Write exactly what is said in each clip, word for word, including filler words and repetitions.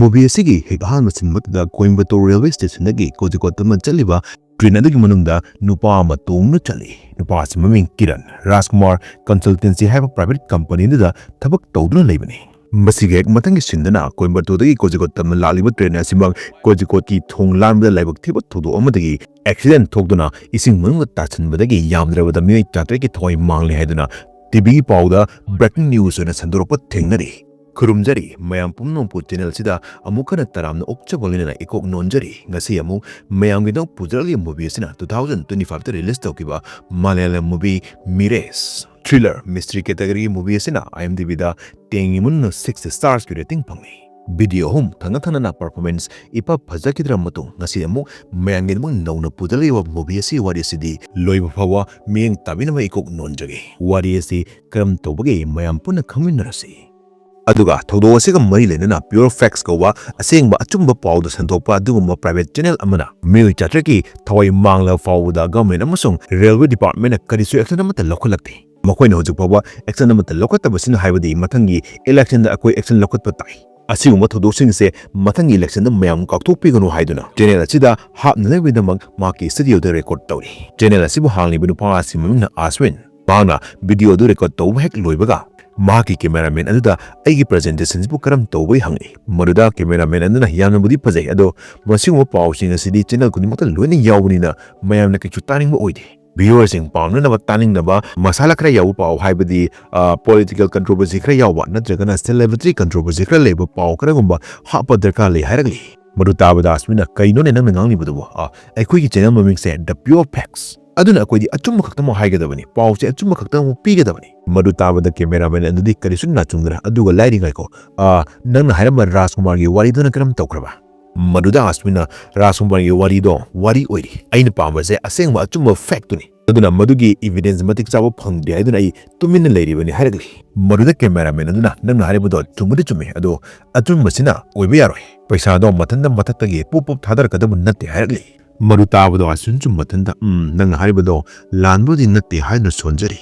Movie ꯑꯁꯤꯒꯤ ꯍꯦꯛ ꯑꯍꯥꯟꯕ ꯁꯤꯟꯃꯛꯇꯗ ꯀꯣꯏꯝꯕꯇꯣꯔ ꯔꯦꯜꯋꯦ ꯁ꯭ꯇꯦꯁꯟꯗꯒꯤ ꯀꯣꯖꯤꯀꯣꯗ ꯑꯃ ꯆꯠꯂꯤꯕ ꯇ꯭ꯔꯦꯟ ꯑꯗꯨꯒꯤ ꯃꯅꯨꯡꯗ ꯅꯨꯄꯥ ꯑꯃ ꯇꯣꯡꯗꯨꯅ ꯆꯠꯂꯤ꯫ ꯅꯨꯄꯥ ꯑꯁꯤ ꯃꯃꯤꯡ ꯀꯤꯔꯟ ꯔꯥꯖꯀꯨꯃꯥꯔ ꯀꯟꯁꯜꯇꯦꯟꯁꯤ ꯍꯥꯏꯕ ꯄ꯭ꯔꯥꯏꯚꯦꯠ ꯀꯝꯄꯅꯤ ꯑꯗꯨꯗ ꯊꯕꯛ ꯇꯧꯗꯨꯅ ꯂꯩꯕꯅꯤ꯫ ꯃꯁꯤꯒꯤ ꯍꯦꯛ ꯃꯊꯪꯒꯤ ꯁꯤꯟꯗꯅ ꯀꯣꯏꯝꯕꯇꯣꯔꯗꯒꯤ ꯀꯣꯖꯤꯀꯣꯗ ꯇꯝꯅ ꯂꯥꯛꯂꯤꯕ ꯇ꯭ꯔꯦꯟ ꯑꯁꯤꯃꯛ ꯀꯣꯖꯤꯀꯣꯗꯀꯤ ꯊꯣꯡ ꯂꯥꯟꯕꯗ ꯂꯥꯏꯕꯛ ꯊꯤꯕ ꯊꯧꯗꯣꯛ ꯑꯃꯗꯒꯤ ꯑꯦꯛꯁꯤꯗꯦꯟ ꯊꯣꯛꯇꯨꯅ ꯏꯁꯤꯡ ꯃꯅꯨꯡꯗ ꯇꯥꯁꯤꯟꯕꯗꯒꯤ ꯌꯥꯝꯗ꯭ꯔꯕꯗ ꯃꯤꯑꯣꯏ ꯇꯔꯥꯇꯔꯦꯠꯀꯤ ꯊꯋꯥꯏ ꯃꯥꯡꯂꯦ ꯍꯥꯏꯗꯨꯅ ꯇꯤꯚꯤꯒꯤ ꯄꯥꯎꯗ ꯕ꯭ꯔꯦꯀꯤꯡ ꯅ꯭ꯌꯨꯁ ꯑꯣꯏꯅ ꯁꯟꯗꯣꯔꯛꯄ ꯊꯦꯡꯅꯔꯤ꯫ ꯈꯨꯔꯨꯝꯖꯔꯤ ꯃꯌꯥꯝ ꯄꯨꯝꯅꯃꯛꯄꯨ ꯆꯦꯅꯦꯜ ꯑꯁꯤꯗ ꯑꯃꯨꯛ ꯍꯟꯅ ꯇꯔꯥꯝꯅ ꯑꯣꯛꯆꯕ ꯂꯣꯏꯅꯅ ꯏꯀꯣꯛ ꯅꯣꯟꯖꯔꯤ꯫ ꯉꯁꯤ ꯑꯃꯨꯛ ꯃꯌꯥꯝꯒꯤꯗꯃꯛ ꯄꯨꯖꯔꯛꯂꯤꯕ movie ꯑꯁꯤꯅ two thousand twenty five ꯇ release ꯇꯧꯈꯤꯕ Malayalam movie ꯃꯤꯔꯦꯁ꯫ Thriller, mystery category movie ꯑꯁꯤꯅ IMDb ꯗ ten ꯒꯤ ꯃꯅꯨꯡꯗ six stars ꯀꯤ rating ꯐꯪꯂꯤ꯫ Video ꯑꯍꯨꯝ ꯊꯪꯅ ꯊꯪꯅꯅ performance ꯏꯐ ꯐꯖꯈꯤꯗ꯭ꯔꯕ ꯃꯇꯨꯡ ꯉꯁꯤ ꯑꯃꯨꯛ ꯃꯌꯥꯝꯒꯤꯗꯃꯛ ꯅꯧꯅ ꯄꯨꯖꯔꯛꯂꯤꯕ movie ꯑꯁꯤ ꯋꯥꯔꯤ ꯑꯁꯤꯗꯤ ꯂꯣꯏꯕ ꯐꯥꯎꯕ ꯃꯤꯠꯌꯦꯡ ꯇꯥꯕꯤꯅꯕ ꯏꯀꯣꯛ ꯅꯣꯟꯖꯒꯦ꯫ ꯋꯥꯔꯤ ꯑꯁꯤ ꯀꯔꯝ ꯇꯧꯕꯒꯦ ꯃꯌꯥꯝ ꯄꯨꯟꯅ ꯈꯪꯃꯤꯟꯅꯔꯁꯤ꯫ ꯑꯗꯨꯒ ꯊꯧꯗꯣꯛ ꯑꯁꯤꯒ ꯃꯔꯤ ꯂꯩꯅꯅ Pure Facts ꯀꯧꯕ ꯑꯁꯦꯡꯕ ꯑꯆꯨꯝꯕ ꯄꯥꯎꯗ ꯁꯟꯗꯣꯛꯄ ꯑꯗꯨꯒꯨꯝꯕ private channel ꯑꯃꯅ ꯃꯤꯑꯣꯏ ꯆꯥꯇ꯭ꯔꯦꯠꯀꯤ ꯊꯋꯥꯏ ꯃꯥꯡꯂꯕ ꯐꯥꯎꯕꯗ government ꯑꯃꯁꯨꯡ railway department ꯅ ꯀꯔꯤꯁꯨ action ꯑꯃꯠꯇ ꯂꯧꯈꯠꯂꯛꯇꯦ꯫ ꯃꯈꯣꯏꯅ ꯍꯧꯖꯤꯛ ꯐꯥꯎꯕ action ꯑꯃꯠꯇ ꯂꯧꯈꯠꯇꯕꯁꯤꯅ ꯍꯥꯏꯕꯗꯤ ꯃꯊꯪꯒꯤ election ꯗ ꯑꯩꯈꯣꯏ action ꯂꯧꯈꯠꯄ ꯇꯥꯏ꯫ ꯑꯁꯤꯒꯨꯝꯕ ꯊꯧꯗꯣꯛꯁꯤꯡꯁꯦ ꯃꯊꯪꯒꯤ election ꯗ ꯃꯌꯥꯝ ꯀꯥꯎꯊꯣꯛꯄꯤꯒꯅꯨ ꯍꯥꯏꯗꯨꯅ channel ꯑꯁꯤꯗ ꯍꯥꯞꯅꯅꯕꯒꯤꯗꯃꯛ ꯃꯍꯥꯛꯀꯤ studio ꯗ record ꯇꯧꯔꯤ꯫ Channel ꯑꯁꯤꯕꯨ ꯍꯥꯡꯂꯤꯕ ꯅꯨꯄꯥ ꯑꯁꯤ ꯃꯃꯤꯡꯅ ꯑꯁꯋꯤꯟ꯫ ꯃꯍꯥꯛꯅ video ꯑꯗꯨ record ꯇꯧꯕ ꯍꯦꯛ ꯂꯣꯏꯕꯒ ꯃꯍꯥꯛꯀꯤ cameraman ꯑꯗꯨꯗ ꯑꯩꯒꯤ presentation ꯁꯤꯕꯨ ꯀꯔꯝ ꯇꯧꯕꯒꯦ ꯍꯪꯂꯛꯏ꯫ ꯃꯗꯨꯗ cameraman ꯑꯗꯨꯅ ꯌꯥꯝꯅꯕꯨꯗꯤ ꯐꯖꯩ, ꯑꯗꯣ ꯃꯁꯤꯒꯨꯝꯕ ꯄꯥꯎꯁꯤꯡ ꯑꯁꯤꯗꯤ channel ꯈꯨꯗꯤꯡꯃꯛꯇ ꯂꯣꯏꯅ ꯌꯥꯎꯕꯅꯤꯅ ꯃꯌꯥꯝꯅ ꯀꯩꯁꯨ ꯇꯥꯅꯤꯡꯕ ꯑꯣꯏꯗꯦ꯫ Viewer ꯁꯤꯡ ꯄꯥꯝꯅꯅꯕ ꯇꯥꯅꯤꯡꯅꯕ ꯃꯁꯥꯂꯥ ꯈꯔ ꯌꯥꯎꯕ ꯄꯥꯎ, ꯍꯥꯏꯕꯗꯤ, ꯑ, political controversy ꯈꯔ ꯌꯥꯎꯕ ꯅꯠꯇ꯭ꯔꯒꯅ celebrity controversy ꯈꯔ ꯂꯩꯕ ꯄꯥꯎ ꯈꯔꯒꯨꯝꯕ ꯍꯥꯞꯄ ꯗꯔꯀꯥꯔ ꯂꯩ ꯍꯥꯏꯔꯛꯂꯤ꯫ ꯃꯗꯨ ꯇꯥꯕꯗ ꯑꯁꯃꯤꯅ, "ꯀꯩꯅꯣꯅꯦ ꯅꯪꯅ ꯉꯥꯡꯂꯤꯕꯗꯨꯕꯨ? ꯑ, ꯑꯩꯈꯣꯏꯒꯤ channel ꯃꯃꯤꯡꯁꯦ The Pure Facts꯫ ꯑꯗꯨꯅ ꯑꯩꯈꯣꯏꯗꯤ ꯑꯆꯨꯝꯕ ꯈꯛꯇꯃꯛ ꯍꯥꯏꯒꯗꯕꯅꯤ, ꯄꯥꯎꯁꯦ ꯑꯆꯨꯝꯕ ꯈꯛꯇꯃꯛ ꯄꯤꯒꯗꯕꯅꯤ꯫" ꯃꯗꯨ ꯇꯥꯕꯗ cameraman ꯑꯗꯨꯗꯤ ꯀꯔꯤꯁꯨ ꯅꯥꯆꯨꯡꯗꯅ, "ꯑꯗꯨꯒ ꯂꯥꯏꯔꯤ ꯉꯥꯏꯈꯣ, ꯑ, ꯅꯪꯅ ꯍꯥꯏꯔꯝꯕ ꯔꯥꯖꯀꯨꯃꯥꯔꯒꯤ ꯋꯥꯔꯤꯗꯨꯅ ꯀꯔꯝ ꯇꯧꯈ꯭ꯔꯕ?" ꯃꯗꯨꯗ ꯑꯁꯃꯤꯅ, "ꯔꯥꯖꯀꯨꯃꯥꯔꯒꯤ ꯋꯥꯔꯤꯗꯣ ꯋꯥꯔꯤ ꯑꯣꯏꯔꯤ, ꯑꯩꯅ ꯄꯥꯝꯕꯁꯦ ꯑꯁꯦꯡꯕ ꯑꯆꯨꯝꯕ fact ꯇꯨꯅꯤ꯫ ꯑꯗꯨꯅ ꯃꯗꯨꯒꯤ evidence ꯃꯇꯤꯛ ꯆꯥꯕ ꯐꯪꯗ꯭ꯔꯤ ꯍꯥꯏꯗꯨꯅ ꯑꯩ ꯇꯨꯃꯤꯟꯅ ꯂꯩꯔꯤꯕꯅꯤ" ꯍꯥꯏꯔꯛꯂꯤ꯫ ꯃꯗꯨꯗ cameraman ꯑꯗꯨꯅ, "ꯅꯪꯅ ꯍꯥꯏꯔꯤꯕꯗꯣ ꯆꯨꯝꯕꯗꯤ ꯆꯨꯝꯃꯤ, ꯑꯗꯣ ꯑꯆꯨꯝꯕꯁꯤꯅ ꯑꯣꯏꯕ ꯌꯥꯔꯣꯏ꯫ ꯄꯩꯁꯥꯗꯣ ꯃꯊꯟꯇ ꯃꯊꯛꯇꯒꯤ ꯄꯨꯞ ꯄꯨꯞ ꯊꯥꯗꯔꯛꯀꯗꯕ ꯅꯠꯇꯦ" ꯍꯥꯏꯔꯛꯂꯤ꯫ ꯃꯗꯨ ꯇꯥꯕꯗ ꯑꯁꯋꯤꯟꯁꯨ ꯃꯊꯟꯇ, "ꯎꯝ, ꯅꯪꯅ ꯍꯥꯏꯔꯤꯕꯗꯣ ꯂꯥꯟꯕꯗꯤ ꯅꯠꯇꯦ" ꯍꯥꯏꯗꯨꯅ ꯁꯣꯟꯖꯔꯤ꯫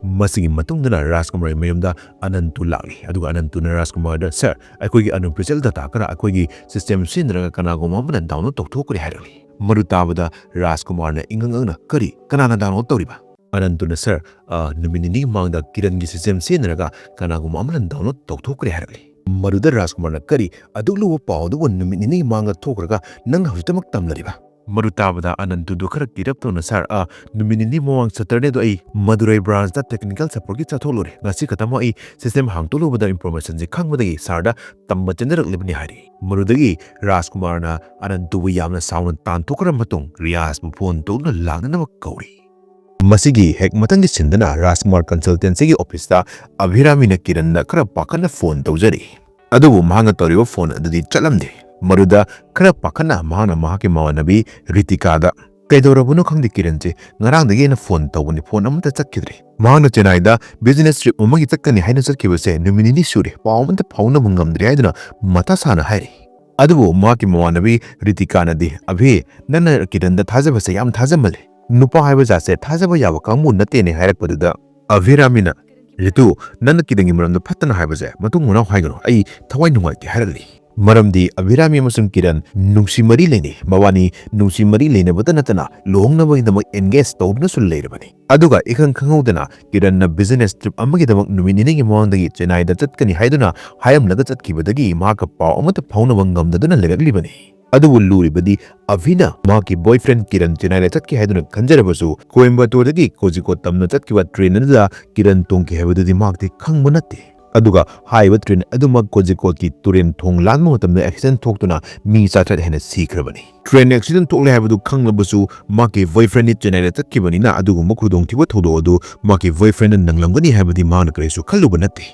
ꯃꯁꯤꯒꯤ ꯃꯇꯨꯡꯗꯅ ꯔꯥꯖꯀꯨꯃꯥꯔꯒꯤ ꯃꯌꯨꯝꯗ ꯑꯅꯟꯇꯨ ꯂꯥꯛꯂꯤ꯫ ꯑꯗꯨꯒ ꯑꯅꯟꯇꯨꯅ ꯔꯥꯖꯀꯨꯃꯥꯔꯗ, "ꯁꯥꯔ, ꯑꯩꯈꯣꯏꯒꯤ unofficial data ꯈꯔ ꯑꯩꯈꯣꯏꯒꯤ system ꯁꯤꯖꯤꯟꯅꯔꯒ ꯀꯅꯥꯒꯨꯝꯕ ꯑꯃꯅ download ꯇꯧꯊꯣꯛꯈ꯭ꯔꯦ" ꯍꯥꯏꯔꯛꯂꯤ꯫ ꯃꯗꯨ ꯇꯥꯕꯗ ꯔꯥꯖꯀꯨꯃꯥꯔꯅ ꯏꯉꯛ ꯉꯛꯅ, "ꯀꯔꯤ? ꯀꯅꯥꯅ download ꯇꯧꯔꯤꯕ?" ꯑꯅꯟꯇꯨꯅ, "ꯁꯥꯔ, ꯑ, ꯅꯨꯃꯤꯠ ꯅꯤꯅꯤ ꯃꯃꯥꯡꯗ ꯀꯤꯔꯟꯒꯤ system ꯁꯤꯖꯤꯟꯅꯔꯒ ꯀꯅꯥꯒꯨꯝꯕ ꯑꯃꯅ download ꯇꯧꯊꯣꯛꯈ꯭ꯔꯦ" ꯍꯥꯏꯔꯛꯂꯤ꯫ ꯃꯗꯨꯗ ꯔꯥꯖꯀꯨꯃꯥꯔꯅ, "ꯀꯔꯤ? ꯑꯗꯨꯛ ꯂꯨꯕ ꯄꯥꯎ ꯑꯗꯨꯕꯨ ꯅꯨꯃꯤꯠ ꯅꯤꯅꯤ ꯃꯃꯥꯡꯗ ꯊꯣꯛꯈ꯭ꯔꯒ ꯅꯪꯅ ꯍꯧꯖꯤꯛꯇꯃꯛ ꯇꯝꯂꯔꯤꯕ?" ꯃꯗꯨ ꯇꯥꯕꯗ ꯑꯅꯟꯇꯨꯗꯨ ꯈꯔ ꯀꯤꯔꯞ ꯇꯧꯅ, "ꯁꯥꯔ, ꯑ, ꯅꯨꯃꯤꯠ ꯅꯤꯅꯤ ꯃꯃꯥꯡ Saturdayꯗꯣ ꯑꯩ ꯃꯗꯨꯔꯥꯏ branchꯇ technical supportꯀꯤ ꯆꯠꯊꯣꯛꯂꯨꯔꯦ꯫ ꯉꯁꯤ ꯈꯛꯇꯃꯛ ꯑꯩ system ꯍꯥꯡꯇꯣꯛꯂꯨꯕꯗ informationꯁꯦ ꯈꯪꯕꯗꯒꯤ ꯁꯥꯔꯗ ꯇꯝꯕ ꯆꯦꯟꯖꯔꯛꯂꯤꯕꯅꯤ" ꯍꯥꯏꯔꯤ꯫ ꯃꯗꯨꯗꯒꯤ ꯔꯥꯖꯀꯨꯃꯥꯔꯅ ꯑꯅꯟꯇꯨꯕꯨ ꯌꯥꯝꯅ ꯁꯥꯎꯅ ꯇꯥꯟꯊꯣꯛꯈ꯭ꯔ ꯃꯇꯨꯡ ꯔꯤꯌꯥꯖꯕꯨ phone ꯇꯧꯗꯨꯅ ꯂꯥꯛꯅꯅꯕ ꯀꯧꯔꯤ꯫ ꯃꯁꯤꯒꯤ ꯍꯦꯛ ꯃꯊꯪꯒꯤ sceneꯗꯅ ꯔꯥꯖꯀꯨꯃꯥꯔ consultancyꯒꯤ officeꯇ ꯑꯚꯤꯔꯥꯃꯤꯅ ꯀꯤꯔꯟꯗ ꯈꯔ ꯄꯥꯈꯠꯅ phone ꯇꯧꯖꯔꯤ꯫ ꯑꯗꯨꯕꯨ ꯃꯍꯥꯛꯅ ꯇꯧꯔꯤꯕ phone ꯑꯗꯨꯗꯤ ꯆꯠꯂꯝꯗꯦ꯫ ꯃꯗꯨꯗ ꯈꯔ ꯄꯥꯈꯠꯅ ꯃꯍꯥꯛꯅ ꯃꯍꯥꯛꯀꯤ ꯃꯃꯥꯟꯅꯕꯤ ꯔꯤꯇꯤꯀꯥꯗ, "ꯀꯩꯗꯧꯔꯕꯅꯣ ꯈꯪꯗꯦ ꯀꯤꯔꯟꯁꯦ, ꯉꯔꯥꯡꯗꯒꯤ ꯑꯩꯅ phone ꯇꯧꯕꯅꯤ, phone ꯑꯃꯠꯇ ꯆꯠꯈꯤꯗ꯭ꯔꯦ꯫" ꯃꯍꯥꯛꯅ ꯆꯦꯟꯅꯥꯏꯗ business trip ꯑꯃꯒꯤ ꯆꯠꯀꯅꯤ ꯍꯥꯏꯅ ꯆꯠꯈꯤꯕꯁꯦ ꯅꯨꯃꯤꯠ ꯅꯤꯅꯤ ꯁꯨꯔꯦ, ꯄꯥꯎ ꯑꯃꯠꯇ ꯐꯥꯎꯅꯕ ꯉꯝꯗ꯭ꯔꯦ ꯍꯥꯏꯗꯨꯅ ꯃꯊꯥ ꯁꯥꯅ ꯍꯥꯏꯔꯤ꯫ ꯑꯗꯨꯕꯨ ꯃꯍꯥꯛꯀꯤ ꯃꯃꯥꯟꯅꯕꯤ ꯔꯤꯇꯤꯀꯥꯅꯗꯤ, "ꯑꯚꯤ, ꯅꯪꯅ ꯀꯤꯔꯟꯗ ꯊꯥꯖꯕꯁꯦ ꯌꯥꯝ ꯊꯥꯖꯃꯜꯂꯦ꯫ ꯅꯨꯄꯥ ꯍꯥꯏꯕ ꯖꯥꯠꯁꯦ ꯊꯥꯖꯕ ꯌꯥꯕ ꯀꯥꯡꯕꯨ ꯅꯠꯇꯦꯅꯦ" ꯍꯥꯏꯔꯛꯄꯗꯨꯗ ꯑꯚꯤꯔꯥꯃꯤꯅ, "ꯔꯤꯇꯨ, ꯅꯪꯅ ꯀꯤꯔꯟꯒꯤ ꯃꯔꯝꯗ ꯐꯠꯇꯅ ꯍꯥꯏꯕꯁꯦ ꯃꯇꯨꯡ ꯃꯅꯥꯎ ꯍꯥꯏꯒꯅꯨ, ꯑꯩ ꯊꯋꯥꯏ ꯅꯨꯡꯉꯥꯏꯇꯦ" ꯍꯥꯏꯔꯛꯂꯤ꯫ ꯃꯔꯝꯗꯤ ꯑꯚꯤꯔꯥꯃꯤ ꯑꯃꯁꯨꯡ ꯀꯤꯔꯟ ꯅꯨꯡꯁꯤ ꯃꯔꯤ ꯂꯩꯅꯩ꯫ ꯃꯕꯥꯅꯤ ꯅꯨꯡꯁꯤ ꯃꯔꯤ ꯂꯩꯅꯕꯇ ꯅꯠꯇꯅ ꯂꯨꯍꯣꯡꯅꯕꯒꯤꯗꯃꯛ engage ꯇꯧꯗꯨꯅꯁꯨ ꯂꯩꯔꯕꯅꯤ꯫ ꯑꯗꯨꯒ ꯏꯈꯪ ꯈꯪꯍꯧꯗꯅ ꯀꯤꯔꯟꯅ business trip ꯑꯃꯒꯤꯗꯃꯛ ꯅꯨꯃꯤꯠ ꯅꯤꯅꯤꯒꯤ ꯃꯃꯥꯡꯗꯒꯤ ꯆꯦꯟꯅꯥꯏꯗ ꯆꯠꯀꯅꯤ ꯍꯥꯏꯗꯨꯅ ꯍꯥꯏꯔꯝꯂꯒ ꯆꯠꯈꯤꯕꯗꯒꯤ ꯃꯍꯥꯛꯀ ꯄꯥꯎ ꯑꯃꯠꯇ ꯐꯥꯎꯅꯕ ꯉꯝꯗꯗꯨꯅ ꯂꯩꯔꯛꯂꯤꯕꯅꯤ꯫ ꯑꯗꯨꯕꯨ ꯂꯨꯔꯤꯕꯗꯤ ꯑꯚꯤꯅ ꯃꯍꯥꯛꯀꯤ boyfriend ꯀꯤꯔꯟ ꯆꯦꯟꯅꯥꯏꯗ ꯆꯠꯈꯤ ꯍꯥꯏꯗꯨꯅ ꯈꯟꯖꯔꯕꯁꯨ, ꯀꯣꯏꯝꯕꯇꯣꯔꯗꯒꯤ ꯀꯣꯖꯤꯀꯣꯠ ꯇꯝꯅ ꯆꯠꯈꯤꯕ train ꯑꯗꯨꯗ ꯀꯤꯔꯟ ꯇꯣꯡꯈꯤ ꯍꯥꯏꯕꯗꯨꯗꯤ ꯃꯍꯥꯛꯇꯤ ꯈꯪꯕ ꯅꯠꯇꯦ꯫ ꯑꯗꯨꯒ ꯍꯥꯏꯔꯤꯕ train ꯑꯗꯨꯃꯛ ꯀꯣꯖꯤꯀꯣꯠꯀꯤ ꯇꯨꯔꯦꯟ ꯊꯣꯡ ꯂꯥꯟꯕ ꯃꯇꯝꯗ accident ꯊꯣꯛꯇꯨꯅ ꯃꯤ ꯆꯥꯇ꯭ꯔꯦꯠ ꯍꯦꯟꯅ ꯁꯤꯈ꯭ꯔꯕꯅꯤ꯫ Train accident ꯊꯣꯛꯂꯦ ꯍꯥꯏꯕꯗꯨ ꯈꯪꯂꯕꯁꯨ ꯃꯍꯥꯛꯀꯤ boyfriendꯗꯤ ꯆꯦꯟꯅꯥꯏꯗ ꯆꯠꯈꯤꯕꯅꯤꯅ ꯑꯗꯨꯒꯨꯝꯕ ꯈꯨꯗꯣꯡꯊꯤꯕ ꯊꯧꯗꯣꯛ ꯑꯗꯨ ꯃꯍꯥꯛꯀꯤ boyfriendꯅ ꯅꯪꯂꯝꯒꯅꯤ ꯍꯥꯏꯕꯗꯤ ꯃꯍꯥꯛꯅ ꯀꯔꯤꯁꯨ ꯈꯜꯂꯨꯕ ꯅꯠꯇꯦ꯫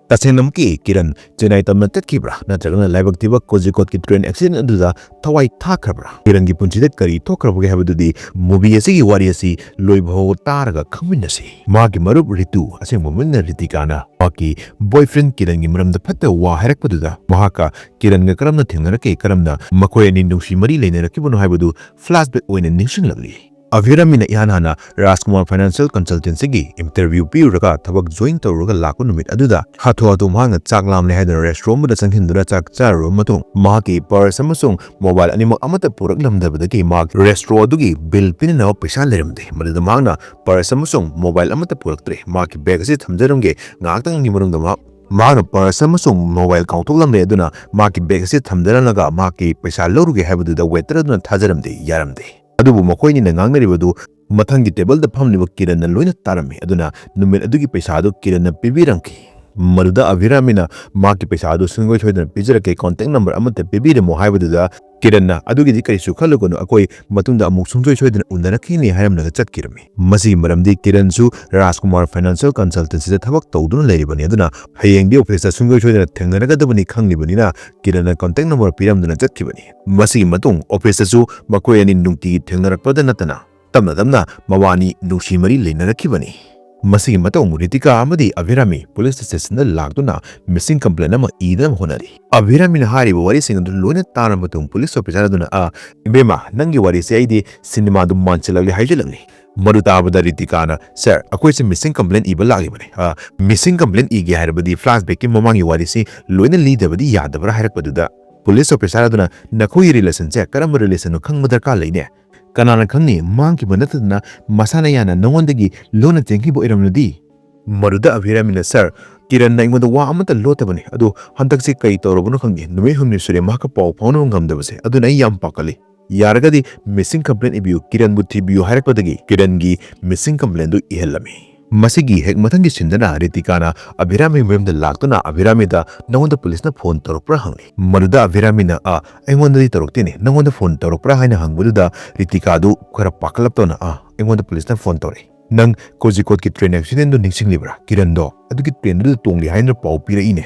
ꯇꯁꯦꯡꯅꯃꯛꯀꯤ ꯀꯤꯔꯟ ꯆꯦꯟꯅꯥꯏ ꯇꯝꯅ ꯆꯠꯈꯤꯕ꯭ꯔꯥ ꯅꯠꯇ꯭ꯔꯒꯅ ꯂꯥꯏꯕꯛ ꯊꯤꯕ ꯀꯣꯖꯤꯀꯣꯠꯀꯤ train accident ꯑꯗꯨꯗ ꯊꯋꯥꯏ ꯊꯥꯈ꯭ꯔꯕ꯭ꯔꯥ? ꯀꯤꯔꯟꯒꯤ ꯄꯨꯟꯁꯤꯗ ꯀꯔꯤ ꯊꯣꯛꯈ꯭ꯔꯕꯒꯦ ꯍꯥꯏꯕꯗꯨꯗꯤ movie ꯑꯁꯤꯒꯤ ꯋꯥꯔꯤ ꯑꯁꯤ ꯂꯣꯏꯕ ꯐꯥꯎꯕ ꯇꯥꯔꯒ ꯈꯪꯃꯤꯟꯅꯁꯤ꯫ ꯃꯍꯥꯛꯀꯤ ꯃꯔꯨꯞ ꯔꯤꯇꯨ, ꯑꯁꯦꯡꯕ ꯃꯃꯤꯡꯅ ꯔꯤꯇꯤꯀꯥꯅ, ꯃꯍꯥꯛꯀꯤ boyfriend ꯀꯤꯔꯟꯒꯤ ꯃꯔꯝꯗ ꯐꯠꯇꯕ ꯋꯥ ꯍꯥꯏꯔꯛꯄꯗꯨꯗ ꯃꯍꯥꯛꯀ ꯀꯤꯔꯟꯒ ꯀꯔꯝꯅ ꯊꯦꯡꯅꯔꯛꯀꯦ, ꯀꯔꯝꯅ ꯃꯈꯣꯏ ꯑꯅꯤ ꯅꯨꯡꯁꯤ ꯃꯔꯤ ꯂꯩꯅꯔꯛꯈꯤꯕꯅꯣ ꯍꯥꯏꯕꯗꯨ flashback ꯑꯣꯏꯅ ꯅꯤꯡꯁꯤꯡꯂꯛꯂꯤ꯫ ꯑꯚꯤꯔꯥꯃꯤꯅ ꯏꯍꯥꯟ ꯍꯥꯟꯅ ꯔꯥꯖꯀꯨꯃꯥꯔ ꯐꯥꯏꯅꯥꯟꯁꯤꯌꯦꯜ ꯀꯟꯁꯜꯇꯦꯟꯁꯤꯒꯤ ꯏꯟꯇꯔꯚ꯭ꯌꯨ ꯄꯤꯔꯨꯔꯒ ꯊꯕꯛ ꯖꯣꯏꯟ ꯇꯧꯔꯨꯔꯒ ꯂꯥꯛꯄ ꯅꯨꯃꯤꯠ ꯑꯗꯨꯗ ꯍꯥꯊꯨ ꯍꯥꯊꯨ ꯃꯍꯥꯛꯅ ꯆꯥꯛ ꯂꯥꯝꯂꯦ ꯍꯥꯏꯗꯨꯅ ꯔꯦꯁꯇ꯭ꯔꯣꯟ ꯑꯃꯗ ꯆꯪꯁꯤꯟꯗꯨꯅ ꯆꯥꯛ ꯆꯥꯔꯨꯔꯕ ꯃꯇꯨꯡ ꯃꯍꯥꯛꯀꯤ ꯄꯔꯁ ꯑꯃꯁꯨꯡ ꯃꯣꯕꯥꯏꯜ ꯑꯅꯤꯃꯛ ꯑꯃꯠꯇ ꯄꯨꯔꯛꯂꯝꯗꯕꯗꯒꯤ ꯃꯍꯥꯛ ꯔꯦꯁꯇ꯭ꯔꯣ ꯑꯗꯨꯒꯤ ꯕꯤꯜ ꯄꯤꯅꯅꯕ ꯄꯩꯁꯥ ꯂꯩꯔꯝꯗꯦ꯫ ꯃꯗꯨꯗ ꯃꯍꯥꯛꯅ ꯄꯔꯁ ꯑꯃꯁꯨꯡ ꯃꯣꯕꯥꯏꯜ ꯑꯃꯠꯇ ꯄꯨꯔꯛꯇ꯭ꯔꯦ꯫ ꯃꯍꯥꯛꯀꯤ ꯕꯦꯒ ꯑꯁꯤ ꯊꯝꯖꯔꯝꯒꯦ, ꯉꯥꯏꯍꯥꯛꯇꯪꯒꯤ ꯃꯅꯨꯡꯗ ꯃꯍꯥꯛ ꯃꯍꯥꯛꯅ ꯄꯔꯁ ꯑꯃꯁꯨꯡ ꯃꯣꯕꯥꯏꯜ ꯀꯥꯎꯊꯣꯛꯂꯝꯂꯦ꯫ ꯑꯗꯨꯅ ꯃꯍꯥꯛꯀꯤ ꯕꯦꯒ ꯑꯁꯤ ꯊꯝꯖꯔꯝꯂꯒ ꯃꯍꯥꯛꯀꯤ ꯄꯩꯁꯥ ꯂꯧꯔꯨꯒꯦ ꯍꯥꯏꯕꯗꯨꯗ ꯋꯦꯇꯔ ꯑꯗꯨꯅ ꯊꯥꯖꯔꯝꯗꯦ, ꯌꯥꯔꯝꯗꯦ꯫ ꯑꯗꯨꯕꯨ ꯃꯈꯣꯏꯅꯤꯅ ꯉꯥꯡꯅꯔꯤꯕꯗꯨ ꯃꯊꯪꯒꯤ ꯇꯦꯕꯜꯗ ꯐꯝꯂꯤꯕ ꯀꯤꯔꯟꯅ ꯂꯣꯏꯅ ꯇꯥꯔꯝꯃꯤ꯫ ꯑꯗꯨꯅ ꯅꯨꯃꯤꯠ ꯑꯗꯨꯒꯤ ꯄꯩꯁꯥ ꯑꯗꯨ ꯀꯤꯔꯟꯅ ꯄꯤꯕꯤꯔꯝꯈꯤ꯫ ꯃꯗꯨꯗ ꯑꯚꯤꯔꯥꯃꯤꯅ ꯃꯍꯥꯛꯀꯤ ꯄꯩꯁꯥ ꯑꯗꯨ ꯁꯨꯡꯁꯣꯏ ꯁꯣꯏꯗꯅ ꯄꯤꯖꯔꯛꯀꯦ, ꯀꯣꯟꯇꯦꯛ ꯅꯝꯕꯔ ꯑꯃꯠꯇ ꯄꯤꯕꯤꯔꯝꯃꯣ ꯍꯥꯏꯕꯗꯨꯗ ꯀꯤꯔꯟꯅ, "ꯑꯗꯨꯒꯤꯗꯤ ꯀꯔꯤꯁꯨ ꯈꯜꯂꯨꯒꯅꯨ, ꯑꯩꯈꯣꯏ ꯃꯇꯨꯡꯗ ꯑꯃꯨꯛ ꯁꯨꯡꯁꯣꯏ ꯁꯣꯏꯗꯅ ꯎꯅꯔꯛꯈꯤꯅꯤ" ꯍꯥꯏꯔꯝꯂꯒ ꯆꯠꯈꯤꯔꯝꯃꯤ꯫ ꯃꯁꯤꯒꯤ ꯃꯔꯝꯗꯤ ꯀꯤꯔꯟꯁꯨ ꯔꯥꯖꯀꯨꯃꯥꯔ ꯐꯥꯏꯅꯥꯟꯁꯤꯌꯦꯜ ꯀꯟꯁꯜꯇꯦꯟꯁꯤꯗ ꯊꯕꯛ ꯇꯧꯗꯨꯅ ꯂꯩꯔꯤꯕꯅꯤ꯫ ꯑꯗꯨꯅ ꯍꯌꯦꯡꯗꯤ ꯑꯣꯐꯤꯁꯇ ꯁꯨꯡꯁꯣꯏ ꯁꯣꯏꯗꯅ ꯊꯦꯡꯅꯔꯒꯗꯕꯅꯤ ꯈꯪꯂꯤꯕꯅꯤꯅ ꯀꯤꯔꯟꯅ ꯀꯣꯟꯇꯦꯛ ꯅꯝꯕꯔ ꯄꯤꯔꯝꯗꯨꯅ ꯆꯠꯈꯤꯕꯅꯤ꯫ ꯃꯁꯤꯒꯤ ꯃꯇꯨꯡ ꯑꯣꯐꯤꯁꯇꯁꯨ ꯃꯈꯣꯏ ꯑꯅꯤ ꯅꯨꯡꯇꯤꯒꯤ ꯊꯦꯡꯅꯔꯛꯄꯗ ꯅꯠꯇꯅ ꯇꯞꯅ ꯇꯞꯅ ꯃꯕꯥꯅꯤ ꯅꯨꯡꯁꯤ ꯃꯔꯤ ꯂꯩꯅꯔꯛꯈꯤꯕꯅꯤ꯫ ꯃꯁꯤꯒꯤ ꯃꯇꯨꯡ ꯔꯤꯇꯤꯀꯥ ꯑꯃꯗꯤ ꯑꯚꯤꯔꯥꯃꯤ ꯄꯨꯂꯤꯁ ꯁ꯭ꯇꯦꯁꯟꯗ ꯂꯥꯛꯇꯨꯅ ꯃꯤꯁꯤꯡ ꯀꯝꯄ꯭ꯂꯦꯟ ꯑꯃ ꯏꯅꯕ ꯍꯣꯠꯅꯔꯤ꯫ ꯑꯚꯤꯔꯥꯃꯤꯅ ꯍꯥꯏꯔꯤꯕ ꯋꯥꯔꯤꯁꯤꯡ ꯑꯗꯨ ꯂꯣꯏꯅ ꯇꯥꯔꯕ ꯃꯇꯨꯡ ꯄꯨꯂꯤꯁ ꯑꯣꯐꯤꯁꯥꯔ ꯑꯗꯨꯅ, "ꯑ, ꯏꯕꯦꯝꯃ, ꯅꯪꯒꯤ ꯋꯥꯔꯤꯁꯦ ꯑꯩꯗꯤ ꯁꯤꯅꯦꯃꯥꯗꯨ ꯃꯥꯟꯁꯤꯜꯂꯛꯂꯦ" ꯍꯥꯏꯖꯤꯜꯂꯛꯂꯤ꯫ ꯃꯗꯨ ꯇꯥꯕꯗ ꯔꯤꯇꯤꯀꯥꯅ, "ꯁꯥꯔ, ꯑꯩꯈꯣꯏꯁꯦ ꯃꯤꯁꯤꯡ ꯀꯝꯄ꯭ꯂꯦꯟ ꯏꯕ ꯂꯥꯛꯂꯤꯕꯅꯤ꯫ ꯑ, ꯃꯤꯁꯤꯡ ꯀꯝꯄ꯭ꯂꯦꯟ ꯏꯒꯦ ꯍꯥꯏꯔꯕꯗꯤ ꯐ꯭ꯂꯥꯁꯕꯦꯛꯀꯤ ꯃꯃꯥꯡꯒꯤ ꯋꯥꯔꯤꯁꯤ ꯂꯣꯏꯅ ꯂꯤꯗꯕꯗꯤ ꯌꯥꯗꯕ꯭ꯔꯥ?" ꯍꯥꯏꯔꯛꯄꯗꯨꯗ ꯄꯨꯂꯤꯁ ꯑꯣꯐꯤꯁꯥꯔ ꯑꯗꯨꯅ, "ꯅꯈꯣꯏꯒꯤ ꯔꯤꯂꯦꯁꯟꯁꯦ ꯀꯔꯝꯕ ꯔꯤꯂꯦꯁꯟꯅꯣ ꯈꯪꯕ ꯗꯔꯀꯥꯔ ꯂꯩꯅꯦ꯫ ꯀꯅꯥꯅ ꯈꯪꯅꯤ, ꯃꯥꯡꯈꯤꯕ ꯅꯠꯇꯗꯅ ꯃꯁꯥꯅ ꯌꯥꯅ ꯅꯉꯣꯟꯗꯒꯤ ꯂꯣꯟꯅ ꯆꯦꯟꯈꯤꯕ ꯑꯣꯏꯔꯝꯂꯗꯤ?" ꯃꯗꯨꯗ ꯑꯚꯤꯔꯥꯃꯤꯅ, "ꯁꯥꯔ, ꯀꯤꯔꯟꯅ ꯑꯩꯉꯣꯟꯗ ꯋꯥ ꯑꯃꯠꯇ ꯂꯣꯠꯇꯕꯅꯤ꯫ ꯑꯗꯨ ꯍꯟꯗꯛꯁꯤ ꯀꯔꯤ ꯇꯧꯔꯕꯅꯣ ꯈꯪꯗꯦ, ꯅꯨꯃꯤꯠ ꯍꯨꯝꯅꯤ ꯁꯨꯔꯦ ꯃꯍꯥꯛꯀ ꯄꯥꯎ ꯐꯥꯎꯅꯕ ꯉꯝꯗꯕꯁꯦ꯫ ꯑꯗꯨꯅ ꯑꯩ ꯌꯥꯝ ꯄꯥꯈꯠꯂꯤ꯫ ꯌꯥꯔꯒꯗꯤ ꯃꯤꯁꯤꯡ ꯀꯝꯄ꯭ꯂꯦꯟ ꯏꯕꯤꯌꯨ, ꯀꯤꯔꯟꯕꯨ ꯊꯤꯕꯤꯌꯨ" ꯍꯥꯏꯔꯛꯄꯗꯒꯤ ꯀꯤꯔꯟꯒꯤ ꯃꯤꯁꯤꯡ ꯀꯝꯄ꯭ꯂꯦꯟꯗꯨ ꯏꯍꯜꯂꯝꯃꯤ꯫ ꯃꯁꯤꯒꯤ ꯍꯦꯛ ꯃꯊꯪꯒꯤ ꯁꯤꯟꯗꯅ ꯔꯤꯇꯤꯀꯥꯅ ꯑꯚꯤꯔꯥꯃꯤ ꯃꯌꯨꯝꯗ ꯂꯥꯛꯇꯨꯅ ꯑꯚꯤꯔꯥꯃꯤꯗ, "ꯅꯉꯣꯟꯗ ꯄꯨꯂꯤꯁꯅ ꯐꯣꯟ ꯇꯧꯔꯛꯄ꯭ꯔꯥ?" ꯍꯪꯂꯤ꯫ ꯃꯗꯨꯗ ꯑꯚꯤꯔꯥꯃꯤꯅ, "ꯑ, ꯑꯩꯉꯣꯟꯗꯗꯤ ꯇꯧꯔꯛꯇꯦꯅꯦ, ꯅꯉꯣꯟꯗ ꯐꯣꯟ ꯇꯧꯔꯛꯄ꯭ꯔꯥ?" ꯍꯥꯏꯅ ꯍꯪꯕꯗꯨꯗ ꯔꯤꯇꯤꯀꯥꯗꯨ ꯈꯔ ꯄꯥꯈꯠꯂꯞ ꯇꯧꯅ, "ꯑ, ꯑꯩꯉꯣꯟꯗ ꯄꯨꯂꯤꯁꯅ ꯐꯣꯟ ꯇꯧꯔꯛꯏ꯫ ꯅꯪ ꯀꯣꯖꯤꯀꯣꯠꯀꯤ ꯇ꯭ꯔꯦꯟ ꯑꯦꯛꯁꯤꯗꯦꯟꯗꯨ ꯅꯤꯡꯁꯤꯡꯂꯤꯕ꯭ꯔꯥ? ꯀꯤꯔꯟꯗꯣ ꯑꯗꯨꯒꯤ ꯇ꯭ꯔꯦꯟꯗꯨꯗ ꯇꯣꯡꯂꯤ ꯍꯥꯏꯅ ꯄꯥꯎ ꯄꯤꯔꯛꯏꯅꯦ꯫"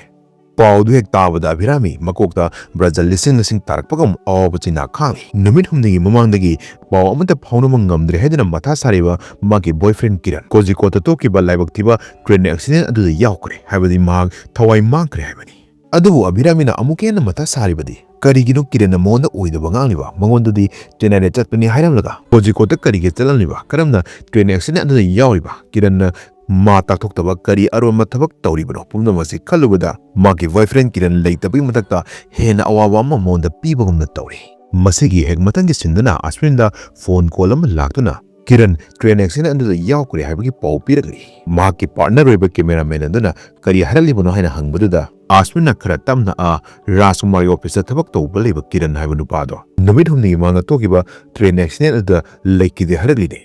ꯄꯥꯎꯗꯨ ꯍꯦꯛ ꯇꯥꯕꯗ ꯑꯚꯤꯔꯥꯃꯤ ꯃꯀꯣꯛꯇ ꯕ꯭ꯔꯖ ꯂꯤꯁꯤꯡ ꯂꯤꯁꯤꯡ ꯇꯥꯔꯛꯄꯒꯨꯝ ꯑꯋꯥꯕ ꯆꯩꯅꯥ ꯈꯥꯡꯂꯤ꯫ ꯅꯨꯃꯤꯠ ꯍꯨꯝꯅꯤꯒꯤ ꯃꯃꯥꯡꯗꯒꯤ ꯄꯥꯎ ꯑꯃꯠꯇ ꯐꯥꯎꯅꯕ ꯉꯝꯗ꯭ꯔꯦ ꯍꯥꯏꯗꯨꯅ ꯃꯊꯥ ꯁꯥꯔꯤꯕ ꯃꯥꯒꯤ ꯕꯣꯏꯐ꯭ꯔꯦꯟ ꯀꯤꯔꯟ ꯀꯣꯖꯤꯀꯣꯠꯇ ꯊꯣꯛꯈꯤꯕ ꯂꯥꯏꯕꯛ ꯊꯤꯕ ꯇ꯭ꯔꯦꯟ ꯑꯦꯛꯁꯤꯗꯦꯟ ꯑꯗꯨꯗ ꯌꯥꯎꯈ꯭ꯔꯦ ꯍꯥꯏꯕꯗꯤ ꯃꯍꯥꯛ ꯊꯋꯥꯏ ꯃꯥꯡꯈ꯭ꯔꯦ ꯍꯥꯏꯕꯅꯤ꯫ ꯑꯗꯨꯕꯨ ꯑꯕꯤꯔꯥꯃꯤꯅ ꯑꯃꯨꯛꯀ ꯍꯦꯟꯅ ꯃꯊꯥ ꯁꯥꯔꯤꯕꯗꯤ, ꯀꯔꯤꯒꯤꯅꯣ ꯀꯤꯔꯟꯅ ꯃꯉꯣꯟꯗ ꯑꯣꯏꯗꯕ ꯉꯥꯡꯂꯤꯕ? ꯃꯉꯣꯟꯗꯗꯤ ꯆꯦꯟꯅꯥꯏꯗ ꯆꯠꯄꯅꯤ ꯍꯥꯏꯔꯝꯂꯒ ꯀꯣꯖꯤꯀꯣꯗꯇ ꯀꯔꯤꯒꯤ ꯆꯠꯂꯝꯂꯤꯕ? ꯀꯔꯝꯅ ꯇ꯭ꯔꯦꯟ ꯑꯦꯛꯁꯤꯗꯦꯟ ꯑꯗꯨꯗ ꯌꯥꯎꯔꯤꯕ ꯀꯤꯔꯟꯅ ꯃꯥ ꯇꯥꯛꯊꯣꯛꯇꯕ ꯀꯔꯤ ꯑꯔꯣꯟꯕ ꯊꯕꯛ ꯇꯧꯔꯤꯕꯅꯣ? ꯄꯨꯝꯅꯃꯛꯁꯤ ꯈꯜꯂꯨꯕꯗ ꯃꯥꯒꯤ ꯕꯣꯏꯐ꯭ꯔꯦꯟ ꯀꯤꯔꯟ ꯂꯩꯇꯕꯒꯤ ꯃꯊꯛꯇ ꯍꯦꯟꯅ ꯑꯋꯥꯕ ꯑꯃ ꯃꯉꯣꯟꯗ ꯄꯤꯕꯒꯨꯝꯅ ꯇꯧꯔꯤ꯫ ꯃꯁꯤꯒꯤ ꯍꯦꯛ ꯃꯊꯪꯒꯤ ꯁꯤꯟꯗꯨꯅ ꯑꯁ꯭ꯋꯤꯟꯗ ꯐꯣꯟ ꯀꯣꯜ ꯑꯃ ꯂꯥꯛꯇꯨꯅ ꯀꯤꯔꯟ ꯇ꯭ꯔꯦꯟ ꯑꯦꯛꯁꯤꯗꯦꯟ ꯑꯗꯨꯗ ꯌꯥꯎꯈ꯭ꯔꯦ ꯍꯥꯏꯕꯒꯤ ꯄꯥꯎ ꯄꯤꯔꯛꯂꯤ꯫ ꯃꯍꯥꯛꯀꯤ ꯄꯥꯔꯠꯅꯔ ꯑꯣꯏꯕ ꯀꯦꯃꯦꯔꯥꯃꯦꯟ ꯑꯗꯨꯅ ꯀꯔꯤ ꯍꯥꯏꯔꯛꯂꯤꯕꯅꯣ ꯍꯥꯏꯅ ꯍꯪꯕꯗꯨꯗ ꯑꯁ꯭ꯋꯤꯟꯅ ꯈꯔ ꯇꯞꯅ ꯑ ꯔꯥꯖꯀꯨꯃꯥꯔꯒꯤ ꯑꯣꯐꯤꯁꯇ ꯊꯕꯛ ꯇꯧꯕ ꯂꯩꯕ ꯀꯤꯔꯟ ꯍꯥꯏꯕ ꯅꯨꯄꯥꯗꯣ ꯅꯨꯃꯤꯠ ꯍꯨꯝꯅꯤꯒꯤ ꯃꯃꯥꯡꯗ ꯊꯣꯛꯈꯤꯕ ꯇ꯭ꯔꯦꯟ ꯑꯦꯛꯁꯤꯗꯦꯟ ꯑꯗꯨꯗ ꯂꯩꯈꯤꯗꯦ ꯍꯥꯏꯔꯛꯂꯤꯅꯦ꯫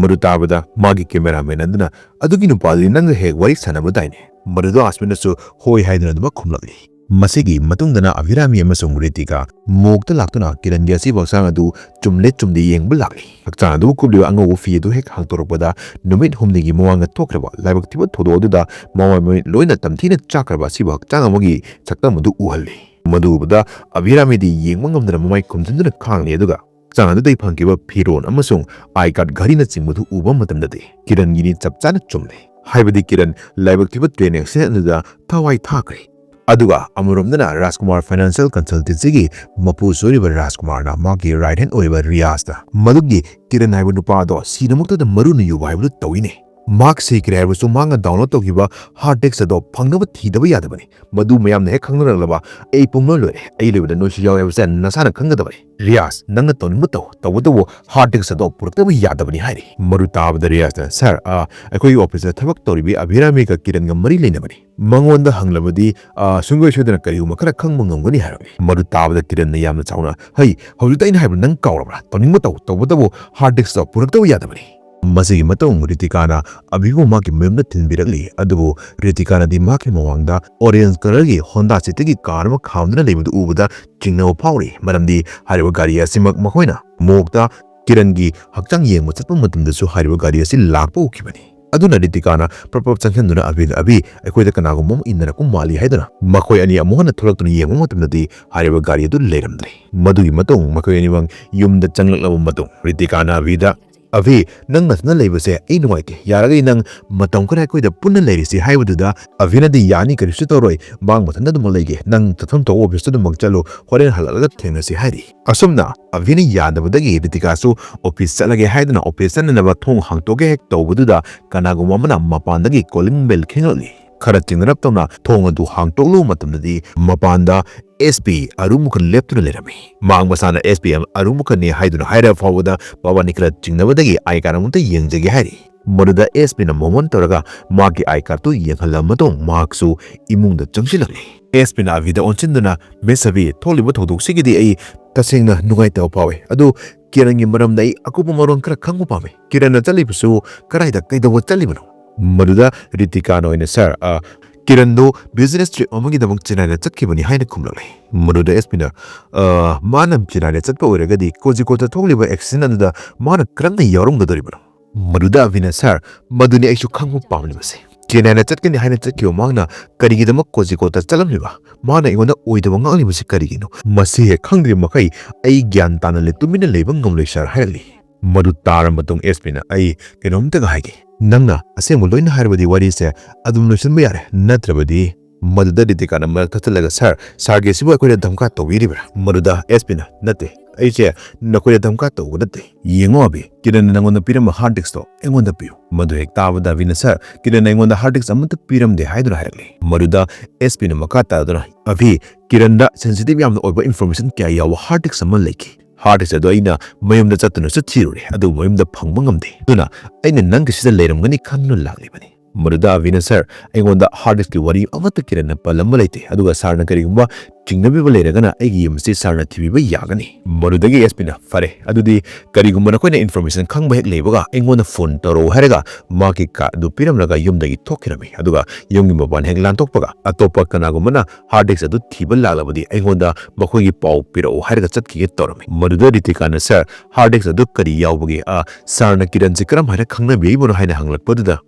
ꯃꯗꯨ ꯇꯥꯕꯗ ꯃꯥꯒꯤ ꯀꯦꯃꯦꯔꯥꯃꯦꯟ ꯑꯗꯨꯅ "ꯑꯗꯨꯒꯤ ꯅꯨꯄꯥꯗꯨꯗꯤ ꯅꯪꯒ ꯍꯦꯛ ꯋꯥꯔꯤ ꯁꯥꯟꯅꯕꯗꯥꯏꯅꯦ?" ꯃꯗꯨꯗ ꯑꯁ꯭ꯋꯤꯟꯅꯁꯨ "ꯍꯣꯏ" ꯍꯥꯏꯗꯨꯅ ꯑꯗꯨꯃꯛ ꯈꯨꯝꯂꯛꯂꯤ꯫ ꯃꯁꯤꯒꯤ ꯃꯇꯨꯡꯗꯅ ꯑꯕꯤꯔꯥꯃꯤ ꯑꯃꯁꯨꯡ ꯔꯤꯇꯤꯀꯥ ꯃꯣꯛꯇ ꯂꯥꯛꯇꯨꯅ ꯀꯤꯔꯟꯒꯤ ꯑꯁꯤꯕ ꯍꯛꯆꯥꯡ ꯑꯗꯨ ꯆꯨꯝꯂꯦ ꯆꯨꯝꯗꯦ ꯌꯦꯡꯕ ꯂꯥꯛꯂꯤ꯫ ꯍꯛꯆꯥꯡ ꯑꯗꯨ ꯀꯨꯞꯂꯤꯕ ꯑꯉꯧꯕ ꯐꯤ ꯑꯗꯨ ꯍꯦꯛ ꯍꯥꯡꯗꯣꯔꯛꯄꯗ ꯅꯨꯃꯤꯠ ꯍꯨꯝꯅꯤꯒꯤ ꯃꯃꯥꯡꯗ ꯊꯣꯛꯈ꯭ꯔꯕ ꯂꯥꯏꯕꯛ ꯊꯤꯕ ꯊꯧꯗꯣꯛ ꯑꯗꯨꯗ ꯃꯃꯥꯏ ꯃꯃꯤꯠ ꯂꯣꯏꯅ ꯇꯝꯊꯤꯅ ꯆꯥꯛꯈ꯭ꯔꯕ ꯑꯁꯤꯕ ꯍꯛꯆꯥꯡ ꯑꯃꯒꯤ ꯁꯛꯇꯝ ꯑꯗꯨ ꯎꯍꯜꯂꯤ꯫ ꯃꯗꯨ ꯎꯕꯗ ꯑꯕꯤꯔꯥꯃꯤꯗꯤ ꯌꯦꯡꯕ ꯉꯝꯗꯅ ꯃꯃꯥꯏ ꯈꯨꯝꯖꯤꯟꯗꯨꯅ ꯈꯥꯡꯂꯤ, ꯑꯗꯨꯒ ꯍꯛꯆꯥꯡ ꯑꯗꯨꯗꯒꯤ ꯐꯪꯈꯤꯕ ꯐꯤꯔꯣꯜ ꯑꯃꯁꯨꯡ ꯑꯥꯏ ꯀꯥꯔꯗ, ꯘꯔꯤꯅꯆꯤꯡꯕꯗꯨ ꯎꯕ ꯃꯇꯝꯗꯗꯤ ꯀꯤꯔꯟꯒꯤꯗꯤ ꯆꯞ ꯆꯥꯅ ꯆꯨꯝꯂꯦ꯫ ꯍꯥꯏꯕꯗꯤ ꯀꯤꯔꯟ ꯂꯥꯏꯕꯛ ꯊꯤꯕ ꯇ꯭ꯔꯦꯟ ꯑꯦꯛꯁꯤꯗꯦꯟ ꯑꯗꯨꯗ ꯊꯋꯥꯏ ꯊꯥꯈ꯭ꯔꯦ꯫ ꯑꯗꯨꯒ ꯑꯃꯔꯣꯝꯗꯅ ꯔꯥꯖꯀꯨꯃꯥꯔ ꯐꯥꯏꯅꯥꯟꯁꯤꯌꯦꯜ ꯀꯟꯁꯜꯇꯦꯟꯁꯤꯒꯤ ꯃꯄꯨꯁꯨ ꯑꯣꯏꯔꯤꯕ ꯔꯥꯖꯀꯨꯃꯥꯔꯅ ꯃꯍꯥꯛꯀꯤ ꯔꯥꯏꯠ ꯍꯦꯟ ꯑꯣꯏꯔꯤꯕ ꯔꯤꯌꯥꯖꯇ ꯃꯗꯨꯒꯤ ꯀꯤꯔꯟ ꯍꯥꯏꯕ ꯅꯨꯄꯥ ꯑꯗꯣ ꯁꯤꯅꯃꯛꯇꯗ ꯃꯔꯨꯅ ꯌꯨꯕ ꯍꯥꯏꯕꯗꯨ ꯇꯧꯏꯅꯦ꯫ ꯃꯍꯥꯛ ꯁꯤꯈ꯭ꯔꯦ ꯍꯥꯏꯔꯕꯁꯨ ꯃꯍꯥꯛꯅ ꯗꯥꯎꯟꯂꯣꯗ ꯇꯧꯈꯤꯕ ꯍꯥꯔꯗ ꯗꯤꯁꯛ ꯑꯗꯣ ꯐꯪꯅꯕ ꯊꯤꯗꯕ ꯌꯥꯗꯕꯅꯤ꯫ ꯃꯗꯨ ꯃꯌꯥꯝꯅ ꯍꯦꯛ ꯈꯪꯅꯔꯛꯂꯕ ꯑꯩ ꯄꯨꯝꯂꯣꯏ ꯂꯣꯏꯔꯦ, ꯑꯩ ꯂꯣꯏꯕꯗ ꯅꯣꯏꯁꯨ ꯌꯥꯎꯔꯦ ꯍꯥꯏꯕꯁꯦ ꯅꯁꯥꯅ ꯈꯪꯒꯗꯕꯅꯤ꯫ ꯔꯤꯌꯥꯖ, ꯅꯪꯅ ꯇꯧꯅꯤꯡꯕ ꯇꯧ, ꯇꯧꯕꯇꯕꯨ ꯍꯥꯔꯗ ꯗꯤꯁꯛ ꯑꯗꯣ ꯄꯨꯔꯛꯇꯕ ꯌꯥꯗꯕꯅꯤ ꯍꯥꯏꯔꯤ꯫ ꯃꯗꯨ ꯇꯥꯕꯗ ꯔꯤꯌꯥꯖꯅ, "ꯁꯥꯔ, ꯑ, ꯑꯩꯈꯣꯏꯒꯤ ꯑꯣꯐꯤꯁꯇ ꯊꯕꯛ ꯇꯧꯔꯤꯕꯤ ꯑꯕꯤꯔꯥꯃꯤꯒ ꯀꯤꯔꯟꯒ ꯃꯔꯤ ꯂꯩꯅꯕꯅꯤ꯫ ꯃꯉꯣꯟꯗ ꯍꯪꯂꯕꯗꯤ, ꯑ, ꯁꯨꯡꯁꯣꯏ ꯁꯣꯏꯗꯅ ꯀꯔꯤꯒꯨꯝꯕ ꯈꯔ ꯈꯪꯕ ꯉꯝꯒꯅꯤ" ꯍꯥꯏꯔꯝꯃꯤ꯫ ꯃꯗꯨ ꯇꯥꯕꯗ ꯀꯤꯔꯟꯅ ꯌꯥꯝꯅ ꯆꯥꯎꯅ, "ꯍꯩ, ꯍꯧꯖꯤꯛꯇ ꯑꯩꯅ ꯍꯥꯏꯕ ꯅꯪ ꯀꯥꯎꯔꯕ꯭ꯔꯥ? ꯇꯧꯅꯤꯡꯕ ꯇꯧ, ꯇꯧꯕꯇꯕꯨ ꯍꯥꯔꯗ ꯗꯤꯁꯛ ꯑꯗꯣ ꯄꯨꯔꯛꯇꯕ ꯌꯥꯗꯕꯅꯤ"꯫ ꯃꯁꯤꯒꯤ ꯃꯇꯨꯡ ꯔꯤꯇꯤꯀꯥꯅ ꯑꯕꯤꯕꯨ ꯃꯍꯥꯛꯀꯤ ꯃꯌꯨꯝꯗ ꯊꯤꯟꯕꯤꯔꯛꯂꯤ, ꯑꯗꯨꯕꯨ ꯔꯤꯇꯤꯀꯥꯅꯗꯤ ꯃꯍꯥꯛꯀꯤ ꯃꯃꯥꯡꯗ ꯑꯣꯔꯦꯟꯖ ꯀꯂꯔꯒꯤ ꯍꯣꯟꯗꯥ ꯁꯤꯇꯤꯒꯤ ꯀꯥꯔ ꯑꯃ ꯈꯥꯝꯗꯨꯅ ꯂꯩꯕꯗꯨ ꯎꯕꯗ ꯆꯤꯡꯅꯕ ꯐꯥꯎꯔꯤ, ꯃꯔꯝꯗꯤ ꯍꯥꯏꯔꯤꯕ ꯒꯥꯔꯤ ꯑꯁꯤꯃꯛ ꯃꯈꯣꯏꯅ ꯃꯣꯛꯇ ꯀꯤꯔꯟꯒꯤ ꯍꯛꯆꯥꯡ ꯌꯦꯡꯕ ꯆꯠꯄ ꯃꯇꯝꯗꯁꯨ ꯍꯥꯏꯔꯤꯕ ꯒꯥꯔꯤ ꯑꯁꯤ ꯂꯥꯛꯄ ꯎꯈꯤꯕꯅꯤ꯫ ꯑꯗꯨꯅ ꯔꯤꯇꯤꯀꯥꯅ ꯄ꯭ꯔꯞ ꯄ꯭ꯔꯞ ꯆꯪꯁꯤꯟꯗꯨꯅ ꯑꯕꯤꯗ, "ꯑꯕꯤ, ꯑꯩꯈꯣꯏꯗ ꯀꯅꯥꯒꯨꯝꯕ ꯑꯃ ꯏꯟꯅꯔꯛꯄ ꯃꯥꯜꯂꯤ" ꯍꯥꯏꯗꯨꯅ ꯃꯈꯣꯏ ꯑꯅꯤ ꯑꯃꯨꯛ ꯍꯟꯅ ꯊꯣꯛꯂꯛꯇꯨꯅ ꯌꯦꯡꯕ ꯃꯇꯝꯗꯗꯤ ꯍꯥꯏꯔꯤꯕ ꯒꯥꯔꯤ ꯑꯗꯨ ꯂꯩꯔꯝꯗ꯭ꯔꯦ꯫ ꯃꯗꯨꯒꯤ ꯃꯇꯨꯡ ꯃꯈꯣꯏ ꯑꯅꯤꯃꯛ ꯌꯨꯝꯗ ꯆꯪꯂꯛꯂꯕ ꯃꯇꯨꯡ ꯔꯤꯇꯤꯀꯥꯅ ꯑꯕꯤꯗ, "ꯑꯚꯤ, ꯅꯪ ꯅꯊꯟꯗ ꯂꯩꯕꯁꯦ ꯑꯩ ꯅꯨꯡꯉꯥꯏꯇꯦ꯫ ꯌꯥꯔꯒꯗꯤ ꯅꯪ ꯃꯇꯝ ꯈꯔ ꯑꯩꯈꯣꯏꯗ ꯄꯨꯟꯅ ꯂꯩꯔꯁꯤ" ꯍꯥꯏꯕꯗꯨꯗ ꯑꯚꯤꯅꯗꯤ, "ꯌꯥꯅꯤ, ꯀꯔꯤꯁꯨ ꯇꯧꯔꯣꯏ꯫ ꯃꯥꯡ ꯃꯊꯟꯗ ꯑꯗꯨꯃꯛ ꯂꯩꯒꯦ꯫ ꯅꯪ ꯆꯠꯐꯝ ꯊꯣꯛꯄ ꯑꯣꯐꯤꯁꯇ ꯑꯗꯨꯃꯛ ꯆꯠꯂꯨ꯫ ꯍꯣꯔꯦꯟ ꯍꯜꯂꯛꯂꯒ ꯊꯦꯡꯅꯁꯤ" ꯍꯥꯏꯔꯤ꯫ ꯑꯁꯨꯝꯅ ꯑꯚꯤꯅ ꯌꯥꯗꯕꯗꯒꯤ ꯔꯤꯇꯤꯀꯥꯁꯨ ꯑꯣꯐꯤꯁ ꯆꯠꯂꯒꯦ ꯍꯥꯏꯗꯨꯅ ꯑꯣꯐꯤꯁ ꯆꯠꯅꯅꯕ ꯊꯣꯡ ꯍꯥꯡꯇꯣꯛꯀꯦ ꯍꯦꯛ ꯇꯧꯕꯗꯨꯗ ꯀꯅꯥꯒꯨꯝꯕ ꯑꯃꯅ ꯃꯄꯥꯟꯗꯒꯤ ꯀꯣꯂꯤꯡ ꯕꯦꯜ ꯈꯤꯡꯂꯛꯂꯤ꯫ ꯈꯔ ꯆꯤꯡꯅꯔꯞ ꯇꯧꯅ ꯊꯣꯡ ꯑꯗꯨ ꯍꯥꯡꯇꯣꯛꯂꯨꯕ ꯃꯇꯝꯗꯗꯤ ꯃꯄꯥꯟꯗ ꯑꯦꯁ ꯄꯤ ꯑꯔꯨꯃꯨꯈꯟ ꯂꯦꯞꯇꯨꯅ ꯂꯩꯔꯝꯃꯤ꯫ ꯃꯥꯡ ꯃꯁꯥꯅ ꯑꯦꯁ ꯄꯤ ꯑꯔꯨꯃꯨꯈꯟꯅꯤ ꯍꯥꯏꯗꯨꯅ ꯍꯥꯏꯔꯕ ꯐꯥꯎꯕꯗ ꯃꯕꯥꯅꯤ ꯈꯔ ꯆꯤꯡꯅꯕꯗꯒꯤ ꯑꯥꯏ ꯀꯥꯔꯗ ꯑꯃꯨꯛꯇ ꯌꯦꯡꯖꯒꯦ ꯍꯥꯏꯔꯤ꯫ ꯃꯗꯨꯗ ꯑꯦꯁ ꯄꯤꯅ ꯃꯣꯃꯣꯟ ꯇꯧꯔꯒ ꯃꯥꯒꯤ ꯑꯥꯏ ꯀꯥꯔꯗꯇꯨ ꯌꯦꯡꯍꯜꯂꯕ ꯃꯇꯨꯡ ꯃꯍꯥꯛꯁꯨ ꯏꯃꯨꯡꯗ ꯆꯪꯁꯤꯜꯂꯛꯂꯤ꯫ ꯑꯦꯁ ꯄꯤꯅ ꯑꯚꯤꯗ ꯑꯣꯟꯁꯤꯟꯗꯨꯅ, "ꯃꯤꯁ ꯑꯚꯤ, ꯊꯣꯛꯂꯤꯕ ꯊꯧꯗꯣꯛꯁꯤꯒꯤꯗꯤ ꯑꯩ ꯇꯁꯦꯡꯅ ꯅꯨꯡꯉꯥꯏꯇꯕ ꯐꯥꯎꯏ꯫ ꯑꯗꯨ ꯀꯤꯔꯟꯒꯤ ꯃꯔꯝꯗ ꯑꯩ ꯑꯀꯨꯞꯄ ꯃꯔꯣꯜ ꯈꯔ ꯈꯪꯕ ꯄꯥꯝꯃꯤ꯫ ꯀꯤꯔꯟꯅ ꯆꯠꯂꯤꯕꯁꯨ ꯀꯗꯥꯏꯗ, ꯀꯩꯗꯧꯕ ꯆꯠꯂꯤꯕꯅꯣ?" ꯃꯗꯨꯗ ꯔꯤꯇꯤꯀꯥꯅ ꯑꯣꯏꯅ, "ꯁꯥꯔ, ꯑ, ꯀꯤꯔꯟꯗꯣ ꯕꯤꯖꯤꯅꯦꯁ ꯇ꯭ꯔꯤꯞ ꯑꯃꯒꯤꯗꯃꯛ ꯆꯦꯟꯅꯥꯏꯗ ꯆꯠꯈꯤꯕꯅꯤ" ꯍꯥꯏꯅ ꯈꯨꯝꯂꯛꯂꯦ꯫ ꯃꯗꯨꯗ ꯑꯦꯁ ꯄꯤꯅ, "ꯑ, ꯃꯥꯅ ꯆꯦꯟꯅꯥꯏꯗ ꯆꯠꯄ ꯑꯣꯏꯔꯒꯗꯤ ꯀꯣꯖꯤꯀꯣꯗꯇ ꯊꯣꯛꯂꯤꯕ ꯑꯦꯛꯁꯤꯗꯦꯟ ꯑꯗꯨꯗ ꯃꯥꯅ ꯀꯔꯝꯅ ꯌꯥꯎꯔꯝꯒꯗꯧꯔꯤꯕꯅꯣ?" ꯃꯗꯨꯗ ꯑꯚꯤꯅ, "ꯁꯥꯔ, ꯃꯗꯨꯅꯤ ꯑꯩꯁꯨ ꯈꯪꯕ ꯄꯥꯝꯂꯤꯕꯁꯦ꯫ ꯆꯦꯟꯅꯥꯏꯗ ꯆꯠꯀꯅꯤ ꯍꯥꯏꯅ ꯆꯠꯈꯤꯕ ꯃꯍꯥꯛꯅ ꯀꯔꯤꯒꯤꯗꯃꯛ ꯀꯣꯖꯤꯀꯣꯗꯇ ꯆꯠꯂꯝꯂꯤꯕ? ꯃꯥꯅ ꯑꯩꯉꯣꯟꯗ ꯑꯣꯏꯗꯕ ꯉꯥꯡꯂꯤꯕꯁꯤ ꯀꯔꯤꯒꯤꯅꯣ? ꯃꯁꯤ ꯍꯦꯛ ꯈꯪꯗ꯭ꯔꯤꯕ ꯃꯈꯩ ꯑꯩ ꯒ꯭ꯌꯥꯟ ꯇꯥꯅ ꯂꯩ-, ꯇꯨꯃꯤꯟꯅ ꯂꯩꯕ ꯉꯝꯂꯣꯏ, ꯁꯥꯔ" ꯍꯥꯏꯔꯛꯂꯤ꯫ ꯃꯗꯨ ꯇꯥꯔꯕ ꯃꯇꯨꯡ ꯑꯦꯁ ꯄꯤꯅ, "ꯑꯩ ꯀꯩꯅꯣꯝꯇꯒ ꯍꯥꯏꯒꯦ꯫ ꯅꯪꯅ ꯑꯁꯦꯡꯕ ꯂꯣꯏꯅ ꯍꯥꯏꯔꯕꯗꯤ ꯋꯥꯔꯤꯁꯦ ꯑꯗꯨꯝ ꯂꯣꯏꯁꯤꯟꯕ ꯌꯥꯔꯦ, ꯅꯠꯇ꯭ꯔꯕꯗꯤ..." ꯃꯗꯨꯗ ꯔꯤꯇꯤꯀꯥꯅ ꯃꯔꯛ ꯊꯠꯆꯜꯂꯒ, "ꯁꯥꯔ, ꯁꯥꯔꯒꯤ ꯑꯁꯤꯕꯨ ꯑꯩꯈꯣꯏꯗ ꯙꯝꯀꯥ ꯇꯧꯕꯤꯔꯤꯕ꯭ꯔꯥ?" ꯃꯗꯨꯗ ꯑꯦꯁ ꯄꯤꯅ, "ꯅꯠꯇꯦ, ꯑꯩꯁꯦ ꯅꯈꯣꯏꯗ ꯙꯝꯀꯥ ꯇꯧꯕ ꯅꯠꯇꯦ꯫ ꯌꯦꯡꯉꯣ ꯑꯕꯤ, ꯀꯤꯔꯟꯅ ꯅꯪꯉꯣꯟꯗ ꯄꯤꯔꯝꯕ ꯍꯥꯔꯗ ꯗꯤꯁꯛꯇꯣ ꯑꯩꯉꯣꯟꯗ ꯄꯤꯌꯨ"꯫ ꯃꯗꯨ ꯍꯦꯛ ꯇꯥꯕꯗ ꯑꯕꯤꯅ, "ꯁꯥꯔ, ꯀꯤꯔꯟꯅ ꯑꯩꯉꯣꯟꯗ ꯍꯥꯔꯗ ꯗꯤꯁꯛ ꯑꯃꯠꯇ ꯄꯤꯔꯝꯗꯦ" ꯍꯥꯏꯗꯨꯅ ꯍꯥꯏꯔꯛꯂꯤ꯫ ꯃꯗꯨꯗ ꯑꯦꯁ ꯄꯤꯅ ꯃꯈꯥ ꯇꯥꯗꯨꯅ, "ꯑꯕꯤ, ꯀꯤꯔꯟꯗ ꯁꯦꯟꯁꯤꯇꯤꯚ ꯌꯥꯝꯅ ꯑꯣꯏꯕ ꯏꯟꯐꯣꯔꯃꯦꯁꯟ ꯀꯌꯥ ꯌꯥꯎꯕ ꯍꯥꯔꯗ ꯗꯤꯁꯛ ꯑꯃ ꯂꯩꯈꯤ꯫ ꯍꯥꯔꯗ ꯗꯤꯁꯛ ꯑꯗꯨ ꯑꯩꯅ ꯃꯌꯨꯝꯗ ꯆꯠꯇꯨꯅꯁꯨ ꯊꯤꯔꯨꯔꯦ, ꯑꯗꯨꯕꯨ ꯃꯌꯨꯝꯗ ꯐꯪꯕ ꯉꯝꯗꯦ꯫ ꯑꯗꯨꯅ ꯑꯩꯅ ꯅꯪꯒꯤꯁꯤꯗ ꯂꯩꯔꯝꯒꯅꯤ ꯈꯟꯗꯨꯅ ꯂꯥꯛꯂꯤꯕꯅꯤ"꯫ ꯃꯗꯨꯗ ꯑꯕꯤꯅ, "ꯁꯥꯔ, ꯑꯩꯉꯣꯟꯗ ꯍꯥꯔꯗ ꯗꯤꯁꯛꯀꯤ ꯋꯥꯔꯤ ꯑꯃꯠꯇ ꯀꯤꯔꯟꯅ ꯄꯜꯂꯝꯕ ꯂꯩꯇꯦ, ꯑꯗꯨꯒ ꯁꯥꯔꯅ ꯀꯔꯤꯒꯨꯝꯕ ꯆꯤꯡꯅꯕꯤꯕ ꯂꯩꯔꯒꯅ ꯑꯩꯒꯤ ꯌꯨꯝ ꯑꯁꯤ ꯁꯥꯔꯅ ꯊꯤꯕꯤꯕ ꯌꯥꯒꯅꯤ"꯫ ꯃꯗꯨꯗꯒꯤ ꯑꯦꯁ ꯄꯤꯅ, "ꯐꯔꯦ, ꯑꯗꯨꯗꯤ ꯀꯔꯤꯒꯨꯝꯕ ꯅꯈꯣꯏꯅ ꯏꯟꯐꯣꯔꯃꯦꯁꯟ ꯈꯪꯕ ꯍꯦꯛ ꯂꯩꯕꯒ ꯑꯩꯉꯣꯟꯗ ꯐꯣꯟ ꯇꯧꯔꯛꯎ" ꯍꯥꯏꯔꯒ ꯃꯍꯥꯛꯀꯤ ꯀꯥꯔꯗ ꯑꯗꯨ ꯄꯤꯔꯝꯂꯒ ꯌꯨꯝꯗꯒꯤ ꯊꯣꯛꯈꯤꯔꯝꯃꯤ꯫ ꯑꯗꯨꯒ ꯌꯨꯝꯒꯤ ꯃꯄꯥꯟ ꯍꯦꯛ ꯂꯥꯟꯊꯣꯛꯄꯒ ꯑꯇꯣꯞꯄ ꯀꯅꯥꯒꯨꯝꯕꯅ ꯍꯥꯔꯗ ꯗꯤꯁꯛ ꯑꯗꯨ ꯊꯤꯕ ꯂꯥꯛꯂꯕꯗꯤ ꯑꯩꯉꯣꯟꯗ ꯃꯈꯣꯏꯒꯤ ꯄꯥꯎ ꯄꯤꯔꯛꯎ ꯍꯥꯏꯔꯒ ꯆꯠꯈꯤꯒꯦ ꯇꯧꯔꯝꯃꯤ꯫ ꯃꯗꯨꯗ ꯔꯤꯇꯤꯀꯥꯅ, "ꯁꯥꯔ, ꯍꯥꯔꯗ ꯗꯤꯁꯛ ꯑꯗꯨ ꯀꯔꯤ ꯌꯥꯎꯕꯒꯦ? ꯑ, ꯁꯥꯔꯅ ꯀꯤꯔꯟꯁꯤ ꯀꯔꯝ ꯍꯥꯏꯅ ꯈꯪꯅꯕꯤꯔꯤꯕꯅꯣ?" ꯍꯥꯏꯅ ꯍꯪꯂꯛꯄꯗꯨꯗ,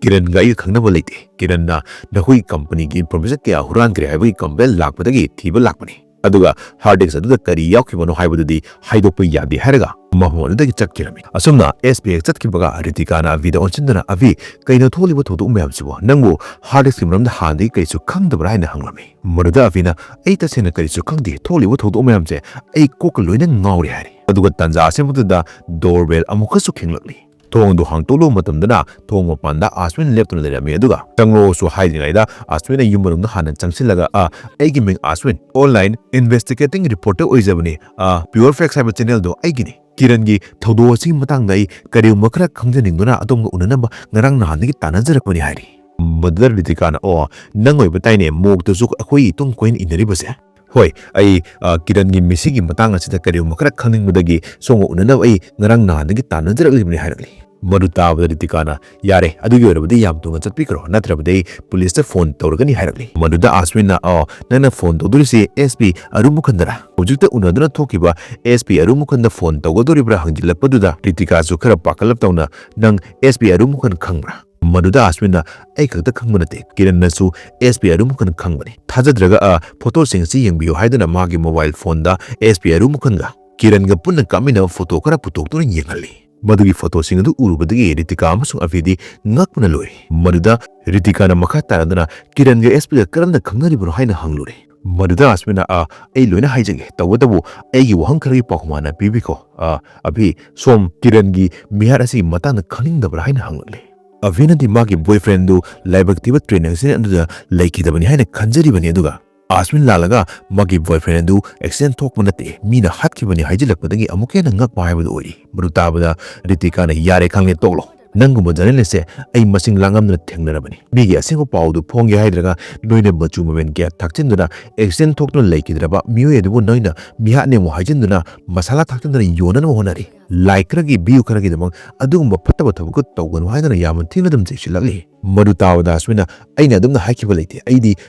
"ꯀꯤꯔꯟꯒ ꯑꯩꯒ ꯈꯪꯅꯕ ꯂꯩꯇꯦ꯫ ꯀꯤꯔꯟꯅ ꯅꯈꯣꯏꯒꯤ ꯀꯝꯄꯅꯤꯒꯤ ꯏꯟꯐꯣꯔꯃꯦꯁꯟ ꯀꯌꯥ ꯍꯨꯔꯥꯟꯈ꯭ꯔꯦ ꯍꯥꯏꯕꯒꯤ ꯀꯝꯄ꯭ꯂꯦꯟ ꯂꯥꯛꯄꯗꯒꯤ ꯊꯤꯕ ꯂꯥꯛꯄꯅꯤ꯫ ꯑꯗꯨꯒ ꯍꯥꯔꯗ ꯗꯤꯁꯛ ꯑꯗꯨꯗ ꯀꯔꯤ ꯌꯥꯎꯈꯤꯕꯅꯣ ꯍꯥꯏꯕꯗꯨꯗꯤ ꯍꯥꯏꯗꯣꯛꯄ ꯌꯥꯗꯦ" ꯍꯥꯏꯔꯒ ꯃꯐꯝ ꯑꯗꯨꯗꯒꯤ ꯆꯠꯈꯤꯔꯝꯃꯤ꯫ ꯑꯁꯨꯝꯅ ꯑꯦꯁ ꯄꯤ ꯍꯦꯛ ꯆꯠꯈꯤꯕꯒ ꯔꯤꯇꯤꯀꯥꯅ ꯑꯕꯤꯗ ꯑꯣꯟꯁꯤꯟꯗꯨꯅ, "ꯑꯕꯤ, ꯀꯩꯅꯣ ꯊꯣꯛꯂꯤꯕ ꯊꯧꯗꯣꯛ ꯃꯌꯥꯝꯁꯤꯕꯣ? ꯅꯪꯕꯨ ꯍꯥꯔꯗ ꯗꯤꯁꯛꯀꯤ ꯃꯔꯝꯗ ꯍꯥꯟꯅꯗꯒꯤ ꯀꯔꯤꯁꯨ ꯈꯪꯗꯕ꯭ꯔꯥ?" ꯍꯥꯏꯅ ꯍꯪꯂꯝꯃꯤ꯫ ꯃꯗꯨꯗ ꯑꯕꯤꯅ, "ꯑꯩ ꯇꯁꯦꯡꯅ ꯀꯔꯤꯁꯨ ꯈꯪꯗꯦ, ꯊꯣꯛꯂꯤꯕ ꯊꯧꯗꯣꯛ ꯃꯌꯥꯝꯁꯦ ꯑꯩ ꯀꯣꯛꯀ ꯂꯣꯏꯅ ꯉꯥꯎꯔꯦ" ꯍꯥꯏꯔꯤ꯫ ꯑꯗꯨꯒ ꯇꯥꯟꯖꯥ ꯑꯁꯤꯃꯛꯇꯗ ꯗꯣꯔꯕꯦꯜ ꯑꯃꯨꯛꯀꯁꯨ ꯈꯤꯡꯂꯛꯂꯤ꯫ ꯊꯣꯡꯗꯨ ꯍꯥꯡꯇꯣꯛꯂꯨꯕ ꯃꯇꯝꯗꯅ ꯊꯣꯡ ꯃꯄꯥꯟꯗ ꯑꯁꯋꯤꯟ ꯂꯦꯞꯇꯨꯅ ꯂꯩꯔꯝꯃꯤ꯫ ꯑꯗꯨꯒ ꯆꯪꯂꯛꯑꯣꯁꯨ ꯍꯥꯏꯗ꯭ꯔꯤꯉꯩꯗ ꯑꯁꯋꯤꯟꯅ ꯌꯨꯝ ꯃꯅꯨꯡꯗ ꯍꯥꯟꯅ ꯆꯪꯁꯤꯜꯂꯒ, "ꯑ, ꯑꯩꯒꯤ ꯃꯤꯡ ꯑꯁꯋꯤꯟ, ꯑꯣꯟꯂꯥꯏꯟ ꯏꯟꯚꯦꯁꯇꯤꯒꯦꯇꯤꯡ ꯔꯤꯄꯣꯔꯇꯔ ꯑꯣꯏꯖꯕꯅꯤ꯫ ꯑ, ꯄ꯭ꯌꯨꯔ ꯐꯦꯛꯁ ꯍꯥꯏꯕ ꯆꯦꯅꯦꯜꯗꯣ ꯑꯩꯒꯤꯅꯤ꯫ ꯀꯤꯔꯟꯒꯤ ꯊꯧꯗꯣꯛ ꯑꯁꯤꯒꯤ ꯃꯇꯥꯡꯗ ꯑꯩ ꯀꯔꯤꯒꯨꯝꯕ ꯈꯔ ꯈꯪꯖꯅꯤꯡꯗꯨꯅ ꯑꯗꯣꯝꯒ ꯎꯅꯅꯕ ꯉꯔꯥꯡ ꯅꯍꯥꯟꯗꯒꯤ ꯇꯥꯟꯅꯖꯔꯛꯄꯅꯤ" ꯍꯥꯏꯔꯤ꯫ ꯃꯗꯨꯗ ꯔꯤꯇꯤꯀꯥꯅ, "ꯑꯣ, ꯅꯪ ꯑꯣꯏꯕ ꯇꯥꯏꯅꯦ, ꯃꯣꯛꯇꯁꯨ ꯑꯩꯈꯣꯏꯒꯤ ꯇꯨꯡ ꯀꯣꯏꯅ ꯏꯟꯅꯔꯤꯕꯁꯦ?" "ꯍꯣꯏ, ꯑꯩ, ꯑ, ꯀꯤꯔꯟꯒꯤ ꯃꯤꯁꯤꯒꯤ ꯃꯇꯥꯡ ꯑꯁꯤꯗ ꯀꯔꯤꯒꯨꯝꯕ ꯈꯔ ꯈꯪꯅꯤꯡꯕꯗꯒꯤ ꯁꯣꯝꯒ ꯎꯅꯅꯕ ꯑꯩ ꯉꯔꯥꯡ ꯅꯍꯥꯟꯗꯒꯤ ꯇꯥꯟꯅꯖꯔꯛꯂꯤꯕꯅꯤ" ꯍꯥꯏꯔꯛꯂꯤ꯫ ꯃꯗꯨ ꯇꯥꯕꯗ ꯔꯤꯇꯤꯀꯥꯅ, "ꯌꯥꯔꯦ, ꯑꯗꯨꯒꯤ ꯑꯣꯏꯔꯕꯗꯤ ꯌꯥꯝ ꯊꯨꯅ ꯆꯠꯄꯤꯈ꯭ꯔꯣ, ꯅꯠꯇ꯭ꯔꯕꯗꯤ ꯑꯩ ꯄꯨꯂꯤꯁꯇ ꯐꯣꯟ ꯇꯧꯔꯒꯅꯤ" ꯍꯥꯏꯔꯛꯂꯤ꯫ ꯃꯗꯨꯗ ꯑꯁꯋꯤꯟꯅ, "ꯑꯣ, ꯅꯪꯅ ꯐꯣꯟ ꯇꯧꯗꯣꯔꯤꯁꯤ ꯑꯦꯁ ꯄꯤ ꯑꯔꯨꯃꯨꯈꯟꯗꯔꯥ? ꯍꯧꯖꯤꯛꯇ ꯎꯅꯗꯨꯅ ꯊꯣꯛꯈꯤꯕ ꯑꯦꯁ ꯄꯤ ꯑꯔꯨꯃꯨꯈꯟꯗ ꯐꯣꯟ ꯇꯧꯒꯗꯧꯔꯤꯕ꯭ꯔꯥ?" ꯍꯪꯖꯤꯜꯂꯛꯄꯗꯨꯗ ꯔꯤꯇꯤꯀꯥꯁꯨ ꯈꯔ ꯄꯥꯈꯠꯂꯞ ꯇꯧꯅ, "ꯅꯪ ꯑꯦꯁ ꯄꯤ ꯑꯔꯨꯃꯨꯈꯟ ꯈꯪꯕ꯭ꯔꯥ?" ꯃꯗꯨꯗ ꯑꯁꯋꯤꯟꯅ, "ꯑꯩ ꯈꯛꯇ ꯈꯪꯕ ꯅꯠꯇꯦ, ꯀꯤꯔꯟꯅꯁꯨ ꯑꯦꯁ ꯄꯤ ꯑꯔꯨꯃꯨꯈꯟ ꯈꯪꯕꯅꯤ꯫ ꯊꯥꯖꯗ꯭ꯔꯒ, ꯑ, ꯐꯣꯇꯣꯁꯤꯡ ꯑꯁꯤ ꯌꯦꯡꯕꯤꯌꯨ" ꯍꯥꯏꯗꯨꯅ ꯃꯥꯒꯤ ꯃꯣꯕꯥꯏꯜ ꯐꯣꯟꯗ ꯑꯦꯁ ꯄꯤ ꯑꯔꯨꯃꯨꯈꯟꯒ ꯀꯤꯔꯟꯒ ꯄꯨꯟꯅ ꯀꯥꯞꯃꯤꯟꯅꯕ ꯐꯣꯇꯣ ꯈꯔ ꯄꯨꯊꯣꯛꯇꯨꯅ ꯌꯦꯡꯍꯜꯂꯤ꯫ ꯃꯗꯨꯒꯤ ꯐꯣꯇꯣꯁꯤꯡ ꯑꯗꯨ ꯎꯔꯨꯕꯗꯒꯤ ꯔꯤꯇꯤꯀꯥ ꯑꯃꯁꯨꯡ ꯑꯕꯤꯗꯤ ꯉꯛꯄꯅ ꯂꯣꯏꯔꯦ꯫ ꯃꯗꯨꯗ ꯔꯤꯇꯤꯀꯥꯅ ꯃꯈꯥ ꯇꯥꯔꯗꯨꯅ, "ꯀꯤꯔꯟꯒ ꯑꯦꯁ ꯄꯤꯒ ꯀꯔꯝꯅ ꯈꯪꯅꯔꯤꯕꯅꯣ?" ꯍꯥꯏꯅ ꯍꯪꯂꯨꯔꯦ꯫ ꯃꯗꯨꯗ ꯑꯁꯃꯤꯅ, "ꯑ, ꯑꯩ ꯂꯣꯏꯅ ꯍꯥꯏꯖꯒꯦ, ꯇꯧꯕꯇꯕꯨ ꯑꯩꯒꯤ ꯋꯥꯍꯪ ꯈꯔꯒꯤ ꯄꯥꯎꯈꯨꯝ ꯍꯥꯟꯅ ꯄꯤꯕꯤꯈꯣ꯫ ꯑ, ꯑꯕꯤ, ꯁꯣꯝ ꯀꯤꯔꯟꯒꯤ ꯃꯤꯍꯥꯠ ꯑꯁꯤꯒꯤ ꯃꯇꯥꯡꯗ ꯈꯪꯅꯤꯡꯗꯕ꯭ꯔꯥ?" ꯍꯥꯏꯅ ꯍꯪꯂꯛꯂꯦ꯫ ꯑꯕꯤꯅꯗꯤ ꯃꯥꯒꯤ ꯕꯣꯏꯐ꯭ꯔꯦꯟꯗꯨ ꯂꯥꯏꯕꯛ ꯊꯤꯕ ꯇ꯭ꯔꯦꯟ ꯑꯦꯛꯁꯤꯗꯦꯟ ꯑꯗꯨꯗ ꯂꯩꯈꯤꯗꯕꯅꯤ ꯍꯥꯏꯅ ꯈꯟꯖꯔꯤꯕꯅꯤ, ꯑꯗꯨꯒ ꯑꯁꯃꯤꯟ ꯂꯥꯛꯂꯒ ꯃꯥꯒꯤ ꯕꯣꯏꯐ꯭ꯔꯦꯟ ꯑꯗꯨ ꯑꯦꯛꯁꯤꯗꯦꯟ ꯊꯣꯛꯄ ꯅꯠꯇꯦ, ꯃꯤꯅ ꯍꯥꯠꯈꯤꯕꯅꯤ ꯍꯥꯏꯖꯤꯜꯂꯛꯄꯗꯒꯤ ꯑꯃꯨꯛꯀ ꯍꯦꯟꯅ ꯉꯛꯄ ꯍꯥꯏꯕꯗꯨ ꯑꯣꯏꯔꯤ꯫ ꯃꯗꯨ ꯇꯥꯕꯗ ꯔꯤꯇꯤꯀꯥꯅ, "ꯌꯥꯔꯦ, ꯈꯪꯂꯦ, ꯇꯣꯛꯂꯣ꯫ ꯅꯪꯒꯨꯝꯕ ꯖꯔꯅꯦꯂꯤꯁꯁꯦ ꯑꯩ ꯃꯁꯤꯡ ꯂꯥꯡꯉꯝꯗꯅ ꯊꯦꯡꯅꯔꯕꯅꯤ꯫ ꯃꯤꯒꯤ ꯑꯁꯦꯡꯕ ꯄꯥꯎꯗꯨ ꯐꯣꯡꯒꯦ ꯍꯥꯏꯗ꯭ꯔꯒ ꯅꯣꯏꯅ ꯃꯆꯨ ꯃꯃꯦꯟ ꯀꯌꯥ ꯊꯥꯛꯆꯤꯟꯗꯨꯅ ꯑꯦꯛꯁꯤꯗꯦꯟ ꯊꯣꯛꯇꯨꯅ ꯂꯩꯈꯤꯗ꯭ꯔꯕ ꯃꯤꯑꯣꯏ ꯑꯗꯨꯕꯨ ꯅꯣꯏꯅ ꯃꯤꯍꯥꯠꯅꯦ ꯑꯃꯨꯛ ꯍꯥꯏꯖꯤꯟꯗꯨꯅ ꯃꯁꯥꯂꯥ ꯊꯥꯛꯆꯤꯟꯗꯨꯅ ꯌꯣꯟꯅꯅꯕ ꯍꯣꯠꯅꯔꯤ꯫ ꯂꯥꯏꯛ ꯈꯔꯒꯤ, ꯚ꯭ꯌꯨ ꯈꯔꯒꯤꯗꯃꯛ ꯑꯗꯨꯒꯨꯝꯕ ꯐꯠꯇꯕ ꯊꯕꯛꯇꯨ ꯇꯧꯒꯅꯨ" ꯍꯥꯏꯗꯨꯅ ꯌꯥꯝꯅ ꯊꯤꯅ ꯑꯗꯨꯝ ꯆꯩꯁꯤꯜꯂꯛꯂꯤ꯫ ꯃꯗꯨ ꯇꯥꯕꯗ ꯑꯁꯃꯤꯅ, "ꯑꯩꯅ ꯑꯗꯨꯝꯅ ꯍꯥꯏꯈꯤꯕ ꯂꯩꯇꯦ, ꯑꯩꯗꯤ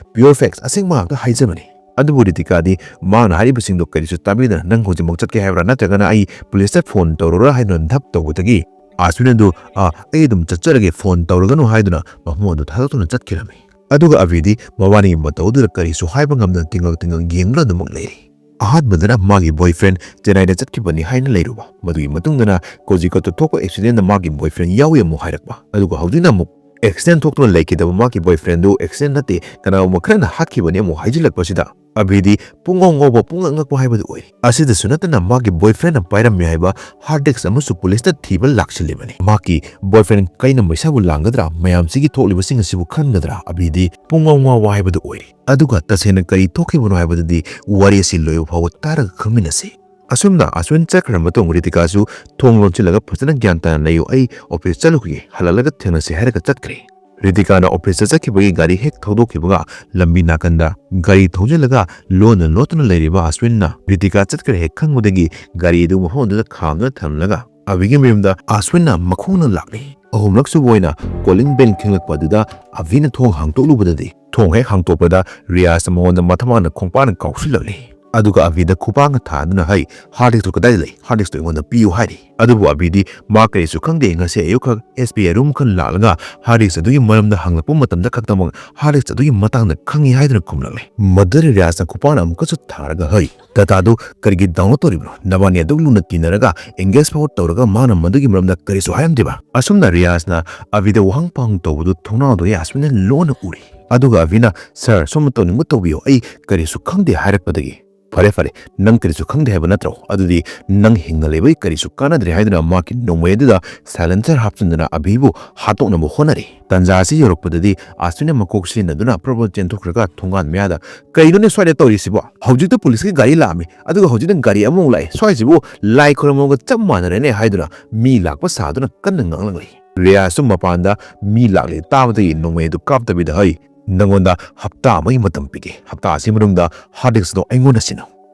ꯄ꯭ꯌꯨꯔ ꯐꯦꯛꯁ, ꯑꯁꯦꯡꯕ ꯉꯥꯛꯇ ꯍꯥꯏꯖꯕꯅꯤ"꯫ ꯑꯗꯨꯕꯨ ꯔꯤꯇꯤꯀꯥꯗꯤ ꯃꯍꯥꯛꯅ ꯍꯥꯏꯔꯤꯕꯁꯤꯡꯗꯣ ꯀꯔꯤꯁꯨ ꯇꯥꯕꯤꯗꯅ, "ꯅꯪ ꯍꯧꯖꯤꯛꯃꯛ ꯆꯠꯀꯦ ꯍꯥꯏꯕ꯭ꯔꯥ, ꯅꯠꯇ꯭ꯔꯒꯅ ꯑꯩ ꯄꯨꯂꯤꯁꯇ ꯐꯣꯟ ꯇꯧꯔꯨꯔꯥ?" ꯍꯥꯏꯗꯨꯅ ꯙꯞ ꯇꯧꯕꯗꯒꯤ ꯑꯁꯃꯤꯟ ꯑꯗꯨ, "ꯑ, ꯑꯩ ꯑꯗꯨꯝ ꯆꯠꯆꯔꯒꯦ, ꯐꯣꯟ ꯇꯧꯔꯒꯅꯨ" ꯍꯥꯏꯗꯨꯅ ꯃꯐꯝ ꯑꯗꯨ ꯊꯥꯗꯣꯛꯇꯨꯅ ꯆꯠꯈꯤꯔꯝꯃꯤ꯫ ꯑꯗꯨꯒ ꯑꯕꯤꯗꯤ ꯃꯕꯥꯅꯤꯒꯤ ꯃꯇꯧ ꯑꯗꯨꯗ ꯀꯔꯤꯁꯨ ꯍꯥꯏꯕ ꯉꯝꯗꯅ ꯇꯤꯡꯉꯛ ꯇꯤꯡꯉꯛ ꯌꯦꯡꯗꯨꯅ ꯑꯗꯨꯃꯛ ꯂꯩꯔꯤ꯫ ꯑꯍꯥꯟꯕꯗꯅ ꯃꯥꯒꯤ boyfriend ꯆꯦꯟꯅꯥꯏꯗ ꯆꯠꯈꯤꯕꯅꯤ ꯍꯥꯏꯅ ꯂꯩꯔꯨꯕ, ꯃꯗꯨꯒꯤ ꯃꯇꯨꯡꯗꯅ ꯀꯣꯖꯤꯀꯣꯠꯇ ꯊꯣꯛꯄ accidentꯅ ꯃꯥꯒꯤ boyfriend ꯌꯥꯎꯏ ꯑꯃꯨꯛ ꯍꯥꯏꯔꯛꯄ, ꯑꯗꯨꯒ ꯍꯧꯖꯤꯛꯅ ꯑꯃꯨꯛ accident ꯊꯣꯛꯇꯨꯅ ꯂꯩꯈꯤꯗꯕ ꯃꯥꯒꯤ boyfriendꯗꯨ accident ꯅꯠꯇꯦ, ꯀꯅꯥꯒꯨꯝꯕ ꯈꯔꯅ ꯍꯥꯠꯈꯤꯕꯅꯤ ꯑꯃꯨꯛ ꯍꯥꯏꯖꯤꯜꯂꯛꯄꯁꯤꯗ ꯑꯕꯤꯗꯤ ꯄꯨꯡꯉꯥꯎ ꯉꯥꯎꯕ, ꯄꯨꯡꯉꯛ ꯉꯛꯄ ꯍꯥꯏꯕꯗꯨ ꯑꯣꯏ꯫ ꯑꯁꯤꯗꯁꯨ ꯅꯠꯇꯅ ꯃꯥꯒꯤ boyfriendꯅ ꯄꯥꯏꯔꯝꯃꯤ ꯍꯥꯏꯕ hard disk ꯑꯃꯁꯨ ꯄꯨꯂꯤꯁꯅ ꯊꯤꯕ ꯂꯥꯛꯁꯤꯜꯂꯤꯕꯅꯤ꯫ ꯃꯍꯥꯛꯀꯤ boyfriend ꯀꯩꯅ ꯃꯩꯁꯥꯕꯨ ꯂꯥꯡꯒꯗ꯭ꯔꯥ, ꯃꯌꯥꯝꯁꯤꯒꯤ ꯊꯣꯛꯂꯤꯕꯁꯤꯡ ꯑꯁꯤꯕꯨ ꯈꯟꯒꯗ꯭ꯔꯥ, ꯑꯕꯤꯗꯤ ꯄꯨꯡꯉꯥꯎ ꯉꯥꯎꯕ ꯍꯥꯏꯕꯗꯨ ꯑꯣꯏꯔꯤ꯫ ꯑꯗꯨꯒ ꯇꯁꯦꯡꯅ ꯀꯔꯤ ꯊꯣꯛꯈꯤꯕꯅꯣ ꯍꯥꯏꯕꯗꯨꯗꯤ ꯋꯥꯔꯤ ꯑꯁꯤ ꯂꯣꯏꯕ ꯐꯥꯎꯕ ꯇꯥꯔꯒ ꯈꯪꯃꯤꯟꯅꯁꯤ꯫ ꯑꯁꯨꯝꯅ ꯑꯁꯋꯤꯟ ꯆꯠꯈ꯭ꯔ ꯃꯇꯨꯡ ꯔꯤꯇꯤꯀꯥꯁꯨ ꯊꯣꯡ ꯂꯣꯟꯁꯤꯜꯂꯒ ꯐꯖꯅ ꯒ꯭ꯌꯥꯟ ꯇꯥꯅ ꯂꯩꯌꯨ, ꯑꯩ office ꯆꯠꯂꯨꯈꯤꯒꯦ, ꯍꯜꯂꯛꯂꯒ ꯊꯦꯡꯅꯁꯤ ꯍꯥꯏꯔꯒ ꯆꯠꯈ꯭ꯔꯦ꯫ ꯔꯤꯇꯤꯀꯥꯅ officeꯇ ꯆꯠꯈꯤꯕꯒꯤ ꯒꯥꯔꯤ ꯍꯦꯛ ꯊꯧꯗꯣꯛꯈꯤꯕꯒ ꯂꯝꯕꯤ ꯅꯥꯀꯟꯗ ꯒꯥꯔꯤ ꯊꯧꯖꯤꯜꯂꯒ ꯂꯣꯟꯅ ꯂꯣꯠꯇꯨꯅ ꯂꯩꯔꯤꯕ ꯑꯁꯋꯤꯟꯅ ꯔꯤꯇꯤꯀꯥ ꯆꯠꯈ꯭ꯔꯦ ꯍꯦꯛ ꯈꯪꯕꯗꯒꯤ ꯒꯥꯔꯤ ꯑꯗꯨ ꯃꯐꯝ ꯑꯗꯨꯗ ꯈꯥꯝꯗꯨꯅ ꯊꯝꯂꯒ ꯑꯕꯤꯒꯤ ꯃꯌꯨꯝꯗ ꯑꯁꯋꯤꯟꯅ ꯃꯈꯣꯡꯅ ꯂꯥꯛꯂꯤ꯫ ꯑꯍꯨꯝꯂꯛ ꯁꯨꯕ ꯑꯣꯏꯅ calling bell ꯈꯤꯡꯂꯛꯄ ꯑꯗꯨꯗ ꯑꯕꯤꯅ ꯊꯣꯡ ꯍꯥꯡꯗꯣꯛꯂꯨꯕꯗꯗꯤ ꯊꯣꯡ ꯍꯦꯛ ꯍꯥꯡꯗꯣꯛꯄꯗ ꯔꯤꯌꯥꯖꯅ ꯃꯉꯣꯟꯗ ꯃꯊꯃꯥꯅ ꯈꯣꯡꯄꯥꯛꯅ ꯀꯥꯎꯁꯤꯜꯂꯛꯂꯤ꯫ ꯑꯗꯨꯒ ꯑꯕꯤꯗ ꯈꯨꯄꯥꯛꯅ ꯊꯥꯗꯨꯅ, "ꯍꯩ, hard diskꯇꯨ ꯀꯗꯥꯏꯗ ꯂꯩ? Hard diskꯇꯨ ꯑꯩꯉꯣꯟꯗ ꯄꯤꯌꯨ" ꯍꯥꯏꯔꯤ꯫ ꯑꯗꯨꯕꯨ ꯑꯕꯤꯗꯤ ꯃꯥ ꯀꯔꯤꯁꯨ ꯈꯪꯗꯦ꯫ ꯉꯁꯤ ꯑꯌꯨꯛꯈꯛ SP ꯑꯔꯨꯝ ꯈꯟ ꯂꯥꯛꯂꯒ hard disk ꯑꯗꯨꯒꯤ ꯃꯔꯝꯗ ꯍꯪꯂꯛꯄ ꯃꯇꯝꯗ ꯈꯛꯇꯃꯛ hard disk ꯑꯗꯨꯒꯤ ꯃꯇꯥꯡꯗ ꯈꯪꯉꯤ ꯍꯥꯏꯗꯨꯅ ꯈꯨꯝꯂꯛꯂꯦ꯫ ꯃꯗꯨꯗ ꯔꯤꯌꯥꯖꯅ ꯈꯨꯄꯥꯛꯅ ꯑꯃꯨꯛꯀꯁꯨ ꯊꯥꯔꯒ, "ꯍꯩ, dataꯗꯨ ꯀꯔꯤꯒꯤ download ꯇꯧꯔꯤꯕꯅꯣ? ꯅꯕꯥꯅꯤ ꯑꯗꯨꯛ ꯂꯨꯅ ꯇꯤꯟꯅꯔꯒ engage ꯐꯥꯎ ꯇꯧꯔꯒ ꯃꯥꯅ ꯃꯗꯨꯒꯤ ꯃꯔꯝꯗ ꯀꯔꯤꯁꯨ ꯍꯥꯏꯔꯝꯗꯦꯕ?" ꯑꯁꯨꯝꯅ ꯔꯤꯌꯥꯖꯅ ꯑꯕꯤꯗ ꯋꯥꯍꯪ ꯄꯥꯎꯍꯪ ꯇꯧꯕꯗꯨ ꯊꯣꯡꯅꯥꯎꯗꯒꯤ ꯑꯁꯋꯤꯟꯅ ꯂꯣꯟꯅ ꯎꯔꯤ꯫ ꯑꯗꯨꯒ ꯑꯕꯤꯅ, "Sir, ꯁꯣꯝꯅ ꯇꯧꯅꯤꯡꯕ ꯇꯧꯕꯤꯌꯨ, ꯑꯩ ꯀꯔꯤꯁꯨ ꯈꯪꯗꯦ" ꯍꯥꯏꯔꯛꯄꯗꯒꯤ, "ꯐꯔꯦ, ꯐꯔꯦ, ꯅꯪ ꯀꯔꯤꯁꯨ ꯈꯪꯗꯦ ꯍꯥꯏꯕ ꯅꯠꯇ꯭ꯔꯣ? ꯑꯗꯨꯗꯤ ꯅꯪ ꯍꯤꯡꯅ ꯂꯩꯕꯒꯤ ꯀꯔꯤꯁꯨ ꯀꯥꯟꯅꯗ꯭ꯔꯦ" ꯍꯥꯏꯗꯨꯅ ꯃꯍꯥꯛꯀꯤ ꯅꯣꯡꯃꯩ ꯑꯗꯨꯗ silencer ꯍꯥꯞꯆꯤꯟꯗꯨꯅ ꯑꯕꯤꯕꯨ ꯍꯥꯠꯇꯣꯛꯅꯕ ꯍꯣꯠꯅꯔꯤ꯫ ꯇꯟꯖꯥ ꯑꯁꯤ ꯌꯧꯔꯛꯄꯗꯗꯤ ꯑꯁꯋꯤꯟꯅ ꯃꯀꯣꯛ ꯁꯤꯖꯤꯟꯅꯗꯨꯅ ꯄ꯭ꯔꯣꯕꯣꯠ ꯆꯦꯟꯊꯣꯛꯈ꯭ꯔꯒ ꯊꯣꯡꯒꯥꯟ ꯃꯌꯥꯗ, "ꯀꯩꯅꯣꯅꯦ ꯁ꯭ꯋꯥꯏꯗ ꯇꯧꯔꯤꯁꯤꯕꯣ? ꯍꯧꯖꯤꯛꯇ ꯄꯨꯂꯤꯁꯀꯤ ꯒꯥꯔꯤ ꯂꯥꯛꯑꯝꯃꯤ, ꯑꯗꯨꯒ ꯍꯧꯖꯤꯛꯅ ꯒꯥꯔꯤ ꯑꯃꯃꯨꯛ ꯂꯥꯛꯑꯦ꯫ ꯁ꯭ꯋꯥꯏꯁꯤꯕꯨ ꯂꯥꯏ ꯈꯣꯏꯔꯝꯕꯒ ꯆꯞ ꯃꯥꯟꯅꯔꯦꯅꯦ" ꯍꯥꯏꯗꯨꯅ ꯃꯤ ꯂꯥꯛꯄ ꯁꯥꯗꯨꯅ ꯀꯟꯅ ꯉꯥꯡꯂꯛꯂꯤ꯫ ꯔꯤꯌꯥꯖꯁꯨ ꯃꯄꯥꯟꯗ ꯃꯤ ꯂꯥꯛꯂꯦ ꯇꯥꯕꯗꯒꯤ ꯅꯣꯡꯃꯩ ꯑꯗꯨ ꯀꯥꯞꯇꯕꯤꯗ, "ꯍꯩ, ꯅꯪꯉꯣꯟꯗ ꯍꯞꯇꯥ ꯑꯃꯒꯤ ꯃꯇꯝ ꯄꯤꯒꯦ꯫ ꯍꯞꯇꯥ ꯑꯁꯤꯒꯤ ꯃꯅꯨꯡꯗ hard diskꯇꯣ ꯑꯩꯉꯣꯟꯗ ꯁꯤꯟꯅꯧ꯫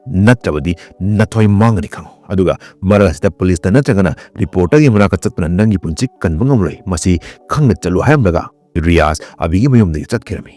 ꯅꯠꯇ꯭ꯔꯕꯗꯤ ꯅꯊꯣꯏ ꯃꯥꯡꯒꯅꯤ ꯈꯪꯉꯨ꯫ ꯑꯗꯨꯒ ꯃꯔꯛ ꯑꯁꯤꯗ ꯄꯨꯂꯤꯁꯇ ꯅꯠꯇ꯭ꯔꯒꯅ reporterꯒꯤ ꯃꯅꯥꯛꯇ ꯆꯠꯇꯨꯅ ꯅꯪꯒꯤ ꯄꯨꯟꯁꯤ ꯀꯟꯕ ꯉꯝꯂꯣꯏ꯫ ꯃꯁꯤ ꯈꯪꯅ ꯆꯠꯂꯨ" ꯍꯥꯏꯔꯝꯂꯒ ꯔꯤꯌꯥꯖ ꯑꯕꯤꯒꯤ ꯃꯌꯨꯝꯗꯒꯤ ꯆꯠꯈꯤꯔꯝꯃꯤ꯫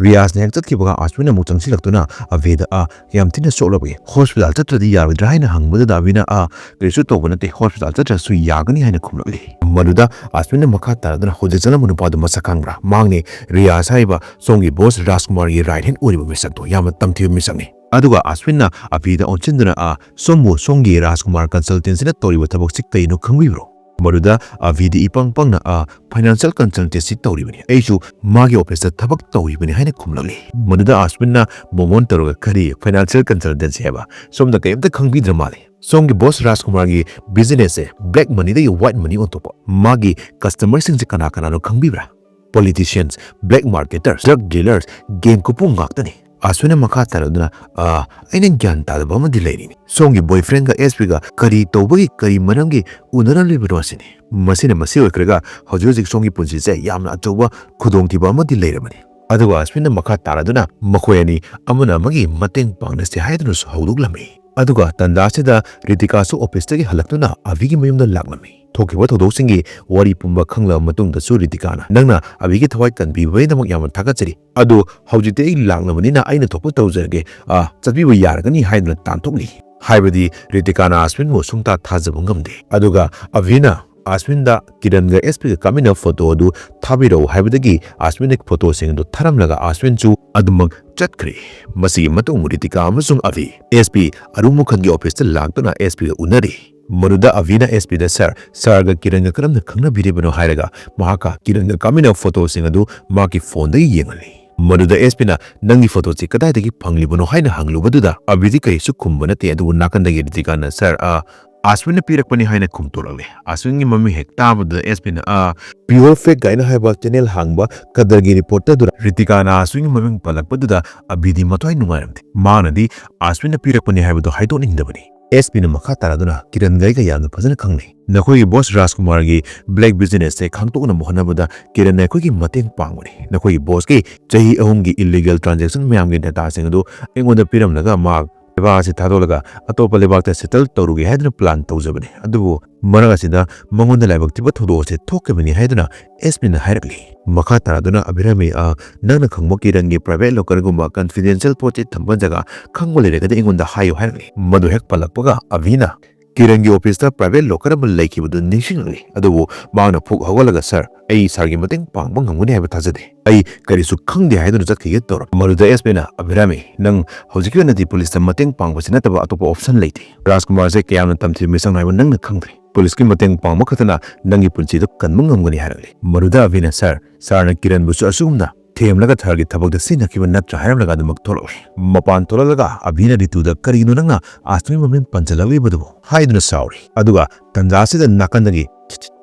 ꯔꯤꯌꯥꯖꯅ ꯍꯦꯛ ꯆꯠꯈꯤꯕꯒ ꯑꯁꯋꯤꯟ ꯑꯃꯨꯛ ꯆꯪꯁꯤꯜꯂꯛꯇꯨꯅ ꯑꯕꯤꯗ ꯑ ꯌꯥꯝ ꯊꯤꯅ ꯁꯣꯛꯂꯕꯒꯤ ꯍꯣꯁꯄꯤꯇꯥꯜ ꯆꯠꯇ꯭ꯔꯗꯤ ꯌꯥꯔꯣꯏꯗ꯭ꯔꯥ ꯍꯥꯏꯅ ꯍꯪꯕꯗꯨꯗ ꯑꯕꯤꯅ ꯑ ꯀꯔꯤꯁꯨ ꯇꯧꯕ ꯅꯠꯇꯦ, ꯍꯣꯁꯄꯤꯇꯥꯜ ꯆꯠꯇ꯭ꯔꯁꯨ ꯌꯥꯒꯅꯤ ꯍꯥꯏꯅ ꯈꯨꯝꯂꯛꯂꯤ꯫ ꯃꯗꯨꯗ ꯑꯁꯋꯤꯟꯅ ꯃꯈꯥ ꯇꯥꯔꯗꯨꯅ ꯍꯧꯖꯤꯛ ꯆꯠꯂꯝꯕ ꯅꯨꯄꯥꯗꯨ ꯃꯁꯛ ꯈꯪꯕ꯭ꯔꯥ? ꯃꯍꯥꯛꯅꯤ ꯔꯤꯌꯥꯖ ꯍꯥꯏꯔꯤꯕ ꯁꯣꯝꯒꯤ ꯕꯣꯁ ꯔꯥꯖꯀꯨꯃꯥꯔꯒꯤ ꯔꯥꯏꯠ ꯍꯦꯟ ꯑꯣꯏꯔꯤꯕ ꯃꯤꯁꯛꯇꯣ, ꯌꯥꯝꯅ ꯇꯝꯊꯤꯕ ꯃꯤꯁꯛꯅꯤ꯫ ꯑꯗꯨꯒ ꯑꯁꯋꯤꯟꯅ ꯑꯕꯤꯗ ꯑꯣꯟꯁꯤꯟꯗꯨꯅ ꯑ ꯁꯣꯝꯕꯨ ꯁꯣꯝꯒꯤ ꯔꯥꯖꯀꯨꯃꯥꯔ ꯀꯟꯁꯜꯇꯦꯟꯁꯤꯅ ꯇꯧꯔꯤꯕ ꯊꯕꯛꯁꯤ ꯀꯩꯅꯣ ꯈꯪꯕꯤꯕ꯭ꯔꯣ? ꯃꯗꯨꯗ ꯑꯕꯤꯗꯤ ꯏꯄꯪ ꯄꯪꯅ ꯑ ꯐꯥꯏꯅꯥꯟꯁꯤꯌꯦꯜ ꯀꯟꯁꯜꯇꯦꯟꯁꯤ ꯇꯧꯔꯤꯕꯅꯤ, ꯑꯩꯁꯨ ꯃꯥꯒꯤ ꯑꯣꯐꯤꯁꯇ ꯊꯕꯛ ꯇꯧꯔꯤꯕꯅꯤ ꯍꯥꯏꯅ ꯈꯨꯝꯂꯛꯂꯤ꯫ ꯃꯗꯨꯗ ꯑꯁꯋꯤꯟꯅ ꯃꯣꯃꯣꯟ ꯇꯧꯔꯒ ꯀꯔꯤ ꯐꯥꯏꯅꯥꯟꯁꯤꯌꯦꯜ ꯀꯟꯁꯜꯇꯦꯟꯁꯤ ꯍꯥꯏꯕ? ꯁꯣꯝꯗ ꯀꯔꯤꯝꯇ ꯈꯪꯕꯤꯗ꯭ꯔ ꯃꯥꯜꯂꯤ꯫ ꯁꯣꯝꯒꯤ ꯕꯣꯁ ꯔꯥꯖꯀꯨꯃꯥꯔꯒꯤ ꯕꯤꯖꯤꯅꯦꯁꯁꯦ ꯕ꯭ꯂꯦꯛ ꯃꯅꯤꯗꯒꯤ ꯋꯥꯏꯠ ꯃꯅꯤ ꯑꯣꯟꯊꯣꯛꯄ, ꯃꯥꯒꯤ ꯀꯁꯇꯃꯔꯁꯤꯡꯁꯦ ꯀꯅꯥ ꯀꯅꯥꯅꯣ ꯈꯪꯕꯤꯕ꯭ꯔꯥ? ꯄꯣꯂꯤꯇꯤꯁꯤꯌꯟꯁ, ꯕ꯭ꯂꯦꯛ ꯃꯥꯔꯀꯦꯇꯔꯁ, ꯗ꯭ꯔꯒ ꯗꯤꯂꯔꯁ, ꯒꯦꯡ ꯀꯨꯄꯨ ꯉꯥꯛꯇꯅꯤ꯫ ꯑꯁꯋꯤꯟꯅ ꯃꯈꯥ ꯇꯥꯔꯗꯨꯅ, "ꯑ, ꯑꯩꯅ ꯒ꯭ꯌꯥꯟ ꯇꯥꯗꯕ ꯑꯃꯗꯤ ꯂꯩꯔꯤꯅꯤ꯫ ꯁꯣꯝꯒꯤ ꯕꯣꯏꯐ꯭ꯔꯦꯟꯒ ꯑꯦꯁ ꯄꯤꯒ ꯀꯔꯤ ꯇꯧꯕꯒꯤ, ꯀꯔꯤ ꯃꯔꯝꯒꯤ ꯎꯅꯔꯝꯂꯤꯕꯅꯣ ꯁꯤꯅꯤ꯫ ꯃꯁꯤꯅ ꯃꯁꯤ ꯑꯣꯏꯈ꯭ꯔꯒ ꯍꯧꯖꯤꯛ ꯍꯧꯖꯤꯛ ꯁꯣꯝꯒꯤ ꯄꯨꯟꯁꯤꯁꯦ ꯌꯥꯝꯅ ꯑꯆꯧꯕ ꯈꯨꯗꯣꯡꯊꯤꯕ ꯑꯃꯗꯤ ꯂꯩꯔꯕꯅꯤ꯫" ꯑꯗꯨꯒ ꯑꯁꯋꯤꯟꯅ ꯃꯈꯥ ꯇꯥꯔꯗꯨꯅ ꯃꯈꯣꯏ ꯑꯅꯤ ꯑꯃꯅ ꯑꯃꯒꯤ ꯃꯇꯦꯡ ꯄꯥꯡꯅꯁꯤ ꯍꯥꯏꯗꯨꯅꯁꯨ ꯍꯧꯗꯣꯛꯂꯝꯃꯤ꯫ ꯑꯗꯨꯒ ꯇꯟꯖꯥ ꯑꯁꯤꯗ ꯔꯤꯇꯤꯀꯥꯁꯨ ꯑꯣꯐꯤꯁꯇꯒꯤ ꯍꯜꯂꯛꯇꯨꯅ ꯑꯕꯤꯒꯤ ꯃꯌꯨꯝꯗ ꯂꯥꯛꯂꯝꯃꯤ꯫ ꯊꯣꯛꯈꯤꯕ ꯊꯧꯗꯣꯛꯁꯤꯡꯒꯤ ꯋꯥꯔꯤ ꯄꯨꯝꯕ ꯈꯪꯂꯕ ꯃꯇꯨꯡꯗꯁꯨ ꯔꯤꯇꯤꯀꯥꯅ, "ꯅꯪꯅ ꯑꯕꯤꯒꯤ ꯊꯋꯥꯏ ꯀꯟꯕꯤꯕꯒꯤꯗꯃꯛ ꯌꯥꯝꯅ ꯊꯥꯒꯠꯆꯔꯤ꯫ ꯑꯗꯨ ꯍꯧꯖꯤꯛꯇꯤ ꯑꯩ ꯂꯥꯛꯂꯕꯅꯤꯅ ꯑꯩꯅ ꯊꯣꯛꯄ ꯇꯧꯖꯔꯒꯦ, ꯑ, ꯆꯠꯄꯤꯕ ꯌꯥꯔꯒꯅꯤ" ꯍꯥꯏꯗꯨꯅ ꯇꯥꯟꯊꯣꯛꯂꯤ꯫ ꯍꯥꯏꯕꯗꯤ ꯔꯤꯇꯤꯀꯥꯅ ꯑꯁꯋꯤꯟꯕꯨ ꯁꯨꯡꯊꯥ ꯊꯥꯖꯕ ꯉꯝꯗꯦ꯫ ꯑꯗꯨꯒ ꯑꯕꯤꯅ ꯑꯁꯋꯤꯟꯗ ꯀꯤꯔꯟꯒ ꯑꯦꯁ ꯄꯤꯒ ꯀꯥꯞꯃꯤꯟꯅꯕ ꯐꯣꯇꯣ ꯑꯗꯨ ꯊꯥꯕꯤꯔꯛꯎ ꯍꯥꯏꯕꯗꯒꯤ ꯑꯁꯋꯤꯟꯅ ꯐꯣꯇꯣꯁꯤꯡ ꯑꯗꯨ ꯊꯥꯔꯝꯂꯒ ꯑꯁꯋꯤꯟꯁꯨ ꯑꯗꯨꯃꯛ ꯆꯠꯈ꯭ꯔꯦ꯫ ꯃꯁꯤꯒꯤ ꯃꯇꯨꯡ ꯔꯤꯇꯤꯀꯥ ꯑꯃꯁꯨꯡ ꯑꯕꯤ ꯑꯦꯁ ꯄꯤ ꯑꯔꯨ ꯃꯈꯜꯒꯤ ꯑꯣꯐꯤꯁꯇ ꯂꯥꯛꯇꯨꯅ ꯑꯦꯁ ꯄꯤꯒ ꯎꯅꯔꯤ꯫ ꯃꯗꯨꯗ ꯑꯕꯤꯅ ꯑꯦꯁ ꯄꯤꯗ, "ꯁꯥꯔ, ꯁꯥꯔꯒ ꯀꯤꯔꯟꯒ ꯀꯔꯝꯅ ꯈꯪꯅꯕꯤꯔꯤꯕꯅꯣ?" ꯍꯥꯏꯔꯒ ꯃꯍꯥꯛꯀ ꯀꯤꯔꯟꯒ ꯀꯥꯞꯃꯤꯟꯅꯕ ꯐꯣꯇꯣꯁꯤꯡ ꯑꯗꯨ ꯃꯍꯥꯛꯀꯤ ꯐꯣꯟꯗꯒꯤ ꯌꯦꯡꯍꯜꯂꯤ꯫ ꯃꯗꯨꯗ ꯑꯦꯁ ꯄꯤꯅ, "ꯅꯪꯒꯤ ꯐꯣꯇꯣꯁꯤ ꯀꯗꯥꯏꯗꯒꯤ ꯐꯪꯂꯤꯕꯅꯣ?" ꯍꯥꯏꯅ ꯍꯪꯂꯨꯕꯗꯨꯗ ꯑꯕꯤꯗꯤ ꯀꯔꯤꯁꯨ ꯈꯨꯝꯕ ꯅꯠꯇꯦ꯫ ꯑꯗꯨꯕꯨ ꯅꯥꯀꯟꯗꯒꯤ ꯔꯤꯇꯤꯀꯥꯅ, "ꯁꯥꯔ, ꯑ, ꯑꯁꯋꯤꯟꯅ ꯄꯤꯔꯛꯄꯅꯤ" ꯍꯥꯏꯅ ꯈꯨꯝꯇꯣꯔꯛꯂꯦ꯫ ꯑꯁꯋꯤꯟꯒꯤ ꯃꯃꯤꯡ ꯍꯦꯛ ꯇꯥꯕꯗꯨꯗ ꯑꯦꯁ ꯄꯤꯅ, "ꯑ, ꯄꯤꯌꯣꯔ ꯐꯦꯛ" ꯀꯥꯏꯅ ꯍꯥꯏꯕ ꯆꯦꯅꯦꯜ ꯍꯥꯡꯕ ꯀꯗꯔꯒꯤ ꯔꯤꯄꯣꯔꯇꯔꯗꯨꯅ ꯔꯤꯇꯤꯀꯥꯅ ꯑꯁꯋꯤꯟꯒꯤ ꯃꯃꯤꯡ ꯄꯜꯂꯛꯄꯗꯨꯗ ꯑꯕꯤꯗꯤ ꯃꯊ꯭ꯋꯥꯏ ꯅꯨꯡꯉꯥꯏꯔꯝꯗꯦ꯫ ꯃꯥꯅꯗꯤ ꯑꯁꯋꯤꯟꯅ ꯄꯤꯔꯛꯄꯅꯤ ꯍꯥꯏꯕꯗꯨ ꯍꯥꯏꯗꯣꯛꯅꯤꯡꯗꯕꯅꯤ꯫ ꯑꯦꯁ ꯄꯤꯅ ꯃꯈꯥ ꯇꯥꯔꯗꯨꯅ, "ꯀꯤꯔꯟꯒ ꯑꯩꯒ ꯌꯥꯝꯅ ꯐꯖꯅ ꯈꯪꯅꯩ꯫ ꯅꯈꯣꯏꯒꯤ ꯕꯣꯁ ꯔꯥꯖꯀꯨꯃꯥꯔꯒꯤ ꯕ꯭ꯂꯦꯛ ꯕꯤꯖꯤꯅꯦꯁꯁꯦ ꯈꯪꯗꯣꯛꯅꯕ ꯍꯣꯠꯅꯕꯗ ꯀꯤꯔꯟꯅ ꯑꯩꯈꯣꯏꯒꯤ ꯃꯇꯦꯡ ꯄꯥꯡꯕꯅꯤ꯫ ꯅꯈꯣꯏꯒꯤ ꯕꯣꯁꯀꯤ ꯆꯍꯤ ꯑꯍꯨꯝꯒꯤ ꯏꯂꯤꯒꯦꯜ ꯇ꯭ꯔꯥꯟꯖꯦꯛꯁꯟ ꯃꯌꯥꯝꯒꯤ ꯗꯦꯇꯥꯁꯤꯡ ꯑꯗꯨ ꯑꯩꯉꯣꯟꯗ ꯄꯤꯔꯝꯂꯒ ꯃꯍꯥꯛ ꯂꯩꯕꯥꯛ ꯑꯁꯤ ꯊꯥꯗꯣꯛꯂꯒ ꯑꯇꯣꯞꯄ ꯂꯩꯕꯥꯛꯇ ꯁꯦꯇꯜ ꯇꯧꯔꯨꯒꯦ ꯍꯥꯏꯗꯨꯅ ꯄ꯭ꯂꯥꯟ ꯇꯧꯖꯕꯅꯤ, ꯑꯗꯨꯕꯨ ꯃꯔꯛ ꯑꯁꯤꯗ ꯃꯉꯣꯟꯗ ꯂꯥꯏꯕꯛ ꯊꯤꯕ ꯊꯧꯗꯣꯛ ꯑꯁꯤ ꯊꯣꯛꯈꯤꯕꯅꯤ ꯍꯥꯏꯗꯨꯅ ꯑꯦꯁ ꯄꯤꯅ ꯍꯥꯏꯔꯛꯂꯤ꯫ ꯃꯈꯥ ꯇꯥꯔꯗꯨꯅ ꯑꯚꯤꯔꯥꯃꯤ, "ꯑ, ꯅꯪꯅ ꯈꯪꯕ ꯀꯤꯔꯟꯒꯤ ꯄ꯭ꯔꯥꯏꯚꯦꯠ ꯂꯣꯀꯔꯒꯨꯝꯕ ꯀꯟꯐꯤꯗꯦꯟꯁꯤꯌꯦꯜ ꯄꯣꯠ ꯆꯩ ꯊꯝꯕ ꯖꯒꯥ ꯈꯪꯕ ꯂꯩꯔꯒꯗꯤ ꯑꯩꯉꯣꯟꯗ ꯍꯥꯏꯌꯨ" ꯍꯥꯏꯔꯛꯂꯤ꯫ ꯃꯗꯨ ꯍꯦꯛ ꯄꯜꯂꯛꯄꯒ ꯑꯚꯤꯅ ꯀꯤꯔꯟꯒꯤ ꯑꯣꯐꯤꯁꯇ ꯄ꯭ꯔꯥꯏꯚꯦꯠ ꯂꯣꯀꯔ ꯑꯃ ꯂꯩꯈꯤꯕꯗꯨ ꯅꯤꯡꯁꯤꯡꯂꯛꯂꯤ꯫ ꯑꯗꯨꯕꯨ ꯃꯍꯥꯛꯅ ꯐꯨꯛ ꯍꯧꯒꯠꯂꯒ, "ꯁꯥꯔ, ꯑꯩ ꯁꯥꯔꯒꯤ ꯃꯇꯦꯡ ꯄꯥꯡꯕ ꯉꯝꯒꯅꯤ ꯍꯥꯏꯕ ꯊꯥꯖꯗꯦ꯫ ꯑꯩ ꯀꯔꯤꯁꯨ ꯈꯪꯗꯦ" ꯍꯥꯏꯗꯨꯅ ꯆꯠꯈꯤꯒꯦ ꯇꯧꯔꯝꯃꯤ꯫ ꯃꯗꯨꯗ ꯑꯦꯁ ꯄꯤꯅ, "ꯑꯚꯤꯔꯥꯃꯤ, ꯅꯪ ꯍꯧꯖꯤꯛꯀꯤ ꯑꯣꯏꯅꯗꯤ ꯄꯨꯂꯤꯁꯇ ꯃꯇꯦꯡ ꯄꯥꯡꯕꯁꯤ ꯅꯠꯇꯕ ꯑꯇꯣꯞꯄ ꯑꯣꯞꯁꯟ ꯂꯩꯇꯦ꯫ ꯔꯥꯖꯀꯨꯃꯥꯔꯁꯦ ꯀꯌꯥꯝꯅ ꯇꯝꯊꯤꯕ ꯃꯤꯁꯛꯅꯣ ꯍꯥꯏꯕ ꯅꯪꯅ ꯈꯪꯗ꯭ꯔꯦ꯫ ꯄꯨꯂꯤꯁꯀꯤ ꯃꯇꯦꯡ ꯄꯥꯡꯕ ꯈꯛꯇꯅ ꯅꯪꯒꯤ ꯄꯨꯟꯁꯤꯗ ꯀꯟꯕ ꯉꯝꯒꯅꯤ" ꯍꯥꯏꯔꯛꯂꯤ꯫ ꯃꯗꯨꯗ ꯑꯚꯤꯅ, "ꯁꯥꯔ, ꯁꯥꯔꯅ ꯀꯤꯔꯟꯕꯨꯁꯨ ꯑꯁꯤꯒꯨꯝꯅ ꯊꯦꯝꯂꯒ ꯁꯥꯔꯒꯤ ꯊꯕꯛꯇ ꯁꯤꯖꯤꯟꯅꯈꯤꯕ ꯅꯠꯇ꯭ꯔꯥ?" ꯍꯥꯏꯔꯝꯂꯒ ꯑꯗꯨꯃꯛ ꯊꯣꯛꯂꯛꯂꯦ꯫ ꯃꯄꯥꯟ ꯊꯣꯛꯂꯛꯂꯒ ꯑꯚꯤꯅ ꯔꯤꯇꯨꯗ, "ꯀꯔꯤꯒꯤꯅꯣ ꯅꯪꯅ ꯑꯁꯃꯤꯒꯤ ꯃꯃꯤꯡ ꯄꯟꯁꯤꯜꯂꯛꯂꯤꯕꯗꯨꯕꯨ?" ꯍꯥꯏꯗꯨꯅ ꯁꯥꯎꯔꯤ꯫ ꯑꯗꯨꯒ ꯇꯟꯖꯥ ꯑꯁꯤꯗ ꯅꯥꯀꯟꯗꯒꯤ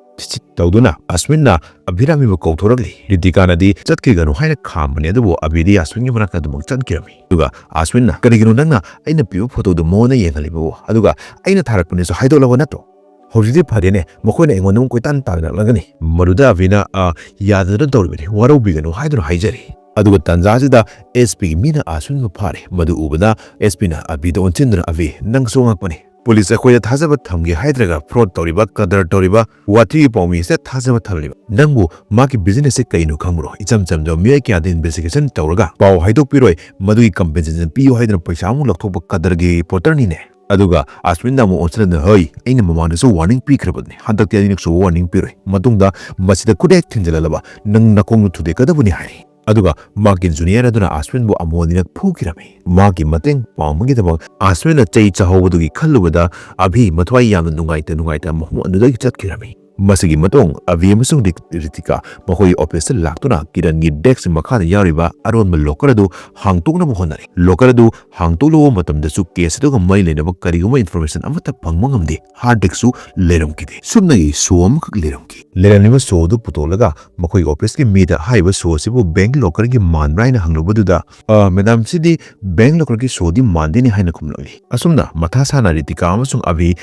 ꯇꯧꯗꯨꯅ ꯑꯁꯃꯤꯟꯅ ꯑꯚꯤꯔꯥꯃꯤꯕꯨ ꯀꯧꯊꯣꯔꯛꯂꯤ꯫ ꯔꯤꯇꯤꯀꯥꯅꯗꯤ ꯆꯠꯈꯤꯒꯅꯨ ꯍꯥꯏꯅ ꯈꯥꯝꯕꯅꯤ, ꯑꯗꯨꯕꯨ ꯑꯚꯤꯗꯤ ꯑꯁꯃꯤꯟꯒꯤ ꯃꯅꯥꯛꯇ ꯑꯗꯨꯃꯛ ꯆꯠꯈꯤꯔꯝꯃꯤ꯫ ꯑꯗꯨꯒ ꯑꯁꯃꯤꯟꯅ, "ꯀꯔꯤꯒꯤꯅꯣ ꯅꯪꯅ ꯑꯩꯅ ꯄꯤꯕ ꯐꯣꯇꯣꯗꯨ ꯃꯉꯣꯟꯗ ꯌꯦꯡꯍꯜꯂꯤꯕꯕꯨ? ꯑꯗꯨꯒ ꯑꯩꯅ ꯊꯥꯔꯛꯄꯅꯦꯁꯨ ꯍꯥꯏꯗꯣꯛꯂꯕ ꯅꯠꯇ꯭ꯔꯣ? ꯍꯧꯖꯤꯛꯇꯤ ꯐꯔꯦꯅꯦ, ꯃꯈꯣꯏꯅ ꯑꯩꯉꯣꯟꯗ ꯑꯃꯨꯛ ꯀꯣꯏꯇꯥꯟ ꯇꯥꯟꯅꯔꯛꯂꯒꯅꯤ꯫" ꯃꯗꯨꯗ ꯑꯚꯤꯅ, "ꯑ, ꯌꯥꯗꯗꯅ ꯇꯧꯔꯤꯕꯅꯤ, ꯋꯥꯔꯧꯕꯤꯒꯅꯨ" ꯍꯥꯏꯗꯨꯅ ꯍꯥꯏꯖꯔꯤ꯫ ꯑꯗꯨꯒ ꯇꯟꯖꯥꯁꯤꯗ ꯑꯦꯁ ꯄꯤꯒꯤ ꯃꯤꯅ ꯑꯁꯃꯤꯟꯕꯨ ꯐꯥꯔꯦ꯫ ꯃꯗꯨ ꯎꯕꯗ ꯑꯦꯁ ꯄꯤꯅ ꯑꯚꯤꯗ ꯑꯣꯟꯁꯤꯟꯗꯨꯅ, "ꯑꯚꯤ, ꯅꯪꯁꯨ ꯑꯉꯛꯄꯅꯤ꯫ ꯄꯨꯂꯤꯁ ꯑꯩꯈꯣꯏꯗ ꯊꯥꯖꯕ ꯊꯝꯒꯦ ꯍꯥꯏꯗ꯭ꯔꯒ ꯐ꯭ꯔꯣꯗ ꯇꯧꯔꯤꯕ, ꯀꯗꯔ ꯇꯧꯔꯤꯕ, ꯋꯥꯊꯤꯒꯤ ꯄꯥꯎꯃꯤꯁꯤꯗ ꯊꯥꯖꯕ ꯊꯝꯂꯤꯕ ꯅꯪꯕꯨ ꯃꯥꯒꯤ ꯕꯤꯖꯤꯅꯦꯁꯁꯦ ꯀꯩꯅꯣ ꯈꯪꯕ꯭ꯔꯣ? ꯏꯆꯝ ꯆꯝꯖꯕ ꯃꯤꯑꯣꯏ ꯀꯌꯥꯗ ꯏꯟꯚꯦꯁꯇꯤꯒꯦꯁꯟ ꯇꯧꯔꯒ ꯄꯥꯎ ꯍꯥꯏꯗꯣꯛꯄꯤꯔꯣꯏ, ꯃꯗꯨꯒꯤ ꯀꯝꯄꯦꯟꯁꯦꯁꯟ ꯄꯤꯌꯨ ꯍꯥꯏꯗꯨꯅ ꯄꯩꯁꯥ ꯑꯃꯨꯛ ꯂꯧꯊꯣꯛꯄ ꯀꯗꯔꯒꯤ ꯔꯤꯄꯣꯔꯇꯔꯅꯤꯅꯦ꯫" ꯑꯗꯨꯒ ꯑꯁꯃꯤꯟꯗ ꯑꯃꯨꯛ ꯑꯣꯟꯁꯤꯜꯂꯗꯨꯅ, "ꯍꯣꯏ, ꯑꯩꯅ ꯃꯃꯥꯡꯗꯁꯨ ꯋꯥꯔꯅꯤꯡ ꯄꯤꯈ꯭ꯔꯕꯅꯤ, ꯍꯟꯗꯛꯇꯤ ꯑꯅꯤꯔꯛꯁꯨꯕ ꯋꯥꯔꯅꯤꯡ ꯄꯤꯔꯣꯏ, ꯃꯇꯨꯡꯗ ꯃꯁꯤꯗ ꯈꯨꯠ ꯍꯦꯛ ꯊꯤꯟꯖꯤꯜꯂꯕ ꯅꯪ ꯅꯈꯣꯡꯗꯨ ꯊꯨꯗꯦꯛꯀꯗꯕꯅꯤ" ꯍꯥꯏꯔꯤ꯫ ꯑꯗꯨꯒ ꯃꯍꯥꯛꯀꯤ ꯖꯨꯅꯤꯌꯔ ꯑꯗꯨꯅ ꯑꯁꯃꯤꯟꯕꯨ ꯑꯃꯨꯛ ꯑꯅꯤꯔꯛ ꯐꯨꯈꯤꯔꯝꯃꯤ꯫ ꯃꯍꯥꯛꯀꯤ ꯃꯇꯦꯡ ꯄꯥꯡꯕꯒꯤꯗꯃꯛ ꯑꯁꯃꯤꯟꯅ ꯆꯩ ꯆꯥꯍꯧꯕꯗꯨꯒꯤ ꯈꯜꯂꯨꯕꯗ ꯑꯚꯤ ꯃꯊ꯭ꯋꯥꯏ ꯌꯥꯝꯅ ꯅꯨꯡꯉꯥꯏꯇ ꯅꯨꯡꯉꯥꯏꯇ ꯃꯐꯝ ꯑꯗꯨꯗꯒꯤ ꯆꯠꯈꯤꯔꯝꯃꯤ꯫ ꯃꯁꯤꯒꯤ ꯃꯇꯨꯡ ꯑꯚꯤ ꯑꯃꯁꯨꯡ ꯔꯤꯛ-, ꯔꯤꯇꯤꯀꯥ ꯃꯈꯣꯏꯒꯤ ꯑꯣꯐꯤꯁꯇ ꯂꯥꯛꯇꯨꯅ ꯀꯤꯔꯟꯒꯤ ꯗꯦꯁ꯭ꯛꯀꯤ ꯃꯈꯥꯗ ꯌꯥꯎꯔꯤꯕ ꯑꯔꯣꯟꯕ ꯂꯣꯀꯔ ꯑꯗꯨ ꯍꯥꯡꯗꯣꯛꯅꯕ ꯍꯣꯠꯅꯔꯤ꯫ ꯂꯣꯀꯔ ꯑꯗꯨ ꯍꯥꯡꯗꯣꯛꯂꯨꯕ ꯃꯇꯝꯗꯁꯨ ꯀꯦꯁ ꯑꯗꯨꯒ ꯃꯔꯤ ꯂꯩꯅꯕ ꯀꯔꯤꯒꯨꯝꯕ ꯏꯟꯐꯣꯔꯃꯦꯁꯟ ꯑꯃꯠꯇ ꯐꯪꯕ ꯉꯝꯗꯦ꯫ ꯍꯥꯔꯗ ꯗꯤꯁ꯭ꯛꯁꯨ ꯂꯩꯔꯝꯈꯤꯗꯦ꯫ ꯁꯨꯞꯅꯒꯤ ꯁꯣ ꯑꯃꯈꯛ ꯂꯩꯔꯝꯈꯤ꯫ ꯂꯩꯔꯝꯂꯤꯕ ꯁꯣ ꯑꯗꯨ ꯄꯨꯊꯣꯛꯂꯒ ꯃꯈꯣꯏꯒꯤ ꯑꯣꯐꯤꯁꯀꯤ ꯃꯤꯗ ꯍꯥꯏꯔꯤꯕ ꯁꯣ ꯑꯁꯤꯕꯨ ꯕꯦꯡꯛ ꯂꯣꯀꯔꯒꯤ ꯃꯥꯟꯕ꯭ꯔꯥ ꯍꯥꯏꯅ ꯍꯪꯂꯨꯕꯗꯨꯗ, "ꯑ, ꯃꯦꯗꯥꯝ, ꯁꯤꯗꯤ ꯕꯦꯡꯛ ꯂꯣꯀꯔꯒꯤ ꯁꯣꯗꯤ ꯃꯥꯟꯗꯦꯅꯦ" ꯍꯥꯏꯅ ꯈꯨꯝꯂꯛꯂꯤ꯫ ꯑꯁꯨꯝꯅ ꯃꯊꯥ ꯁꯥꯅ ꯔꯤꯇꯤꯀꯥ ꯑꯃꯁꯨꯡ ꯑꯚꯤ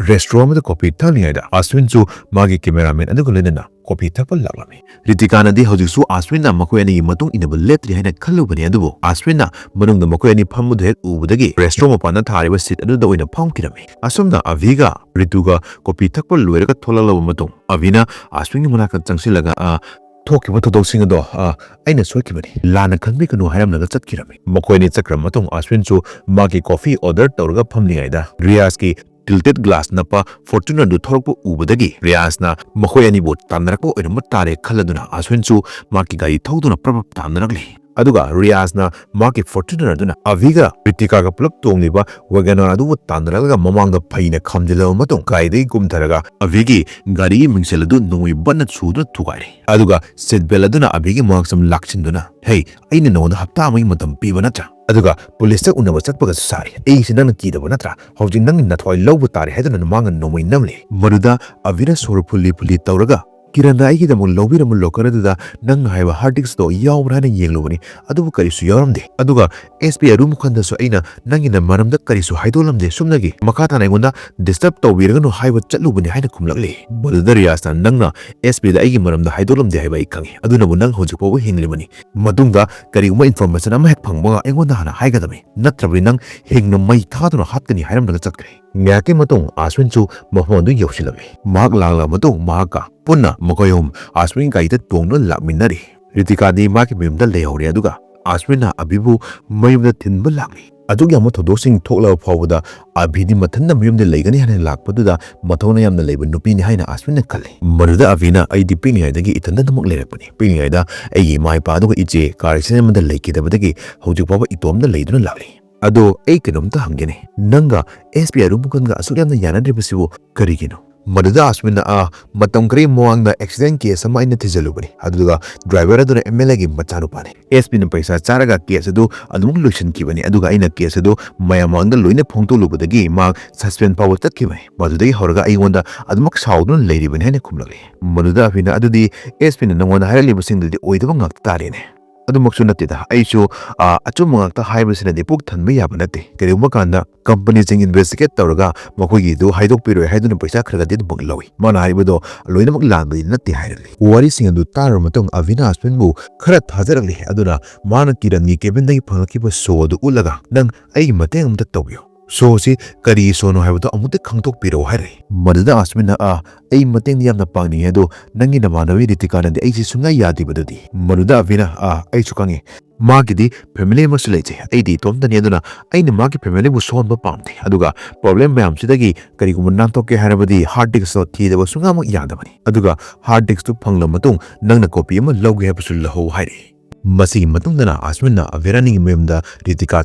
ꯔꯦꯁꯇ꯭ꯔꯣ ꯑꯃꯗ ꯀꯣꯐꯤ ꯊꯛꯂꯤꯉꯩꯗ ꯑꯁꯋꯤꯟꯁꯨ ꯃꯥꯒꯤ ꯀꯦꯃꯦꯔꯥꯃꯦꯟ ꯑꯗꯨꯒ ꯂꯣꯏꯅꯅ ꯀꯣꯐꯤ ꯊꯛꯄ ꯂꯥꯛꯂꯝꯃꯤ꯫ ꯔꯤꯇꯤꯀꯥꯅꯗꯤ ꯍꯧꯖꯤꯛꯁꯨ ꯑꯁꯋꯤꯟꯅ ꯃꯈꯣꯏ ꯑꯅꯤꯒꯤ ꯃꯇꯨꯡ ꯏꯟꯅꯕ ꯂꯦꯞꯇ꯭ꯔꯤ ꯍꯥꯏꯅ ꯈꯜꯂꯨꯕꯅꯤ, ꯑꯗꯨꯕꯨ ꯑꯁꯋꯤꯟꯅ ꯃꯅꯨꯡꯗ ꯃꯈꯣꯏ ꯑꯅꯤ ꯐꯝꯕꯗꯨ ꯍꯦꯛ ꯎꯕꯗꯒꯤ ꯔꯦꯁꯇ꯭ꯔꯣ ꯃꯄꯥꯟꯗ ꯊꯥꯔꯤꯕ ꯁꯤꯠ ꯑꯗꯨꯗ ꯑꯣꯏꯅ ꯐꯝꯈꯤꯔꯝꯃꯤ꯫ ꯑꯁꯨꯝꯅ ꯑꯚꯤꯒ ꯔꯤꯇꯨꯒ ꯀꯣꯐꯤ ꯊꯛꯄ ꯂꯣꯏꯔꯒ ꯊꯣꯛꯂꯛꯂꯕ ꯃꯇꯨꯡ ꯑꯚꯤꯅ ꯑꯁꯋꯤꯟꯒꯤ ꯃꯅꯥꯛꯇ ꯆꯪꯁꯤꯜꯂꯒ, "ꯑ, ꯊꯣꯛꯈꯤꯕ ꯊꯧꯗꯣꯛꯁꯤꯡ ꯑꯗꯣ, ꯑ, ꯑꯩꯅ ꯁꯣꯏꯈꯤꯕꯅꯤ, ꯂꯥꯟꯅ ꯈꯟꯕꯤꯒꯅꯨ" ꯍꯥꯏꯔꯝꯂꯒ ꯆꯠꯈꯤꯔꯝꯃꯤ꯫ ꯃꯈꯣꯏ ꯑꯅꯤ ꯆꯠꯈ꯭ꯔ ꯃꯇꯨꯡ ꯑꯁꯋꯤꯟꯁꯨ ꯃꯥꯒꯤ ꯀꯣꯐꯤ ꯑꯣꯔꯗꯔ ꯇꯧꯔꯒ ꯐꯝꯂꯤꯉꯩꯗ ꯔꯤꯌꯥꯖꯀꯤ ꯇꯤꯜꯇꯦꯠ ꯒ꯭ꯂꯥꯁ ꯅꯞꯄ ꯐꯣꯔꯆꯨꯅꯔꯗꯨ ꯊꯧꯔꯛꯄ ꯎꯕꯗꯒꯤ ꯔꯤꯌꯥꯖꯅ ꯃꯈꯣꯏ ꯑꯅꯤꯕꯨ ꯇꯥꯟꯅꯔꯛꯄ ꯑꯣꯏꯔꯝꯕ ꯇꯥꯔꯦ ꯈꯜꯂꯗꯨꯅ ꯑꯁꯋꯤꯟꯁꯨ ꯃꯍꯥꯛꯀꯤ ꯒꯥꯔꯤ ꯊꯧꯗꯨꯅ ꯄ꯭ꯔꯞ ꯄ꯭ꯔꯞ ꯇꯥꯟꯅꯔꯛꯂꯤ꯫ ꯑꯗꯨꯒ ꯔꯤꯌꯥꯖꯅ ꯃꯍꯥꯛꯀꯤ ꯐꯣꯔꯆꯨꯅꯔ ꯑꯗꯨꯅ ꯑꯚꯤꯒ ꯔꯤꯇꯤꯀꯥꯒ ꯄꯨꯂꯞ ꯇꯣꯡꯂꯤꯕ ꯋꯦꯒꯅꯔ ꯑꯗꯨꯕꯨ ꯇꯥꯟꯅꯔꯛꯂꯒ ꯃꯃꯥꯡꯗ ꯐꯩꯅ ꯈꯥꯝꯖꯤꯜꯂꯕ ꯃꯇꯨꯡ ꯒꯥꯔꯤꯗꯒꯤ ꯀꯨꯝꯊꯔꯒ ꯑꯚꯤꯒꯤ ꯒꯥꯔꯤꯒꯤ ꯃꯤꯡꯁꯦꯜ ꯑꯗꯨ ꯅꯣꯡꯃꯩ ꯕꯟꯅ ꯁꯨꯗꯨꯅ ꯊꯨꯒꯥꯏꯔꯦ꯫ ꯑꯗꯨꯒ ꯁꯤꯠ ꯕꯦꯜ ꯑꯗꯨꯅ ꯑꯚꯤꯒꯤ ꯃꯉꯛꯁꯝ ꯂꯥꯛꯁꯤꯟꯗꯨꯅ, "ꯍꯦ, ꯑꯩꯅ ꯅꯉꯣꯟꯗ ꯍꯞꯇꯥ ꯑꯃꯒꯤ ꯃꯇꯝ ꯄꯤꯕ ꯅꯠꯇ꯭ꯔꯥ? ꯑꯗꯨꯒ ꯄꯨꯂꯤꯁꯇ ꯎꯅꯕ ꯆꯠꯄꯒꯁꯨ ꯁꯥꯔꯤ꯫ ꯑꯩꯁꯦ ꯅꯪꯅ ꯀꯤꯗꯕ ꯅꯠꯇ꯭ꯔꯥ? ꯍꯧꯖꯤꯛ ꯅꯪꯒꯤ ꯅꯊ꯭ꯋꯥꯏ ꯂꯧꯕ ꯇꯥꯔꯦ" ꯍꯥꯏꯗꯨꯅ ꯃꯃꯥꯡꯗ ꯅꯣꯡꯃꯩ ꯅꯝꯂꯤ꯫ ꯃꯗꯨꯗ ꯑꯚꯤꯅ ꯁꯣꯔ ꯐꯨꯜꯂꯤ ꯐꯨꯜꯂꯤ ꯇꯧꯔꯒ, "ꯀꯤꯔꯟꯅ ꯑꯩꯒꯤꯗꯃꯛ ꯂꯧꯕꯤꯔꯝꯕ ꯂꯣꯀꯔ ꯑꯗꯨꯗ ꯅꯪꯅ ꯍꯥꯏꯕ ꯍꯥꯔꯗ ꯗꯤꯁꯛꯇꯣ ꯌꯥꯎꯕ꯭ꯔꯥ ꯍꯥꯏꯅ ꯌꯦꯡꯂꯨꯕꯅꯤ, ꯑꯗꯨꯕꯨ ꯀꯔꯤꯁꯨ ꯌꯥꯎꯔꯝꯗꯦ꯫ ꯑꯗꯨꯒ ꯑꯦꯁ ꯄꯤ ꯑꯔꯨꯃꯨꯈꯟꯗꯁꯨ ꯑꯩꯅ ꯅꯪꯒꯤꯅ ꯃꯔꯝꯗ ꯀꯔꯤꯁꯨ ꯍꯥꯏꯗꯣꯛꯂꯝꯗꯦ꯫ ꯁꯨꯞꯅꯒꯤ ꯃꯈꯥ ꯇꯥꯅ ꯑꯩꯉꯣꯟꯗ ꯗꯤꯁꯇꯔꯕ ꯇꯧꯕꯤꯔꯒꯅꯨ ꯍꯥꯏꯕ ꯆꯠꯂꯨꯕꯅꯤ" ꯍꯥꯏꯅ ꯈꯨꯝꯂꯛꯂꯤ꯫ ꯃꯗꯨꯗ ꯔꯤꯌꯥꯖꯅ, "ꯅꯪꯅ ꯑꯦꯁ ꯄꯤꯗ ꯑꯩꯒꯤ ꯃꯔꯝꯗ ꯍꯥꯏꯗꯣꯛꯂꯝꯗꯦ ꯍꯥꯏꯕ ꯑꯩ ꯈꯪꯏ꯫ ꯑꯗꯨꯅꯕꯨ ꯅꯪ ꯍꯧꯖꯤꯛ ꯐꯥꯎꯕ ꯍꯤꯡꯂꯤꯕꯅꯤ꯫ ꯃꯇꯨꯡꯗ ꯀꯔꯤꯒꯨꯝꯕ ꯏꯟꯐꯣꯔꯃꯦꯁꯟ ꯑꯃ ꯍꯦꯛ ꯐꯪꯕꯒ ꯑꯩꯉꯣꯟꯗ ꯍꯥꯟꯅ ꯍꯥꯏꯒꯗꯕꯅꯤ, ꯅꯠꯇ꯭ꯔꯕꯗꯤ ꯅꯪ ꯍꯤꯡꯅ ꯃꯩ ꯊꯥꯗꯨꯅ ꯍꯥꯠꯀꯅꯤ" ꯍꯥꯏꯔꯝꯂꯒ ꯆꯠꯈ꯭ꯔꯦ꯫ ꯉꯥꯏꯍꯥꯛꯀꯤ ꯃꯇꯨꯡ ꯑꯁꯋꯤꯟꯁꯨ ꯃꯐꯝ ꯑꯗꯨ ꯌꯧꯁꯤꯜꯂꯝꯃꯤ꯫ ꯃꯍꯥꯛ ꯂꯥꯛꯂꯕ ꯃꯇꯨꯡ ꯃꯍꯥꯛꯀ ꯄꯨꯟꯅ ꯃꯈꯣꯏ ꯑꯍꯨꯝ ꯑꯁꯋꯤꯟ ꯒꯥꯔꯤꯗ ꯇꯣꯡꯗꯨꯅ ꯂꯥꯛꯃꯤꯟꯅꯔꯤ꯫ ꯔꯤꯇꯤꯀꯥꯗꯤ ꯃꯍꯥꯛꯀꯤ ꯃꯌꯨꯝꯗ ꯂꯩꯍꯧꯔꯦ, ꯑꯗꯨꯒ ꯑꯁꯋꯤꯟꯅ ꯑꯕꯤꯕꯨ ꯃꯌꯨꯝꯗ ꯊꯤꯟꯕ ꯂꯥꯛꯂꯤ꯫ ꯑꯗꯨꯛ ꯌꯥꯝꯕ ꯊꯧꯗꯣꯛꯁꯤꯡ ꯊꯣꯛꯂꯕ ꯐꯥꯎꯕꯗ ꯑꯕꯤꯗꯤ ꯃꯊꯟꯇ ꯃꯌꯨꯝꯗ ꯂꯩꯒꯅꯤ ꯍꯥꯏꯅ ꯂꯥꯛꯄꯗꯨꯗ ꯃꯊꯧꯅꯥ ꯌꯥꯝꯅ ꯂꯩꯕ ꯅꯨꯄꯤꯅꯤ ꯍꯥꯏꯅ ꯑꯁꯋꯤꯟꯅ ꯈꯜꯂꯤ꯫ ꯃꯗꯨꯗ ꯑꯕꯤꯅ, "ꯑꯩꯗꯤ ꯄꯤꯛꯂꯤꯉꯩꯗꯒꯤ ꯏꯊꯟꯇꯃꯛ ꯂꯩꯔꯛꯄꯅꯤ꯫ ꯄꯤꯛꯂꯤꯉꯩꯗ ꯑꯩꯒꯤ ꯏꯃꯥ ꯏꯄꯥ ꯑꯗꯨꯒ ꯏꯆꯦ ꯀꯥꯔ ꯑꯦꯛꯁꯤꯗꯦꯟ ꯑꯃꯗ ꯂꯩꯈꯤꯗꯕꯗꯒꯤ ꯍꯧꯖꯤꯛ ꯐꯥꯎꯕ ꯏꯇꯣꯝꯇ ꯂꯩꯗꯨꯅ ꯂꯥꯛꯂꯤ꯫ ꯑꯗꯣ ꯑꯩ ꯀꯩꯅꯣꯝꯇ ꯍꯪꯒꯦꯅꯦ, ꯅꯪꯒ ꯑꯦꯁ ꯄꯤ ꯑꯔꯨꯃꯨꯈꯟꯒ ꯑꯁꯨꯛ ꯌꯥꯝꯅ ꯌꯥꯅꯗ꯭ꯔꯤꯕꯁꯤꯕꯨ ꯀꯔꯤꯒꯤꯅꯣ?" ꯃꯗꯨꯗ ꯑꯁꯋꯤꯟꯅ, "ꯑꯥ, ꯃꯇꯝ ꯈꯔꯒꯤ ꯃꯃꯥꯡꯗ ꯑꯦꯛꯁꯤꯗꯦꯟ ꯀꯦꯁ ꯑꯃ ꯑꯩꯅ ꯊꯤꯖꯤꯜꯂꯨꯕꯅꯤ, ꯑꯗꯨꯗꯨꯒ ꯗ꯭ꯔꯥꯏꯚꯔ ꯑꯗꯨꯅ ꯑꯦꯝ ꯑꯦꯜ ꯑꯦꯒꯤ ꯃꯆꯥꯅꯨꯄꯥꯅꯤ꯫ ꯑꯦꯁ ꯄꯤꯅ ꯄꯩꯁꯥ ꯆꯥꯔꯒ ꯀꯦꯁ ꯑꯗꯨ ꯑꯗꯨꯃꯛ ꯂꯣꯏꯁꯤꯟꯈꯤꯕꯅꯤ, ꯑꯗꯨꯒ ꯑꯩꯅ ꯀꯦꯁ ꯑꯗꯨ ꯃꯌꯥꯝ ꯃꯥꯡꯗ ꯂꯣꯏꯅ ꯐꯣꯡꯗꯣꯛꯂꯨꯕꯗꯒꯤ ꯃꯍꯥꯛ ꯁꯁꯄꯦꯟ ꯐꯥꯎꯕ ꯆꯠꯈꯤꯕꯅꯤ꯫ ꯃꯗꯨꯗꯒꯤ ꯍꯧꯔꯒ ꯑꯩꯉꯣꯟꯗ ꯑꯗꯨꯃꯛ ꯁꯥꯎꯗꯨꯅ ꯂꯩꯔꯤꯕꯅꯤ" ꯍꯥꯏꯅ ꯈꯨꯝꯂꯛꯂꯤ꯫ ꯃꯗꯨꯗ ꯑꯕꯤꯅ, "ꯑꯗꯨꯗꯤ ꯑꯦꯁ ꯄꯤꯅ ꯅꯉꯣꯟꯗ ꯍꯥꯏꯔꯛꯂꯤꯕꯁꯤꯡꯗꯨꯗꯤ ꯑꯣꯏꯗꯕ ꯉꯥꯛꯇ ꯇꯥꯔꯦꯅꯦ?" "ꯑꯗꯨꯃꯛꯁꯨ ꯅꯠꯇꯦꯗ, ꯑꯩꯁꯨ, ꯑ, ꯑꯆꯨꯝꯕ ꯉꯥꯛꯇ ꯍꯥꯏꯕꯁꯤꯅꯗꯤ ꯄꯨꯛ ꯊꯟꯕ ꯌꯥꯕ ꯅꯠꯇꯦ꯫ ꯀꯔꯤꯒꯨꯝꯕ ꯀꯥꯟꯗ ꯀꯝꯄꯅꯤꯁꯤꯡ investigate ꯇꯧꯔꯒ ꯃꯈꯣꯏꯒꯤꯗꯨ ꯍꯥꯏꯗꯣꯛꯄꯤꯔꯣꯏ ꯍꯥꯏꯗꯨꯅ ꯄꯩꯁꯥ ꯈꯔ ꯈꯔꯗꯤ ꯑꯗꯨꯃꯛ ꯂꯧꯏ"꯫ ꯃꯥꯅ ꯍꯥꯏꯔꯤꯕꯗꯣ ꯂꯣꯏꯅꯃꯛ ꯂꯥꯟꯕꯗꯤ ꯅꯠꯇꯦ ꯍꯥꯏꯔꯛꯂꯤ꯫ ꯋꯥꯔꯤꯁꯤꯡ ꯑꯗꯨ ꯇꯥꯔꯕ ꯃꯇꯨꯡ ꯑꯕꯤꯅ ꯑꯁꯋꯤꯟꯕꯨ ꯈꯔ ꯊꯥꯖꯔꯛꯂꯤ꯫ ꯑꯗꯨꯅ ꯃꯥꯅ ꯀꯤꯔꯟꯒꯤ cabinꯗꯒꯤ ꯐꯪꯂꯛꯈꯤꯕ ꯁꯣ ꯑꯗꯨ ꯎꯠꯂꯒ, "ꯅꯪ ꯑꯩꯒꯤ ꯃꯇꯦꯡ ꯑꯃꯇ ꯇꯧꯕꯤꯌꯨ꯫ ꯁꯣꯁꯤ ꯀꯔꯤ ꯁꯣꯅꯣ ꯍꯥꯏꯕꯗꯣ ꯑꯃꯨꯛꯇ ꯈꯪꯗꯣꯛꯄꯤꯔꯛꯎ" ꯍꯥꯏꯔꯛꯏ꯫ ꯃꯗꯨꯗ ꯑꯁꯃꯤꯟꯅ, "ꯑꯥ, ꯑꯩ ꯃꯇꯦꯡꯗꯤ ꯌꯥꯝꯅ ꯄꯥꯡꯅꯤꯡꯉꯦ, ꯑꯗꯣ ꯅꯪꯒꯤ ꯅꯃꯥꯟꯅꯕꯤ ꯔꯤꯇꯤꯀꯥꯅꯗꯤ ꯑꯩꯁꯤ ꯁꯨꯡꯌꯥ ꯌꯥꯗꯦꯕꯗꯨꯗꯤ"꯫ ꯃꯗꯨꯗ ꯑꯕꯤꯅ, "ꯑꯥ, ꯑꯩꯁꯨ ꯈꯪꯉꯤ꯫ ꯃꯥꯒꯤꯗꯤ family ꯑꯃꯁꯨ ꯂꯩꯖꯩ, ꯑꯩꯗꯤ ꯏꯇꯣꯝꯇꯅꯤ, ꯑꯗꯨꯅ ꯑꯩꯅ ꯃꯥꯒꯤ familyꯕꯨ ꯁꯣꯛꯍꯟꯕ ꯄꯥꯝꯗꯦ꯫ ꯑꯗꯨꯒ problem ꯃꯌꯥꯝꯁꯤꯗꯒꯤ ꯀꯔꯤꯒꯨꯝꯕ ꯅꯥꯟꯊꯣꯛꯀꯦ ꯍꯥꯏꯔꯕꯗꯤ hard diskꯇꯣ ꯊꯤꯗꯕ ꯁꯨꯡꯌꯥꯃꯛ ꯌꯥꯗꯕꯅꯤ꯫ ꯑꯗꯨꯒ hard diskꯇꯨ ꯐꯪꯂꯕ ꯃꯇꯨꯡ ꯅꯪꯅ copy ꯑꯃ ꯂꯧꯒꯦ ꯍꯥꯏꯕꯁꯨ ꯂꯧꯍꯧ" ꯍꯥꯏꯔꯛꯏ꯫ ꯃꯁꯤꯒꯤ ꯃꯇꯨꯡꯗꯅ ꯑꯁꯃꯤꯟꯅ ꯑꯕꯤꯔꯥꯅꯤꯒꯤ ꯃꯌꯨꯝꯗ ꯔꯤꯇꯤꯀꯥ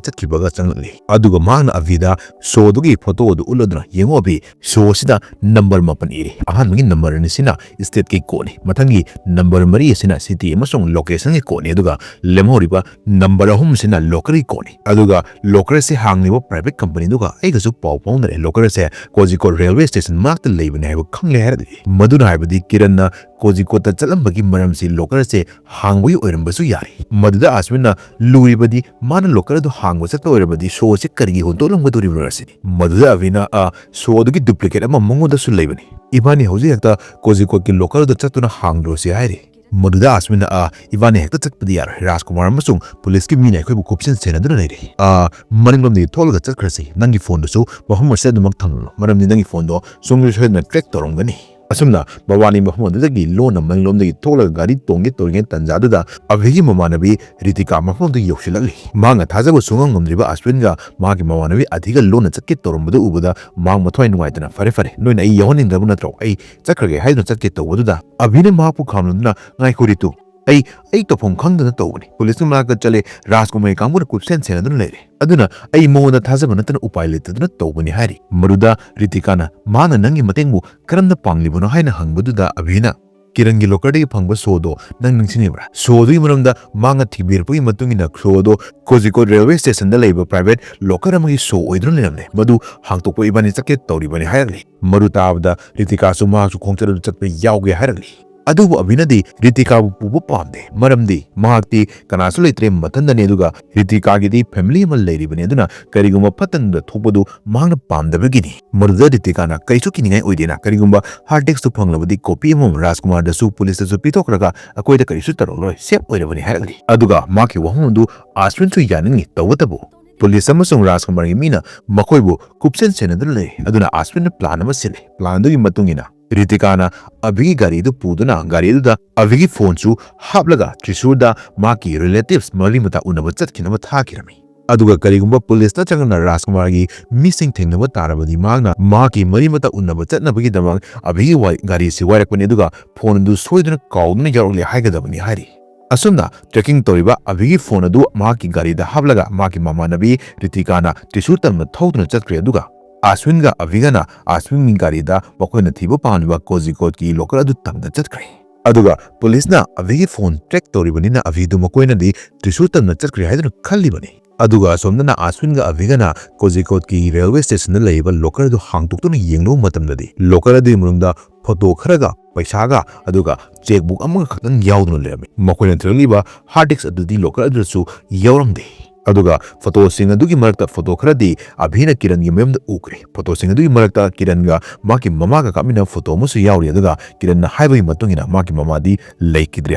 ꯆꯠꯈꯤꯕꯒ ꯆꯪꯂꯛꯂꯤ꯫ ꯑꯗꯨꯒ ꯃꯍꯥꯛꯅ ꯑꯕꯤꯗ ꯁꯣꯗꯨꯒꯤ photo ꯑꯗꯨ ꯎꯠꯂꯗꯨꯅ, "ꯌꯦꯡꯉꯣ ꯑꯕꯤ, ꯁꯣ ꯑꯁꯤꯗ number ꯃꯥꯄꯟ ꯏꯔꯤ꯫ ꯑꯍꯥꯟꯕꯒꯤ number ꯑꯅꯤꯁꯤꯅ stateꯀꯤ codeꯅꯤ, ꯃꯊꯪꯒꯤ number ꯃꯔꯤ ꯑꯁꯤꯅ city ꯑꯃꯁꯨꯡ locationꯒꯤ codeꯅꯤ, ꯑꯗꯨꯒ ꯂꯦꯝꯍꯧꯔꯤꯕ number ꯑꯍꯨꯝꯁꯤꯅ lockerꯒꯤ codeꯅꯤ꯫ ꯑꯗꯨꯒ lockerꯁꯦ ꯍꯥꯡꯂꯤꯕ private companyꯗꯨꯒ ꯑꯩꯒꯁꯨ ꯄꯥꯎ ꯐꯥꯎꯅꯔꯦ꯫ Lockerꯁꯦ ꯀꯣꯖꯤꯀꯣꯗ railway station ꯃꯅꯥꯛꯇ ꯂꯩꯕꯅꯤ ꯍꯥꯏꯕ ꯈꯪꯂꯦ" ꯍꯥꯏꯔꯛꯂꯤ꯫ ꯃꯗꯨꯅ ꯍꯥꯏꯕꯗꯤ ꯀꯤꯔꯟꯅ ꯀꯣꯖꯤꯀꯣꯗꯇ ꯆꯠꯂꯝꯕꯒꯤ ꯃꯔꯝꯁꯤ lockerꯁꯦ ꯍꯥꯡꯕꯒꯤ ꯑꯣꯏꯔꯝꯕꯁꯨ ꯌꯥꯔꯦ꯫ ꯃꯗꯨꯗ ꯑꯁꯃꯤꯟꯅ ꯂꯨꯔꯤꯕꯗꯤ ꯃꯥꯅ locker ꯑꯗꯨ ꯍꯥꯡꯕ ꯆꯠꯄ ꯑꯣꯏꯔꯕꯗꯤ ꯁꯣꯁꯤ ꯀꯔꯤꯒꯤ ꯍꯨꯟꯗꯣꯛꯂꯝꯒꯗꯧꯔꯤꯕꯅꯣ ꯑꯁꯤꯅꯤ꯫ ꯃꯗꯨꯗ ꯑꯕꯤꯅ, "ꯑ, ꯁꯣ ꯑꯗꯨꯒꯤ duplicate ꯑꯃ ꯃꯉꯣꯟꯗꯁꯨ ꯂꯩꯕꯅꯤ꯫ ꯏꯕꯥꯅꯤ ꯍꯧꯖꯤꯛ ꯍꯦꯛꯇ ꯀꯣꯖꯤꯀꯣꯗꯀꯤ locker ꯑꯗꯨ ꯆꯠꯇꯨꯅ ꯍꯥꯡꯂꯨꯔꯁꯤ" ꯍꯥꯏꯔꯤ꯫ ꯃꯗꯨꯗ ꯑꯁꯃꯤꯟꯅ, "ꯑ, ꯏꯕꯥꯅꯤ ꯍꯦꯛꯇ ꯆꯠꯄꯗꯤ ꯌꯥꯔꯣꯏ꯫ ꯔꯥꯖꯀꯨꯃꯥꯔ ꯑꯃꯁꯨꯡ ꯄꯨꯂꯤꯁꯀꯤ ꯃꯤꯅ ꯑꯩꯈꯣꯏꯕꯨ ꯀꯨꯞꯁꯦꯟ ꯁꯦꯟꯅꯗꯨꯅ ꯂꯩꯔꯤ꯫ ꯑ, ꯃꯅꯤꯡꯂꯣꯝꯗꯒꯤ ꯊꯣꯛꯂꯒ ꯆꯠꯈ꯭ꯔꯁꯤ꯫ ꯅꯪꯒꯤ phoneꯗꯨꯁꯨ ꯃꯐꯝ ꯑꯁꯤꯗ ꯑꯗꯨꯃꯛ ꯊꯝꯂꯨꯅꯨ, ꯃꯔꯝꯗꯤ ꯅꯪꯒꯤ phoneꯗꯣ ꯁꯨꯡꯁꯣꯏ ꯁꯣꯏꯗꯅ track ꯇꯧꯔꯝꯒꯅꯤ"꯫ ꯑꯁꯨꯝꯅ ꯃꯕꯥꯅꯤ ꯃꯐꯝ ꯑꯗꯨꯗꯒꯤ ꯂꯣꯟꯅ ꯃꯅꯤꯡꯂꯣꯝꯗꯒꯤ ꯊꯣꯛꯂꯒ ꯒꯥꯔꯤ ꯇꯣꯡꯒꯦ ꯇꯧꯔꯤꯉꯩ ꯇꯥꯟꯖꯥꯗꯨꯗ ꯑꯕꯤꯒꯤ ꯃꯃꯥꯟꯅꯕꯤ ꯔꯤꯇꯤꯀꯥ ꯃꯐꯝꯗꯨ ꯌꯧꯁꯤꯜꯂꯛꯂꯤ꯫ ꯃꯍꯥꯛꯅ ꯊꯥꯖꯕ ꯁꯨꯡꯉꯝ ꯉꯝꯗ꯭ꯔꯤꯕ ꯑꯁꯋꯤꯟꯒ ꯃꯍꯥꯛꯀꯤ ꯃꯃꯥꯟꯅꯕꯤ ꯑꯙꯤꯒ ꯂꯣꯟꯅ ꯆꯠꯀꯦ ꯇꯧꯔꯝꯕꯗꯨ ꯎꯕꯗ ꯃꯍꯥꯛ ꯃꯊ꯭ꯋꯥꯏ ꯅꯨꯡꯉꯥꯏꯇꯅ, "ꯐꯔꯦ, ꯐꯔꯦ, ꯅꯣꯏꯅ ꯑꯩ ꯌꯥꯎꯍꯟꯅꯤꯡꯗꯕ ꯅꯠꯇ꯭ꯔꯣ? ꯑꯩ ꯆꯠꯈ꯭ꯔꯒꯦ" ꯍꯥꯏꯗꯨꯅ ꯆꯠꯀꯦ ꯇꯧꯕꯗꯨꯗ ꯑꯕꯤꯅ ꯃꯍꯥꯛꯄꯨ ꯈꯥꯝꯂꯗꯨꯅ, "ꯉꯥꯏꯈꯣ ꯔꯤꯇꯨ, ꯑꯩ, ꯑꯩ ꯇꯧꯐꯝ ꯈꯪꯗꯅ ꯇꯧꯕꯅꯤ꯫ ꯄꯨꯂꯤꯁꯀꯤ ꯃꯅꯥꯛꯇ ꯆꯠꯂꯦ, ꯔꯥꯖꯀꯨꯃꯥꯔꯤ ꯀꯥꯡꯕꯨꯅ ꯀꯨꯞꯁꯦꯟ ꯁꯦꯟꯅꯗꯨꯅ ꯂꯩꯔꯦ꯫ ꯑꯗꯨꯅ ꯑꯩ ꯃꯉꯣꯟꯗ ꯊꯥꯖꯕ ꯅꯠꯇꯅ ꯎꯄꯥꯏ ꯂꯩꯇꯗꯨꯅ ꯇꯧꯕꯅꯤ" ꯍꯥꯏꯔꯤ꯫ ꯃꯗꯨꯗ ꯔꯤꯇꯤꯀꯥꯅ, "ꯃꯥꯅ ꯅꯪꯒꯤ ꯃꯇꯦꯡꯕꯨ ꯀꯔꯝꯅ ꯄꯥꯡꯂꯤꯕꯅꯣ?" ꯍꯥꯏꯅ ꯍꯪꯕꯗꯨꯗ ꯑꯕꯤꯅ, "ꯀꯤꯔꯟꯒꯤ lockerꯗꯒꯤ ꯐꯪꯕ ꯁꯣꯗꯣ ꯅꯪ ꯅꯤꯡꯁꯤꯡꯂꯤꯕ꯭ꯔꯥ? ꯁꯣꯗꯨꯒꯤ ꯃꯔꯝꯗ ꯃꯥꯅ ꯊꯤꯕꯤꯔꯛꯄꯒꯤ ꯃꯇꯨꯡ ꯏꯟꯅ ꯁꯣꯗꯣ ꯀꯣꯖꯤꯀꯣꯗ railway stationꯗ ꯂꯩꯕ private locker ꯑꯃꯒꯤ ꯁꯣ ꯑꯣꯏꯗꯨꯅ ꯂꯩꯔꯝꯂꯦ꯫ ꯃꯗꯨ ꯍꯥꯡꯇꯣꯛꯄ ꯏꯕꯥꯅꯤ ꯆꯠꯀꯦ ꯇꯧꯔꯤꯕꯅꯤ" ꯍꯥꯏꯔꯛꯂꯤ꯫ ꯃꯗꯨ ꯇꯥꯕꯗ ꯔꯤꯇꯤꯀꯥꯁꯨ ꯃꯍꯥꯛꯁꯨ ꯈꯣꯡꯆꯠ ꯑꯗꯨ ꯆꯠꯄ ꯌꯥꯎꯒꯦ ꯍꯥꯏꯔꯛꯂꯤ꯫ ꯑꯗꯨꯕꯨ ꯑꯚꯤꯅꯗꯤ ꯔꯤꯇꯤꯀꯥꯕꯨ ꯄꯨꯕ ꯄꯥꯝꯗꯦ, ꯃꯔꯝꯗꯤ ꯃꯍꯥꯛꯇꯤ ꯀꯅꯥꯁꯨ ꯂꯩꯇ꯭ꯔꯦ, ꯃꯊꯟꯗꯅꯤ, ꯑꯗꯨꯒ ꯔꯤꯇꯤꯀꯥꯒꯤꯗꯤ ꯐꯦꯃꯤꯂꯤ ꯑꯃ ꯂꯩꯔꯤꯕꯅꯤ, ꯑꯗꯨꯅ ꯀꯔꯤꯒꯨꯝꯕ ꯐꯠꯇꯅꯨꯡꯗ ꯊꯣꯛꯄꯗꯨ ꯃꯍꯥꯛꯅ ꯄꯥꯝꯗꯕꯒꯤꯅꯤ꯫ ꯃꯗꯨꯗ ꯔꯤꯇꯤꯀꯥꯅ ꯀꯩꯁꯨ ꯀꯤꯅꯤꯡꯉꯥꯏ ꯑꯣꯏꯗꯦꯅ, ꯀꯔꯤꯒꯨꯝꯕ ꯍꯥꯔꯗ ꯗꯤꯁꯛꯇꯨ ꯐꯪꯂꯕꯗꯤ ꯀꯣꯄꯤ ꯑꯃꯃꯝ ꯔꯥꯖꯀꯨꯃꯥꯔꯗꯁꯨ ꯄꯨꯂꯤꯁꯇꯁꯨ ꯄꯤꯊꯣꯛꯈ꯭ꯔꯒ ꯑꯩꯈꯣꯏꯗ ꯀꯔꯤꯁꯨ ꯇꯧꯔꯛꯂꯣꯏ, ꯁꯦꯐ ꯑꯣꯏꯔꯕꯅꯤ ꯍꯥꯏꯔꯛꯂꯤ꯫ ꯑꯗꯨꯒ ꯃꯍꯥꯛꯀꯤ ꯋꯥꯐꯝ ꯑꯗꯨ ꯑꯁꯋꯤꯟꯁꯨ ꯌꯥꯅꯤꯡꯏ, ꯇꯧꯕꯇꯕꯨ ꯄꯨꯂꯤꯁ ꯑꯃꯁꯨꯡ ꯔꯥꯖꯀꯨꯃꯥꯔꯒꯤ ꯃꯤꯅ ꯃꯈꯣꯏꯕꯨ ꯀꯨꯞꯁꯦꯟ ꯁꯦꯟꯅꯗꯨꯅ ꯂꯩ꯫ ꯑꯗꯨꯅ ꯑꯁꯋꯤꯟꯅ ꯄ꯭ꯂꯥꯟ ꯑꯃ ꯁꯤꯜꯂꯤ꯫ ꯄ꯭ꯂꯥꯟ ꯑꯗꯨꯒꯤ ꯃꯇꯨꯡ ꯏꯟꯅ ꯔꯤꯇꯤꯀꯥꯅ ꯑꯚꯤꯒꯤ ꯒꯥꯔꯤꯗꯨ ꯄꯨꯗꯨꯅ ꯒꯥꯔꯤ ꯑꯗꯨꯗ ꯑꯚꯤꯒꯤ ꯐꯣꯟꯁꯨ ꯍꯥꯞꯂꯒ ꯇ꯭ꯔꯤꯁꯨꯔꯗ ꯃꯍꯥꯛꯀꯤ ꯔꯤꯂꯦꯇꯤꯚꯁ ꯃꯔꯤ ꯃꯇꯥ ꯎꯅꯕ ꯆꯠꯈꯤꯅꯕ ꯊꯥꯈꯤꯔꯝꯃꯤ꯫ ꯑꯗꯨꯒ ꯀꯔꯤꯒꯨꯝꯕ ꯄꯨꯂꯤꯁ ꯅꯠꯇ꯭ꯔꯒꯅ ꯔꯥꯖꯀꯨꯃꯥꯔꯒꯤ ꯃꯤꯁꯤꯡ ꯊꯦꯡꯅꯕ ꯇꯥꯔꯕꯗꯤ ꯃꯍꯥꯛꯅ ꯃꯍꯥꯛꯀꯤ ꯃꯔꯤ ꯃꯇꯥ ꯎꯅꯕ ꯆꯠꯅꯕꯒꯤꯗꯃꯛ ꯑꯚꯤꯒꯤ ꯋꯥꯏ-, ꯒꯥꯔꯤꯁꯤ ꯋꯥꯏꯔꯛꯄꯅꯤ, ꯑꯗꯨꯒ ꯐꯣꯟ ꯑꯗꯨ ꯁꯣꯏꯗꯅ ꯀꯥꯎꯗꯨꯅ ꯌꯥꯎꯔꯛꯂꯦ ꯍꯥꯏꯒꯗꯕꯅꯤ ꯍꯥꯏꯔꯤ꯫ ꯑꯁꯨꯝꯅ ꯇ꯭ꯔꯦꯀꯤꯡ ꯇꯧꯔꯤꯕ ꯑꯚꯤꯒꯤ ꯐꯣꯟ ꯑꯗꯨ ꯃꯍꯥꯛꯀꯤ ꯒꯥꯔꯤꯗ ꯍꯥꯞꯂꯒ ꯃꯍꯥꯛꯀꯤ ꯃꯃꯥꯟꯅꯕꯤ ꯔꯤꯇꯤꯀꯥꯅ ꯇ꯭ꯔꯤꯁꯨꯔ ꯇꯝꯅ ꯊꯧꯗꯨꯅ ꯆꯠꯈ꯭ꯔꯦ, ꯑꯗꯨꯒ ꯑꯁꯋꯤꯟꯒ ꯑꯚꯤꯒꯅ ꯑꯁꯋꯤꯟꯒꯤ ꯒꯥꯔꯤꯗ ꯃꯈꯣꯏꯅ ꯊꯤꯕ ꯄꯥꯝꯂꯤꯕ ꯀꯣꯖꯤꯀꯣꯠꯀꯤ ꯂꯣꯀꯔ ꯑꯗꯨ ꯇꯝꯅ ꯆꯠꯈ꯭ꯔꯦ꯫ ꯑꯗꯨꯒ ꯄꯨꯂꯤꯁꯅ ꯑꯚꯤꯒꯤ ꯐꯣꯟ ꯇ꯭ꯔꯦꯛ ꯇꯧꯔꯤꯕꯅꯤꯅ ꯑꯚꯤꯗꯨ ꯃꯈꯣꯏꯅꯗꯤ ꯇ꯭ꯔꯤꯁꯨꯔ ꯇꯝꯅ ꯆꯠꯈ꯭ꯔꯦ ꯍꯥꯏꯗꯨꯅ ꯈꯜꯂꯤꯕꯅꯤ꯫ ꯑꯗꯨꯒ ꯑꯁꯣꯝꯗꯅ ꯑꯁꯋꯤꯟꯒ ꯑꯚꯤꯒꯅ ꯀꯣꯖꯤꯀꯣꯠꯀꯤ ꯔꯦꯜꯋꯦ ꯁ꯭ꯇꯦꯁꯟꯗ ꯂꯩꯔꯤꯕ ꯂꯣꯀꯔ ꯑꯗꯨ ꯍꯥꯡꯗꯣꯛꯇꯨꯅ ꯌꯦꯡꯂꯨꯕ ꯃꯇꯝꯗꯗꯤ ꯂꯣꯀꯔ ꯑꯗꯨꯒꯤ ꯃꯅꯨꯡꯗ ꯐꯣꯇꯣ ꯈꯔꯒ ꯄꯩꯁꯥꯒ ꯑꯗꯨꯒ ꯆꯦꯛꯕꯨꯛ ꯑꯃꯒ ꯈꯛꯇꯪ ꯌꯥꯎꯗꯨꯅ ꯂꯩꯔꯝꯃꯤ꯫ ꯃꯈꯣꯏꯅ ꯊꯤꯔꯛꯂꯤꯕ ꯍꯥꯔꯗ ꯗꯤꯁꯛ ꯑꯗꯨꯗꯤ ꯂꯣꯀꯔ ꯑꯗꯨꯗꯁꯨ ꯌꯥꯎꯔꯝꯗꯦ꯫ ꯑꯗꯨꯒ ꯐꯣꯇꯣꯁꯤꯡ ꯑꯗꯨꯒꯤ ꯃꯔꯛꯇ ꯐꯣꯇꯣ ꯈꯔꯗꯤ ꯑꯚꯤꯅ ꯀꯤꯔꯟꯒꯤ ꯃꯌꯨꯝꯗ ꯎꯈ꯭ꯔꯦ꯫ ꯐꯣꯇꯣꯁꯤꯡ ꯑꯗꯨꯒꯤ ꯃꯔꯛꯇ ꯀꯤꯔꯟꯒ ꯃꯍꯥꯛꯀꯤ ꯃꯃꯥꯒ ꯀꯥꯞꯃꯤꯟꯅꯕ ꯐꯣꯇꯣ ꯑꯃꯁꯨ ꯌꯥꯎꯔꯤ, ꯑꯗꯨꯒ ꯀꯤꯔꯟꯅ ꯍꯥꯏꯕꯒꯤ ꯃꯇꯨꯡ ꯏꯟꯅ ꯃꯍꯥꯛꯀꯤ ꯃꯃꯥꯗꯤ ꯂꯩꯈꯤꯗ꯭ꯔꯦ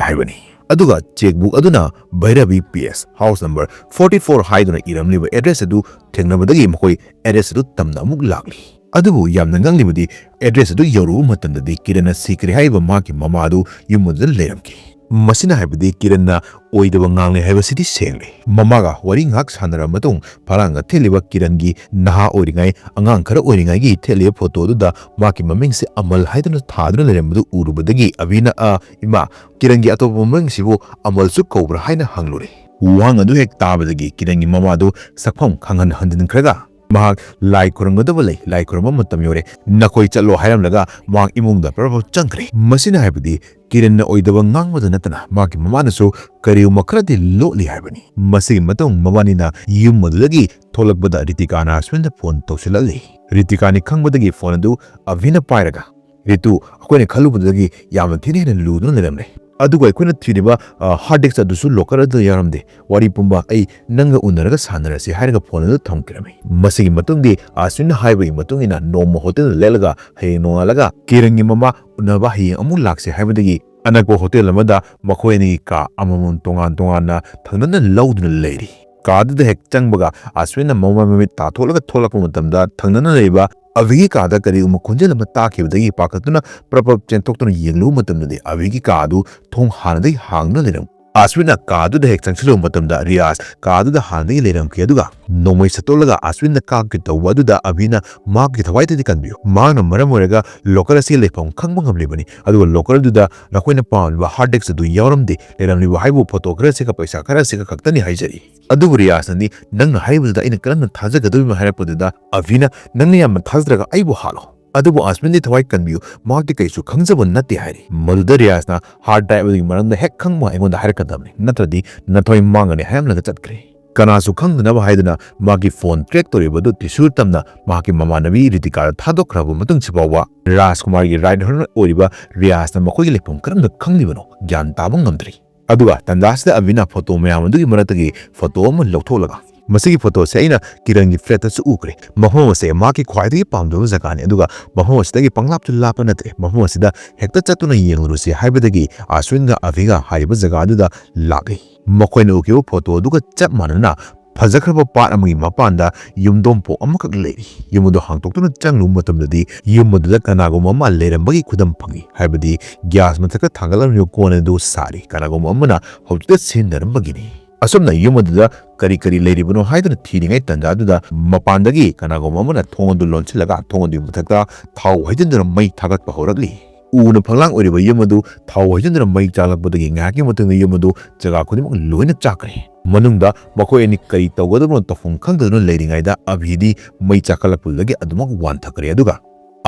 ꯍꯥꯏꯕꯅꯤ꯫ ꯑꯗꯨꯒ ꯆꯦꯛꯕꯨꯛ ꯑꯗꯨꯅ ꯚꯩꯔꯕꯤ P S, house number forty four ꯍꯥꯏꯗꯨꯅ ꯏꯔꯝꯂꯤꯕ ꯑꯦꯗ꯭ꯔꯦꯁ ꯑꯗꯨ ꯊꯦꯡꯅꯕꯗꯒꯤ ꯃꯈꯣꯏ ꯑꯦꯗ꯭ꯔꯦꯁ ꯑꯗꯨ ꯇꯝꯅ ꯑꯃꯨꯛ ꯂꯥꯛꯂꯤ꯫ ꯑꯗꯨꯕꯨ ꯌꯥꯝꯅ ꯉꯛꯂꯤꯕꯗꯤ ꯑꯦꯗ꯭ꯔꯦꯁ ꯑꯗꯨ ꯌꯧꯔꯨꯕ ꯃꯇꯝꯗꯗꯤ ꯀꯤꯔꯟꯅ ꯁꯤꯈ꯭ꯔꯦ ꯍꯥꯏꯔꯤꯕ ꯃꯍꯥꯛꯀꯤ ꯃꯃꯥ ꯑꯗꯨ ꯌꯨꯝ ꯑꯗꯨꯗ ꯂꯩꯔꯝꯈꯤ꯫ ꯃꯁꯤꯅ ꯍꯥꯏꯕꯗꯤ ꯀꯤꯔꯟꯅ ꯑꯣꯏꯗꯕ ꯉꯥꯡꯂꯦ ꯍꯥꯏꯕꯁꯤꯗꯤ ꯁꯦꯡꯂꯦ꯫ ꯃꯃꯥꯒ ꯋꯥꯔꯤ ꯉꯥꯏꯍꯥꯛ ꯁꯥꯟꯅꯔꯕ ꯃꯇꯨꯡ ꯐꯂꯥꯡꯗ ꯊꯦꯠꯂꯤꯕ ꯀꯤꯔꯟꯒꯤ ꯅꯍꯥ ꯑꯣꯏꯔꯤꯉꯩ, ꯑꯉꯥꯡ ꯈꯔ ꯑꯣꯏꯔꯤꯉꯩꯒꯤ ꯊꯦꯠꯂꯤꯕ ꯐꯣꯇꯣ ꯑꯗꯨꯗ ꯃꯍꯥꯛꯀꯤ ꯃꯃꯤꯡꯁꯦ ꯑꯃꯜ ꯍꯥꯏꯗꯨꯅ ꯊꯥꯗꯨꯅ ꯂꯩꯔꯝꯕꯗꯨ ꯎꯔꯨꯕꯗꯒꯤ ꯑꯚꯤꯅ, "ꯑ, ꯏꯃꯥ, ꯀꯤꯔꯟꯒꯤ ꯑꯇꯣꯞꯄ ꯃꯃꯤꯡꯁꯤꯕꯨ ꯑꯃꯜꯁꯨ ꯀꯧꯕ꯭ꯔꯥ?" ꯍꯥꯏꯅ ꯍꯪꯂꯨꯔꯦ꯫ ꯋꯥꯍꯪ ꯑꯗꯨ ꯍꯦꯛ ꯇꯥꯕꯗꯒꯤ ꯀꯤꯔꯟꯒꯤ ꯃꯃꯥꯗꯨ ꯁꯛꯐꯝ ꯈꯪꯍꯟ ꯍꯟꯖꯤꯟꯈ꯭ꯔꯒ ꯃꯍꯥꯛ ꯂꯥꯏ ꯈꯨꯔꯨꯝꯒꯗꯕ ꯂꯩ, ꯂꯥꯏ ꯈꯨꯔꯨꯝꯕ ꯃꯇꯝ ꯌꯧꯔꯦ, ꯅꯈꯣꯏ ꯆꯠꯂꯣ ꯍꯥꯏꯔꯝꯂꯒ ꯃꯍꯥꯛ ꯏꯃꯨꯡꯗ ꯄ꯭ꯔꯞ ꯄ꯭ꯔꯞ ꯆꯪꯈ꯭ꯔꯦ꯫ ꯃꯁꯤꯅ ꯍꯥꯏꯕꯗꯤ ꯀꯤꯔꯟꯅ ꯑꯣꯏꯗꯕ ꯉꯥꯡꯕꯗ ꯅꯠꯇꯅ ꯃꯍꯥꯛꯀꯤ ꯃꯃꯥꯅꯁꯨ ꯀꯔꯤꯒꯨꯝꯕ ꯈꯔꯗꯤ ꯂꯣꯠꯂꯤ ꯍꯥꯏꯕꯅꯤ꯫ ꯃꯁꯤꯒꯤ ꯃꯇꯨꯡ ꯃꯕꯥꯅꯤꯅ ꯌꯨꯝ ꯑꯗꯨꯗꯒꯤ ꯊꯣꯛꯂꯛꯄꯗ ꯔꯤꯇꯤꯀꯥꯅ ꯑꯁꯋꯤꯟꯗ ꯐꯣꯟ ꯇꯧꯁꯤꯜꯂꯛꯂꯤ꯫ ꯔꯤꯇꯤꯀꯥꯅꯤ ꯈꯪꯕꯗꯒꯤ ꯐꯣꯟ ꯑꯗꯨ ꯑꯚꯤꯅ ꯄꯥꯏꯔꯒ, ꯔꯤꯇꯨ, ꯑꯩꯈꯣꯏꯅ ꯈꯜꯂꯨꯕꯗꯒꯤ ꯌꯥꯝꯅ ꯊꯤꯅ ꯍꯦꯟꯅ ꯂꯨꯗꯨꯅ ꯂꯩꯔꯝꯂꯦ꯫ ꯑꯗꯨꯒ ꯑꯩꯈꯣꯏꯅ ꯊꯤꯔꯤꯕ, ꯑ, ꯍꯥꯔꯗ ꯗꯤꯁꯛ ꯑꯗꯨꯁꯨ ꯂꯣꯀꯔ ꯑꯗꯨꯗ ꯌꯥꯎꯔꯝꯗꯦ꯫ "ꯋꯥꯔꯤ ꯄꯨꯝꯕ ꯑꯩ ꯅꯪꯒ ꯎꯅꯔꯒ ꯁꯥꯟꯅꯔꯁꯤ" ꯍꯥꯏꯔꯒ ꯐꯣꯟ ꯑꯗꯨ ꯊꯝꯈꯤꯔꯝꯃꯤ꯫ ꯃꯁꯤꯒꯤ ꯃꯇꯨꯡꯗꯤ ꯑꯁꯋꯤꯟꯅ ꯍꯥꯏꯕꯒꯤ ꯃꯇꯨꯡ ꯏꯟꯅ ꯅꯣꯡꯃ ꯍꯣꯇꯦꯜꯗ ꯂꯦꯛꯂꯒ ꯍꯌꯦꯡ ꯅꯣꯡꯉꯥꯜꯂꯒ ꯀꯤꯔꯟꯒꯤ ꯃꯃꯥ ꯎꯅꯕ ꯍꯌꯦꯡ ꯑꯃꯨꯛ ꯂꯥꯛꯁꯦ ꯍꯥꯏꯕꯗꯒꯤ ꯑꯅꯛꯄ ꯍꯣꯇꯦꯜ ꯑꯃꯗ ꯃꯈꯣꯏ ꯑꯅꯤꯒꯤ ꯀꯥ ꯑꯃꯃꯝ ꯇꯣꯉꯥꯟ ꯇꯣꯉꯥꯟꯅ ꯊꯪꯅꯅ ꯂꯧꯗꯨꯅ ꯂꯩꯔꯤ꯫ ꯀꯥꯗꯨꯗ ꯍꯦꯛ ꯆꯪꯕꯒ ꯑꯁꯋꯤꯟꯅ ꯃꯃꯥꯏ ꯃꯃꯤꯠ ꯇꯥꯊꯣꯛꯂꯒ ꯊꯣꯛꯂꯛꯄ ꯃꯇꯝꯗ ꯊꯪꯅꯅ ꯂꯩꯕ ꯑꯚꯤꯒꯤ ꯀꯥꯗ ꯀꯔꯤꯒꯨꯝꯕ ꯈꯣꯟꯖꯦꯜ ꯑꯃ ꯇꯥꯈꯤꯕꯗꯒꯤ ꯄꯥꯈꯠꯇꯨꯅ ꯄ꯭ꯔꯞ ꯄ꯭ꯔꯞ ꯆꯦꯟꯊꯣꯛꯇꯨꯅ ꯌꯦꯡꯂꯨꯕ ꯃꯇꯝꯗꯗꯤ ꯑꯚꯤꯒꯤ ꯀꯥ ꯑꯗꯨ ꯊꯣꯡ ꯍꯥꯟꯅꯗꯒꯤ ꯍꯥꯡꯗꯨꯅ ꯂꯩꯔꯝꯃꯤ꯫ ꯑꯁꯋꯤꯟꯅ ꯀꯥꯗꯨꯗ ꯍꯦꯛ ꯆꯪꯁꯤꯜꯂꯨꯕ ꯃꯇꯝꯗ ꯔꯤꯌꯥꯖ ꯀꯥꯗꯨꯗ ꯍꯥꯟꯅꯗꯒꯤ ꯂꯩꯔꯝꯈꯤ꯫ ꯑꯗꯨꯒ ꯅꯣꯡꯃꯩ ꯁꯠꯇꯣꯛꯂꯒ ꯑꯁꯋꯤꯟꯅ ꯀꯥꯞꯀꯦ ꯇꯧꯕ ꯑꯗꯨꯗ ꯑꯚꯤꯅ ꯃꯍꯥꯛꯀꯤ ꯊꯋꯥꯏꯗꯗꯤ ꯀꯟꯕꯤꯌꯨ, ꯃꯍꯥꯛꯅ ꯃꯔꯝ ꯑꯣꯏꯔꯒ ꯂꯣꯀꯔ ꯑꯁꯤꯒꯤ ꯂꯩꯐꯝ ꯈꯪꯕ ꯉꯝꯂꯤꯕꯅꯤ꯫ ꯑꯗꯨꯒ ꯂꯣꯀꯔ ꯑꯗꯨꯗ ꯅꯈꯣꯏꯅ ꯄꯥꯝꯂꯤꯕ ꯍꯥꯔꯗ ꯗꯤꯁꯛ ꯑꯗꯨ ꯌꯥꯎꯔꯝꯗꯦ꯫ ꯂꯩꯔꯝꯂꯤꯕ ꯍꯥꯏꯕꯨ ꯐꯣꯇꯣ ꯈꯔꯁꯤꯒ ꯄꯩꯁꯥ ꯈꯔꯁꯤꯒ ꯈꯛꯇꯅꯤ ꯍꯥꯏꯖꯔꯤ꯫ ꯑꯗꯨꯕꯨ ꯔꯤꯌꯥꯖꯅꯗꯤ, "ꯅꯪꯅ ꯍꯥꯏꯔꯤꯕꯗꯨꯗ ꯑꯩꯅ ꯀꯔꯝꯅ ꯊꯥꯖꯒꯗꯧꯔꯤꯕꯅꯣ?" ꯍꯥꯏꯔꯛꯄꯗꯨꯗ ꯑꯚꯤꯅ, "ꯅꯪꯅ ꯌꯥꯝꯅ ꯊꯥꯖꯗ꯭ꯔꯒ ꯑꯩꯕꯨ ꯍꯥꯠꯂꯣ꯫ ꯑꯗꯨꯕꯨ ꯑꯁꯋꯤꯟꯗꯤ ꯊꯋꯥꯏ ꯀꯟꯕꯤꯌꯨ, ꯃꯍꯥꯛꯇꯤ ꯀꯩꯁꯨ ꯈꯪꯖꯕ ꯅꯠꯇꯦ" ꯍꯥꯏꯔꯤ꯫ ꯃꯗꯨꯗ ꯔꯤꯌꯥꯖꯅ, "ꯍꯥꯔꯗ ꯗ꯭ꯔꯥꯏꯚ ꯑꯗꯨꯒꯤ ꯃꯔꯝꯗ ꯍꯦꯛ ꯈꯪꯕ ꯑꯩꯉꯣꯟꯗ ꯍꯥꯏꯔꯛꯀꯗꯕꯅꯤ, ꯅꯠꯇ꯭ꯔꯗꯤ ꯅꯊꯣꯏ ꯃꯥꯡꯒꯅꯤ" ꯍꯥꯏꯔꯝꯂꯒ ꯆꯠꯈ꯭ꯔꯦ꯫ ꯀꯅꯥꯁꯨ ꯈꯪꯗꯅꯕ ꯍꯥꯏꯗꯨꯅ ꯃꯥꯒꯤ ꯐꯣꯟ ꯇ꯭ꯔꯦꯛ ꯇꯧꯔꯤꯕ ꯑꯗꯨ ꯇ꯭ꯔꯤꯁꯨꯔ ꯇꯝꯅ ꯃꯍꯥꯛꯀꯤ ꯃꯃꯥꯟꯅꯕꯤ ꯔꯤꯇꯤꯀꯥꯗ ꯊꯥꯗꯣꯛꯈ꯭ꯔꯕ ꯃꯇꯨꯡꯁꯤ ꯐꯥꯎꯕ ꯔꯥꯖꯀꯨꯃꯥꯔꯒꯤ ꯔꯥꯏꯠ ꯍꯦꯟ ꯑꯣꯏꯔꯤꯕ ꯔꯤꯌꯥꯖꯅ ꯃꯈꯣꯏꯒꯤ ꯂꯩꯐꯝ ꯀꯔꯝꯅ ꯈꯪꯂꯤꯕꯅꯣ ꯒ꯭ꯌꯥꯟ ꯇꯥꯕ ꯉꯝꯗ꯭ꯔꯤ꯫ ꯑꯗꯨꯒ ꯇꯟꯖꯥꯁꯤꯗ ꯑꯚꯤꯅ ꯐꯣꯇꯣ ꯃꯌꯥꯝ ꯑꯗꯨꯒꯤ ꯃꯔꯛꯇꯒꯤ ꯐꯣꯇꯣ ꯑꯃ ꯂꯧꯊꯣꯛꯂꯒ, "ꯃꯁꯤꯒꯤ ꯐꯣꯇꯣꯁꯦ ꯑꯩꯅ ꯀꯤꯔꯟꯒꯤ ꯐ꯭ꯂꯦꯠꯇꯁꯨ ꯎꯈ꯭ꯔꯦ꯫ ꯃꯐꯝ ꯑꯁꯦ ꯃꯍꯥꯛꯀꯤ ꯈ꯭ꯋꯥꯏꯗꯒꯤ ꯄꯥꯝꯖꯕ ꯖꯒꯥꯅꯤ, ꯑꯗꯨꯒ ꯃꯐꯝ ꯑꯁꯤꯗꯒꯤ ꯄꯪꯂꯥꯞꯁꯨ ꯂꯥꯞꯄ ꯅꯠꯇ꯭ꯔꯦ꯫ ꯃꯐꯝ ꯑꯁꯤꯗ ꯍꯦꯛꯇ ꯆꯠꯇꯨꯅ ꯌꯦꯡꯂꯨꯔꯁꯤ" ꯍꯥꯏꯕꯗꯒꯤ ꯑꯁꯋꯤꯟꯒ ꯑꯚꯤꯒ ꯍꯥꯏꯔꯤꯕ ꯖꯒꯥ ꯑꯗꯨꯗ ꯂꯥꯛꯂꯤ꯫ ꯃꯈꯣꯏꯅ ꯎꯈꯤꯕ ꯐꯣꯇꯣ ꯑꯗꯨꯒ ꯆꯞ ꯃꯥꯟꯅꯅ ꯐꯖꯈ꯭ꯔꯕ ꯄꯥꯠ ꯑꯃꯒꯤ ꯃꯄꯥꯟꯗ ꯌꯨꯝꯗꯣꯡꯄꯣꯛ ꯑꯃꯈꯛ ꯂꯩꯔꯤ꯫ ꯌꯨꯝ ꯑꯗꯨ ꯍꯥꯡꯗꯣꯛꯇꯨꯅ ꯆꯪꯂꯨꯕ ꯃꯇꯝꯗꯗꯤ ꯌꯨꯝ ꯑꯗꯨꯗ ꯀꯅꯥꯒꯨꯝꯕ ꯑꯃ ꯂꯩꯔꯝꯕꯒꯤ ꯈꯨꯗꯝ ꯐꯪꯏ, ꯍꯥꯏꯕꯗꯤ ꯒ꯭ꯌꯥꯁ ꯃꯊꯛꯇ ꯊꯥꯡꯒꯠꯂꯝꯂꯤꯕ ꯀꯣꯟ ꯑꯗꯨ ꯁꯥꯔꯤ, ꯀꯅꯥꯒꯨꯝꯕ ꯑꯃꯅ ꯍꯧꯖꯤꯛꯇ ꯁꯤꯖꯤꯟꯅꯔꯝꯕꯒꯤꯅꯤ꯫ ꯑꯁꯨꯝꯅ ꯌꯨꯝ ꯑꯗꯨꯗ ꯀꯔꯤ ꯀꯔꯤ ꯂꯩꯔꯤꯕꯅꯣ ꯍꯥꯏꯗꯨꯅ ꯊꯤꯔꯤꯉꯩ ꯇꯥꯟꯖꯥꯗꯨꯗ ꯃꯄꯥꯟꯗꯒꯤ ꯀꯅꯥꯒꯨꯝꯕ ꯑꯃꯅ ꯊꯣꯡ ꯑꯗꯨ ꯂꯣꯟꯁꯤꯜꯂꯒ ꯊꯣꯡ ꯑꯗꯨꯒꯤ ꯃꯊꯛꯇ ꯊꯥꯎ ꯍꯩꯖꯤꯟꯗꯨꯅ ꯃꯩ ꯊꯥꯒꯠꯄ ꯍꯧꯔꯛꯂꯤ꯫ ꯎꯅ ꯐꯛꯂꯥꯡ ꯑꯣꯏꯔꯤꯕ ꯌꯨꯝ ꯑꯗꯨ ꯊꯥꯎ ꯍꯩꯖꯤꯟꯗꯨꯅ ꯃꯩ ꯆꯥꯛꯂꯛꯄꯗꯒꯤ ꯉꯥꯏꯍꯥꯛꯀꯤ ꯃꯇꯨꯡꯗ ꯌꯨꯝ ꯑꯗꯨ ꯖꯒꯥ ꯈꯨꯗꯤꯡꯃꯛ ꯂꯣꯏꯅ ꯆꯥꯛꯈ꯭ꯔꯦ꯫ ꯃꯅꯨꯡꯗ ꯃꯈꯣꯏ ꯑꯅꯤ ꯀꯔꯤ ꯇꯧꯒꯗꯕꯅꯣ ꯇꯧꯐꯝ ꯈꯪꯗꯗꯨꯅ ꯂꯩꯔꯤꯉꯩꯗ ꯑꯚꯤꯗꯤ ꯃꯩ ꯆꯥꯛꯈꯠꯂꯛꯄꯗꯨꯗꯒꯤ ꯑꯗꯨꯃꯛ ꯋꯥꯟꯊꯈ꯭ꯔꯦ꯫ ꯑꯗꯨꯒ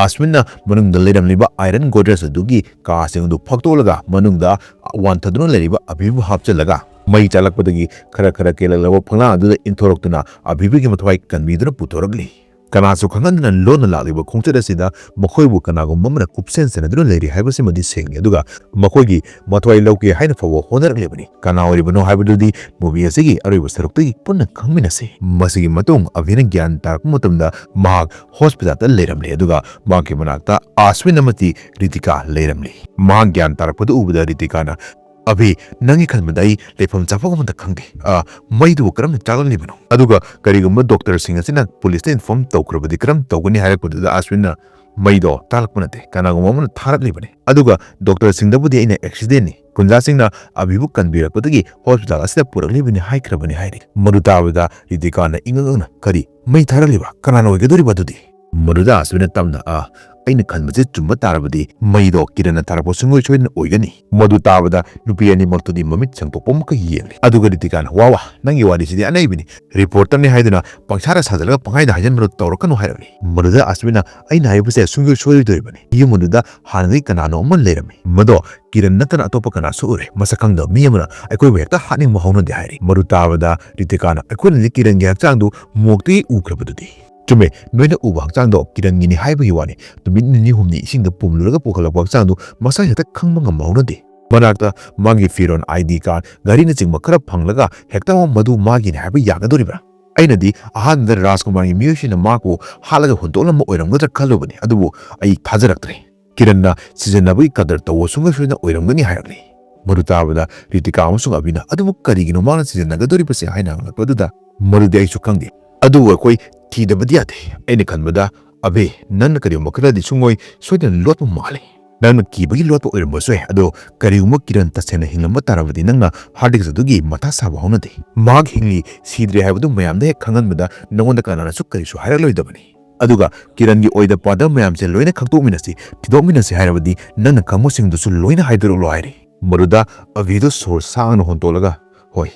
ꯑꯁꯋꯤꯟꯅ ꯃꯅꯨꯡꯗ ꯂꯩꯔꯝꯂꯤꯕ ꯑꯥꯏꯔꯟ ꯒꯣꯗ꯭ꯔꯦꯖ ꯑꯗꯨꯒꯤ ꯀꯥꯁꯤꯡ ꯑꯗꯨ ꯐꯛꯇꯣꯛꯂꯒ ꯃꯅꯨꯡꯗ ꯋꯥꯟꯊꯗꯨꯅ ꯂꯩꯔꯤꯕ ꯑꯚꯤꯕꯨ ꯍꯥꯞꯆꯤꯜꯂꯒ ꯃꯩ ꯆꯥꯛꯂꯛꯄꯗꯒꯤ ꯈꯔ ꯈꯔ ꯀꯦꯜꯂꯛꯂꯕ ꯐꯛꯂꯥꯡ ꯑꯗꯨꯗ ꯏꯟꯊꯣꯔꯛꯇꯨꯅ ꯑꯚꯤꯕꯨꯒꯤ ꯃꯊ꯭ꯋꯥꯏ ꯀꯟꯕꯤꯗꯨꯅ ꯄꯨꯊꯣꯔꯛꯂꯤ꯫ ꯀꯅꯥꯁꯨ ꯈꯪꯍꯟꯗꯅ ꯂꯣꯟꯅ ꯂꯥꯛꯂꯤꯕ ꯈꯣꯡꯆꯠ ꯑꯁꯤꯗ ꯃꯈꯣꯏꯕꯨ ꯀꯅꯥꯒꯨꯝꯕ ꯑꯃꯅ ꯀꯨꯞꯁꯦꯟ ꯁꯦꯟꯅꯗꯨꯅ ꯂꯩꯔꯤ ꯍꯥꯏꯕꯁꯤꯃꯗꯤ ꯁꯦꯡꯉꯤ꯫ ꯑꯗꯨꯒ ꯃꯈꯣꯏꯒꯤ ꯃꯊ꯭ꯋꯥꯏ ꯂꯧꯒꯦ ꯍꯥꯏꯅ ꯐꯥꯎꯕ ꯍꯣꯠꯅꯔꯛꯂꯤꯕꯅꯤ꯫ ꯀꯅꯥ ꯑꯣꯏꯔꯤꯕꯅꯣ ꯍꯥꯏꯕꯗꯨꯗꯤ movie ꯑꯁꯤꯒꯤ ꯑꯔꯣꯏꯕ ꯁꯔꯨꯛꯇꯒꯤ ꯄꯨꯟꯅ ꯈꯪꯃꯤꯟꯅꯁꯤ꯫ ꯃꯁꯤꯒꯤ ꯃꯇꯨꯡ ꯑꯕꯤꯅ ꯒ꯭ꯌꯥꯟ ꯇꯥꯔꯛꯄ ꯃꯇꯝꯗ ꯃꯍꯥꯛ hospitalꯗ ꯂꯩꯔꯝꯂꯦ, ꯑꯗꯨꯒ ꯃꯍꯥꯛꯀꯤ ꯃꯅꯥꯛꯇ ꯑꯥꯁꯋꯤꯟ ꯑꯃꯗꯤ ꯔꯤꯇꯤꯀꯥ ꯂꯩꯔꯝꯂꯦ꯫ ꯃꯍꯥꯛ ꯒ꯭ꯌꯥꯟ ꯇꯥꯔꯛꯄꯗꯨ ꯎꯕꯗ ꯔꯤꯇꯤꯀꯥꯅ, "ꯑꯕꯤ, ꯅꯪꯒꯤ ꯈꯟꯕꯗ ꯑꯩ ꯂꯩꯐꯝ ꯆꯥꯐꯝ ꯑꯃꯠꯇ ꯈꯪꯗꯦ꯫ ꯑ, ꯃꯩꯗꯨꯕꯨ ꯀꯔꯝꯅ ꯆꯥꯛꯂꯛꯂꯤꯕꯅꯣ? ꯑꯗꯨꯒ ꯀꯔꯤꯒꯨꯝꯕ ꯗꯣꯛꯇꯔꯁꯤꯡ ꯑꯁꯤꯅ ꯄꯨꯂꯤꯁꯇ inform ꯇꯧꯈ꯭ꯔꯕꯗꯤ ꯀꯔꯝ ꯇꯧꯒꯅꯤ?" ꯍꯥꯏꯔꯛꯄꯗꯨꯗ ꯑꯥꯁꯋꯤꯟꯅ, "ꯃꯩꯗꯣ ꯆꯥꯛꯂꯛꯄ ꯅꯠꯇꯦ, ꯀꯅꯥꯒꯨꯝꯕ ꯑꯃꯅ ꯊꯥꯔꯛꯂꯤꯕꯅꯤ꯫ ꯑꯗꯨꯒ ꯗꯣꯛꯇꯔꯁꯤꯡꯗꯕꯨꯗꯤ ꯑꯩꯅ accidentꯅꯤ, ꯒꯨꯟꯖꯥꯁꯤꯡꯅ ꯑꯕꯤꯕꯨ ꯀꯟꯕꯤꯔꯛꯄꯗꯒꯤ hospital ꯑꯁꯤꯗ ꯄꯨꯔꯛꯂꯤꯕꯅꯤ ꯍꯥꯏꯈ꯭ꯔꯕꯅꯤ" ꯍꯥꯏꯔꯤ꯫ ꯃꯗꯨ ꯇꯥꯕꯗ ꯔꯤꯇꯤꯀꯥꯅ ꯏꯉꯛ ꯉꯛꯅ, "ꯀꯔꯤ? ꯃꯩ ꯊꯥꯔꯛꯂꯤꯕ? ꯀꯅꯥꯅ ꯑꯣꯏꯒꯗꯧꯔꯤꯕ ꯑꯗꯨꯗꯤ?" ꯃꯗꯨꯗ ꯑꯥꯁꯋꯤꯟꯅ ꯇꯞꯅ, "ꯑ, ꯑꯩꯅ ꯈꯟꯕꯁꯦ ꯆꯨꯝꯕ ꯇꯥꯔꯕꯗꯤ ꯃꯩꯗꯣ ꯀꯤꯔꯟꯅ ꯊꯥꯔꯛꯄ ꯁꯨꯡꯁꯣꯏ ꯁꯣꯏꯗꯅ ꯑꯣꯏꯒꯅꯤ꯫" ꯃꯗꯨ ꯇꯥꯕꯗ ꯅꯨꯄꯤ ꯑꯅꯤꯃꯛꯇꯨꯗꯤ ꯃꯃꯤꯠ ꯁꯪꯗꯣꯛꯄ ꯑꯃꯨꯛꯀ ꯌꯦꯡꯂꯤ꯫ ꯑꯗꯨꯒ ꯔꯤꯇꯤꯀꯥꯅ, "ꯋꯥ ꯋꯥ, ꯅꯪꯒꯤ ꯋꯥꯔꯤꯁꯤꯗꯤ ꯑꯅꯩꯕꯅꯤ꯫ Reporterꯅꯤ ꯍꯥꯏꯗꯨꯅ ꯄꯪꯁꯥꯗ ꯁꯥꯖꯜꯂꯒ ꯄꯪꯍꯥꯏꯗ ꯍꯥꯏꯖꯟꯕꯗꯣ ꯇꯧꯔꯛꯀꯅꯨ" ꯍꯥꯏꯔꯛꯂꯤ꯫ ꯃꯗꯨꯗ ꯑꯥꯁꯋꯤꯟꯅ, "ꯑꯩꯅ ꯍꯥꯏꯕꯁꯦ ꯁꯨꯡꯁꯣꯏ ꯁꯣꯏꯔꯣꯏꯗꯧꯔꯤꯕꯅꯤ꯫ ꯌꯨꯝ ꯑꯗꯨꯗ ꯍꯥꯟꯅꯗꯒꯤ ꯀꯅꯥꯅꯣ ꯑꯃ ꯂꯩꯔꯝꯃꯤ꯫ ꯃꯗꯣ ꯀꯤꯔꯟ ꯅꯠꯇꯅ ꯑꯇꯣꯞꯄ ꯀꯅꯥꯁꯨ ꯎꯔꯦ꯫ ꯃꯁꯛ ꯈꯪꯗꯕ ꯃꯤ ꯑꯃꯅ ꯑꯩꯈꯣꯏꯕꯨ ꯍꯦꯛꯇ ꯍꯥꯠꯅꯤꯡꯕ ꯍꯧꯅꯗꯦ" ꯍꯥꯏꯔꯤ꯫ ꯃꯗꯨ ꯇꯥꯕꯗ ꯔꯤꯇꯤꯀꯥꯅ, "ꯑꯩꯈꯣꯏꯅꯗꯤ ꯀꯤꯔꯟꯒꯤ ꯍꯛꯆꯥꯡꯗꯨ morgueꯇꯒꯤ ꯎꯈ꯭ꯔꯕꯗꯨꯗꯤ?" "ꯆꯨꯝꯃꯦ, ꯅꯣꯏꯅ ꯎꯕ ꯍꯛꯆꯥꯡꯗꯣ ꯀꯤꯔꯟꯒꯤꯅꯤ ꯍꯥꯏꯕꯒꯤ ꯋꯥꯅꯤ꯫ ꯅꯨꯃꯤꯠ ꯅꯤꯅꯤ ꯍꯨꯝꯅꯤ ꯏꯁꯤꯡꯗ ꯄꯨꯝꯂꯨꯔꯒ ꯄꯨꯈꯠꯂꯛꯄ ꯍꯛꯆꯥꯡꯗꯨ ꯃꯁꯛ ꯍꯦꯛꯇ ꯈꯪꯕ ꯉꯝꯕ ꯍꯧꯅꯗꯦ꯫ ꯃꯅꯥꯛꯇ ꯃꯥꯒꯤ ꯐꯤꯔꯣꯜ, ID card, ꯘꯔꯤꯅꯆꯤꯡꯕ ꯈꯔ ꯐꯪꯂꯒ ꯍꯦꯛꯇꯃꯛ ꯃꯗꯨ ꯃꯥꯒꯤꯅꯤ ꯍꯥꯏꯕ ꯌꯥꯒꯗꯧꯔꯤꯕ꯭ꯔꯥ? ꯑꯩꯅꯗꯤ ꯑꯍꯥꯟꯕꯗ ꯔꯥꯖꯀꯨꯃꯥꯔꯒꯤ ꯃꯤꯑꯣꯏꯁꯤꯡꯅ ꯃꯍꯥꯛꯄꯨ ꯍꯥꯠꯂꯒ ꯍꯨꯟꯗꯣꯛꯂꯝꯕ ꯑꯣꯏꯔꯝꯒꯗ꯭ꯔꯥ ꯈꯜꯂꯨꯕꯅꯤ, ꯑꯗꯨꯕꯨ ꯑꯩ ꯊꯥꯖꯔꯛꯇ꯭ꯔꯦ꯫ ꯀꯤꯔꯟꯅ ꯁꯤꯖꯤꯟꯅꯕꯒꯤ ꯀꯗꯔ ꯇꯧꯕ ꯁꯨꯡꯁꯣꯏ ꯁꯣꯏꯗꯅ ꯑꯣꯏꯔꯝꯒꯅꯤ" ꯍꯥꯏꯔꯛꯂꯤ꯫ ꯃꯗꯨ ꯇꯥꯕꯗ ꯔꯤꯇꯤꯀꯥ ꯑꯃꯁꯨꯡ ꯑꯕꯤꯅ, "ꯑꯗꯨꯕꯨ ꯀꯔꯤꯒꯤꯅꯣ ꯃꯥꯅ ꯁꯤꯖꯤꯟꯅꯒꯗꯧꯔꯤꯕꯁꯦ?" ꯍꯥꯏꯅ ꯍꯪꯂꯛꯄꯗꯨꯗ, "ꯃꯗꯨꯗꯤ ꯑꯩꯁꯨ ꯈꯪꯗꯦ꯫ ꯑꯗꯨꯕꯨ ꯑꯩꯈꯣꯏ ꯊꯤꯗꯕꯗꯤ ꯌꯥꯗꯦ꯫ ꯑꯩꯅ ꯈꯟꯕꯗ, ꯑꯕꯤ, ꯅꯪꯅ ꯀꯔꯤꯒꯨꯝꯕ ꯈꯔꯗꯤ ꯁꯨꯡꯁꯣꯏ ꯁꯣꯏꯗꯅ ꯂꯣꯠꯄ ꯃꯥꯜꯂꯤ꯫ ꯅꯪꯅ ꯀꯤꯕꯒꯤ ꯂꯣꯠꯄ ꯑꯣꯏꯔꯝꯕꯁꯨ ꯌꯥꯏ꯫ ꯑꯗꯣ ꯀꯔꯤꯒꯨꯝꯕ ꯀꯤꯔꯟ ꯇꯁꯦꯡꯅ ꯍꯤꯡꯂꯝꯕ ꯇꯥꯔꯕꯗꯤ ꯅꯪꯅ hard disk ꯑꯗꯨꯒꯤ ꯃꯊꯥ ꯁꯥꯕ ꯍꯧꯅꯗꯦ꯫ ꯃꯍꯥꯛ ꯍꯤꯡꯂꯤ, ꯁꯤꯗ꯭ꯔꯦ ꯍꯥꯏꯕꯗꯨ ꯃꯌꯥꯝꯗ ꯍꯦꯛ ꯈꯪꯍꯟꯕꯗ ꯅꯉꯣꯟꯗ ꯀꯅꯥꯅꯁꯨ ꯀꯔꯤꯁꯨ ꯍꯥꯏꯔꯛꯂꯣꯏꯗꯕꯅꯤ꯫ ꯑꯗꯨꯒ ꯀꯤꯔꯟꯒꯤ ꯑꯣꯏꯗ ꯄꯥꯗꯕ ꯃꯌꯥꯝꯁꯦ ꯂꯣꯏꯅ ꯈꯪꯗꯣꯛꯃꯤꯟꯅꯁꯤ, ꯊꯤꯗꯣꯛꯃꯤꯟꯅꯁꯤ ꯍꯥꯏꯔꯕꯗꯤ ꯅꯪꯅ ꯈꯪꯕꯁꯤꯡꯗꯨꯁꯨ ꯂꯣꯏꯅ ꯍꯥꯏꯗꯣꯔꯛꯂꯣ" ꯍꯥꯏꯔꯤ꯫ ꯃꯗꯨꯗ ꯑꯕꯤꯗꯨ ꯁꯣꯔ ꯁꯥꯡꯅ ꯍꯣꯟꯇꯣꯛꯂꯒ, "ꯍꯣꯏ,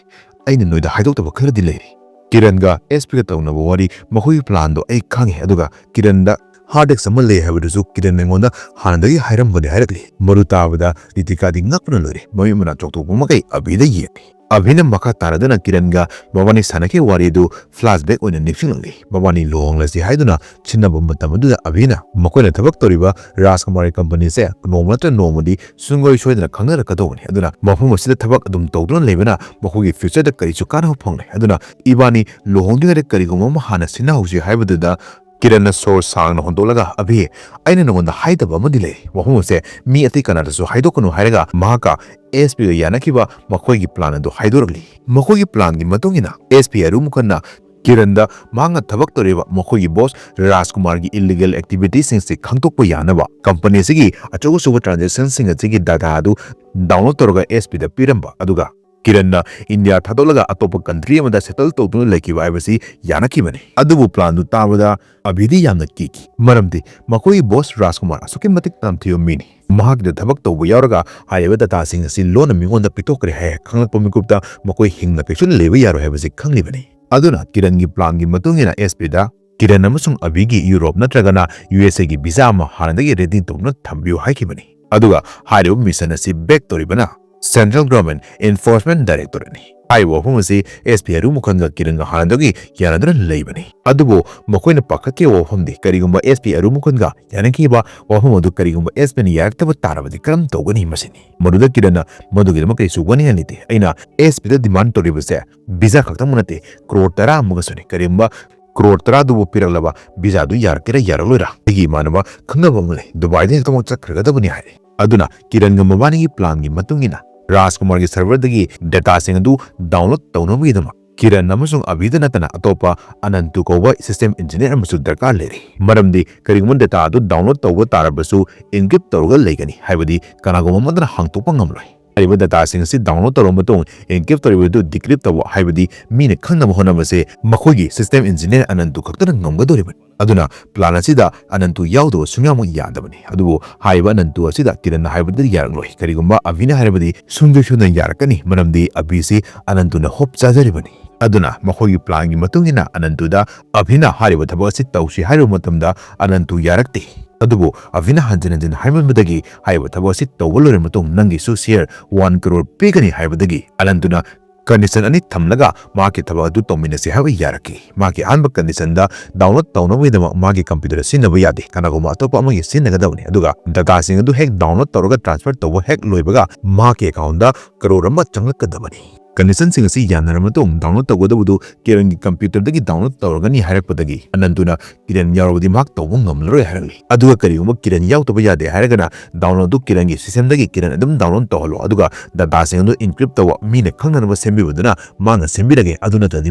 ꯑꯩꯅ ꯅꯣꯏꯗ ꯍꯥꯏꯗꯣꯛꯇꯕ ꯈꯔꯗꯤ ꯂꯩꯔꯤ꯫ ꯀꯤꯔꯟꯒ SPꯒ ꯇꯧꯅꯕ ꯋꯥꯔꯤ, ꯃꯈꯣꯏꯒꯤ planꯗꯣ ꯑꯩ ꯈꯪꯉꯦ, ꯑꯗꯨꯒ ꯀꯤꯔꯟꯗ hard disk ꯑꯃ ꯂꯩ ꯍꯥꯏꯕꯗꯨꯁꯨ ꯀꯤꯔꯟ ꯑꯩꯉꯣꯟꯗ ꯍꯥꯟꯅꯗꯒꯤ ꯍꯥꯏꯔꯝꯕꯅꯤ" ꯍꯥꯏꯔꯛꯂꯤ꯫ ꯃꯗꯨ ꯇꯥꯕꯗ ꯔꯤꯇꯤꯀꯥꯗꯤ ꯉꯛꯄꯅ ꯂꯣꯏꯔꯦ꯫ ꯃꯃꯤꯠ ꯃꯅꯥ ꯆꯣꯡꯊꯣꯛꯄ ꯃꯈꯩ ꯑꯕꯤꯗ ꯌꯦꯡꯂꯤ꯫ ꯑꯚꯤꯅ ꯃꯈꯥ ꯇꯥꯔꯗꯨꯅ ꯀꯤꯔꯟꯒ ꯃꯕꯥꯅꯤ ꯁꯥꯟꯅꯈꯤꯕ ꯋꯥꯔꯤ ꯑꯗꯨ flashback ꯑꯣꯏꯅ ꯅꯤꯡꯁꯤꯡꯂꯛꯂꯤ꯫ ꯃꯕꯥꯅꯤ ꯂꯨꯍꯣꯡꯂꯁꯤ ꯍꯥꯏꯗꯨꯅ ꯁꯤꯟꯅꯕ ꯃꯇꯝ ꯑꯗꯨꯗ ꯑꯚꯤꯅ ꯃꯈꯣꯏꯅ ꯊꯕꯛ ꯇꯧꯔꯤꯕ ꯔꯥꯖꯀꯨꯃꯥꯔꯒꯤ ꯀꯝꯄꯅꯤꯁꯦ ꯅꯣꯡꯃ ꯅꯠꯇ꯭ꯔ ꯅꯣꯡꯃꯗꯤ ꯁꯨꯡꯁꯣꯏ ꯁꯣꯏꯗꯅ ꯈꯪꯅꯔꯛꯀꯗꯧꯕꯅꯤ꯫ ꯑꯗꯨꯅ ꯃꯐꯝ ꯑꯁꯤꯗ ꯊꯕꯛ ꯑꯗꯨꯝ ꯇꯧꯗꯨꯅ ꯂꯩꯕꯅ ꯃꯈꯣꯏꯒꯤ futureꯗ ꯀꯔꯤꯁꯨ ꯀꯥꯟꯅꯕ ꯐꯪꯂꯣꯏ꯫ ꯑꯗꯨꯅ ꯏꯕꯥꯅꯤ ꯂꯨꯍꯣꯡꯗ꯭ꯔꯤꯉꯩꯗ ꯀꯔꯤꯒꯨꯝꯕ ꯑꯃ ꯍꯥꯟꯅ ꯁꯤꯟꯅꯍꯧꯁꯤ ꯍꯥꯏꯕꯗꯨꯗ ꯀꯤꯔꯟꯅ ꯁꯣꯔ ꯁꯥꯡꯅ ꯍꯣꯟꯗꯣꯛꯂꯒ, "ꯑꯚꯤ, ꯑꯩꯅ ꯅꯉꯣꯟꯗ ꯍꯥꯏꯗꯕ ꯑꯃꯗꯤ ꯂꯩ꯫ ꯋꯥꯐꯝ ꯑꯁꯦ ꯃꯤ ꯑꯇꯩ ꯀꯅꯥꯗꯁꯨ ꯍꯥꯏꯗꯣꯛꯀꯅꯨ" ꯍꯥꯏꯔꯒ ꯃꯍꯥꯛꯀ ꯑꯦꯁ ꯄꯤꯒ ꯌꯥꯅꯈꯤꯕ ꯃꯈꯣꯏꯒꯤ plan ꯑꯗꯨ ꯍꯥꯏꯗꯣꯔꯛꯂꯤ꯫ ꯃꯈꯣꯏꯒꯤ planꯒꯤ ꯃꯇꯨꯡ ꯏꯟꯅ ꯑꯦꯁ ꯄꯤ ꯑꯔꯨ ꯃꯨꯈꯟꯅ ꯀꯤꯔꯟꯗ ꯃꯍꯥꯛꯅ ꯊꯕꯛ ꯇꯧꯔꯤꯕ ꯃꯈꯣꯏꯒꯤ boss ꯔꯥꯖꯀꯨꯃꯥꯔꯒꯤ illegal activitiesꯁꯤꯡꯁꯤ ꯈꯪꯗꯣꯛꯄ ꯌꯥꯅꯕ ꯀꯝꯄꯅꯤ ꯑꯁꯤꯒꯤ ꯑꯆꯧ ꯑꯆꯧꯕ transactionꯁꯤꯡ ꯑꯁꯤꯒꯤ data ꯑꯗꯨ download ꯇꯧꯔꯒ ꯑꯦꯁ ꯄꯤꯗ ꯄꯤꯔꯝꯕ, ꯑꯗꯨꯒ ꯀꯤꯔꯟꯅ ꯏꯟꯗꯤꯌꯥ ꯊꯥꯗꯣꯛꯂꯒ ꯑꯇꯣꯞꯄ country ꯑꯃꯗ settle ꯇꯧꯗꯨꯅ ꯂꯩꯈꯤꯕ ꯍꯥꯏꯕꯁꯤ ꯌꯥꯅꯈꯤꯕꯅꯤ꯫ ꯑꯗꯨꯕꯨ planꯗꯨ ꯇꯥꯕꯗ ꯑꯚꯤꯗꯤ ꯌꯥꯝꯅ ꯀꯤꯈꯤ, ꯃꯔꯝꯗꯤ ꯃꯈꯣꯏꯒꯤ boss ꯔꯥꯖꯀꯨꯃꯥꯔ ꯑꯁꯨꯛꯀꯤ ꯃꯇꯤꯛ ꯇꯝꯊꯤꯕ ꯃꯤꯅꯤ꯫ ꯃꯍꯥꯛꯀꯤꯗ ꯊꯕꯛ ꯇꯧꯕ ꯌꯥꯎꯔꯒ ꯍꯥꯏꯔꯤꯕ dataꯁꯤꯡ ꯑꯁꯤ ꯂꯣꯟꯅ ꯃꯤꯉꯣꯟꯗ ꯄꯤꯊꯣꯛꯈ꯭ꯔꯦ ꯍꯥꯏ ꯈꯪꯂꯛꯄ ꯃꯤꯀꯨꯞꯇ ꯃꯈꯣꯏ ꯍꯤꯡꯅ ꯀꯩꯁꯨ ꯂꯩꯕ ꯌꯥꯔꯣꯏ ꯍꯥꯏꯕꯁꯤ ꯈꯪꯂꯤꯕꯅꯤ꯫ ꯑꯗꯨꯅ ꯀꯤꯔꯟꯒꯤ planꯒꯤ ꯃꯇꯨꯡ ꯏꯟꯅ ꯑꯦꯁ ꯄꯤꯗ ꯀꯤꯔꯟ ꯑꯃꯁꯨꯡ ꯑꯚꯤꯒꯤ ꯌꯨꯔꯣꯞ ꯅꯠꯇ꯭ꯔꯒꯅ ꯌꯨ ꯑꯦꯁ ꯑꯦꯒꯤ visa ꯑꯃ ꯍꯥꯟꯅꯗꯒꯤ ready ꯇꯧꯗꯨꯅ ꯊꯝꯕꯤꯌꯨ ꯍꯥꯏꯈꯤꯕꯅꯤ꯫ ꯑꯗꯨꯒ ꯍꯥꯏꯔꯤꯕ mission ꯑꯁꯤ back ꯇꯧꯔꯤꯕꯅ Central Government Enforcement Directorateꯅꯤ꯫ ꯍꯥꯏꯔꯤꯕ ꯋꯥꯐꯝ ꯑꯁꯤ ꯑꯦꯁ ꯄꯤ ꯑꯔꯨ ꯃꯈꯜꯒ ꯀꯤꯔꯟꯒ ꯍꯥꯟꯅꯗꯒꯤ ꯌꯥꯅꯗꯨꯅ ꯂꯩꯕꯅꯤ꯫ ꯑꯗꯨꯕꯨ ꯃꯈꯣꯏꯅ ꯄꯥꯈꯠꯈꯤꯕ ꯋꯥꯐꯝꯗꯤ ꯀꯔꯤꯒꯨꯝꯕ ꯑꯦꯁ ꯄꯤ ꯑꯔꯨ ꯃꯈꯜꯒ ꯌꯥꯅꯈꯤꯕ ꯋꯥꯐꯝ ꯑꯗꯨ ꯀꯔꯤꯒꯨꯝꯕ ꯑꯦꯁ ꯄꯤꯅ ꯌꯥꯔꯛꯇꯕ ꯇꯥꯔꯕꯗꯤ ꯀꯔꯝ ꯇꯧꯒꯅꯤ ꯃꯁꯤꯅꯤ꯫ ꯃꯗꯨꯗ ꯀꯤꯔꯟꯅ ꯃꯗꯨꯒꯤꯗꯃꯛ ꯀꯔꯤꯁꯨ ꯋꯥꯅꯤꯡꯉꯥꯏ ꯂꯩꯇꯦ꯫ ꯑꯩꯅ ꯑꯦꯁ ꯄꯤꯗ demand ꯇꯧꯔꯤꯕꯁꯦ visa ꯈꯛꯇꯃꯛ ꯅꯠꯇꯦ, ꯀ꯭ꯔꯣꯔ ꯇꯔꯥ ꯑꯃꯒꯁꯨꯅꯤ꯫ ꯀꯔꯤꯒꯨꯝꯕ ꯀ꯭ꯔꯣꯔ ꯇꯔꯥꯗꯨꯕꯨ ꯄꯤꯔꯛꯂꯕ visa ꯗꯨ ꯌꯥꯔꯛꯀꯦꯔꯥ ꯌꯥꯔꯛꯂꯣꯏꯔꯥ? ꯑꯩꯒꯤ ꯏꯃꯥꯟꯅꯕ ꯈꯪꯅꯕ ꯑꯃ ꯂꯩ, ꯗꯨꯕꯥꯏꯗ ꯍꯦꯛꯇꯃꯛ ꯆꯠꯈ꯭ꯔꯒꯗꯕꯅꯤ ꯍꯥꯏꯔꯦ꯫ ꯑꯗꯨꯅ ꯀꯤꯔꯟꯒ ꯃꯕꯥꯅꯤꯒꯤ planꯒꯤ ꯃꯇꯨꯡ ꯏꯟꯅ ꯔꯥꯖꯀꯨꯃꯥꯔꯒꯤ serverꯗꯒꯤ dataꯁꯤꯡ ꯑꯗꯨ download ꯇꯧꯅꯕꯒꯤꯗꯃꯛ ꯀꯤꯔꯟ ꯑꯃꯁꯨꯡ ꯑꯚꯤꯗ ꯅꯠꯇꯅ ꯑꯇꯣꯞꯄ ꯑꯅꯟꯇꯨ ꯀꯧꯕ system engineer ꯑꯃꯁꯨ ꯗꯔꯀꯥꯔ ꯂꯩꯔꯤ꯫ ꯃꯔꯝꯗꯤ ꯀꯔꯤꯒꯨꯝꯕ data ꯑꯗꯨ download ꯇꯧꯕ ꯇꯥꯔꯕꯁꯨ encrypt ꯇꯧꯔꯒ ꯂꯩꯒꯅꯤ, ꯍꯥꯏꯕꯗꯤ ꯀꯅꯥꯒꯨꯝꯕ ꯑꯃꯠꯇꯅ ꯍꯥꯡꯗꯣꯛꯄ ꯉꯝꯂꯣꯏ꯫ ꯍꯥꯏꯔꯤꯕ dataꯁꯤꯡ ꯑꯁꯤ download ꯇꯧꯔꯕ ꯃꯇꯨꯡ encrypt ꯇꯧꯔꯤꯕ ꯑꯗꯨ decrypt ꯇꯧꯕ, ꯍꯥꯏꯕꯗꯤ ꯃꯤꯅ ꯈꯪꯅꯕ ꯍꯣꯠꯅꯕꯁꯦ ꯃꯈꯣꯏꯒꯤ system engineer ꯑꯅꯟꯇꯨ ꯈꯛꯇꯅ ꯉꯝꯒꯗꯧꯔꯤꯕꯅꯤ꯫ ꯑꯗꯨꯅ plan ꯑꯁꯤꯗ ꯑꯅꯟꯇꯨ ꯌꯥꯎꯗꯕ ꯁꯨꯡꯌꯥꯃꯛ ꯌꯥꯗꯕꯅꯤ꯫ ꯑꯗꯨꯕꯨ ꯍꯥꯏꯔꯤꯕ ꯑꯅꯟꯇꯨ ꯑꯁꯤꯗ ꯀꯤꯔꯟꯅ ꯍꯥꯏꯕꯗꯤ ꯌꯥꯔꯛꯂꯣꯏ꯫ ꯀꯔꯤꯒꯨꯝꯕ ꯑꯚꯤꯅ ꯍꯥꯏꯔꯕꯗꯤ ꯁꯨꯡꯁꯣꯏ ꯁꯣꯏꯗꯅ ꯌꯥꯔꯛꯀꯅꯤ, ꯃꯔꯝꯗꯤ ꯑꯚꯤꯁꯤ ꯑꯅꯟꯇꯨꯅ hope ꯆꯥꯖꯔꯤꯕꯅꯤ꯫ ꯑꯗꯨꯅ ꯃꯈꯣꯏꯒꯤ planꯒꯤ ꯃꯇꯨꯡ ꯏꯟꯅ ꯑꯅꯟꯇꯨꯗ ꯑꯚꯤꯅ ꯍꯥꯏꯔꯤꯕ ꯊꯕꯛ ꯑꯁꯤ ꯇꯧꯁꯤ ꯍꯥꯏꯔꯨꯕ ꯃꯇꯝꯗ ꯑꯅꯟꯇꯨ ꯌꯥꯔꯛꯇꯦ꯫ ꯑꯗꯨꯕꯨ ꯑꯚꯤꯅ ꯍꯟꯖꯤꯟ ꯍꯟꯖꯤꯟ ꯍꯥꯏꯃꯟꯕꯗꯒꯤ ꯍꯥꯏꯔꯤꯕ ꯊꯕꯛ ꯑꯁꯤ ꯇꯧꯕ ꯂꯣꯏꯔꯕ ꯃꯇꯨꯡ ꯅꯪꯒꯤꯁꯨ share one crore ꯄꯤꯒꯅꯤ ꯍꯥꯏꯕꯗꯒꯤ ꯑꯅꯟꯗꯨꯅ condition ꯑꯅꯤ ꯊꯝꯂꯒ ꯃꯍꯥꯛꯀꯤ ꯊꯕꯛ ꯑꯗꯨ ꯇꯧꯃꯤꯟꯅꯁꯤ ꯍꯥꯏꯕ ꯌꯥꯔꯛꯈꯤ꯫ ꯃꯍꯥꯛꯀꯤ ꯑꯍꯥꯟꯕ condition ꯗ download ꯇꯧꯅꯕꯒꯤꯗꯃꯛ ꯃꯥꯒꯤ computer ꯁꯤꯖꯤꯟꯅꯕ ꯌꯥꯗꯦ, ꯀꯅꯥꯒꯨꯝꯕ ꯑꯇꯣꯞꯄ ꯑꯃꯒꯤ ꯁꯤꯖꯤꯟꯅꯒꯗꯕꯅꯤ, ꯑꯗꯨꯒ data ꯁꯤꯡ ꯑꯗꯨ ꯍꯦꯛ download ꯇꯧꯔꯒ transfer ꯇꯧꯕ ꯍꯦꯛ ꯂꯣꯏꯕꯒ ꯃꯍꯥꯛꯀꯤ account ꯗ crore ꯑꯃ ꯆꯪꯂꯛꯀꯗꯕꯅꯤ꯫ Condition ꯁꯤꯡ ꯑꯁꯤ ꯌꯥꯅꯔꯕ ꯃꯇꯨꯡ download ꯇꯧꯒꯗꯕꯗꯨ ꯀꯤꯔꯟꯒꯤ computer ꯗꯒꯤ download ꯇꯧꯔꯒꯅꯤ ꯍꯥꯏꯔꯛꯄꯗꯒꯤ ꯑꯅꯟꯗꯨꯅ ꯀꯤꯔꯟ ꯌꯥꯎꯔꯕꯗꯤ ꯃꯍꯥꯛ ꯇꯧꯕ ꯉꯝꯂꯔꯣꯏ ꯍꯥꯏꯔꯛꯂꯤ꯫ ꯑꯗꯨꯒ ꯀꯔꯤꯒꯨꯝꯕ ꯀꯤꯔꯟ ꯌꯥꯎꯗꯕ ꯌꯥꯗꯦ ꯍꯥꯏꯔꯒꯅ download ꯗꯨ ꯀꯤꯔꯟꯒꯤ system ꯗꯒꯤ ꯀꯤꯔꯟ ꯑꯗꯨꯝ download ꯇꯧꯍꯜꯂꯣ, ꯑꯗꯨꯒ data ꯁꯤꯡ ꯑꯗꯨ encrypt ꯇꯧꯕ ꯃꯤꯅ ꯈꯪꯅꯅꯕ ꯁꯦꯝꯕꯤꯕꯗꯨꯅ ꯃꯍꯥꯛꯅ ꯁꯦꯝꯕꯤꯔꯒꯦ, ꯑꯗꯨ ꯅꯠꯇ꯭ꯔꯗꯤ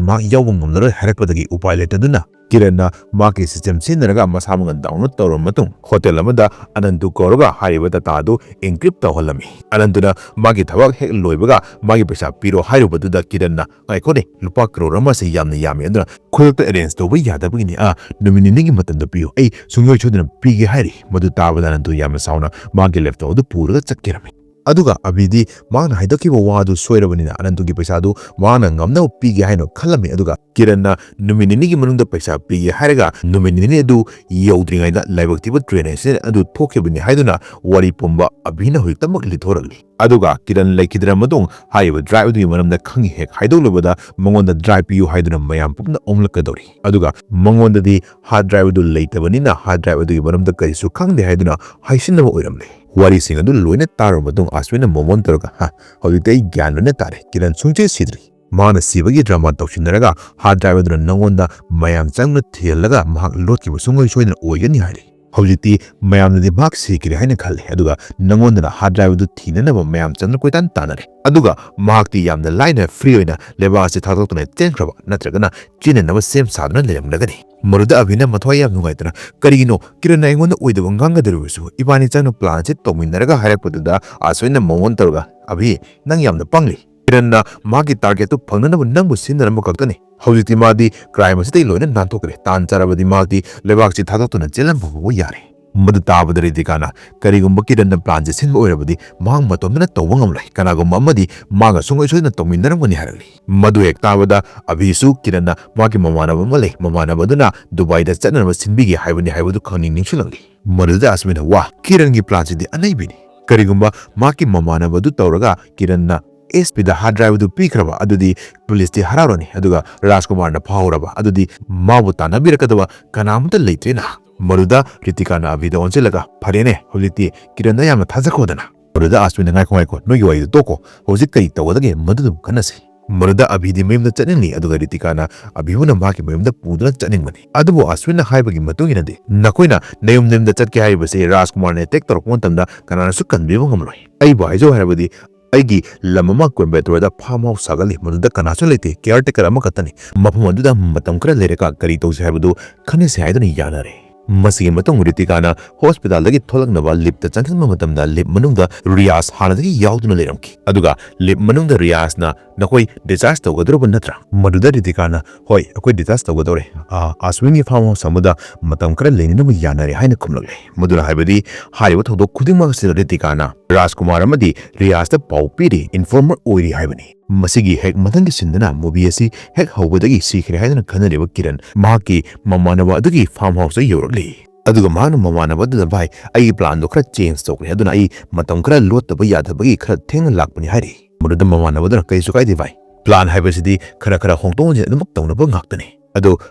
ꯃꯍꯥꯛ ꯌꯥꯎꯕ ꯉꯝꯂꯔꯣꯏ ꯍꯥꯏꯔꯛꯄꯗꯒꯤ ꯎꯄꯥꯏ ꯂꯩꯇꯗꯨꯅ ꯀꯤꯔꯟꯅ ꯃꯍꯥꯛꯀꯤ system ꯁꯤꯖꯤꯟꯅꯔꯒ ꯃꯁꯥꯃꯛꯅ download ꯇꯧꯔꯕ ꯃꯇꯨꯡ hotel ꯑꯃꯗ ꯑꯅꯟꯗꯨ ꯀꯧꯔꯒ ꯍꯥꯏꯔꯤꯕ data ꯑꯗꯨ encrypt ꯇꯧꯍꯜꯂꯝꯃꯤ꯫ ꯑꯅꯟꯗꯨꯅ ꯃꯥꯒꯤ ꯊꯕꯛ ꯍꯦꯛ ꯂꯣꯏꯕꯒ ꯃꯥꯒꯤ ꯄꯩꯁꯥ ꯄꯤꯔꯣ ꯍꯥꯏꯔꯨꯕꯗꯨꯗ ꯀꯤꯔꯟꯅ, "ꯉꯥꯏꯈꯣꯅꯦ, ꯂꯨꯄꯥ crore ꯑꯃꯁꯦ ꯌꯥꯝꯅ ꯌꯥꯝꯃꯤ, ꯑꯗꯨꯅ ꯈꯨꯗꯛꯇ arrange ꯇꯧꯕ ꯌꯥꯗꯕꯒꯤꯅꯤ꯫ ꯑꯥ, ꯅꯨꯃꯤꯠ ꯅꯤꯅꯤꯒꯤ ꯃꯇꯝꯗ ꯄꯤꯌꯨ, ꯑꯩ ꯁꯨꯡꯁꯣꯏ ꯁꯣꯏꯗꯅ ꯄꯤꯒꯦ ꯍꯥꯏꯔꯤ"꯫ ꯃꯗꯨ ꯇꯥꯕꯗ ꯑꯅꯟꯗꯨ ꯌꯥꯝꯅ ꯁꯥꯎꯅ ꯃꯥꯒꯤ laptop ꯑꯗꯨ ꯄꯨꯔꯒ ꯆꯠꯈꯤꯔꯝꯃꯤ꯫ ꯑꯗꯨꯒ ꯑꯕꯤꯗꯤ ꯃꯍꯥꯛꯅ ꯍꯥꯏꯗꯣꯛꯈꯤꯕ ꯋꯥꯗꯨ ꯁꯣꯏꯔꯕꯅꯤꯅ ꯑꯅꯟꯗꯨꯒꯤ ꯄꯩꯁꯥꯗꯨ ꯃꯍꯥꯛꯅ ꯉꯝꯅꯕ ꯄꯤꯒꯦ ꯍꯥꯏꯅ ꯈꯜꯂꯝꯃꯤ꯫ ꯑꯗꯨꯒ ꯀꯤꯔꯟꯅ ꯅꯨꯃꯤꯠ ꯅꯤꯅꯤꯒꯤ ꯃꯅꯨꯡꯗ ꯄꯩꯁꯥ ꯄꯤꯒꯦ ꯍꯥꯏꯔꯒ ꯅꯨꯃꯤꯠ ꯅꯤꯅꯤ ꯑꯗꯨ ꯌꯧꯗ꯭ꯔꯤꯉꯩꯗ ꯂꯥꯏꯕꯛ ꯊꯤꯕ train accident ꯑꯗꯨ ꯊꯣꯛꯈꯤꯕꯅꯤ ꯍꯥꯏꯗꯨꯅ ꯋꯥꯔꯤ ꯄꯨꯝꯕ ꯑꯕꯤꯅ ꯍꯧꯖꯤꯛꯇꯃꯛ ꯂꯤꯊꯣꯔꯛꯂꯤ꯫ ꯑꯗꯨꯒ ꯀꯤꯔꯟ ꯂꯩꯈꯤꯗ꯭ꯔ ꯃꯇꯨꯡ ꯍꯥꯏꯔꯤꯕ drive ꯑꯗꯨꯒꯤ ꯃꯔꯝꯗ ꯈꯪꯉꯤ ꯍꯦꯛ ꯍꯥꯏꯗꯣꯛꯂꯨꯕꯗ ꯃꯉꯣꯟꯗ drive ꯄꯤꯌꯨ ꯍꯥꯏꯗꯨꯅ ꯃꯌꯥꯝ ꯄꯨꯝꯅ ꯑꯣꯡꯂꯛꯀꯗꯧꯔꯤ꯫ ꯑꯗꯨꯒ ꯃꯉꯣꯟꯗꯗꯤ hard drive ꯑꯗꯨ ꯂꯩꯇꯕꯅꯤꯅ hard drive ꯑꯗꯨꯒꯤ ꯃꯔꯝꯗ ꯀꯔꯤꯁꯨ ꯈꯪꯗꯦ ꯍꯥꯏꯗꯨꯅ ꯍꯥꯏꯁꯤꯟꯅꯕ ꯑꯣꯏꯔꯝꯂꯦ꯫ ꯋꯥꯔꯤꯁꯤꯡ ꯑꯗꯨ ꯂꯣꯏꯅ ꯇꯥꯔꯕ ꯃꯇꯨꯡ ꯑꯁ꯭ꯋꯤꯟꯅ move on ꯇꯧꯔꯒ, "ꯍꯥ, ꯍꯧꯖꯤꯛꯇꯤ ꯑꯩ ꯒ꯭ꯌꯥꯟ ꯂꯣꯏꯅ ꯇꯥꯔꯦ꯫ ꯀꯤꯔꯟ ꯁꯨꯡꯁꯤ ꯁꯤꯗ꯭ꯔꯤ꯫ ꯃꯥꯅ ꯁꯤꯕꯒꯤ drama ꯇꯧꯁꯤꯟꯅꯔꯒ hard drive ꯑꯗꯨꯅ ꯅꯉꯣꯟꯗ ꯃꯌꯥꯝ ꯆꯪꯅ ꯊꯤꯍꯜꯂꯒ ꯃꯍꯥꯛ ꯂꯣꯠꯈꯤꯕ ꯁꯨꯡꯁꯣꯏ ꯁꯣꯏꯗꯅ ꯑꯣꯏꯒꯅꯤ" ꯍꯥꯏꯔꯤ꯫ ꯍꯧꯖꯤꯛꯇꯤ ꯃꯌꯥꯝꯅꯗꯤ ꯃꯍꯥꯛ ꯁꯤꯈ꯭ꯔꯦ ꯍꯥꯏꯅ ꯈꯜꯂꯤ, ꯑꯗꯨꯒ ꯅꯉꯣꯟꯗꯅ hard drive ꯑꯗꯨ ꯊꯤꯅꯅꯕ ꯃꯌꯥꯝ ꯆꯪꯅ ꯀꯣꯏꯇꯥꯟ ꯇꯥꯟꯅꯔꯦ꯫ ꯑꯗꯨꯒ ꯃꯍꯥꯛꯇꯤ ꯌꯥꯝꯅ ꯂꯥꯏꯅ free ꯑꯣꯏꯅ ꯂꯩꯕꯥꯛ ꯑꯁꯤ ꯊꯥꯗꯣꯛꯇꯨꯅ ꯆꯦꯟꯈ꯭ꯔꯕ ꯅꯠꯇ꯭ꯔꯒꯅ ꯆꯦꯟꯅꯅꯕ ꯁꯦꯝ ꯁꯥꯗꯨꯅ ꯂꯩꯔꯝꯂꯒꯅꯤ꯫ ꯃꯗꯨꯗ ꯑꯕꯤꯅ ꯃꯊ꯭ꯋꯥꯏ ꯌꯥꯝ ꯅꯨꯡꯉꯥꯏꯇꯅ, "ꯀꯔꯤꯒꯤꯅꯣ ꯀꯤꯔꯟꯅ ꯑꯩꯉꯣꯟꯗ ꯑꯣꯏꯗꯕ ꯉꯥꯡꯒꯗꯧꯔꯤꯕꯁꯨ? ꯏꯕꯥꯅꯤ ꯆꯪꯅ plan ꯑꯁꯤ ꯇꯧꯃꯤꯟꯅꯔꯒ" ꯍꯥꯏꯔꯛꯄꯗꯨꯗ ꯑꯁ꯭ꯋꯤꯟꯅ move on ꯇꯧꯔꯒ, "ꯑꯕꯤ, ꯅꯪ ꯌꯥꯝꯅ ꯄꯪꯂꯤ꯫ ꯀꯤꯔꯟꯅ ꯃꯥꯒꯤ target ꯇꯨ ꯐꯪꯅꯅꯕ ꯅꯪꯕꯨ ꯁꯤꯖꯤꯟꯅꯔꯝꯕ ꯈꯛꯇꯅꯤ꯫ ꯍꯧꯖꯤꯛꯇꯤ ꯃꯥꯗꯤ crime ꯑꯁꯤꯗꯒꯤ ꯂꯣꯏꯅ ꯅꯥꯟꯊꯣꯛꯈ꯭ꯔꯦ꯫ ꯇꯥꯟ ꯆꯥꯔꯕꯗꯤ ꯃꯍꯥꯛꯇꯤ ꯂꯩꯕꯥꯛꯁꯤ ꯊꯥꯗꯣꯛꯇꯨꯅ ꯆꯦꯜꯂꯝꯕ ꯐꯥꯎꯕ ꯌꯥꯔꯦ"꯫ ꯃꯗꯨ ꯇꯥꯕꯗ ꯔꯤꯇꯤꯀꯥꯅ, "ꯀꯔꯤꯒꯨꯝꯕ ꯀꯤꯔꯟꯅ plan ꯁꯦ ꯁꯤꯟꯕ ꯑꯣꯏꯔꯕꯗꯤ ꯃꯍꯥꯛ ꯃꯇꯣꯝꯇꯅ ꯇꯧꯕ ꯉꯝꯂꯣꯏ, ꯀꯅꯥꯒꯨꯝꯕ ꯑꯃꯗꯤ ꯃꯥꯒ ꯁꯨꯡꯁꯣꯏ ꯁꯣꯏꯗꯅ ꯇꯧꯃꯤꯟꯅꯔꯝꯒꯅꯤ" ꯍꯥꯏꯔꯛꯂꯤ꯫ ꯃꯗꯨ ꯍꯦꯛ ꯇꯥꯕꯗ ꯑꯚꯤꯁꯨ ꯀꯤꯔꯟꯅ ꯃꯥꯒꯤ ꯃꯃꯥꯟꯅꯕ ꯑꯃ ꯂꯩ, ꯃꯃꯥꯟꯅꯕ ꯑꯗꯨꯅ ꯗꯨꯕꯥꯏꯗ ꯆꯠꯅꯅꯕ ꯁꯤꯟꯕꯤꯒꯦ ꯍꯥꯏꯕꯅꯤ ꯍꯥꯏꯕꯗꯨ ꯈꯪꯅꯤꯡ ꯅꯤꯡꯁꯤꯡꯂꯛꯂꯤ꯫ ꯃꯗꯨꯗ ꯑꯁꯃꯤꯅ, "ꯋꯥ, ꯀꯤꯔꯟꯒꯤ plan ꯁꯤꯗꯤ ꯑꯅꯩꯕꯤꯅꯤ꯫ ꯀꯔꯤꯒꯨꯝꯕ ꯃꯍꯥꯛꯀꯤ ꯃꯃꯥꯟꯅꯕ ꯑꯗꯨ ꯇꯧꯔꯒ ꯀꯤꯔꯟꯅ S P ꯗ hard drive ꯑꯗꯨ ꯄꯤꯈ꯭ꯔꯕ, ꯑꯗꯨꯗꯤ police ꯇꯤ ꯍꯔꯥꯎꯔꯅꯤ, ꯑꯗꯨꯒ ꯔꯥꯖꯀꯨꯃꯥꯔꯅ ꯐꯥꯍꯧꯔꯕ, ꯑꯗꯨꯗꯤ ꯃꯥꯕꯨ ꯇꯥꯟꯅꯕꯤꯔꯛꯀꯗꯕ ꯀꯅꯥꯃꯠꯇ ꯂꯩꯇ꯭ꯔꯦꯅ?" ꯃꯗꯨꯗ ꯔꯤꯇꯤꯀꯥꯅ ꯑꯚꯤꯗ ꯑꯣꯟꯁꯤꯜꯂꯒ, "ꯐꯔꯦꯅꯦ, ꯍꯧꯖꯤꯛꯇꯤ ꯀꯤꯔꯟꯗ ꯌꯥꯝꯅ ꯊꯥꯖꯈꯣꯗꯅ?" ꯃꯗꯨꯗ ꯑꯁꯃꯤꯅ, "ꯉꯥꯏꯈꯣ, ꯉꯥꯏꯈꯣ, ꯅꯣꯏꯒꯤ ꯋꯥꯔꯤꯗꯣ ꯇꯣꯛꯈꯣ, ꯍꯧꯖꯤꯛ ꯀꯔꯤ ꯇꯧꯒꯗꯒꯦ ꯃꯗꯨ ꯑꯗꯨꯝ ꯈꯟꯅꯁꯤ꯫" ꯃꯗꯨꯗ ꯑꯚꯤꯗꯤ ꯃꯌꯨꯝꯗ ꯆꯠꯅꯤꯡꯂꯤ, ꯑꯗꯨꯒ ꯔꯤꯇꯤꯀꯥꯅ ꯑꯚꯤꯕꯨꯅ ꯃꯍꯥꯛꯀꯤ ꯃꯌꯨꯝꯗ ꯄꯨꯗꯨꯅ ꯆꯠꯅꯤꯡꯕꯅꯤ꯫ ꯑꯗꯨꯕꯨ ꯑꯁꯃꯤꯟꯅ ꯍꯥꯏꯕꯒꯤ ꯃꯇꯨꯡ ꯏꯟꯅꯗꯤ, "ꯅꯈꯣꯏꯅ ꯅꯌꯨꯝ ꯅꯌꯨꯝꯗ ꯆꯠꯀꯦ ꯍꯥꯏꯔꯤꯕꯁꯤ ꯔꯥꯖꯀꯨꯃꯥꯔꯅ attack ꯇꯧꯔꯛꯄ ꯃꯇꯝꯗ ꯀꯅꯥꯅꯁꯨ ꯀꯟꯕꯤꯕ ꯉꯝꯂꯣꯏ꯫ ꯑꯩꯕꯨ ꯍꯥꯏꯖꯧ ꯍꯥꯏꯔꯕꯗꯤ, ꯑꯩꯒꯤ ꯂꯝ ꯑꯃ ꯀꯣꯏꯝꯕꯦꯇꯣꯔꯗ farm house ꯁꯥꯒꯠꯂꯤ, ꯃꯗꯨꯗ ꯀꯅꯥꯁꯨ ꯂꯩꯇꯦ, caretaker ꯑꯃꯈꯛꯇꯅꯤ꯫ ꯃꯐꯝ ꯑꯗꯨꯗ ꯃꯇꯝ ꯈꯔ ꯂꯩꯔꯒ ꯀꯔꯤ ꯇꯧꯁꯤ ꯍꯥꯏꯕꯗꯨ ꯈꯟꯅꯁꯤ" ꯍꯥꯏꯗꯨꯅ ꯌꯥꯅꯔꯦ꯫ ꯃꯁꯤꯒꯤ ꯃꯇꯨꯡ ꯔꯤꯇꯤꯀꯥꯅ hospital ꯗꯒꯤ ꯊꯣꯛꯂꯛꯅꯕ lift ꯇ ꯆꯪꯁꯤꯟꯕ ꯃꯇꯝꯗ lift ꯃꯅꯨꯡꯗ ꯔꯤꯌꯥꯖ ꯍꯥꯟꯅꯗꯒꯤ ꯌꯥꯎꯗꯨꯅ ꯂꯩꯔꯝꯈꯤ꯫ ꯑꯗꯨꯒ lift ꯃꯅꯨꯡꯗ ꯔꯤꯌꯥꯖꯅ, "ꯅꯈꯣꯏ discharge ꯇꯧꯒꯗꯧꯔꯕ ꯅꯠꯇ꯭ꯔꯥ?" ꯃꯗꯨꯗ ꯔꯤꯇꯤꯀꯥꯅ, "ꯍꯣꯏ, ꯑꯩꯈꯣꯏ discharge ꯇꯧꯒꯗꯧꯔꯦ꯫ ꯑꯥ, ꯑꯁꯃꯤꯟꯒꯤ farm house ꯑꯃꯗ ꯃꯇꯝ ꯈꯔ ꯂꯩꯅꯅꯕ ꯌꯥꯅꯔꯦ" ꯍꯥꯏꯅ ꯈꯨꯝꯂꯛꯂꯦ꯫ ꯃꯗꯨꯅ ꯍꯥꯏꯕꯗꯤ ꯍꯥꯏꯔꯤꯕ ꯊꯧꯗꯣꯛ ꯈꯨꯗꯤꯡꯃꯛ ꯑꯁꯤꯗ ꯔꯤꯇꯤꯀꯥꯅ ꯔꯥꯖꯀꯨꯃꯥꯔ ꯑꯃꯗꯤ ꯔꯤꯌꯥꯖꯇ ꯄꯥꯎ ꯄꯤꯔꯤ, informer ꯑꯣꯏꯔꯤ ꯍꯥꯏꯕꯅꯤ꯫ ꯃꯁꯤꯒꯤ ꯍꯦꯛ ꯃꯊꯪꯒꯤ scene ꯗꯅ movie ꯑꯁꯤ ꯍꯦꯛ ꯍꯧꯕꯗꯒꯤ ꯁꯤꯈ꯭ꯔꯦ ꯍꯥꯏꯗꯨꯅ ꯈꯟꯅꯔꯤꯕ ꯀꯤꯔꯟ ꯃꯍꯥꯛꯀꯤ ꯃꯃꯥꯟꯅꯕ ꯑꯗꯨꯒꯤ farm house ꯇ ꯌꯧꯔꯛꯂꯤ꯫ ꯑꯗꯨꯒ ꯃꯍꯥꯛꯅ ꯃꯃꯥꯟꯅꯕ ꯑꯗꯨꯗ, "ꯚꯥꯏ, ꯑꯩꯒꯤ plan ꯗꯣ ꯈꯔ change ꯇꯧꯈ꯭ꯔꯦ, ꯑꯗꯨꯅ ꯑꯩ ꯃꯇꯝ ꯈꯔ ꯂꯣꯠꯇꯕ ꯌꯥꯗꯕꯒꯤ ꯈꯔ ꯊꯦꯡꯅ ꯂꯥꯛꯄꯅꯤ" ꯍꯥꯏꯔꯤ꯫ ꯃꯗꯨꯗ ꯃꯃꯥꯟꯅꯕ ꯑꯗꯨꯅ, "ꯀꯩꯁꯨ ꯀꯥꯏꯗꯦ ꯚꯥꯏ, plan ꯍꯥꯏꯕꯁꯤꯗꯤ ꯈꯔ ꯈꯔ ꯍꯣꯡꯗꯣꯛ ꯍꯣꯡꯖꯤꯟ ꯑꯗꯨꯃꯛ ꯇꯧꯅꯕ ꯉꯥꯛꯇꯅꯤ꯫ ꯑꯗꯣ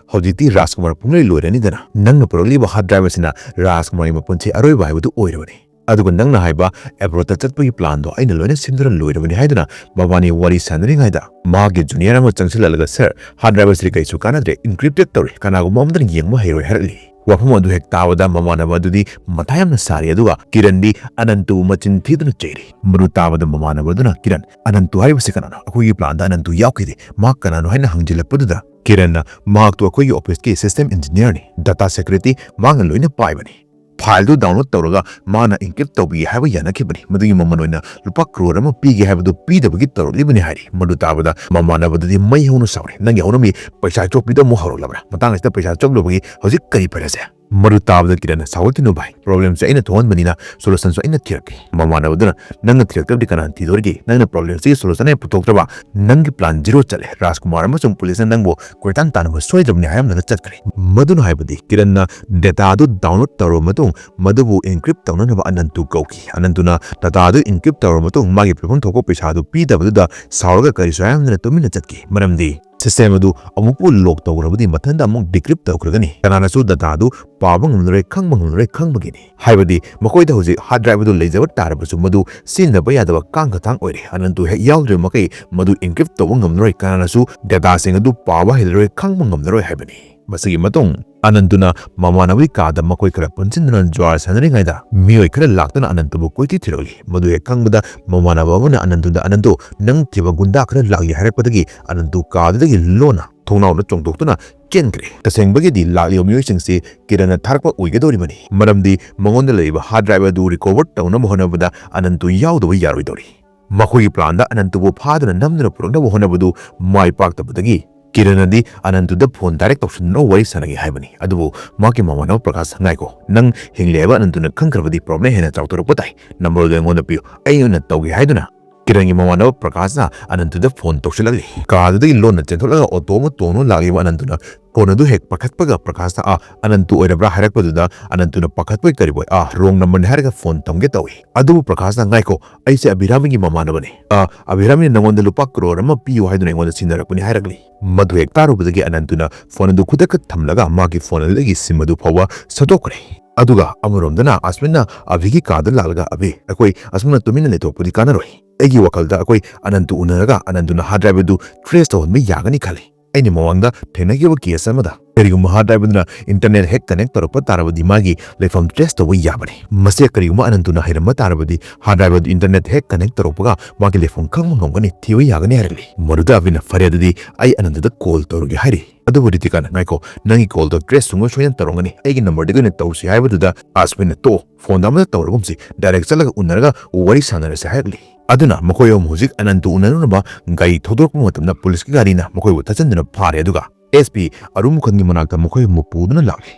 ꯍꯧꯖꯤꯛꯇꯤ ꯔꯥꯖꯀꯨꯃꯥꯔ ꯄꯨꯡꯂꯣꯏ ꯂꯣꯏꯔꯅꯤꯗꯅ, ꯅꯪꯅ ꯄꯨꯔꯛꯂꯤꯕ hard drive ꯑꯁꯤꯅ ꯔꯥꯖꯀꯨꯃꯥꯔꯒꯤ ꯃꯄꯨꯟꯁꯤ ꯑꯔꯣꯏꯕ ꯍꯥꯏꯕꯗꯨ ꯑꯣꯏꯔꯕꯅꯤ꯫ ꯑꯗꯨꯒ ꯅꯪꯅ ꯍꯥꯏꯕ abroad ꯇ ꯆꯠꯄꯒꯤ plan ꯗꯣ ꯑꯩꯅ ꯂꯣꯏꯅ ꯁꯤꯟꯗꯨꯅ ꯂꯣꯏꯔꯕꯅꯤ" ꯍꯥꯏꯗꯨꯅ ꯃꯕꯥꯅꯤ ꯋꯥꯔꯤ ꯁꯥꯟꯅꯔꯤꯉꯩꯗ ꯃꯍꯥꯛꯀꯤ junior ꯑꯃ ꯆꯪꯁꯤꯜꯂꯛꯂꯒ, "Sir, hard drive ꯑꯁꯤ ꯀꯩꯁꯨ ꯀꯥꯟꯅꯗ꯭ꯔꯦ, encrypted ꯇꯧꯔꯦ, ꯀꯅꯥꯒꯨꯝꯕ ꯑꯃꯠꯇꯅ ꯌꯦꯡꯕ ꯍꯩꯔꯣꯏ" ꯍꯥꯏꯔꯛꯂꯤ꯫ ꯋꯥꯐꯝ ꯑꯗꯨ ꯍꯦꯛ ꯇꯥꯕꯗ ꯃꯃꯥꯟꯅꯕ ꯑꯗꯨꯗꯤ ꯃꯊꯥ ꯌꯥꯝꯅ ꯁꯥꯔꯤ, ꯑꯗꯨꯒ ꯀꯤꯔꯟꯗꯤ ꯑꯅꯟꯇꯨꯕꯨ ꯃꯆꯤꯟ ꯊꯤꯗꯨꯅ ꯆꯩꯔꯤ꯫ ꯃꯗꯨ ꯇꯥꯕꯗ ꯃꯃꯥꯟꯅꯕ ꯑꯗꯨꯅ, "ꯀꯤꯔꯟ, ꯑꯅꯟꯇꯨ ꯍꯥꯏꯔꯤꯕꯁꯤ ꯀꯅꯥꯅꯣ? ꯑꯩꯈꯣꯏꯒꯤ plan ꯗ ꯑꯅꯟꯇꯨ ꯌꯥꯎꯈꯤꯗꯦ, ꯃꯍꯥꯛ ꯀꯅꯥꯅꯣ?" ꯍꯥꯏꯅ ꯍꯪꯖꯤꯜꯂꯛꯄꯗꯨꯗ ꯀꯤꯔꯟꯅ, "ꯃꯍꯥꯛꯇꯨ ꯑꯩꯈꯣꯏꯒꯤ office ꯀꯤ system engineer ꯅꯤ, data security ꯃꯍꯥꯛꯅ ꯂꯣꯏꯅ ꯄꯥꯏꯕꯅꯤ꯫ File ꯗꯨ download ꯇꯧꯔꯒ ꯃꯥꯅ encrypt ꯇꯧꯕꯤꯒꯦ ꯍꯥꯏꯕ ꯌꯥꯅꯈꯤꯕꯅꯤ, ꯃꯗꯨꯒꯤ ꯃꯃꯜ ꯑꯣꯏꯅ ꯂꯨꯄꯥ crore ꯑꯃ ꯄꯤꯒꯦ ꯍꯥꯏꯕꯗꯨ ꯄꯤꯗꯕꯒꯤ ꯇꯧꯔꯛꯂꯤꯕꯅꯤ" ꯍꯥꯏꯔꯤ꯫ ꯃꯗꯨ ꯇꯥꯕꯗ ꯃꯃꯥꯟꯅꯕꯗꯨꯗꯤ ꯃꯩ ꯍꯧꯅ ꯁꯥꯎꯔꯤ꯫ "ꯅꯪꯒꯤ ꯍꯧꯅꯕꯤ ꯄꯩꯁꯥ ꯆꯣꯞꯄꯤꯗ ꯑꯃꯨꯛ ꯍꯧꯔꯛꯂꯕ꯭ꯔꯥ? ꯃꯇꯥꯡ ꯑꯁꯤꯗ ꯄꯩꯁꯥ ꯆꯣꯞꯂꯨꯕꯒꯤ ꯍꯧꯖꯤꯛ ꯀꯔꯤ ꯐꯔꯁꯦ?" ꯃꯗꯨ ꯇꯥꯕꯗ ꯀꯤꯔꯟꯅ ꯁꯥꯎꯒꯠꯈꯤꯅꯨ ꯚꯥꯏ, problemꯁꯦ ꯑꯩꯅ ꯊꯣꯛꯍꯟꯕꯅꯤꯅ solutionꯁꯨ ꯑꯩꯅ ꯊꯤꯔꯛꯀꯦ꯫ ꯃꯃꯥꯟꯅꯕꯗꯨꯅ ꯅꯪꯅ ꯊꯤꯔꯛꯇꯕꯗꯤ ꯀꯅꯥꯅ ꯊꯤꯗꯣꯔꯤꯒꯦ? ꯅꯪꯅ problemꯁꯤꯒꯤ solution ꯍꯦꯛ ꯄꯨꯊꯣꯛꯇ꯭ꯔꯕ ꯅꯪꯒꯤ plan zero ꯆꯠꯂꯦ꯫ ꯔꯥꯖꯀꯨꯃꯥꯔ ꯑꯃꯁꯨꯡ policeꯅ ꯅꯪꯕꯨ ꯀꯣꯏꯇꯥꯟ ꯇꯥꯟꯅꯕ ꯁꯣꯏꯗ꯭ꯔꯕꯅꯤ ꯍꯥꯏꯔꯝꯂꯒ ꯆꯠꯈ꯭ꯔꯦ꯫ ꯃꯗꯨꯅ ꯍꯥꯏꯕꯗꯤ ꯀꯤꯔꯟꯅ dataꯗꯨ download ꯇꯧꯔꯕ ꯃꯇꯨꯡ ꯃꯗꯨꯕꯨ encrypt ꯇꯧꯅꯅꯕ ꯑꯅꯟꯇꯨ ꯀꯧꯈꯤ꯫ ꯑꯅꯟꯇꯨꯅ dataꯗꯨ encrypt ꯇꯧꯔꯕ ꯃꯇꯨꯡ ꯃꯥꯒꯤ ꯄꯤꯐꯝ ꯊꯣꯛꯄ ꯄꯩꯁꯥꯗꯨ ꯄꯤꯗꯕꯗꯨꯗ ꯁꯥꯎꯔꯒ ꯀꯔꯤꯁꯨ ꯍꯥꯏꯔꯝꯗꯅ ꯇꯨꯃꯤꯟꯅ ꯆꯠꯈꯤ꯫ ꯃꯔꯝꯗꯤ system ꯑꯗꯨ ꯑꯃꯨꯛꯄꯨ lock ꯇꯧꯈ꯭ꯔꯕꯗꯤ ꯃꯊꯟꯇ ꯑꯃꯨꯛ decrypt ꯇꯧꯈ꯭ꯔꯒꯅꯤ꯫ ꯀꯅꯥꯅꯁꯨ dataꯗꯨ ꯄꯥꯕ ꯉꯝꯂꯔꯣꯏ, ꯈꯪꯕ ꯉꯝꯂꯔꯣꯏ ꯈꯪꯕꯒꯤꯅꯤ꯫ ꯍꯥꯏꯕꯗꯤ ꯃꯈꯣꯏꯗ ꯍꯧꯖꯤꯛ hard drive ꯑꯗꯨ ꯂꯩꯖꯕ ꯇꯥꯔꯕꯁꯨ ꯃꯗꯨ ꯁꯤꯖꯤꯟꯅꯕ ꯌꯥꯗꯕ ꯀꯥꯡ ꯈꯇꯥꯡ ꯑꯣꯏꯔꯦ꯫ ꯑꯅꯟꯇꯨ ꯍꯦꯛ ꯌꯥꯎꯗ꯭ꯔꯤꯕ ꯃꯈꯩ ꯃꯗꯨ encrypt ꯇꯧꯕ ꯉꯝꯂꯔꯣꯏ꯫ ꯀꯅꯥꯅꯁꯨ dataꯁꯤꯡ ꯑꯗꯨ ꯄꯥꯕ ꯍꯩꯔꯔꯣꯏ, ꯈꯪꯕ ꯉꯝꯂꯔꯣꯏ ꯍꯥꯏꯕꯅꯤ꯫ ꯃꯁꯤꯒꯤ ꯃꯇꯨꯡ ꯑꯅꯟꯇꯨꯅ ꯃꯃꯥꯟꯅꯕꯒꯤ ꯀꯥꯗ ꯃꯈꯣꯏ ꯈꯔ ꯄꯨꯟꯁꯤꯟꯗꯨꯅ ꯖ꯭ꯋꯥꯔ ꯁꯥꯟꯅꯔꯤꯉꯩꯗ ꯃꯤꯑꯣꯏ ꯈꯔ ꯂꯥꯛꯇꯨꯅ ꯑꯅꯟꯇꯨꯕꯨ ꯀꯣꯏꯊꯤ ꯊꯤꯔꯛꯂꯤ꯫ ꯃꯗꯨ ꯍꯦꯛ ꯈꯪꯕꯗ ꯃꯃꯥꯟꯅꯕ ꯑꯃꯅ ꯑꯅꯟꯇꯨꯗ, "ꯑꯅꯟꯇꯨ, ꯅꯪ ꯊꯤꯕ ꯒꯨꯟꯗꯥ ꯈꯔ ꯂꯥꯛꯂꯤ" ꯍꯥꯏꯔꯛꯄꯗꯒꯤ ꯑꯅꯟꯇꯨ ꯀꯥꯗꯨꯗꯒꯤ ꯂꯣꯟꯅ ꯊꯣꯡꯅꯥꯎꯗ ꯆꯣꯡꯊꯣꯛꯇꯨꯅ ꯆꯦꯟꯈ꯭ꯔꯦ꯫ ꯇꯁꯦꯡꯕꯒꯤꯗꯤ ꯂꯥꯛꯂꯤꯕ ꯃꯤꯑꯣꯏꯁꯤꯡꯁꯤ ꯀꯤꯔꯟꯅ ꯊꯥꯔꯛꯄ ꯑꯣꯏꯒꯗꯧꯔꯤꯕꯅꯤ, ꯃꯔꯝꯗꯤ ꯃꯉꯣꯟꯗ ꯂꯩꯔꯤꯕ hard drive ꯑꯗꯨ recover ꯇꯧꯅꯕ ꯍꯣꯠꯅꯕꯗ ꯑꯅꯟꯇꯨ ꯌꯥꯎꯗꯕ ꯌꯥꯔꯣꯏꯗꯧꯔꯤ꯫ ꯃꯈꯣꯏꯒꯤ planꯗ ꯑꯅꯟꯇꯨꯕꯨ ꯐꯥꯗꯨꯅ ꯅꯝꯗꯨꯅ ꯄꯨꯔꯛꯅꯕ ꯍꯣꯠꯅꯕꯗꯨ ꯃꯥꯏ ꯄꯥꯛꯇꯕꯗꯒꯤ ꯀꯤꯔꯟꯅꯗꯤ ꯑꯅꯟꯇꯨꯗ phone direct ꯇꯧꯁꯤꯟꯗꯨꯅ ꯋꯥꯔꯤ ꯁꯥꯟꯅꯒꯦ ꯍꯥꯏꯕꯅꯤ꯫ ꯑꯗꯨꯕꯨ ꯃꯍꯥꯛꯀꯤ ꯃꯃꯥꯟꯅꯕ ꯄ꯭ꯔꯀꯥꯁꯅ, "ꯉꯥꯏꯈꯣ, ꯅꯪ ꯍꯤꯡꯂꯦ ꯍꯥꯏꯕ ꯑꯅꯟꯇꯨꯅ ꯈꯪꯈ꯭ꯔꯕꯗꯤ problemꯅ ꯍꯦꯟꯅ ꯆꯥꯎꯊꯣꯔꯛꯄ ꯇꯥꯏ꯫ Numberꯗꯨ ꯑꯩꯉꯣꯟꯗ ꯄꯤꯌꯨ, ꯑꯩ ꯑꯣꯏꯅ ꯇꯧꯒꯦ" ꯍꯥꯏꯗꯨꯅ ꯀꯤꯔꯟꯒꯤ ꯃꯃꯥꯟꯅꯕ ꯄ꯭ꯔꯀꯥꯁꯅ ꯑꯅꯟꯇꯨꯗ phone ꯇꯧꯁꯤꯜꯂꯛꯂꯤ꯫ ꯀꯥꯗꯨꯗꯒꯤ ꯂꯣꯟꯅ ꯆꯦꯟꯊꯣꯛꯂꯒ auto ꯑꯃ ꯇꯣꯡꯗꯨꯅ ꯂꯥꯛꯂꯤꯕ ꯑꯅꯟꯇꯨꯅ phone ꯑꯗꯨ ꯍꯦꯛ ꯄꯥꯏꯈꯠꯄꯒ ꯄ꯭ꯔꯀꯥꯁꯅ, "ꯑꯥ, ꯑꯅꯟꯇꯨ ꯑꯣꯏꯔꯕ꯭ꯔꯥ?" ꯍꯥꯏꯔꯛꯄꯗꯨꯗ ꯑꯅꯟꯇꯨꯅ ꯄꯥꯈꯠꯄꯣꯏ ꯀꯔꯤꯕꯣꯏ, "ꯑꯥ, wrong numberꯅꯤ" ꯍꯥꯏꯔꯒ phone ꯊꯝꯒꯦ ꯇꯧꯏ꯫ ꯑꯗꯨꯕꯨ ꯄ꯭ꯔꯀꯥꯁꯅ, "ꯉꯥꯏꯈꯣ, ꯑꯩꯁꯦ ꯑꯕꯤꯔꯥꯃꯤꯒꯤ ꯃꯃꯥꯟꯅꯕꯅꯤ꯫ ꯑꯥ, ꯑꯕꯤꯔꯥꯃꯤꯅ ꯅꯉꯣꯟꯗ ꯂꯨꯄꯥ ꯀ꯭ꯔꯣꯔ ꯑꯃ ꯄꯤꯌꯨ ꯍꯥꯏꯗꯨꯅ ꯑꯩꯉꯣꯟꯗ ꯁꯤꯟꯅꯔꯛꯄꯅꯤ" ꯍꯥꯏꯔꯛꯂꯤ꯫ ꯃꯗꯨ ꯍꯦꯛ ꯇꯥꯔꯨꯕꯗꯒꯤ ꯑꯅꯟꯇꯨꯅ phone ꯑꯗꯨ ꯈꯨꯗꯛꯇ ꯊꯝꯂꯒ ꯃꯥꯒꯤ phone ꯑꯗꯨꯗꯒꯤ SIM ꯑꯗꯨ ꯐꯥꯎꯕ ꯁꯠꯇꯣꯛꯈ꯭ꯔꯦ꯫ ꯑꯗꯨꯒ ꯑꯃꯔꯣꯝꯗꯅ ꯑꯁꯃꯤꯟꯅ ꯑꯚꯤꯒꯤ ꯀꯥꯗ ꯂꯥꯛꯂꯒ, "ꯑꯚꯤ, ꯑꯩꯈꯣꯏ ꯑꯁꯨꯝꯅ ꯇꯨꯃꯤꯟꯅ ꯂꯩꯊꯣꯛꯄꯗꯤ ꯀꯥꯟꯅꯔꯣꯏ꯫ ꯑꯩꯒꯤ ꯋꯥꯈꯜꯗ ꯑꯩꯈꯣꯏ ꯑꯅꯟꯇꯨ ꯎꯅꯔꯒ ꯑꯅꯟꯇꯨꯅ hard drive ꯑꯗꯨ trace ꯇꯧꯍꯟꯕ ꯌꯥꯒꯅꯤ ꯈꯜꯂꯤ꯫ ꯑꯩꯅ ꯃꯃꯥꯡꯗ ꯊꯦꯡꯅꯈꯤꯕ case ꯑꯃꯗ ꯀꯔꯤꯒꯨꯝꯕ hard drive ꯑꯗꯨꯅ internet ꯍꯦꯛ connect ꯇꯧꯔꯛꯄ ꯇꯥꯔꯕꯗꯤ ꯃꯥꯒꯤ ꯂꯩꯐꯝ trace ꯇꯧꯕ ꯌꯥꯕꯅꯤ꯫ ꯃꯁꯦ ꯀꯔꯤꯒꯨꯝꯕ ꯑꯅꯟꯇꯨꯅ ꯍꯩꯔꯝꯕ ꯇꯥꯔꯕꯗꯤ hard drive ꯑꯗꯨ internet ꯍꯦꯛ connect ꯇꯧꯔꯛꯄꯒ ꯃꯥꯒꯤ ꯂꯩꯐꯝ ꯈꯪꯕ ꯉꯝꯒꯅꯤ, ꯊꯤꯕ ꯌꯥꯒꯅꯤ" ꯍꯥꯏꯔꯛꯂꯤ꯫ ꯃꯗꯨꯗ ꯑꯚꯤꯅ, "ꯐꯔꯦ, ꯑꯗꯨꯗꯤ ꯑꯩ ꯑꯅꯟꯇꯨꯗ call ꯇꯧꯔꯒꯦ" ꯍꯥꯏꯔꯤ꯫ ꯑꯗꯨꯕꯨ ꯔꯤꯇꯤꯀꯥꯅ, "ꯉꯥꯏꯈꯣ, ꯅꯪꯒꯤ callꯗꯣ trace ꯁꯨꯡꯁꯣꯏ ꯁꯣꯏꯗꯅ ꯇꯧꯔꯝꯒꯅꯤ, ꯑꯩꯒꯤ numberꯗꯒꯤ ꯑꯣꯏꯅ ꯇꯧꯁꯤ" ꯍꯥꯏꯕꯗꯨꯗ ꯑꯁꯃꯤꯟꯅ, "ꯇꯣꯛꯑꯣ, phoneꯗ ꯑꯃꯇ ꯇꯧꯔꯒꯨꯝꯁꯤ, direct ꯆꯠꯂꯒ ꯎꯅꯔꯒ ꯋꯥꯔꯤ ꯁꯥꯟꯅꯔꯁꯤ" ꯍꯥꯏꯔꯛꯂꯤ꯫ ꯑꯗꯨꯅ ꯃꯈꯣꯏ ꯑꯍꯨꯝ ꯍꯧꯖꯤꯛ ꯑꯅꯟꯇꯨ ꯎꯅꯔꯨꯅꯕ ꯒꯥꯔꯤ ꯊꯧꯗꯣꯔꯛꯄ ꯃꯇꯝꯗ ꯄꯨꯂꯤꯁꯀꯤ ꯒꯥꯔꯤꯅ ꯃꯈꯣꯏꯕꯨ ꯊꯠꯆꯤꯟꯗꯨꯅ ꯐꯥꯔꯦ, ꯑꯗꯨꯒ SP ꯑꯔꯨꯝ ꯈꯟꯒꯤ ꯃꯅꯥꯛꯇ ꯃꯈꯣꯏ ꯑꯍꯨꯝꯕꯨ ꯄꯨꯗꯨꯅ ꯂꯥꯛꯂꯤ꯫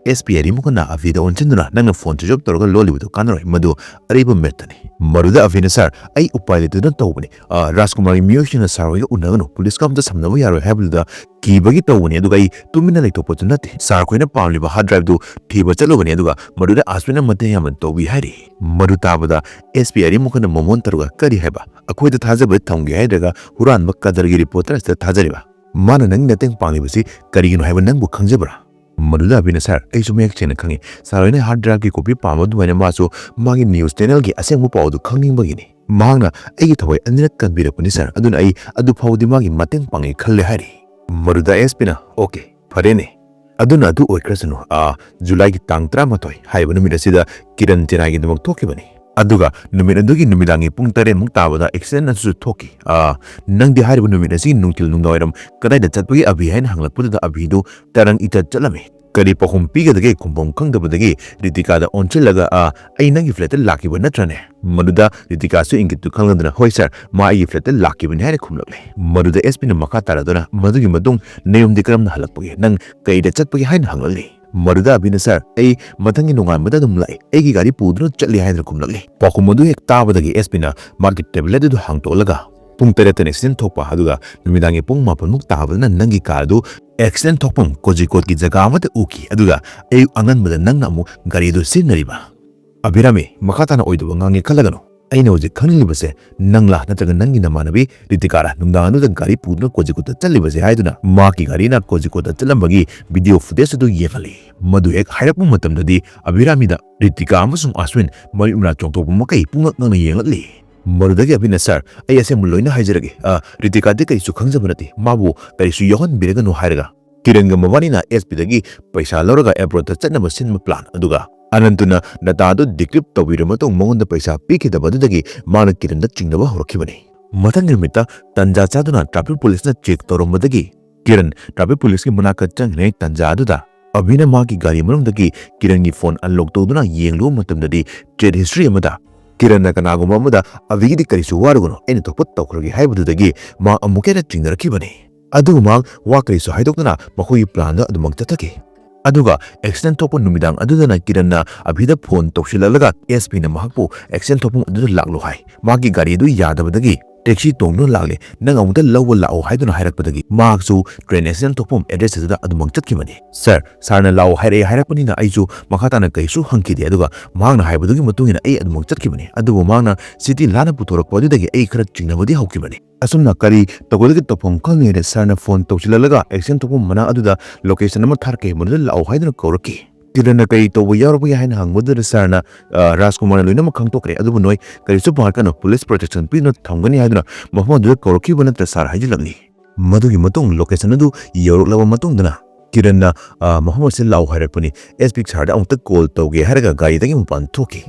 ꯑꯦꯁ ꯄꯤ ꯑꯔꯤꯃꯨꯈꯅ ꯑꯚꯤꯗ ꯑꯣꯟꯁꯤꯟꯗꯨꯅ, "ꯅꯪꯅ ꯐꯣꯟ ꯁ꯭ꯋꯤꯆ ꯑꯣꯐ ꯇꯧꯔꯒ ꯂꯣꯜꯂꯤꯕꯗꯨ ꯀꯥꯟꯅꯔꯣꯏ, ꯃꯗꯨ ꯑꯔꯤꯕ ꯃꯦꯠꯇꯅꯤ"꯫ ꯃꯗꯨꯗ ꯑꯚꯤꯅ, "ꯁꯥꯔ, ꯑꯩ ꯎꯄꯥꯏ ꯂꯩꯇꯗꯅ ꯇꯧꯕꯅꯤ꯫ ꯑ, ꯔꯥꯖꯀꯨꯃꯥꯔꯒꯤ ꯃꯤꯑꯣꯏꯁꯤꯡꯅ ꯁꯥꯔ ꯍꯣꯏꯒ ꯎꯅꯒꯅꯨ, ꯄꯨꯂꯤꯁꯀ ꯑꯝꯇ ꯁꯝꯅꯕ ꯌꯥꯔꯣꯏ ꯍꯥꯏꯕꯗꯨꯗ ꯀꯤꯕꯒꯤ ꯇꯧꯕꯅꯤ, ꯑꯗꯨꯒ ꯑꯩ ꯇꯨꯃꯤꯟꯅ ꯂꯩꯊꯣꯛꯄꯁꯨ ꯅꯠꯇꯦ꯫ ꯁꯥꯔ ꯈꯣꯏꯅ ꯄꯥꯝꯂꯤꯕ ꯍꯥꯔꯗ ꯗ꯭ꯔꯥꯏꯚꯇꯨ ꯊꯤꯕ ꯆꯠꯂꯨꯕꯅꯤ, ꯑꯗꯨꯒ ꯃꯗꯨꯗ ꯑꯁꯋꯤꯟꯅ ꯃꯇꯦꯡ ꯌꯥꯝꯅ ꯇꯧꯕꯤ" ꯍꯥꯏꯔꯤ꯫ ꯃꯗꯨ ꯇꯥꯕꯗ ꯑꯦꯁ ꯄꯤ ꯑꯔꯤꯃꯨꯈꯅ ꯃꯃꯣꯟ ꯇꯧꯔꯒ, "ꯀꯔꯤ ꯍꯥꯏꯕ? ꯑꯩꯈꯣꯏꯗ ꯊꯥꯖꯕ ꯊꯝꯒꯦ ꯍꯥꯏꯗ꯭ꯔꯒ ꯍꯨꯔꯥꯟꯕ ꯀꯗꯔꯒꯤ ꯔꯤꯄꯣꯔꯇꯔ ꯑꯁꯤꯗ ꯊꯥꯖꯔꯤꯕ? ꯃꯥꯅ ꯅꯪꯒꯤ ꯃꯇꯦꯡ ꯄꯥꯡꯂꯤꯕꯁꯤ ꯀꯔꯤꯒꯤꯅꯣ ꯍꯥꯏꯕ ꯅꯪꯕꯨ ꯈꯪꯖꯕ꯭ꯔꯥ?" ꯃꯗꯨꯗ ꯑꯚꯤꯅ, "ꯁꯥꯔ, ꯑꯩꯁꯨ ꯃꯌꯦꯛ ꯁꯦꯡꯅ ꯈꯪꯉꯤ꯫ ꯁꯥꯔ ꯍꯣꯏꯅ ꯍꯥꯔꯗ ꯗ꯭ꯔꯥꯏꯚꯀꯤ ꯀꯣꯄꯤ ꯄꯥꯝꯕ ꯑꯗꯨꯃꯥꯏꯅ ꯃꯥꯁꯨ ꯃꯥꯒꯤ ꯅ꯭ꯌꯨꯁ ꯆꯦꯅꯦꯜꯒꯤ ꯑꯁꯦꯡꯕ ꯄꯥꯎ ꯑꯗꯨ ꯈꯪꯅꯤꯡꯕꯒꯤꯅꯤ꯫ ꯃꯍꯥꯛꯅ ꯑꯩꯒꯤ ꯊꯋꯥꯏ ꯑꯅꯤꯔꯛ ꯀꯟꯕꯤꯔꯛꯄꯅꯤ, ꯁꯥꯔ, ꯑꯗꯨꯅ ꯑꯩ ꯑꯗꯨ ꯐꯥꯎꯕꯗꯤ ꯃꯥꯒꯤ ꯃꯇꯦꯡ ꯄꯥꯡꯉꯦ ꯈꯜꯂꯦ" ꯍꯥꯏꯔꯤ꯫ ꯃꯗꯨꯗ ꯑꯦꯁ ꯄꯤꯅ, "ꯑꯣꯀꯦ, ꯐꯔꯦꯅꯦ꯫ ꯑꯗꯨꯅ ꯑꯗꯨ ꯑꯣꯏꯈ꯭ꯔꯁꯅꯨ꯫ ꯑꯥ, ꯖꯨꯂꯥꯏꯒꯤ ꯇꯥꯡ ꯇꯔꯥꯃꯥꯊꯣꯏ ꯍꯥꯏꯔꯤꯕ ꯅꯨꯃꯤꯠ ꯑꯁꯤꯗ ꯀꯤꯔꯟ ꯆꯦꯟꯅꯥꯏꯒꯤꯗꯃꯛ ꯊꯣꯛꯈꯤꯕꯅꯤ꯫ ꯑꯗꯨꯒ ꯅꯨꯃꯤꯠ ꯑꯗꯨꯒꯤ ꯅꯨꯃꯤꯗꯥꯡꯒꯤ ꯄꯨꯡ ꯇꯔꯦꯠꯃꯨꯛ ꯇꯥꯕꯗ ꯑꯦꯛꯁꯤꯗꯦꯟ ꯑꯗꯨꯁꯨ ꯊꯣꯛꯈꯤ꯫ ꯑꯥ, ꯅꯪꯗꯤ ꯍꯥꯏꯔꯤꯕ ꯅꯨꯃꯤꯠ ꯑꯁꯤꯒꯤ ꯅꯨꯡꯊꯤꯜ ꯅꯨꯡꯗꯥꯡꯋꯥꯏꯔꯝ ꯀꯗꯥꯏꯗ ꯆꯠꯄꯒꯦ ꯑꯚꯤ?" ꯍꯥꯏꯅ ꯍꯪꯂꯛꯄꯗꯨꯗ ꯑꯚꯤꯗꯨ ꯇꯔꯪ ꯏꯆꯠ ꯆꯠꯂꯝꯃꯤ꯫ "ꯀꯔꯤ ꯄꯥꯎꯈꯨꯝ ꯄꯤꯒꯗꯒꯦ?" ꯈꯨꯝꯐꯝ ꯈꯪꯗꯕꯗꯒꯤ ꯔꯤꯇꯤꯀꯥꯗ ꯑꯣꯟꯁꯤꯜꯂꯒ, "ꯑꯥ, ꯑꯩ ꯅꯪꯒꯤ ꯐ꯭ꯂꯦꯠꯇ ꯂꯥꯛꯈꯤꯕ ꯅꯠꯇ꯭ꯔꯅꯦ?" ꯃꯗꯨꯗ ꯔꯤꯇꯤꯀꯥꯁꯨ ꯏꯪꯒꯤꯠꯇꯨ ꯈꯪꯂꯗꯅ, "ꯍꯣꯏ ꯁꯥꯔ, ꯃꯥ ꯑꯩꯒꯤ ꯐ꯭ꯂꯦꯠꯇ ꯂꯥꯛꯈꯤꯕꯅꯤ" ꯍꯥꯏꯅ ꯈꯨꯝꯂꯛꯂꯦ꯫ ꯃꯗꯨꯗ ꯑꯦꯁ ꯄꯤꯅ ꯃꯈꯥ ꯇꯥꯔꯗꯨꯅ, "ꯃꯗꯨꯒꯤ ꯃꯇꯨꯡ ꯅꯌꯨꯝꯗꯤ ꯀꯔꯝꯅ ꯍꯜꯂꯛꯄꯒꯦ? ꯅꯪ ꯀꯩꯗ ꯆꯠꯄꯒꯦ?" ꯍꯥꯏꯅ ꯍꯪꯂꯛꯂꯤ꯫ ꯃꯗꯨꯗ ꯑꯚꯤꯅ, "ꯁꯥꯔ, ꯑꯩ ꯃꯊꯪꯒꯤ ꯅꯣꯡꯉꯥꯟꯕꯗ ꯑꯗꯨꯝ ꯂꯥꯛꯏ, ꯑꯩꯒꯤ ꯒꯥꯔꯤ ꯄꯨꯗꯨꯅ ꯆꯠꯂꯤ" ꯍꯥꯏꯗꯨꯅ ꯈꯨꯝꯂꯛꯂꯤ꯫ ꯄꯥꯎꯈꯨꯝ ꯑꯗꯨ ꯍꯦꯛ ꯇꯥꯕꯗꯒꯤ ꯑꯦꯁ ꯄꯤꯅ ꯃꯥꯒꯤ ꯇꯦꯕ꯭ꯂꯦꯠ ꯑꯗꯨ ꯍꯥꯡꯇꯣꯛꯂꯒ, "ꯄꯨꯡ ꯇꯔꯦꯠꯇꯅ ꯑꯦꯛꯁꯤꯗꯦꯟ ꯊꯣꯛꯄ, ꯑꯗꯨꯒ ꯅꯨꯃꯤꯗꯥꯡꯒꯤ ꯄꯨꯡ ꯃꯥꯄꯟꯃꯨꯛ ꯇꯥꯕꯗꯅ ꯅꯪꯒꯤ ꯀꯥꯔ ꯑꯗꯨ ꯑꯦꯛꯁꯤꯗꯦꯟ ꯊꯣꯛꯐꯝ ꯀꯣꯖꯤꯀꯣꯠꯀꯤ ꯖꯒꯥ ꯑꯃꯗ ꯎꯈꯤ, ꯑꯗꯨꯒ ꯑꯌꯨꯛ ꯑꯉꯟꯕꯗ ꯅꯪꯅ ꯑꯃꯨꯛ ꯒꯥꯔꯤ ꯑꯗꯨ ꯁꯤꯖꯤꯟꯅꯔꯤꯕ?" "ꯑꯚꯤꯔꯥꯃꯤ, ꯃꯈꯥ ꯇꯥꯅ ꯑꯣꯏꯗꯕ ꯉꯥꯡꯉꯦ ꯈꯜꯂꯒꯅꯨ꯫ ꯑꯩꯅ ꯍꯧꯖꯤꯛ ꯈꯪꯅꯤꯡꯂꯤꯕꯁꯦ ꯅꯪꯂꯥ ꯅꯠꯇ꯭ꯔꯒ ꯅꯪꯒꯤ ꯅꯃꯥꯟꯅꯕꯤ ꯔꯤꯇꯤꯀꯥꯔꯥ ꯅꯨꯡꯗꯥꯡ ꯑꯗꯨꯗ ꯒꯥꯔꯤ ꯄꯨꯗꯨꯅ ꯀꯣꯖꯤꯀꯣꯠꯇ ꯆꯠꯂꯤꯕꯁꯦ?" ꯍꯥꯏꯗꯨꯅ ꯃꯍꯥꯛꯀꯤ ꯒꯥꯔꯤꯅ ꯀꯣꯖꯤꯀꯣꯠꯇ ꯆꯠꯂꯝꯕꯒꯤ ꯚꯤꯗꯤꯑꯣ ꯐꯨꯇꯦꯖ ꯑꯗꯨ ꯌꯦꯡꯍꯜꯂꯤ꯫ ꯃꯗꯨ ꯍꯦꯛ ꯍꯥꯏꯔꯛꯄ ꯃꯇꯝꯗꯗꯤ ꯑꯚꯤꯔꯥꯃꯤꯗ ꯔꯤꯇꯤꯀꯥ ꯑꯃꯁꯨꯡ ꯑꯁꯋꯤꯟ ꯃꯔꯤ ꯃꯔꯥ ꯆꯣꯡꯊꯣꯛꯄ ꯃꯈꯩ ꯄꯨꯡꯉꯛ ꯉꯛꯅ ꯌꯦꯡꯂꯛꯂꯤ꯫ ꯃꯗꯨꯗꯒꯤ ꯑꯚꯤꯅ, "ꯁꯥꯔ, ꯑꯩ ꯑꯁꯦꯡꯕ ꯂꯣꯏꯅ ꯍꯥꯏꯖꯔꯒꯦ꯫ ꯑ, ꯔꯤꯇꯤꯀꯥꯗꯤ ꯀꯔꯤꯁꯨ ꯈꯪꯖꯕ ꯅꯠꯇꯦ꯫ ꯃꯥꯕꯨ ꯀꯔꯤꯁꯨ ꯌꯥꯎꯍꯟꯕꯤꯔꯒꯅꯨ" ꯍꯥꯏꯔꯒ ꯀꯤꯔꯟꯒ ꯃꯕꯥꯅꯤꯅ ꯑꯦꯁ ꯄꯤꯗꯒꯤ ꯄꯩꯁꯥ ꯂꯧꯔꯒ ꯑꯦꯕ꯭ꯔꯣꯗꯇ ꯆꯠꯅꯕ ꯁꯤꯟꯕ ꯄ꯭ꯂꯥꯟ, ꯑꯗꯨꯒ ꯑꯅꯟꯇꯨꯅ ꯗꯇꯥ ꯑꯗꯨ ꯗꯤꯀ꯭ꯔꯤꯞ ꯇꯧꯕꯤꯔꯕ ꯃꯇꯨꯡ ꯃꯉꯣꯟꯗ ꯄꯩꯁꯥ ꯄꯤꯈꯤꯗꯕ ꯑꯗꯨꯗꯒꯤ ꯃꯥꯅ ꯀꯤꯔꯟꯗ ꯆꯤꯡꯅꯕ ꯍꯧꯔꯛꯈꯤꯕꯅꯤ꯫ ꯃꯊꯪꯒꯤ ꯅꯨꯃꯤꯠꯇ ꯇꯟꯖꯥ ꯆꯥꯗꯨꯅ ꯇ꯭ꯔꯥꯐꯤꯛ ꯄꯨꯂꯤꯁꯅ ꯆꯦꯛ ꯇꯧꯔꯝꯕꯗꯒꯤ ꯀꯤꯔꯟ ꯇ꯭ꯔꯥꯐꯤꯛ ꯄꯨꯂꯤꯁꯀꯤ ꯃꯅꯥꯛꯇ ꯆꯪꯂꯤꯉꯩ ꯇꯟꯖꯥ ꯑꯗꯨꯗ ꯑꯚꯤꯅ ꯃꯥꯒꯤ ꯒꯥꯔꯤ ꯃꯅꯨꯡꯗꯒꯤ ꯀꯤꯔꯟꯒꯤ ꯐꯣꯟ ꯑꯟꯂꯣꯛ ꯇꯧꯗꯨꯅ ꯌꯦꯡꯂꯨꯕ ꯃꯇꯝꯗꯗꯤ ꯆꯦꯠ ꯍꯤꯁꯇ꯭ꯔꯤ ꯑꯃꯗ ꯀꯤꯔꯟꯅ ꯀꯅꯥꯒꯨꯝꯕ ꯑꯃꯗ "ꯑꯚꯤꯒꯤꯗꯤ ꯀꯔꯤꯁꯨ ꯋꯥꯔꯨꯒꯅꯨ, ꯑꯩꯅ ꯊꯣꯛꯄ ꯇꯧꯈ꯭ꯔꯒꯦ" ꯍꯥꯏꯕꯗꯨꯗꯒꯤ ꯃꯥ ꯑꯃꯨꯛꯀ ꯍꯦꯟꯅ ꯆꯤꯡꯅꯔꯛꯈꯤꯕꯅꯤ꯫ ꯑꯗꯨꯕꯨ ꯃꯍꯥꯛ ꯋꯥ ꯀꯔꯤꯁꯨ ꯍꯥꯏꯗꯣꯛꯇꯅ ꯃꯈꯣꯏꯒꯤ ꯄ꯭ꯂꯥꯟꯗ ꯑꯗꯨꯃꯛ ꯆꯠꯊꯈꯤ꯫ ꯑꯗꯨꯒ ꯑꯦꯛꯁꯤꯗꯦꯟ ꯊꯣꯛꯄ ꯅꯨꯃꯤꯗꯥꯡ ꯑꯗꯨꯗꯅ ꯀꯤꯔꯟꯅ ꯑꯚꯤꯗ ꯐꯣꯟ ꯇꯧꯁꯤꯜꯂꯛꯂꯒ ꯑꯦꯁ ꯄꯤꯅ ꯃꯍꯥꯛꯄꯨ ꯑꯦꯛꯁꯤꯗꯦꯟ ꯊꯣꯛꯐꯝ ꯑꯗꯨꯗ ꯂꯥꯛꯂꯣ ꯍꯥꯏ꯫ ꯃꯍꯥꯛꯀꯤ ꯒꯥꯔꯤ ꯑꯗꯨ ꯌꯥꯗꯕꯗꯒꯤ ꯇꯦꯛꯁꯤ ꯇꯣꯡꯗꯨꯅ ꯂꯥꯛꯂꯦ, ꯅꯪ ꯑꯃꯨꯛꯇ ꯂꯧꯕ ꯂꯥꯛꯑꯣ ꯍꯥꯏꯗꯨꯅ ꯍꯥꯏꯔꯛꯄꯗꯒꯤ ꯃꯍꯥꯛꯁꯨ ꯇ꯭ꯔꯦꯟ ꯑꯦꯛꯁꯤꯗꯦꯟ ꯊꯣꯛꯐꯝ ꯑꯦꯗ꯭ꯔꯦꯁ ꯑꯗꯨꯗ ꯑꯗꯨꯃꯛ ꯆꯠꯈꯤꯕꯅꯤ꯫ "ꯁꯥꯔ, ꯁꯥꯔꯅ ꯂꯥꯛꯑꯣ ꯍꯥꯏꯔꯛꯑꯦ ꯍꯥꯏꯔꯛꯄꯅꯤꯅ ꯑꯩꯁꯨ ꯃꯈꯥ ꯇꯥꯅ ꯀꯩꯁꯨ ꯍꯪꯈꯤꯗꯦ, ꯑꯗꯨꯒ ꯃꯍꯥꯛꯅ ꯍꯥꯏꯕꯗꯨꯒꯤ ꯃꯇꯨꯡ ꯏꯟꯅ ꯑꯩ ꯑꯗꯨꯃꯛ ꯆꯠꯈꯤꯕꯅꯤ꯫ ꯑꯗꯨꯕꯨ ꯃꯍꯥꯛꯅ ꯁꯤꯇꯤ ꯂꯥꯟꯅ ꯄꯨꯊꯣꯔꯛꯄ ꯑꯗꯨꯗꯒꯤ ꯑꯩ ꯈꯔ ꯆꯤꯡꯅꯕꯗꯤ ꯍꯧꯈꯤꯕꯅꯤ꯫ ꯑꯁꯨꯝꯅ ꯀꯔꯤ ꯇꯧꯒꯗꯒꯦ ꯇꯧꯐꯝ ꯈꯪꯗ꯭ꯔꯤꯉꯩꯗ ꯁꯥꯔꯅ ꯐꯣꯟ ꯇꯧꯁꯤꯜꯂꯛꯂꯒ ꯑꯦꯛꯁꯤꯗꯦꯟ ꯊꯣꯛꯐꯝ ꯃꯅꯥꯛ ꯑꯗꯨꯗ ꯂꯣꯀꯦꯁꯟ ꯑꯃ ꯊꯥꯔꯛꯀꯦ, ꯃꯗꯨꯗ ꯂꯥꯛꯑꯣ ꯍꯥꯏꯗꯨꯅ ꯀꯧꯔꯛꯈꯤ꯫ ꯀꯤꯔꯟꯅ ꯀꯔꯤ ꯇꯧꯕ ꯌꯥꯎꯔꯕꯒꯦ ꯍꯥꯏꯅ ꯍꯪꯕꯗꯨꯗ ꯁꯥꯔꯅ, "ꯑ, ꯔꯥꯖꯀꯨꯃꯥꯔꯅ ꯂꯣꯏꯅꯃꯛ ꯈꯪꯗꯣꯛꯈ꯭ꯔꯦ, ꯑꯗꯨꯕꯨ ꯅꯣꯏ ꯀꯔꯤꯁꯨ ꯄꯥꯈꯠꯀꯅꯨ, ꯄꯨꯂꯤꯁ ꯄ꯭ꯔꯣꯇꯦꯛꯁꯟ ꯄꯤꯗꯨꯅ ꯊꯝꯒꯅꯤ ꯍꯥꯏꯗꯨꯅ ꯃꯐꯝ ꯑꯗꯨꯗ ꯀꯧꯔꯛꯈꯤꯕ ꯅꯠꯇ꯭ꯔꯥ ꯁꯥꯔ?" ꯍꯥꯏꯖꯤꯜꯂꯛꯂꯤ꯫ ꯃꯗꯨꯒꯤ ꯃꯇꯨꯡ ꯂꯣꯀꯦꯁꯟ ꯑꯗꯨ ꯌꯧꯔꯛꯂꯕ ꯃꯇꯨꯡꯗꯅ ꯀꯤꯔꯟꯅ, "ꯑ, ꯃꯐꯝ ꯑꯁꯤꯗ ꯂꯥꯛꯑꯣ ꯍꯥꯏꯔꯛꯄꯅꯤ, ꯑꯦꯁ ꯄꯤ ꯁꯥꯔꯗ ꯑꯃꯨꯛꯇ ꯀꯣꯜ ꯇꯧꯒꯦ" ꯍꯥꯏꯔꯒ ꯒꯥꯔꯤꯗꯒꯤ ꯃꯄꯥꯟ ꯊꯣꯛꯈꯤ꯫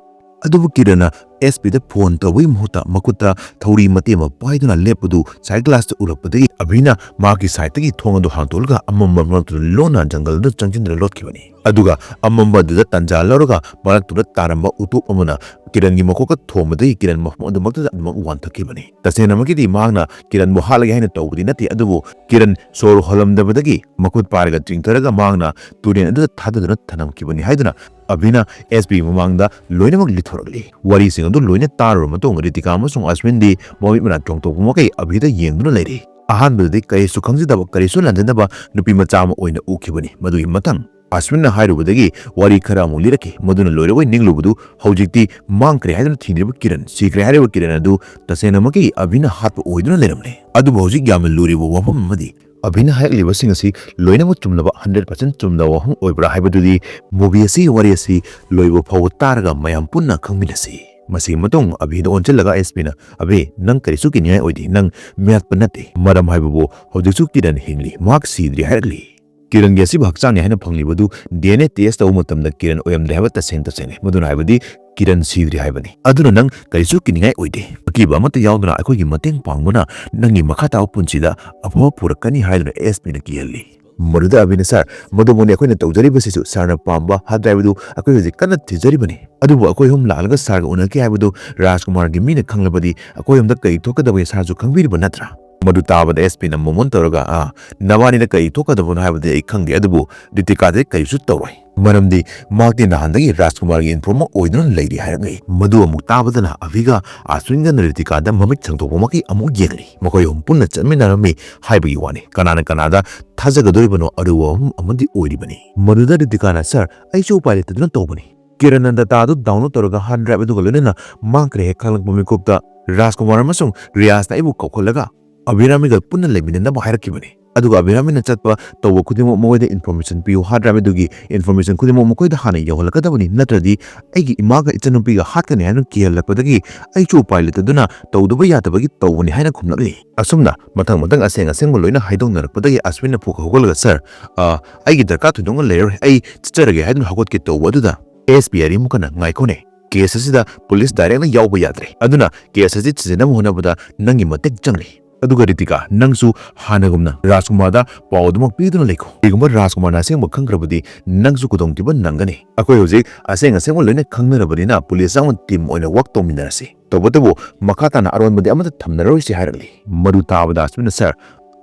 ꯑꯗꯨꯕꯨ ꯀꯤꯔꯟꯅ ꯑꯦꯁ ꯄꯤꯗ ꯐꯣꯟ ꯇꯧꯕꯒꯤ ꯃꯍꯨꯠꯇ ꯃꯈꯨꯠꯇ ꯊꯧꯔꯤ ꯃꯇꯦꯛ ꯑꯃ ꯄꯥꯏꯗꯨꯅ ꯂꯦꯞꯄꯗꯨ ꯁꯥꯏꯠ ꯒ꯭ꯂꯥꯁꯇ ꯎꯔꯛꯄꯗꯒꯤ ꯑꯚꯤꯅ ꯃꯍꯥꯛꯀꯤ ꯁꯥꯏꯠꯇꯒꯤ ꯊꯣꯡ ꯑꯗꯨ ꯍꯥꯡꯗꯣꯛꯂꯒ ꯑꯃꯝꯕ ꯃꯔꯛꯇꯨꯗ ꯂꯣꯟꯅ ꯖꯪꯒꯜꯗꯨꯗ ꯆꯪꯁꯤꯟꯗꯨꯅ ꯂꯣꯠꯈꯤꯕꯅꯤ꯫ ꯑꯗꯨꯒ ꯑꯃꯝꯕ ꯑꯗꯨꯗ ꯇꯥꯟꯖꯥ ꯂꯧꯔꯒ ꯃꯔꯛꯇꯨꯗ ꯇꯥꯔꯝꯕ ꯎꯇꯣꯞ ꯑꯃꯅ ꯀꯤꯔꯟꯒꯤ ꯃꯀꯣꯛꯇ ꯊꯣꯝꯕꯗꯒꯤ ꯀꯤꯔꯟ ꯃꯐꯝ ꯑꯗꯨꯃꯛꯇꯗ ꯑꯗꯨꯃꯛ ꯋꯥꯟꯊꯈꯤꯕꯅꯤ꯫ ꯇꯁꯦꯡꯅꯃꯛꯀꯤꯗꯤ ꯃꯍꯥꯛꯅ ꯀꯤꯔꯟꯕꯨ ꯍꯥꯠꯂꯒꯦ ꯍꯥꯏꯅ ꯇꯧꯕꯗꯤ ꯅꯠꯇꯦ, ꯑꯗꯨꯕꯨ ꯀꯤꯔꯟ ꯁꯣꯔ ꯍꯣꯜꯂꯝꯗꯕꯗꯒꯤ ꯃꯈꯨꯠ ꯄꯥꯏꯔꯒ ꯆꯤꯡꯊꯔꯒ ꯃꯍꯥꯛꯅ ꯇꯨꯔꯦꯜ ꯑꯗꯨꯗ ꯊꯥꯗꯗꯨꯅ ꯊꯅꯝꯈꯤꯕꯅꯤ ꯍꯥꯏꯗꯨꯅ ꯑꯚꯤꯅ ꯑꯦꯁ ꯄꯤ ꯃꯃꯥꯡꯗ ꯂꯣꯏꯅꯃꯛ ꯂꯤꯊꯣꯔꯛꯂꯤ꯫ ꯋꯥꯔꯤꯁꯤꯡ ꯑꯗꯨ ꯂꯣꯏꯅ ꯇꯥꯔꯨꯔꯕ ꯃꯇꯨꯡ ꯔꯤꯇꯤꯀꯥ ꯑꯃꯁꯨꯡ ꯑꯁꯋꯤꯟꯗꯤ ꯃꯃꯤꯠ ꯃꯅꯥ ꯆꯣꯡꯊꯣꯛꯄ ꯃꯈꯩ ꯑꯚꯤꯗ ꯌꯦꯡꯗꯨꯅ ꯂꯩꯔꯤ꯫ ꯑꯍꯥꯟꯕꯗꯗꯤ ꯀꯔꯤꯁꯨ ꯈꯪꯖꯗꯕ, ꯀꯔꯤꯁꯨ ꯂꯥꯟꯖꯗꯕ ꯅꯨꯄꯤ ꯃꯆꯥ ꯑꯃ ꯑꯣꯏꯅ ꯎꯈꯤꯕꯅꯤ꯫ ꯃꯗꯨꯒꯤ ꯃꯊꯪ ꯑꯁꯋꯤꯟꯅ ꯍꯥꯏꯔꯨꯕꯗꯒꯤ ꯋꯥꯔꯤ ꯈꯔ ꯑꯃꯨꯛ ꯂꯤꯔꯛꯈꯤ꯫ ꯃꯗꯨꯅ ꯂꯣꯏꯔꯕꯣꯏ ꯅꯤꯡꯂꯨꯕꯗꯨ ꯍꯧꯖꯤꯛꯇꯤ ꯃꯥꯡꯈ꯭ꯔꯦ ꯍꯥꯏꯗꯨꯅ ꯊꯤꯡꯂꯤꯕ ꯀꯤꯔꯟ, ꯁꯤꯈ꯭ꯔꯦ ꯍꯥꯏꯔꯤꯕ ꯀꯤꯔꯟ ꯑꯗꯨ ꯇꯁꯦꯡꯅꯃꯛꯀꯤ ꯑꯚꯤꯅ ꯍꯥꯠꯄ ꯑꯣꯏꯗꯨꯅ ꯂꯩꯔꯝꯂꯦ꯫ ꯑꯗꯨꯕꯨ ꯍꯧꯖꯤꯛ ꯌꯥꯝꯅ ꯂꯨꯔꯤꯕ ꯋꯥꯐꯝ ꯑꯃꯗꯤ ꯑꯚꯤꯅ ꯍꯥꯏꯔꯛꯂꯤꯕꯁꯤꯡ ꯑꯁꯤ ꯂꯣꯏꯅꯃꯛ ꯆꯨꯝꯂꯕ, ꯍꯟꯗ꯭ꯔꯦꯠ ꯄꯥꯔꯁꯦꯟ ꯆꯨꯝꯂꯕ ꯋꯥꯐꯝ ꯑꯣꯏꯕ꯭ꯔꯥ ꯍꯥꯏꯕꯗꯨꯗꯤ ꯃꯨꯚꯤ ꯑꯁꯤꯒꯤ ꯋꯥꯔꯤ ꯑꯁꯤ ꯂꯣꯏꯕ ꯐꯥꯎꯕ ꯇꯥꯔꯒ ꯃꯌꯥꯝ ꯄꯨꯟꯅ ꯈꯪꯃꯤꯟꯅꯁꯤ꯫ ꯃꯁꯤꯒꯤ ꯃꯇꯨꯡ ꯑꯚꯤꯗ ꯑꯣꯟꯁꯤꯜꯂꯒ ꯑꯦꯁ ꯄꯤꯅ, "ꯑꯚꯤ, ꯅꯪ ꯀꯔꯤꯁꯨ ꯀꯤꯅꯤꯡꯉꯥꯏ ꯑꯣꯏꯗꯦ, ꯅꯪ ꯃꯤꯌꯥꯠꯄ ꯅꯠꯇꯦ꯫ ꯃꯔꯝ ꯍꯥꯏꯕꯕꯨ ꯍꯧꯖꯤꯛꯁꯨ ꯀꯤꯔꯟ ꯍꯤꯡꯂꯤ, ꯃꯍꯥꯛ ꯁꯤꯗ꯭ꯔꯤ" ꯍꯥꯏꯔꯛꯂꯤ꯫ ꯀꯤꯔꯟꯒꯤ ꯑꯁꯤꯕ ꯍꯛꯆꯥꯡꯅꯤ ꯍꯥꯏꯅ ꯐꯪꯂꯤꯕꯗꯨ ꯗꯤ ꯑꯦꯟ ꯑꯦ ꯇꯦꯁ ꯇꯧꯕ ꯃꯇꯝꯗ ꯀꯤꯔꯟ ꯑꯣꯏꯔꯝꯗ꯭ꯔꯦ ꯍꯥꯏꯕ ꯇꯁꯦꯡ ꯇꯁꯦꯡꯅꯤ꯫ ꯃꯗꯨꯅ ꯍꯥꯏꯕꯗꯤ ꯀꯤꯔꯟ ꯁꯤꯗ꯭ꯔꯤ ꯍꯥꯏꯕꯅꯤ꯫ ꯑꯗꯨꯅ ꯅꯪ ꯀꯔꯤꯁꯨ ꯀꯤꯅꯤꯡꯉꯥꯏ ꯑꯣꯏꯗꯦ꯫ ꯑꯀꯤꯕ ꯑꯃꯠꯇ ꯌꯥꯎꯗꯅ ꯑꯩꯈꯣꯏꯒꯤ ꯃꯇꯦꯡ ꯄꯥꯡꯕꯅ ꯅꯪꯒꯤ ꯃꯈꯥ ꯇꯥꯕ ꯄꯨꯟꯁꯤꯗ ꯑꯐꯕ ꯄꯨꯔꯛꯀꯅꯤ ꯍꯥꯏꯗꯨꯅ ꯑꯦꯁ ꯄꯤꯅ ꯀꯤꯍꯜꯂꯤ꯫ ꯃꯗꯨꯗ ꯑꯚꯤꯅ, "ꯁꯥꯔ, ꯃꯗꯨꯃꯛꯅꯤ ꯑꯩꯈꯣꯏꯅ ꯇꯧꯖꯔꯤꯕꯁꯤꯁꯨ꯫ ꯁꯥꯔꯅ ꯄꯥꯝꯕ ꯍꯥꯔꯠ ꯗ꯭ꯔꯥꯏꯚ ꯑꯗꯨ ꯑꯩꯈꯣꯏ ꯍꯧꯖꯤꯛ ꯀꯟꯅ ꯊꯤꯖꯔꯤꯕꯅꯤ꯫ ꯑꯗꯨꯕꯨ ꯑꯩꯈꯣꯏ ꯑꯍꯨꯝ ꯂꯥꯛꯂꯒ ꯁꯥꯔꯒ ꯎꯅꯈꯤ ꯍꯥꯏꯕꯗꯨ ꯔꯥꯖꯀꯨꯃꯥꯔꯒꯤ ꯃꯤꯅ ꯈꯪꯂꯕꯗꯤ ꯑꯩꯈꯣꯏ ꯑꯍꯨꯝꯗ ꯀꯔꯤ ꯊꯣꯛꯀꯗꯕꯒꯦ ꯁꯥꯔꯁꯨ ꯈꯪꯕꯤꯔꯤꯕ ꯅꯠꯇ꯭ꯔꯥ?" ꯃꯗꯨ ꯇꯥꯕꯗ ꯑꯦꯁ ꯄꯤꯅ ꯃꯣꯃꯣꯟ ꯇꯧꯔꯒ, "ꯑꯥ, ꯅꯕꯥꯅꯤꯗ ꯀꯔꯤ ꯊꯣꯛꯀꯗꯕꯅꯣ ꯍꯥꯏꯕꯗꯤ ꯑꯩ ꯈꯪꯗꯦ, ꯑꯗꯨꯕꯨ ꯔꯤꯇꯤꯀꯥꯗꯤ ꯀꯔꯤꯁꯨ ꯇꯧꯔꯣꯏ, ꯃꯔꯝꯗꯤ ꯃꯍꯥꯛꯇꯤ ꯅꯍꯥꯟꯗꯒꯤ ꯔꯥꯖꯀꯨꯃꯥꯔꯒꯤ ꯏꯟꯐꯣꯔꯃꯔ ꯑꯣꯏꯗꯨꯅ ꯂꯩꯔꯤ" ꯍꯥꯏꯔꯛꯂꯤ꯫ ꯃꯗꯨ ꯑꯃꯨꯛ ꯇꯥꯕꯗꯅ ꯑꯚꯤꯒ ꯑꯁ꯭ꯋꯤꯟꯒꯅ ꯔꯤꯇꯤꯀꯥꯗ ꯃꯃꯤꯠ ꯁꯪꯗꯣꯛꯄꯃꯛꯀꯤ ꯑꯃꯨꯛ ꯌꯦꯡꯂꯤ꯫ ꯃꯈꯣꯏ ꯑꯍꯨꯝ ꯄꯨꯟꯅ ꯆꯠꯃꯤꯟꯅꯔꯝꯃꯤ ꯍꯥꯏꯕꯒꯤ ꯋꯥꯅꯤ, ꯀꯅꯥꯅ ꯀꯅꯥꯗ ꯊꯥꯖꯒꯗꯧꯔꯤꯕꯅꯣ ꯑꯔꯨꯕ ꯋꯥꯐꯝ ꯑꯃꯗꯤ ꯑꯣꯏꯔꯤꯕꯅꯤ꯫ ꯃꯗꯨꯗ ꯔꯤꯇꯤꯀꯥꯅ, "ꯁꯥꯔ, ꯑꯩꯁꯨ ꯎꯄꯥꯏ ꯂꯩꯇꯗꯨꯅ ꯇꯧꯕꯅꯤ꯫ ꯀꯤꯔꯟꯅ ꯗꯇꯥ ꯑꯗꯨ ꯗꯥꯎꯟꯂꯣꯗ ꯇꯧꯔꯒ ꯍꯥꯔꯗ ꯗ꯭ꯔꯥꯏꯚ ꯑꯗꯨꯒ ꯂꯣꯏꯅꯅ ꯃꯥꯡꯈ꯭ꯔꯦ ꯍꯦꯛ ꯈꯪꯂꯛꯄ ꯃꯤꯀꯨꯞꯇ ꯔꯥꯖꯀꯨꯃꯥꯔ ꯑꯃꯁꯨꯡ ꯔꯤꯌꯥꯖꯅ ꯑꯩꯕꯨ ꯀꯧꯈꯠꯂꯒ ꯑꯕꯤꯔꯥꯃꯤꯒ ꯄꯨꯟꯅ ꯂꯩꯃꯤꯟꯅꯅꯕ ꯍꯥꯏꯔꯛꯈꯤꯕꯅꯤ꯫ ꯑꯗꯨꯒ ꯑꯕꯤꯔꯥꯃꯤꯅ ꯆꯠꯄ ꯇꯧꯕ ꯈꯨꯗꯤꯡꯃꯛ ꯃꯈꯣꯏꯗ ꯏꯟꯐꯣꯔꯃꯦꯁꯟ ꯄꯤꯌꯨ, ꯍꯥꯔꯗ ꯗ꯭ꯔꯥꯏꯚ ꯑꯗꯨꯒꯤ ꯏꯟꯐꯣꯔꯃꯦꯁꯟ ꯈꯨꯗꯤꯡꯃꯛ ꯃꯈꯣꯏꯗ ꯍꯥꯟꯅ ꯌꯧꯍꯜꯂꯛꯀꯗꯕꯅꯤ, ꯅꯠꯇ꯭ꯔꯗꯤ ꯑꯩꯒꯤ ꯏꯃꯥꯒ ꯏꯆꯟꯅꯨꯄꯤꯒ ꯍꯥꯠꯀꯅꯤ" ꯍꯥꯏꯅ ꯀꯤꯍꯜꯂꯛꯄꯗꯒꯤ ꯑꯩꯁꯨ ꯎꯄꯥꯏ ꯂꯩꯇꯗꯨꯅ ꯇꯧꯗꯕ ꯌꯥꯗꯕꯒꯤ ꯇꯧꯕꯅꯤ ꯍꯥꯏꯅ ꯈꯨꯝꯂꯛꯂꯤ꯫ ꯑꯁꯨꯝꯅ ꯃꯊꯪ ꯃꯊꯪ ꯑꯁꯦꯡ ꯑꯁꯦꯡꯕ ꯂꯣꯏꯅ ꯍꯥꯏꯗꯣꯛꯅꯔꯛꯄꯗꯒꯤ ꯑꯁ꯭ꯋꯤꯟꯅ ꯐꯨꯛ ꯍꯧꯒꯠꯂꯒ, "ꯁꯥꯔ, ꯑ, ꯑꯩꯒꯤ ꯗꯔꯀꯥꯔ ꯊꯣꯏꯗꯣꯛꯅ ꯂꯩꯔꯔꯣꯏ, ꯑꯩ ꯆꯠꯆꯔꯒꯦ" ꯍꯥꯏꯗꯨꯅ ꯍꯧꯒꯠꯀꯦ ꯇꯧꯕ ꯑꯗꯨꯗ ꯑꯦꯁ ꯄꯤ ꯑꯔꯤꯃꯨꯀꯅ, "ꯉꯥꯏꯈꯣꯅꯦ, ꯀꯦꯁ ꯑꯁꯤꯗ ꯄꯨꯂꯤꯁ ꯗꯥꯏꯔꯦꯛꯅ ꯌꯥꯎꯕ ꯌꯥꯗ꯭ꯔꯦ, ꯑꯗꯨꯅ ꯀꯦꯁ ꯑꯁꯤ ꯊꯤꯖꯤꯟꯅꯕ ꯍꯣꯠꯅꯕꯗ ꯅꯪꯒꯤ ꯃꯇꯦꯡ ꯆꯪꯂꯤ"꯫ ꯑꯗꯨꯒ ꯔꯤꯇꯤꯀꯥ, ꯅꯪꯁꯨ ꯍꯥꯟꯅꯒꯨꯝꯅ ꯔꯥꯖꯀꯨꯃꯥꯔꯗ ꯄꯥꯎ ꯑꯗꯨꯃꯛ ꯄꯤꯗꯨꯅ ꯂꯩꯈꯣ꯫ ꯀꯔꯤꯒꯨꯝꯕ ꯔꯥꯖꯀꯨꯃꯥꯔꯅ ꯑꯁꯦꯡꯕ ꯈꯪꯈ꯭ꯔꯕꯗꯤ ꯅꯪꯁꯨ ꯈꯨꯗꯣꯡꯊꯤꯕ ꯅꯪꯒꯅꯤ꯫ ꯑꯩꯈꯣꯏ ꯍꯧꯖꯤꯛ ꯑꯁꯦꯡ ꯑꯁꯦꯡꯕ ꯂꯣꯏꯅ ꯈꯪꯅꯔꯕꯅꯤꯅ ꯄꯨꯂꯤꯁ ꯌꯥꯎꯅ ꯇꯤꯝ ꯑꯣꯏꯅ ꯋꯥꯛ ꯇꯧꯃꯤꯟꯅꯔꯁꯤ꯫ ꯇꯧꯕꯇꯕꯨ ꯃꯈꯥ ꯇꯥꯅ ꯑꯔꯣꯟꯕꯗꯤ ꯑꯃꯠꯇ ꯊꯝꯅꯔꯣꯏꯁꯤ ꯍꯥꯏꯔꯛꯂꯤ꯫ ꯃꯗꯨ ꯇꯥꯕꯗ ꯑꯁ꯭ꯋꯤꯟꯅ, "ꯁꯥꯔ,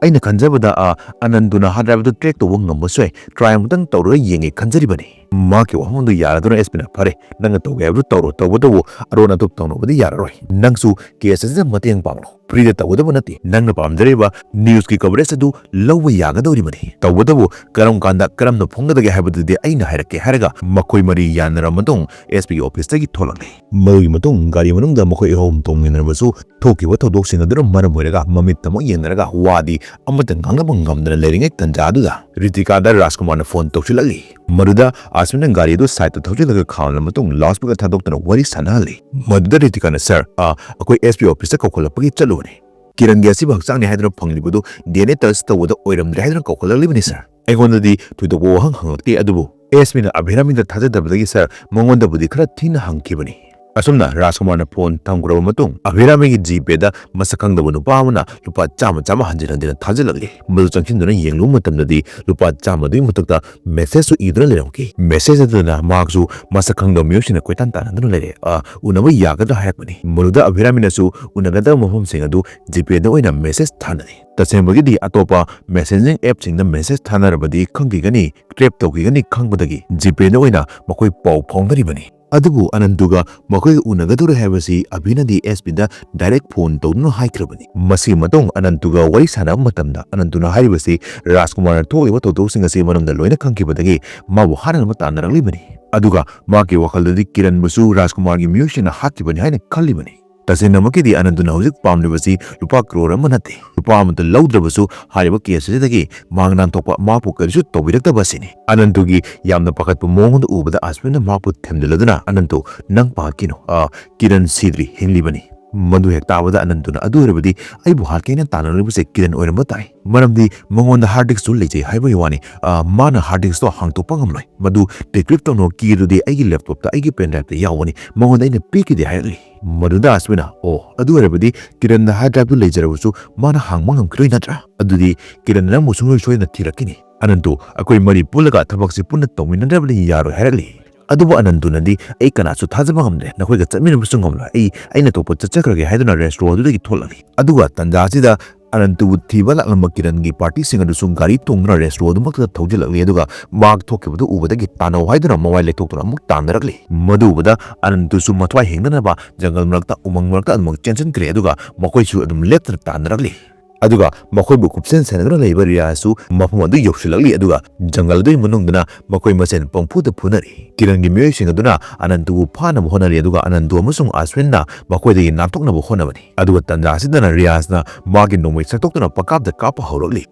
ꯑꯩꯅ ꯈꯟꯖꯕꯗ, ꯑ, ꯑꯅꯟꯗꯨꯅ ꯍꯥꯔꯗ ꯗ꯭ꯔꯥꯏꯚ ꯑꯗꯨ ꯇ꯭ꯔꯦꯛ ꯇꯧꯕ ꯉꯝꯕꯁꯨ ꯌꯥꯏ꯫ ꯇ꯭ꯔꯥꯏ ꯑꯃꯨꯛꯇꯪ ꯇꯧꯔꯒ ꯌꯦꯡꯒꯦ ꯈꯟꯖꯔꯤꯕꯅꯤ"꯫ ꯃꯍꯥꯛꯀꯤ ꯋꯥꯐꯝꯗꯨ ꯌꯥꯔꯗꯨꯅ ꯑꯦꯁ ꯄꯤꯅ, "ꯐꯔꯦ, ꯅꯪꯅ ꯇꯧꯒꯦ ꯍꯥꯏꯕꯗꯨ ꯇꯧꯔꯣ, ꯇꯧꯕꯇꯕꯨ ꯑꯔꯣꯟ ꯑꯊꯨꯞ ꯇꯧꯅꯕꯗꯤ ꯌꯥꯔꯔꯣꯏ꯫ ꯅꯪꯁꯨ ꯀꯦꯁ ꯑꯁꯤꯗ ꯃꯇꯦꯡ ꯄꯥꯡꯂꯣ꯫ ꯐ꯭ꯔꯤꯗ ꯇꯧꯒꯗꯕ ꯅꯠꯇꯦ꯫ ꯅꯪꯅ ꯄꯥꯝꯖꯔꯤꯕ ꯅ꯭ꯌꯨꯁꯀꯤ ꯀꯚꯔꯦꯖ ꯑꯗꯨ ꯂꯧꯕ ꯌꯥꯒꯗꯧꯔꯤꯕꯅꯤ꯫ ꯇꯧꯕꯇꯕꯨ ꯀꯔꯝ ꯀꯥꯟꯗ ꯀꯔꯝꯅ ꯐꯣꯡꯒꯗꯒꯦ ꯍꯥꯏꯕꯗꯨꯗꯤ ꯑꯩꯅ ꯍꯥꯏꯔꯛꯀꯦ" ꯍꯥꯏꯔꯒ ꯃꯈꯣꯏ ꯃꯔꯤ ꯌꯥꯅꯔꯕ ꯃꯇꯨꯡ ꯑꯦꯁ ꯄꯤꯒꯤ ꯑꯣꯐꯤꯁꯇꯒꯤ ꯊꯣꯛꯂꯛꯂꯦ꯫ ꯃꯗꯨꯒꯤ ꯃꯇꯨꯡ ꯒꯥꯔꯤ ꯃꯅꯨꯡꯗ ꯃꯈꯣꯏ ꯑꯍꯨꯝ ꯇꯣꯡꯃꯤꯟꯅꯔꯕꯁꯨ ꯊꯣꯛꯈꯤꯕ ꯊꯧꯗꯣꯛꯁꯤꯡ ꯑꯗꯨꯅ ꯃꯔꯝ ꯑꯣꯏꯔꯒ ꯃꯃꯤꯠꯇꯃꯛ ꯌꯦꯡꯅꯔꯒ ꯋꯥꯗꯤ ꯑꯃꯠꯇ ꯉꯥꯡꯅꯕ ꯉꯝꯗꯅ ꯂꯩꯔꯤꯉꯩ ꯇꯟꯖꯥ ꯑꯗꯨꯗ ꯔꯤꯇꯤꯀꯥꯗ ꯔꯥꯖꯀꯨꯃꯥꯔꯅ ꯐꯣꯟ ꯇꯧꯁꯤꯜꯂꯛꯂꯤ꯫ ꯃꯗꯨꯗ ꯑꯁ꯭ꯋꯤꯟꯅ ꯒꯥꯔꯤ ꯑꯗꯨ ꯁꯥꯏꯗꯇ ꯊꯧꯖꯤꯜꯂꯒ ꯈꯥꯝꯂꯕ ꯃꯇꯨꯡ ꯂꯥꯎꯗ ꯁ꯭ꯄꯤꯀꯔ ꯊꯥꯗꯣꯛꯇꯨꯅ ꯋꯥꯔꯤ ꯁꯥꯟꯅꯍꯜꯂꯤ꯫ ꯃꯗꯨꯗ ꯔꯤꯇꯤꯀꯥꯅ, "ꯁꯥꯔ, ꯑ, ꯑꯩꯈꯣꯏ ꯑꯦꯁ ꯄꯤ ꯑꯣꯐꯤꯁꯇ ꯀꯧꯈꯠꯂꯛꯄꯒꯤ ꯆꯠꯂꯨꯕꯅꯤ꯫ ꯀꯤꯔꯟꯒꯤ ꯑꯁꯤꯕ ꯍꯛꯆꯥꯡꯅꯤ ꯍꯥꯏꯗꯨꯅ ꯐꯪꯂꯤꯕꯗꯨ ꯗꯤ ꯑꯦꯟ ꯑꯦ ꯇꯦꯁ ꯇꯧꯕꯗ ꯑꯣꯏꯔꯝꯗ꯭ꯔꯦ ꯍꯥꯏꯗꯨꯅ ꯀꯧꯈꯠꯂꯛꯂꯤꯕꯅꯤ, ꯁꯥꯔ꯫ ꯑꯩꯉꯣꯟꯗꯗꯤ ꯊꯣꯏꯗꯣꯛꯄ ꯋꯥꯍꯪ ꯍꯪꯂꯛꯇꯦ, ꯑꯗꯨꯕꯨ ꯑꯦꯁ ꯄꯤꯅ ꯑꯚꯤꯔꯥꯃꯤꯗ ꯊꯥꯖꯗꯕꯗꯒꯤ, ꯁꯥꯔ, ꯃꯉꯣꯟꯗꯕꯨꯗꯤ ꯈꯔ ꯊꯤꯅ ꯍꯪꯈꯤꯕꯅꯤ"꯫ ꯑꯁꯨꯝꯅ ꯔꯥꯖꯀꯨꯃꯥꯔꯅ ꯐꯣꯟ ꯊꯝꯈ꯭ꯔꯕ ꯃꯇꯨꯡ, ꯑꯚꯤꯔꯥꯃꯤꯒꯤ ꯖꯤꯄꯦꯗ ꯃꯁꯛ ꯈꯪꯗꯕ ꯅꯨꯄꯥ ꯑꯃꯅ ꯂꯨꯄꯥ ꯆꯥꯝꯃ ꯆꯥꯝꯃ ꯍꯟꯖꯤꯟ ꯍꯟꯖꯤꯟꯅ ꯊꯥꯖꯤꯜꯂꯛꯂꯤ꯫ ꯃꯗꯨ ꯆꯪꯁꯤꯟꯗꯨꯅ ꯌꯦꯡꯂꯨꯕ ꯃꯇꯝꯗꯗꯤ, ꯂꯨꯄꯥ ꯆꯥꯝꯃꯗꯨꯒꯤ ꯃꯊꯛꯇ ꯃꯦꯁꯦꯖꯁꯨ ꯏꯗꯨꯅ ꯂꯩꯔꯝꯈꯤ꯫ ꯃꯦꯁꯦꯖ ꯑꯗꯨꯗꯅ ꯃꯍꯥꯛꯁꯨ ꯃꯁꯛ ꯈꯪꯗꯕ ꯃꯤꯑꯣꯏꯁꯤꯡꯅ ꯀꯣꯏꯇꯥꯟ ꯇꯥꯟꯅꯗꯨꯅ ꯂꯩꯔꯦ, ꯑ, ꯎꯅꯕ ꯌꯥꯒꯗ꯭ꯔꯥ ꯍꯥꯏꯔꯛꯄꯅꯤ꯫ ꯃꯗꯨꯗ ꯑꯚꯤꯔꯥꯃꯤꯅꯁꯨ ꯎꯅꯒꯗꯕ ꯃꯐꯝꯁꯤꯡ ꯑꯗꯨ ꯖꯤꯄꯦꯗ ꯑꯣꯏꯅ ꯃꯦꯁꯦꯖ ꯊꯥꯅꯔꯤ꯫ ꯇꯁꯦꯡꯕꯒꯤꯗꯤ ꯑꯇꯣꯞꯄ ꯃꯦꯁꯦꯖꯤꯡ ꯑꯦꯞꯁꯤꯡꯗ ꯃꯦꯁꯦꯖ ꯊꯥꯅꯔꯕꯗꯤ ꯈꯪꯈꯤꯒꯅꯤ, ꯇ꯭ꯔꯦꯞ ꯇꯧꯈꯤꯒꯅꯤ ꯈꯪꯕꯗꯒꯤ ꯖꯤꯄꯦꯗ ꯑꯣꯏꯅ ꯃꯈꯣꯏ ꯄꯥꯎ ꯐꯥꯎꯅꯔꯤꯕꯅꯤ꯫ ꯑꯗꯨꯕꯨ ꯑꯅꯟꯇꯨꯒ ꯃꯈꯣꯏꯒ ꯎꯅꯒꯗꯧꯔꯦ ꯍꯥꯏꯕꯁꯤ ꯑꯚꯤꯅꯗꯤ ꯑꯦꯁ ꯄꯤꯗ ꯗꯥꯏꯔꯦꯛ ꯐꯣꯟ ꯇꯧꯗꯨꯅ ꯍꯥꯏꯈ꯭ꯔꯕꯅꯤ꯫ ꯃꯁꯤꯒꯤ ꯃꯇꯨꯡ ꯑꯅꯟꯇꯨꯒ ꯋꯥꯔꯤ ꯁꯥꯟꯅꯕ ꯃꯇꯝꯗ ꯑꯅꯟꯇꯨꯅ ꯍꯥꯏꯔꯤꯕꯁꯤ ꯔꯥꯖꯀꯨꯃꯥꯔꯅ ꯊꯣꯛꯂꯤꯕ ꯊꯧꯗꯣꯛꯁꯤꯡ ꯑꯁꯤ ꯃꯅꯨꯡꯗ ꯂꯣꯏꯅ ꯈꯪꯈꯤꯕꯗꯒꯤ ꯃꯥꯕꯨ ꯍꯥꯠꯅꯅꯕ ꯇꯥꯟꯅꯔꯛꯂꯤꯕꯅꯤ꯫ ꯑꯗꯨꯒ ꯃꯍꯥꯛꯀꯤ ꯋꯥꯈꯜꯗꯗꯤ ꯀꯤꯔꯟꯕꯨꯁꯨ ꯔꯥꯖꯀꯨꯃꯥꯔꯒꯤ ꯃꯤꯑꯣꯏꯁꯤꯡꯅ ꯍꯥꯠꯈꯤꯕꯅꯤ ꯍꯥꯏꯅ ꯈꯜꯂꯤꯕꯅꯤ꯫ ꯇꯁꯦꯡꯅꯃꯛꯀꯤꯗꯤ ꯑꯅꯟꯇꯨꯅ ꯍꯧꯖꯤꯛ ꯄꯥꯝꯂꯤꯕꯁꯤ ꯂꯨꯄꯥ ꯀ꯭ꯔꯣꯔ ꯑꯃ ꯅꯠꯇꯦ꯫ ꯂꯨꯄꯥ ꯑꯃꯠꯇ ꯂꯧꯗ꯭ꯔꯕꯁꯨ ꯍꯥꯏꯔꯤꯕ ꯀꯦꯁ ꯑꯁꯤꯗꯒꯤ ꯃꯍꯥꯛ ꯅꯥꯟꯊꯣꯛꯄ, ꯃꯍꯥꯛꯄꯨ ꯀꯔꯤꯁꯨ ꯇꯧꯕꯤꯔꯛꯇꯕ ꯑꯁꯤꯅꯤ꯫ ꯑꯅꯟꯇꯨꯒꯤ ꯌꯥꯝꯅ ꯄꯥꯈꯠꯄ ꯃꯑꯣꯡꯗ ꯎꯕꯗ ꯑꯁꯃꯤꯟꯅ ꯃꯍꯥꯛꯄꯨ ꯊꯦꯝꯖꯤꯜꯂꯗꯨꯅ, "ꯑꯅꯟꯇꯨ, ꯅꯪ ꯄꯥꯈꯠꯈꯤꯅꯨ꯫ ꯑ, ꯀꯤꯔꯟ ꯁꯤꯗ꯭ꯔꯤ, ꯍꯤꯡꯂꯤꯕꯅꯤ꯫" ꯃꯗꯨ ꯍꯦꯛ ꯇꯥꯕꯗ ꯑꯅꯟꯇꯨꯅ, "ꯑꯗꯨ ꯑꯣꯏꯔꯕꯗꯤ ꯑꯩꯕꯨ ꯍꯥꯠꯀꯦꯅ ꯇꯥꯟꯅꯔꯤꯕꯁꯦ ꯀꯤꯔꯟ ꯑꯣꯏꯔꯝꯕ ꯇꯥꯏ꯫ ꯃꯔꯝꯗꯤ ꯃꯉꯣꯟꯗ ꯍꯥꯔꯗ ꯗꯤꯁꯛꯁꯨ ꯂꯩꯖꯩ ꯍꯥꯏꯕꯒꯤ ꯋꯥꯅꯤ꯫ ꯑ, ꯃꯥꯅ ꯍꯥꯔꯗ ꯗꯤꯁꯛꯇꯣ ꯍꯥꯡꯗꯣꯛꯄ ꯉꯝꯂꯣꯏ꯫ ꯃꯗꯨ ꯗꯤꯀ꯭ꯔꯤꯞ ꯇꯧꯅꯕ ꯀꯤ ꯑꯗꯨꯗꯤ ꯑꯩꯒꯤ ꯂꯦꯞꯇꯣꯞꯇ, ꯑꯩꯒꯤ ꯄꯦꯟ ꯗ꯭ꯔꯥꯏꯚꯇ ꯌꯥꯎꯕꯅꯤ꯫ ꯃꯉꯣꯟꯗ ꯑꯩꯅ ꯄꯤꯈꯤꯗꯦ" ꯍꯥꯏꯔꯛꯂꯤ꯫ ꯃꯗꯨꯗ ꯑꯁꯃꯤꯅ, "ꯑꯣ, ꯑꯗꯨ ꯑꯣꯏꯔꯕꯗꯤ ꯀꯤꯔꯟꯅ ꯍꯥꯔꯗ ꯗ꯭ꯔꯥꯏꯚꯇꯨ ꯂꯩꯖꯔꯕꯁꯨ ꯃꯥꯅ ꯍꯥꯡꯕ ꯉꯝꯈꯤꯔꯣꯏ ꯅꯠꯇ꯭ꯔꯥ? ꯑꯗꯨꯗꯤ ꯀꯤꯔꯟꯅ ꯅꯪꯕꯨ ꯁꯨꯡꯁꯣꯏ ꯁꯣꯏꯗꯅ ꯊꯤꯔꯛꯈꯤꯅꯤ꯫ ꯑꯅꯟꯇꯨ, ꯑꯩꯈꯣꯏ ꯃꯔꯤ ꯄꯨꯜꯂꯒ ꯊꯕꯛꯁꯤ ꯄꯨꯟꯅ ꯇꯧꯃꯤꯟꯅꯗ꯭ꯔꯕꯗꯤ ꯌꯥꯔꯣꯏ" ꯍꯥꯏꯔꯛꯂꯤ꯫ ꯑꯗꯨꯕꯨ ꯑꯅꯟꯇꯨꯅꯗꯤ, "ꯑꯩ ꯀꯅꯥꯁꯨ ꯊꯥꯖꯕ ꯉꯝꯗ꯭ꯔꯦ, ꯅꯈꯣꯏꯒ ꯆꯠꯃꯤꯟꯅꯕꯁꯨ ꯉꯝꯂꯣꯏ, ꯑꯩ, ꯑꯩꯅ ꯑꯇꯣꯞꯄ ꯆꯠꯆꯈ꯭ꯔꯒꯦ" ꯍꯥꯏꯗꯨꯅ ꯔꯦꯁꯇ꯭ꯔꯣ ꯑꯗꯨꯗꯒꯤ ꯊꯣꯛꯂꯛꯂꯤ꯫ ꯑꯗꯨꯒ ꯇꯟꯖꯥ ꯑꯁꯤꯗ ꯑꯅꯟꯇꯨꯕꯨ ꯊꯤꯕ ꯂꯥꯛꯂꯝꯕ ꯀꯤꯔꯟꯒꯤ ꯄꯥꯔꯇꯤꯁꯤꯡ ꯑꯗꯨꯁꯨ ꯒꯥꯔꯤ ꯇꯣꯡꯗꯨꯅ ꯔꯦꯁꯇ꯭ꯔꯣ ꯑꯗꯨꯃꯛꯇꯗ ꯊꯧꯖꯤꯜꯂꯛꯂꯤ꯫ ꯑꯗꯨꯒ ꯃꯍꯥꯛ ꯊꯣꯛꯈꯤꯕꯗꯨ ꯎꯕꯗꯒꯤ ꯇꯥꯟꯅꯧ ꯍꯥꯏꯗꯨꯅ ꯃꯋꯥꯏ ꯂꯩꯊꯣꯛꯇꯨꯅ ꯑꯃꯨꯛ ꯇꯥꯟꯅꯔꯛꯂꯤ꯫ ꯃꯗꯨ ꯎꯕꯗ ꯑꯅꯟꯇꯨꯁꯨ ꯃꯊ꯭ꯋꯥꯏ ꯍꯤꯡꯅꯅꯕ ꯖꯪꯒꯜ ꯃꯔꯛꯇ, ꯎꯃꯪ ꯃꯔꯛꯇ ꯑꯗꯨꯃꯛ ꯆꯦꯟꯁꯤꯟꯈ꯭ꯔꯦ꯫ ꯑꯗꯨꯒ ꯃꯈꯣꯏꯁꯨ ꯑꯗꯨꯝ ꯂꯦꯞꯇꯅ ꯇꯥꯟꯅꯔꯛꯂꯤ꯫ ꯑꯗꯨꯒ ꯃꯈꯣꯏꯕꯨ ꯀꯨꯞꯁꯦꯟ ꯁꯦꯟꯅꯗꯨꯅ ꯂꯩꯕ ꯔꯤꯌꯥꯁꯁꯨ ꯃꯐꯝ ꯑꯗꯨ ꯌꯧꯁꯤꯜꯂꯛꯂꯤ꯫ ꯑꯗꯨꯒ ꯖꯪꯒꯜ ꯑꯗꯨꯒꯤ ꯃꯅꯨꯡꯗꯅ ꯃꯈꯣꯏ ꯃꯁꯦꯟ ꯄꯪꯐꯨꯗ ꯐꯨꯅꯔꯤ꯫ ꯀꯤꯔꯟꯒꯤ ꯃꯤꯑꯣꯏꯁꯤꯡ ꯑꯗꯨꯅ ꯑꯅꯟꯇꯨꯕꯨ ꯐꯥꯅꯕ ꯍꯣꯠꯅꯔꯤ꯫ ꯑꯗꯨꯒ ꯑꯅꯟꯇꯨ ꯑꯃꯁꯨꯡ ꯑꯁꯋꯤꯟꯅ ꯃꯈꯣꯏꯗꯒꯤ ꯅꯥꯟꯊꯣꯛꯅꯕ ꯍꯣꯠꯅꯕꯅꯤ꯫ ꯑꯗꯨꯒ ꯇꯟꯖꯥ ꯑꯁꯤꯗꯅ ꯔꯤꯌꯥꯁꯅ ꯃꯥꯒꯤ ꯅꯣꯡꯃꯩ ꯁꯛꯇꯣꯛꯇꯨꯅ ꯄꯪꯀꯥꯞꯇ ꯀꯥꯞꯄ ꯍꯧꯔꯛꯂꯤ꯫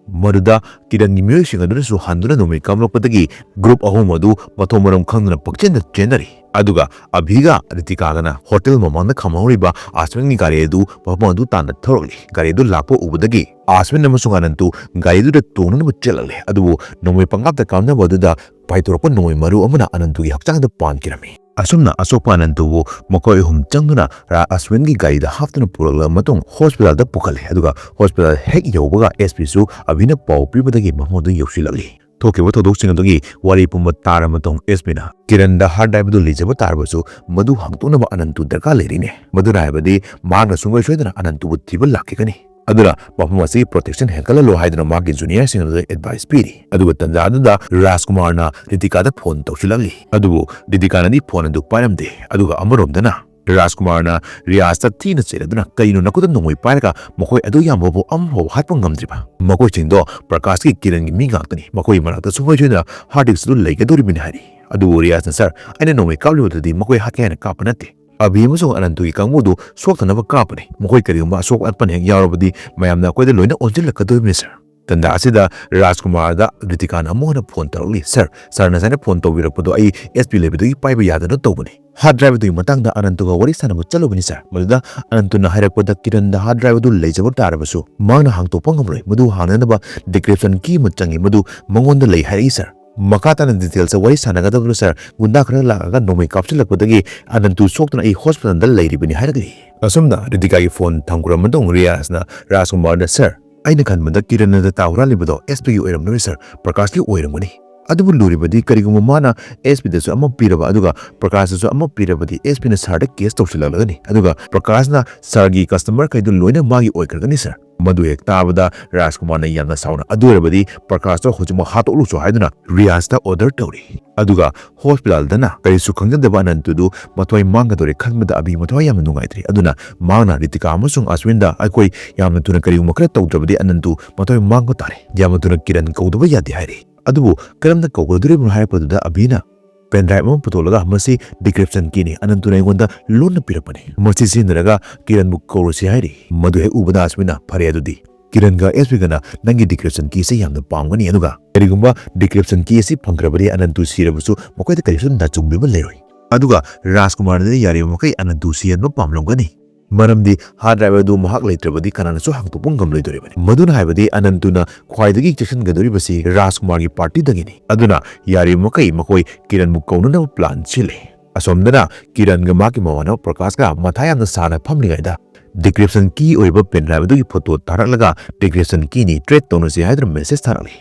ꯃꯗꯨꯗ ꯀꯤꯔꯟꯒꯤ ꯃꯤꯑꯣꯏꯁꯤꯡ ꯑꯗꯨꯅꯁꯨ ꯍꯟꯗꯨꯅ ꯅꯣꯡꯃꯩ ꯀꯥꯞꯂꯛꯄꯗꯒꯤ ꯒ꯭ꯔꯨꯞ ꯑꯍꯨꯝ ꯑꯗꯨ ꯃꯊꯣꯡ ꯃꯔꯝ ꯈꯪꯗꯅ ꯄꯪꯆꯦꯟꯗ ꯆꯦꯟꯅꯔꯤ꯫ ꯑꯗꯨꯒ ꯑꯚꯤꯒ ꯔꯤꯇꯤꯀꯥꯒꯅ ꯍꯣꯇꯦꯜ ꯃꯃꯥꯡꯗ ꯈꯥꯝꯍꯧꯔꯤꯕ ꯑꯁꯃꯤꯟꯒꯤ ꯒꯥꯔꯤ ꯑꯗꯨ ꯃꯐꯝ ꯑꯗꯨ ꯇꯥꯟꯅ ꯊꯧꯔꯛꯂꯤ꯫ ꯒꯥꯔꯤ ꯑꯗꯨ ꯂꯥꯛꯄ ꯎꯕꯗꯒꯤ ꯑꯁꯃꯤꯟ ꯑꯃꯁꯨꯡ ꯑꯅꯟꯇꯨ ꯒꯥꯔꯤꯗꯨꯗ ꯇꯣꯡꯅꯅꯕ ꯆꯦꯜꯂꯛꯂꯦ꯫ ꯑꯗꯨꯕꯨ ꯅꯣꯡꯃꯩ ꯄꯪꯀꯥꯞꯇ ꯀꯥꯞꯅꯕ ꯑꯗꯨꯗ ꯄꯥꯏꯊꯣꯔꯛꯄ ꯅꯣꯡꯃꯩ ꯃꯔꯨ ꯑꯃꯅ ꯑꯅꯟꯇꯨꯒꯤ ꯍꯛꯆꯥꯡꯗ ꯄꯥꯟꯈꯤꯔꯝꯃꯤ꯫ ꯑꯁꯨꯝꯅ ꯑꯁꯣꯛꯄ ꯑꯅꯟꯇꯕꯨ ꯃꯈꯣꯏ ꯑꯍꯨꯝ ꯆꯪꯗꯨꯅ ꯔꯥ ꯑꯁꯋꯤꯟꯒꯤ ꯒꯥꯔꯤꯗ ꯍꯥꯞꯇꯨꯅ ꯄꯨꯔꯛꯂꯕ ꯃꯇꯨꯡ ꯍꯣꯁꯄꯤꯇꯥꯜꯗ ꯄꯨꯈꯠꯂꯦ꯫ ꯑꯗꯨꯒ ꯍꯣꯁꯄꯤꯇꯥꯜ ꯍꯦꯛ ꯌꯧꯕꯒ ꯑꯦꯁ ꯄꯤꯁꯨ ꯑꯕꯤꯅ ꯄꯥꯎ ꯄꯤꯕꯗꯒꯤ ꯃꯐꯝꯗꯨ ꯌꯧꯁꯤꯜꯂꯛꯂꯤ꯫ ꯊꯣꯛꯈꯤꯕ ꯊꯧꯗꯣꯛꯁꯤꯡ ꯑꯗꯨꯒꯤ ꯋꯥꯔꯤ ꯄꯨꯝꯕ ꯇꯥꯔꯕ ꯃꯇꯨꯡ ꯑꯦꯁ ꯄꯤꯅ ꯀꯤꯔꯟꯗ ꯍꯥꯔꯗ ꯗ꯭ꯔꯥꯏꯚ ꯑꯗꯨ ꯂꯩꯖꯕ ꯇꯥꯔꯕꯁꯨ ꯃꯗꯨ ꯍꯥꯡꯗꯣꯛꯅꯕ ꯑꯅꯟꯇꯨ ꯗꯔꯀꯥꯔ ꯂꯩꯔꯤꯅꯦ꯫ ꯃꯗꯨꯅ ꯍꯥꯏꯕꯗꯤ ꯃꯍꯥꯛꯅ ꯁꯨꯡꯁꯣꯏ ꯁꯣꯏꯗꯅ ꯑꯅꯟꯇꯨꯕꯨ ꯊꯤꯕ ꯂꯥꯛꯈꯤꯒꯅꯤ꯫ ꯑꯗꯨꯅ ꯃꯐꯝ ꯑꯁꯤꯒꯤ ꯄ꯭ꯔꯣꯇꯦꯛꯁꯟ ꯍꯦꯟꯒꯠꯍꯜꯂꯣ ꯍꯥꯏꯗꯨꯅ ꯃꯍꯥꯛꯀꯤ ꯖꯨꯅꯤꯌꯔꯁꯤꯡ ꯑꯗꯨꯗ ꯑꯦꯗꯚꯥꯏꯁ ꯄꯤꯔꯤ꯫ ꯑꯗꯨꯒ ꯇꯟꯖꯥ ꯑꯗꯨꯗ ꯔꯥꯖꯀꯨꯃꯥꯔꯅ ꯔꯤꯇꯤꯀꯥꯗ ꯐꯣꯟ ꯇꯧꯁꯤꯜꯂꯛꯂꯤ꯫ ꯑꯗꯨꯕꯨ ꯔꯤꯇꯤꯀꯥꯅꯗꯤ ꯐꯣꯟ ꯑꯗꯨ ꯄꯥꯏꯔꯝꯗꯦ꯫ ꯑꯗꯨꯒ ꯑꯃꯔꯣꯝꯗꯅ ꯔꯥꯖꯀꯨꯃꯥꯔꯅ ꯔꯤꯌꯥꯖꯇ ꯊꯤꯅ ꯆꯩꯔꯗꯨꯅ ꯀꯔꯤꯅꯣ ꯅꯈꯨꯠꯇ ꯅꯣꯡꯃꯩ ꯄꯥꯏꯔꯒ ꯃꯈꯣꯏ ꯑꯗꯨ ꯌꯥꯝꯕꯕꯨ ꯑꯃꯐꯥꯎ ꯍꯥꯠꯄ ꯉꯝꯗ꯭ꯔꯤꯕ? ꯃꯈꯣꯏꯁꯤꯡꯗꯣ ꯄ꯭ꯔꯀꯥꯁꯀꯤ ꯀꯤꯔꯟꯒꯤ ꯃꯤ ꯉꯥꯛꯇꯅꯤ꯫ ꯃꯈꯣꯏ ꯃꯅꯥꯛꯇ ꯁꯨꯡꯁꯣꯏ ꯁꯣꯏꯗꯅ ꯍꯥꯔꯗ ꯗꯤꯁꯛ ꯑꯗꯨ ꯂꯩꯒꯗꯧꯔꯤꯕꯅꯤ ꯍꯥꯏꯔꯤ꯫ ꯑꯗꯨꯕꯨ ꯔꯤꯌꯥꯖꯅ, "ꯁꯥꯔ, ꯑꯩꯅ ꯅꯣꯡꯃꯩ ꯀꯥꯞꯂꯤꯕꯗꯨꯗꯤ ꯃꯈꯣꯏ ꯍꯥꯠꯀꯦ ꯍꯥꯏꯅ ꯀꯥꯞꯄ ꯅꯠꯇꯦ꯫ ꯑꯕꯤ ꯑꯃꯁꯨꯡ ꯑꯅꯟꯇꯨꯒꯤ ꯀꯥꯡꯕꯨꯗꯨ ꯁꯣꯛꯇꯅꯕ ꯀꯥꯞꯄꯅꯤ꯫ ꯃꯈꯣꯏ ꯀꯔꯤꯒꯨꯝꯕ ꯑꯁꯣꯛ ꯑꯄꯟ ꯍꯦꯛ ꯌꯥꯎꯔꯕꯗꯤ ꯃꯌꯥꯝꯅ ꯑꯩꯈꯣꯏꯗ ꯂꯣꯏꯅ ꯑꯣꯟꯁꯤꯜꯂꯛꯀꯗꯣꯔꯤꯕꯅꯤ, ꯁꯥꯔ"꯫ ꯇꯟꯖꯥ ꯑꯁꯤꯗ ꯔꯥꯖꯀꯨꯃꯥꯔꯗ ꯔꯤꯇꯤꯀꯥꯅ ꯑꯃꯨꯛ ꯍꯟꯅ ꯐꯣꯟ ꯇꯧꯔꯛꯂꯤ꯫ "ꯁꯥꯔ, ꯁꯥꯔꯅ ꯉꯁꯥꯏꯅ ꯐꯣꯟ ꯇꯧꯕꯤꯔꯛꯄꯗꯣ ꯑꯩ ꯑꯦꯁ ꯄꯤ ꯂꯩꯕꯗꯒꯤ ꯄꯥꯏꯕ ꯌꯥꯗꯅ ꯇꯧꯕꯅꯤ꯫ ꯍꯥꯔꯗ ꯗ꯭ꯔꯥꯏꯚ ꯑꯗꯨꯒꯤ ꯃꯇꯥꯡꯗ ꯑꯅꯟꯇꯨꯒ ꯋꯥꯔꯤ ꯁꯥꯟꯅꯕ ꯆꯠꯂꯨꯕꯅꯤ, ꯁꯥꯔ꯫ ꯃꯗꯨꯗ ꯑꯅꯟꯇꯨꯅ ꯍꯥꯏꯔꯛꯄꯗ ꯀꯤꯔꯟꯗ ꯍꯥꯔꯗ ꯗ꯭ꯔꯥꯏꯚ ꯑꯗꯨ ꯂꯩꯖꯕ ꯇꯥꯔꯕꯁꯨ ꯃꯍꯥꯛꯅ ꯍꯥꯡꯗꯣꯛꯄ ꯉꯝꯂꯣꯏ꯫ ꯃꯗꯨ ꯍꯥꯡꯅꯅꯕ ꯗꯤꯀ꯭ꯔꯤꯞꯁꯟ ꯀꯤ ꯑꯃ ꯆꯪꯏ, ꯃꯗꯨ ꯃꯉꯣꯟꯗ ꯂꯩ ꯍꯥꯏꯔꯛꯏ, ꯁꯥꯔ꯫ ꯃꯈꯥ ꯇꯥꯅ ꯗꯤꯇꯦꯜꯁꯇ ꯋꯥꯔꯤ ꯁꯥꯟꯅꯒꯗꯕꯗꯨ, ꯁꯥꯔ, ꯒꯨꯟꯗꯥ ꯈꯔ ꯂꯥꯛꯑꯒ ꯅꯣꯡꯃꯩ ꯀꯥꯞꯁꯤꯜꯂꯛꯄꯗꯒꯤ ꯑꯅꯟꯇꯨ ꯁꯣꯛꯇꯨꯅ ꯑꯩ ꯍꯣꯁꯄꯤꯇꯥꯜꯗ ꯂꯩꯔꯤꯕꯅꯤ" ꯍꯥꯏꯔꯛꯂꯤ꯫ ꯑꯁꯨꯝꯅ ꯔꯤꯇꯤꯀꯥꯒꯤ ꯐꯣꯟ ꯊꯝꯈ꯭ꯔꯕ ꯃꯇꯨꯡ ꯔꯤꯌꯥꯖꯅ ꯔꯥꯖꯀꯨꯃꯥꯔꯗ, "ꯁꯥꯔ, ꯑꯩꯅ ꯈꯟꯕꯗ ꯀꯤꯔꯟꯅ ꯗꯇꯥ ꯍꯨꯔꯥꯜꯂꯤꯕꯗꯣ ꯑꯦꯁ ꯄꯤꯒꯤ ꯑꯣꯏꯔꯝꯂꯔꯣꯏ, ꯁꯥꯔ, ꯄ꯭ꯔꯀꯥꯁꯀꯤ ꯑꯣꯏꯔꯝꯒꯅꯤ꯫ ꯑꯗꯨꯕꯨ ꯂꯨꯔꯤꯕꯗꯤ ꯀꯔꯤꯒꯨꯝꯕ ꯃꯥꯅ ꯑꯦꯁ ꯄꯤꯗꯁꯨ ꯑꯃ ꯄꯤꯔꯕ ꯑꯗꯨꯒ ꯄ꯭ꯔꯀꯥꯁꯇꯁꯨ ꯑꯃ ꯄꯤꯔꯕꯗꯤ ꯑꯦꯁ ꯄꯤꯅ ꯁꯥꯔꯗ ꯀꯦꯁ ꯇꯧꯁꯤꯜꯂꯛꯂꯒꯅꯤ꯫ ꯑꯗꯨꯒ ꯄ꯭ꯔꯀꯥꯁꯅ ꯁꯥꯔꯒꯤ ꯀꯁꯇꯃꯔꯈꯩꯗꯨ ꯂꯣꯏꯅ ꯃꯥꯒꯤ ꯑꯣꯏꯈ꯭ꯔꯒꯅꯤ, ꯁꯥꯔ"꯫ ꯃꯗꯨ ꯍꯦꯛ ꯇꯥꯕꯗ ꯔꯥꯖꯀꯨꯃꯥꯔꯅ ꯌꯥꯝꯅ ꯁꯥꯎꯅ, "ꯑꯗꯨ ꯑꯣꯏꯔꯕꯗꯤ ꯄ꯭ꯔꯀꯥꯁꯇꯣ ꯍꯧꯖꯤꯛꯃꯛ ꯍꯥꯠꯇꯣꯛꯂꯨꯆꯣ" ꯍꯥꯏꯗꯨꯅ ꯔꯤꯌꯥꯖꯇ ꯑꯣꯔꯗꯔ ꯇꯧꯔꯤ꯫ ꯑꯗꯨꯒ ꯍꯣꯁꯄꯤꯇꯥꯜꯗꯅ ꯀꯔꯤꯁꯨ ꯈꯪꯖꯗꯕ ꯑꯅꯟꯇꯨꯗꯨ ꯃꯊ꯭ꯋꯥꯏ ꯃꯥꯡꯒꯗꯧꯔꯦ ꯈꯟꯕꯗ ꯑꯕꯤ ꯃꯊ꯭ꯋꯥꯏ ꯌꯥꯝꯅ ꯅꯨꯡꯉꯥꯏꯇ꯭ꯔꯤ꯫ ꯑꯗꯨꯅ ꯃꯍꯥꯛꯅ ꯔꯤꯇꯤꯀꯥ ꯑꯃꯁꯨꯡ ꯑꯁꯋꯤꯟꯗ, "ꯑꯩꯈꯣꯏ ꯌꯥꯝꯅ ꯊꯨꯅ ꯀꯔꯤꯒꯨꯝꯕ ꯈꯔ ꯇꯧꯗ꯭ꯔꯕꯗꯤ ꯑꯅꯟꯇꯨ ꯃꯊ꯭ꯋꯥꯏ ꯃꯥꯡꯕ ꯇꯥꯔꯦ꯫ ꯌꯥꯝꯅ ꯊꯨꯅ ꯀꯤꯔꯟ ꯀꯧꯗꯕ ꯌꯥꯗꯦ" ꯍꯥꯏꯔꯤ꯫ ꯑꯗꯨꯕꯨ ꯀꯔꯝꯅ ꯀꯧꯒꯗꯧꯔꯤꯕꯅꯣ ꯍꯥꯏꯔꯛꯄꯗꯨꯗ ꯑꯕꯤꯅ ꯄꯦꯟ ꯗ꯭ꯔꯥꯏꯚ ꯑꯃ ꯄꯨꯊꯣꯛꯂꯒ "ꯃꯁꯤ ꯗꯤꯀ꯭ꯔꯤꯞꯁꯟ ꯀꯤꯅꯤ, ꯑꯅꯟꯇꯨꯅ ꯑꯩꯉꯣꯟꯗ ꯂꯣꯟꯅ ꯄꯤꯔꯛꯄꯅꯤ꯫ ꯃꯁꯤ ꯁꯤꯖꯤꯟꯅꯔꯒ ꯀꯤꯔꯟꯕꯨ ꯀꯧꯔꯁꯤ" ꯍꯥꯏꯔꯤ꯫ ꯃꯗꯨ ꯍꯦꯛ ꯎꯕꯗ ꯑꯁꯋꯤꯟꯅ, "ꯐꯔꯦ, ꯑꯗꯨꯗꯤ ꯀꯤꯔꯟꯒ ꯑꯦꯁ ꯄꯤꯒꯅ ꯅꯪꯒꯤ ꯗꯤꯀ꯭ꯔꯤꯞꯁꯟ ꯀꯤꯁꯦ ꯌꯥꯝꯅ ꯄꯥꯝꯒꯅꯤ, ꯑꯗꯨꯒ ꯀꯔꯤꯒꯨꯝꯕ ꯗꯤꯀ꯭ꯔꯤꯞꯁꯟ ꯀꯤ ꯑꯁꯤ ꯐꯪꯈ꯭ꯔꯕꯗꯤ ꯑꯅꯟꯇꯨ ꯁꯤꯔꯕꯁꯨ ꯃꯈꯣꯏꯗ ꯀꯔꯤꯁꯨ ꯅꯥꯆꯨꯡꯕꯤꯕ ꯂꯩꯔꯣꯏ꯫ ꯑꯗꯨꯒ ꯔꯥꯖꯀꯨꯃꯥꯔꯅꯗꯤ ꯌꯥꯔꯤꯕ ꯃꯈꯩ ꯑꯅꯟꯇꯨ ꯁꯤꯍꯟꯕ ꯄꯥꯝꯂꯝꯒꯅꯤ, ꯃꯔꯝꯗꯤ ꯍꯥꯔꯗ ꯗ꯭ꯔꯥꯏꯚ ꯑꯗꯨ ꯃꯍꯥꯛ ꯂꯩꯇ꯭ꯔꯕꯗꯤ ꯀꯅꯥꯅꯁꯨ ꯍꯥꯡꯗꯣꯛꯄ ꯉꯝꯂꯣꯏꯗꯧꯔꯤꯕꯅꯤ꯫ ꯃꯗꯨꯅ ꯍꯥꯏꯕꯗꯤ ꯑꯅꯟꯇꯨꯅ ꯈ꯭ꯋꯥꯏꯗꯒꯤ ꯆꯦꯛꯁꯤꯟꯒꯗꯧꯔꯤꯕꯁꯤ ꯔꯥꯖꯀꯨꯃꯥꯔꯒꯤ ꯄꯥꯔꯇꯤꯗꯒꯤꯅꯤ꯫ ꯑꯗꯨꯅ ꯌꯥꯔꯤꯕ ꯃꯈꯩ ꯃꯈꯣꯏ ꯀꯤꯔꯟꯕꯨ ꯀꯧꯅꯅꯕ ꯄ꯭ꯂꯥꯟ ꯁꯤꯜꯂꯤ꯫ ꯑꯁꯣꯝꯗꯅ ꯀꯤꯔꯟꯒ ꯃꯥꯒꯤ ꯃꯃꯥꯟꯅꯕ ꯄ꯭ꯔꯀꯥꯁꯀ ꯃꯊꯥ ꯌꯥꯝꯅ ꯁꯥꯅ ꯐꯝꯂꯤꯉꯩꯗ decryption key ꯑꯣꯏꯕ pen drive ꯑꯗꯨꯒꯤ photo ꯊꯥꯔꯛꯂꯒ decryption keyꯅꯤ, trade ꯇꯧꯅꯁꯤ ꯍꯥꯏꯗꯨꯅ message ꯊꯥꯔꯛꯂꯤ꯫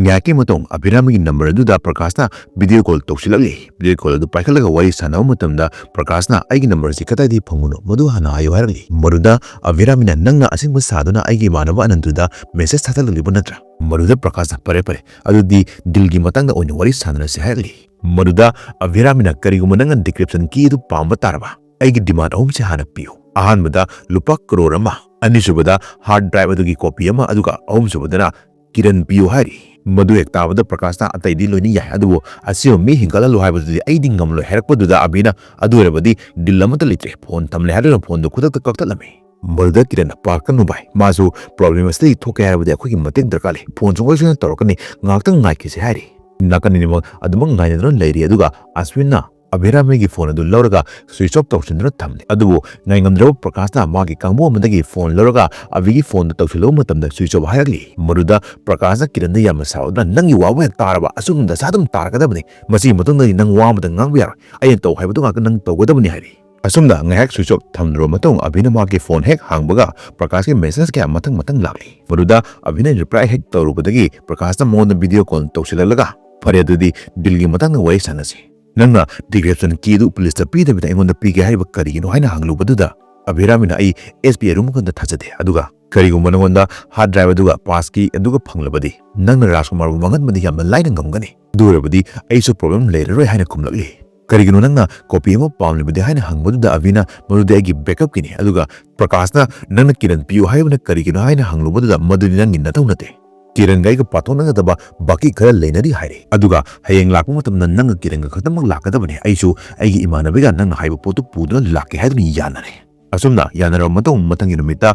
ꯉꯥꯏꯍꯥꯛꯀꯤ ꯃꯇꯨꯡ ꯑꯚꯤꯔꯥꯃꯤꯒꯤ number ꯑꯗꯨꯗ ꯄ꯭ꯔꯀꯥꯁꯅ video call ꯇꯧꯁꯤꯜꯂꯛꯂꯤ꯫ Video call ꯑꯗꯨ ꯄꯥꯏꯈꯠꯂꯒ ꯋꯥꯔꯤ ꯁꯥꯟꯅꯕ ꯃꯇꯝꯗ ꯄ꯭ꯔꯀꯥꯁꯅ "ꯑꯩꯒꯤ numberꯁꯤ ꯀꯗꯥꯏꯗꯒꯤ ꯐꯪꯕꯅꯣ ꯃꯗꯨ ꯍꯥꯟꯅ ꯍꯥꯏꯌꯨ" ꯍꯥꯏꯔꯛꯂꯤ꯫ ꯃꯗꯨꯗ ꯑꯚꯤꯔꯥꯃꯤꯅ "ꯅꯪꯅ ꯑꯁꯦꯡꯕ ꯁꯥꯗꯨꯅ ꯑꯩꯒꯤ ꯏꯃꯥꯟꯅꯕ ꯑꯅꯟꯗꯨꯗ message ꯊꯥꯗꯠꯂꯛꯂꯤꯕ ꯅꯠꯇ꯭ꯔꯥ?" ꯃꯗꯨꯗ ꯄ꯭ꯔꯀꯥꯁꯅ "ꯐꯔꯦ ꯐꯔꯦ, ꯑꯗꯨꯗꯤ dealꯒꯤ ꯃꯇꯥꯡꯗ ꯑꯣꯏꯅ ꯋꯥꯔꯤ ꯁꯥꯟꯅꯔꯁꯤ" ꯍꯥꯏꯔꯛꯂꯤ꯫ ꯃꯗꯨꯗ ꯑꯚꯤꯔꯥꯃꯤꯅ "ꯀꯔꯤꯒꯨꯝꯕ ꯅꯪꯅ decryption key ꯑꯗꯨ ꯄꯥꯝꯕ ꯇꯥꯔꯕ, ꯑꯩꯒꯤ demand ꯑꯍꯨꯝꯁꯦ ꯍꯥꯟꯅ ꯄꯤꯌꯨ꯫ ꯑꯍꯥꯟꯕꯗ ꯂꯨꯄꯥ ꯀꯔꯣꯔ ꯑꯃ, ꯑꯅꯤꯁꯨꯕꯗ hard drive ꯑꯗꯨꯒꯤ copy ꯑꯃ, ꯑꯗꯨꯒ ꯑꯍꯨꯝꯁꯨꯕꯗꯅ ꯀꯤꯔꯟ ꯄꯤꯌꯨ" ꯍꯥꯏꯔꯤ꯫ ꯃꯗꯨ ꯍꯦꯛ ꯇꯥꯕꯗ ꯄ꯭ꯔꯀꯥꯁꯅ "ꯑꯇꯩꯗꯤ ꯂꯣꯏꯅ ꯌꯥꯏ, ꯑꯗꯨꯕꯨ ꯑꯁꯤꯕ ꯃꯤ ꯍꯦꯟꯒꯠꯍꯜꯂꯨ ꯍꯥꯏꯕꯗꯨꯗꯤ ꯑꯩꯗꯤ ꯉꯝꯂꯣꯏ" ꯍꯥꯏꯔꯛꯄꯗꯨꯗ ꯑꯚꯤꯅ "ꯑꯗꯨ ꯑꯣꯏꯔꯕꯗꯤ deal ꯑꯃꯠꯇ ꯂꯩꯇ꯭ꯔꯦ, phone ꯊꯝꯂꯦ" ꯍꯥꯏꯗꯨꯅ phoneꯗꯨ ꯈꯨꯗꯛꯇ ꯀꯛꯊꯠꯂꯝꯃꯤ꯫ ꯃꯗꯨꯗ ꯀꯤꯔꯟꯅ "ꯄꯥꯈꯠꯀꯅꯨ ꯚꯥꯏ, ꯃꯥꯁꯨ problem ꯑꯁꯤꯗꯒꯤ ꯊꯣꯛꯀꯦ ꯍꯥꯏꯔꯕꯗꯤ ꯑꯩꯈꯣꯏꯒꯤ ꯃꯇꯦꯡ ꯗꯔꯀꯥꯔ ꯂꯩ, phone ꯁꯨꯡꯁꯣꯏ ꯁꯣꯏꯗꯅ ꯇꯧꯔꯛꯀꯅꯤ, ꯉꯥꯏꯍꯥꯛꯇꯪ ꯉꯥꯏꯈꯤꯁꯤ" ꯍꯥꯏꯔꯤ꯫ ꯅꯥꯀꯟ ꯑꯅꯤꯃꯛ ꯑꯗꯨꯃꯛ ꯉꯥꯏꯅꯗꯨꯅ ꯂꯩꯔꯤ, ꯑꯗꯨꯒ ꯑꯁꯋꯤꯟꯅ ꯑꯚꯤꯔꯥꯃꯤꯒꯤ phone ꯑꯗꯨ ꯂꯧꯔꯒ switch off ꯇꯧꯁꯤꯟꯗꯨꯅ ꯊꯝꯂꯤ꯫ ꯑꯗꯨꯕꯨ ꯉꯥꯏꯉꯝꯗ꯭ꯔꯕ ꯄ꯭ꯔꯀꯥꯁꯅ ꯃꯥꯒꯤ ꯀꯥꯡꯕꯨ ꯑꯃꯗꯒꯤ phone ꯂꯧꯔꯒ ꯑꯚꯤꯒꯤ phoneꯗ ꯇꯧꯁꯤꯜꯂꯨꯕ ꯃꯇꯝꯗ switch off ꯍꯥꯏꯔꯛꯂꯤ꯫ ꯃꯗꯨꯗ ꯄ꯭ꯔꯀꯥꯁꯅ ꯀꯤꯔꯟꯗ ꯌꯥꯝꯅ ꯁꯥꯎꯗꯨꯅ "ꯅꯪꯒꯤ ꯋꯥꯕꯨ ꯍꯦꯛ ꯇꯥꯔꯕ, ꯑꯁꯨꯝ ꯗꯁꯥ ꯑꯗꯨꯝ ꯇꯥꯔꯛꯀꯗꯕꯅꯤ, ꯃꯁꯤꯒꯤ ꯃꯇꯨꯡꯗꯗꯤ ꯅꯪ ꯋꯥ ꯑꯃꯇ ꯉꯥꯡꯕ ꯌꯥꯔꯣꯏ, ꯑꯩꯅ ꯇꯧ ꯍꯥꯏꯕꯗꯨ ꯉꯥꯛꯇ ꯅꯪ ꯇꯧꯒꯗꯕꯅꯤ" ꯍꯥꯏꯔꯤ꯫ ꯑꯁꯨꯝꯅ ꯉꯥꯏꯍꯥꯛ switch off ꯊꯝꯂꯨꯔꯕ ꯃꯇꯨꯡ ꯑꯚꯤꯅ ꯃꯥꯒꯤ phone ꯍꯦꯛ ꯍꯥꯡꯕꯒ ꯄ꯭ꯔꯀꯥꯁꯀꯤ message ꯀꯌꯥ ꯃꯊꯪ ꯃꯊꯪ ꯂꯥꯛꯂꯤ꯫ ꯃꯗꯨꯗ ꯑꯚꯤꯅ reply ꯍꯦꯛ ꯇꯧꯔꯨꯕꯗꯒꯤ ꯄ꯭ꯔꯀꯥꯁꯅ ꯃꯉꯣꯟꯗ video call ꯇꯧꯁꯤꯜꯂꯛꯂꯒ "ꯐꯔꯦ, ꯑꯗꯨꯗꯤ dealꯒꯤ ꯃꯇꯥꯡꯗ ꯋꯥꯔꯤ ꯁꯥꯟꯅꯁꯤ꯫ ꯅꯪꯅ decryption key ꯑꯗꯨ policeꯇ ꯄꯤꯗꯕꯤꯗ ꯑꯩꯉꯣꯟꯗ ꯄꯤꯒꯦ ꯍꯥꯏꯔꯤꯕ ꯀꯔꯤꯒꯤꯅꯣ?" ꯍꯥꯏꯅ ꯍꯪꯂꯨꯕꯗꯨꯗ ꯑꯚꯤꯔꯥꯃꯤꯅ "ꯑꯩ SBI room ꯑꯃꯗ ꯊꯥꯖꯗꯦ, ꯑꯗꯨꯒ ꯀꯔꯤꯒꯨꯝꯕ ꯅꯉꯣꯟꯗ hard drive ꯑꯗꯨꯒ pass key ꯑꯗꯨꯒ ꯐꯪꯂꯕꯗꯤ ꯅꯪꯅ ꯔꯥꯖꯀꯨꯃꯥꯔꯕꯨ ꯃꯥꯡꯍꯟꯕꯗꯤ ꯌꯥꯝꯅ ꯂꯥꯏꯅ ꯉꯝꯒꯅꯤ꯫ ꯑꯗꯨ ꯑꯣꯏꯔꯕꯗꯤ ꯑꯩꯁꯨ problem ꯂꯩꯔꯔꯣꯏ" ꯍꯥꯏꯅ ꯈꯨꯝꯂꯛꯂꯤ꯫ "ꯀꯔꯤꯒꯤꯅꯣ ꯅꯪꯅ copy ꯑꯃ ꯄꯥꯝꯂꯤꯕꯗꯤ?" ꯍꯥꯏꯅ ꯍꯪꯕꯗꯨꯗ ꯑꯚꯤꯅ "ꯃꯗꯨꯗꯤ ꯑꯩꯒꯤ backupꯀꯤꯅꯤ, ꯑꯗꯨꯒ ꯄ꯭ꯔꯀꯥꯁꯅ ꯅꯪꯅ ꯀꯤꯔꯟ ꯄꯤꯌꯨ ꯍꯥꯏꯕꯅ ꯀꯔꯤꯒꯤꯅꯣ ꯍꯥꯏꯅ ꯍꯪꯂꯨꯕꯗꯨꯗ ꯃꯗꯨꯗꯤ ꯅꯪꯒꯤ ꯅꯊꯧ ꯅꯠꯇꯦ꯫ ꯀꯤꯔꯟꯒ ꯑꯩꯒ ꯄꯥꯊꯣꯛꯅꯒꯗꯕ ꯕꯥꯀꯤ ꯈꯔ ꯂꯩꯅꯔꯤ" ꯍꯥꯏꯔꯦ꯫ "ꯑꯗꯨꯒ ꯍꯌꯦꯡ ꯂꯥꯛꯄ ꯃꯇꯝꯗ ꯅꯪꯒ ꯀꯤꯔꯟꯒ ꯈꯛꯇꯃꯛ ꯂꯥꯛꯀꯗꯕꯅꯤ, ꯑꯩꯁꯨ ꯑꯩꯒꯤ ꯏꯃꯥꯟꯅꯕꯤꯒ ꯅꯪꯅ ꯍꯥꯏꯕ ꯄꯣꯠꯇꯨ ꯄꯨꯗꯨꯅ ꯂꯥꯛꯀꯦ" ꯍꯥꯏꯗꯨꯅ ꯌꯥꯅꯔꯦ꯫ ꯑꯁꯨꯝꯅ ꯌꯥꯅꯔꯕ ꯃꯇꯨꯡ ꯃꯊꯪꯒꯤ ꯅꯨꯃꯤꯠꯇ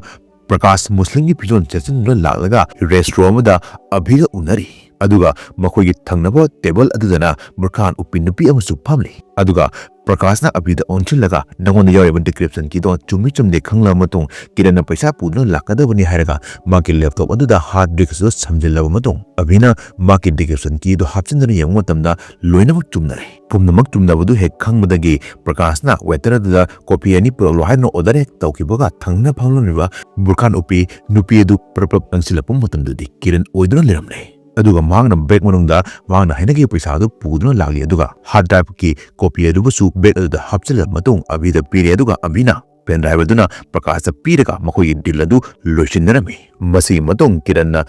ꯄ꯭ꯔꯀꯥꯁ ꯃꯨꯁꯂꯤꯝꯒꯤ ꯐꯤꯖꯣꯜ ꯁꯦꯠꯆꯤꯟꯗꯨꯅ ꯂꯥꯛꯂꯒ restaurant ꯑꯃꯗ ꯑꯚꯤꯒ ꯎꯅꯔꯤ꯫ ꯑꯗꯨꯒ ꯃꯈꯣꯏꯒꯤ ꯊꯪꯅꯕ table ꯑꯗꯨꯗꯅ ꯕꯨꯔꯈꯥꯟ ꯎꯞꯄꯤ ꯅꯨꯄꯤ ꯑꯃꯁꯨ ꯐꯝꯂꯤ꯫ ꯑꯗꯨꯒ ꯄ꯭ꯔꯀꯥꯁꯅ ꯑꯕꯤꯗ ꯑꯣꯟꯁꯤꯜꯂꯒ, "ꯅꯉꯣꯟꯗ ꯌꯥꯎꯔꯤꯕ decryption keyꯗꯣ ꯆꯨꯝꯃꯤ ꯆꯨꯝꯗꯦ ꯈꯪꯂꯕ ꯃꯇꯨꯡ, ꯀꯤꯔꯟꯅ ꯄꯩꯁꯥ ꯄꯨꯗꯨꯅ ꯂꯥꯛꯀꯗꯕꯅꯤ" ꯍꯥꯏꯔꯒ ꯃꯥꯒꯤ laptop ꯑꯗꯨꯗ hard disk ꯑꯗꯨ ꯁꯝꯖꯤꯜꯂꯕ ꯃꯇꯨꯡ, ꯑꯕꯤꯅ ꯃꯥꯒꯤ decryption keyꯗꯣ ꯍꯥꯞꯆꯤꯟꯗꯨꯅ ꯌꯦꯡꯕ ꯃꯇꯝꯗ ꯂꯣꯏꯅꯃꯛ ꯆꯨꯝꯅꯔꯦ꯫ ꯄꯨꯝꯅꯃꯛ ꯆꯨꯝꯅꯕꯗꯨ ꯍꯦꯛ ꯈꯪꯕꯗꯒꯤ ꯄ꯭ꯔꯀꯥꯁꯅ waiter ꯑꯗꯨꯗ coffee ꯑꯅꯤ ꯄꯨꯔꯛꯂꯣ ꯍꯥꯏꯗꯨꯅ order ꯍꯦꯛ ꯇꯧꯈꯤꯕꯒ, ꯊꯪꯅ ꯐꯝꯂꯝꯂꯤꯕ ꯕꯨꯔꯈꯥꯟ ꯎꯞꯄꯤ ꯅꯨꯄꯤ ꯑꯗꯨ ꯄ꯭ꯔꯞ ꯄ꯭ꯔꯞ ꯆꯪꯁꯤꯜꯂꯛꯄ ꯃꯇꯝꯗꯗꯤ ꯀꯤꯔꯟ ꯑꯣꯏꯗꯨꯅ ꯂꯩꯔꯝꯂꯦ꯫ ꯑꯗꯨꯒ ꯃꯍꯥꯛꯅ bag ꯃꯅꯨꯡꯗ ꯃꯍꯥꯛꯅ ꯍꯥꯏꯅꯈꯤꯕ ꯄꯩꯁꯥ ꯑꯗꯨ ꯄꯨꯗꯨꯅ ꯂꯥꯛꯂꯤ꯫ ꯑꯗꯨꯒ hard driveꯀꯤ copy ꯑꯗꯨꯕꯨꯁꯨ bag ꯑꯗꯨꯗ ꯍꯥꯞꯆꯤꯜꯂꯕ ꯃꯇꯨꯡ ꯑꯕꯤꯗ ꯄꯤꯔꯦ꯫ ꯑꯗꯨꯒ ꯑꯕꯤꯅ pen drive ꯑꯗꯨꯅ ꯄ꯭ꯔꯀꯥꯁꯇ ꯄꯤꯔꯒ ꯃꯈꯣꯏꯒꯤ deal ꯑꯗꯨ ꯂꯣꯏꯁꯤꯟꯅꯔꯝꯃꯤ꯫ ꯃꯁꯤꯒꯤ ꯃꯇꯨꯡ ꯀꯤꯔꯟꯅ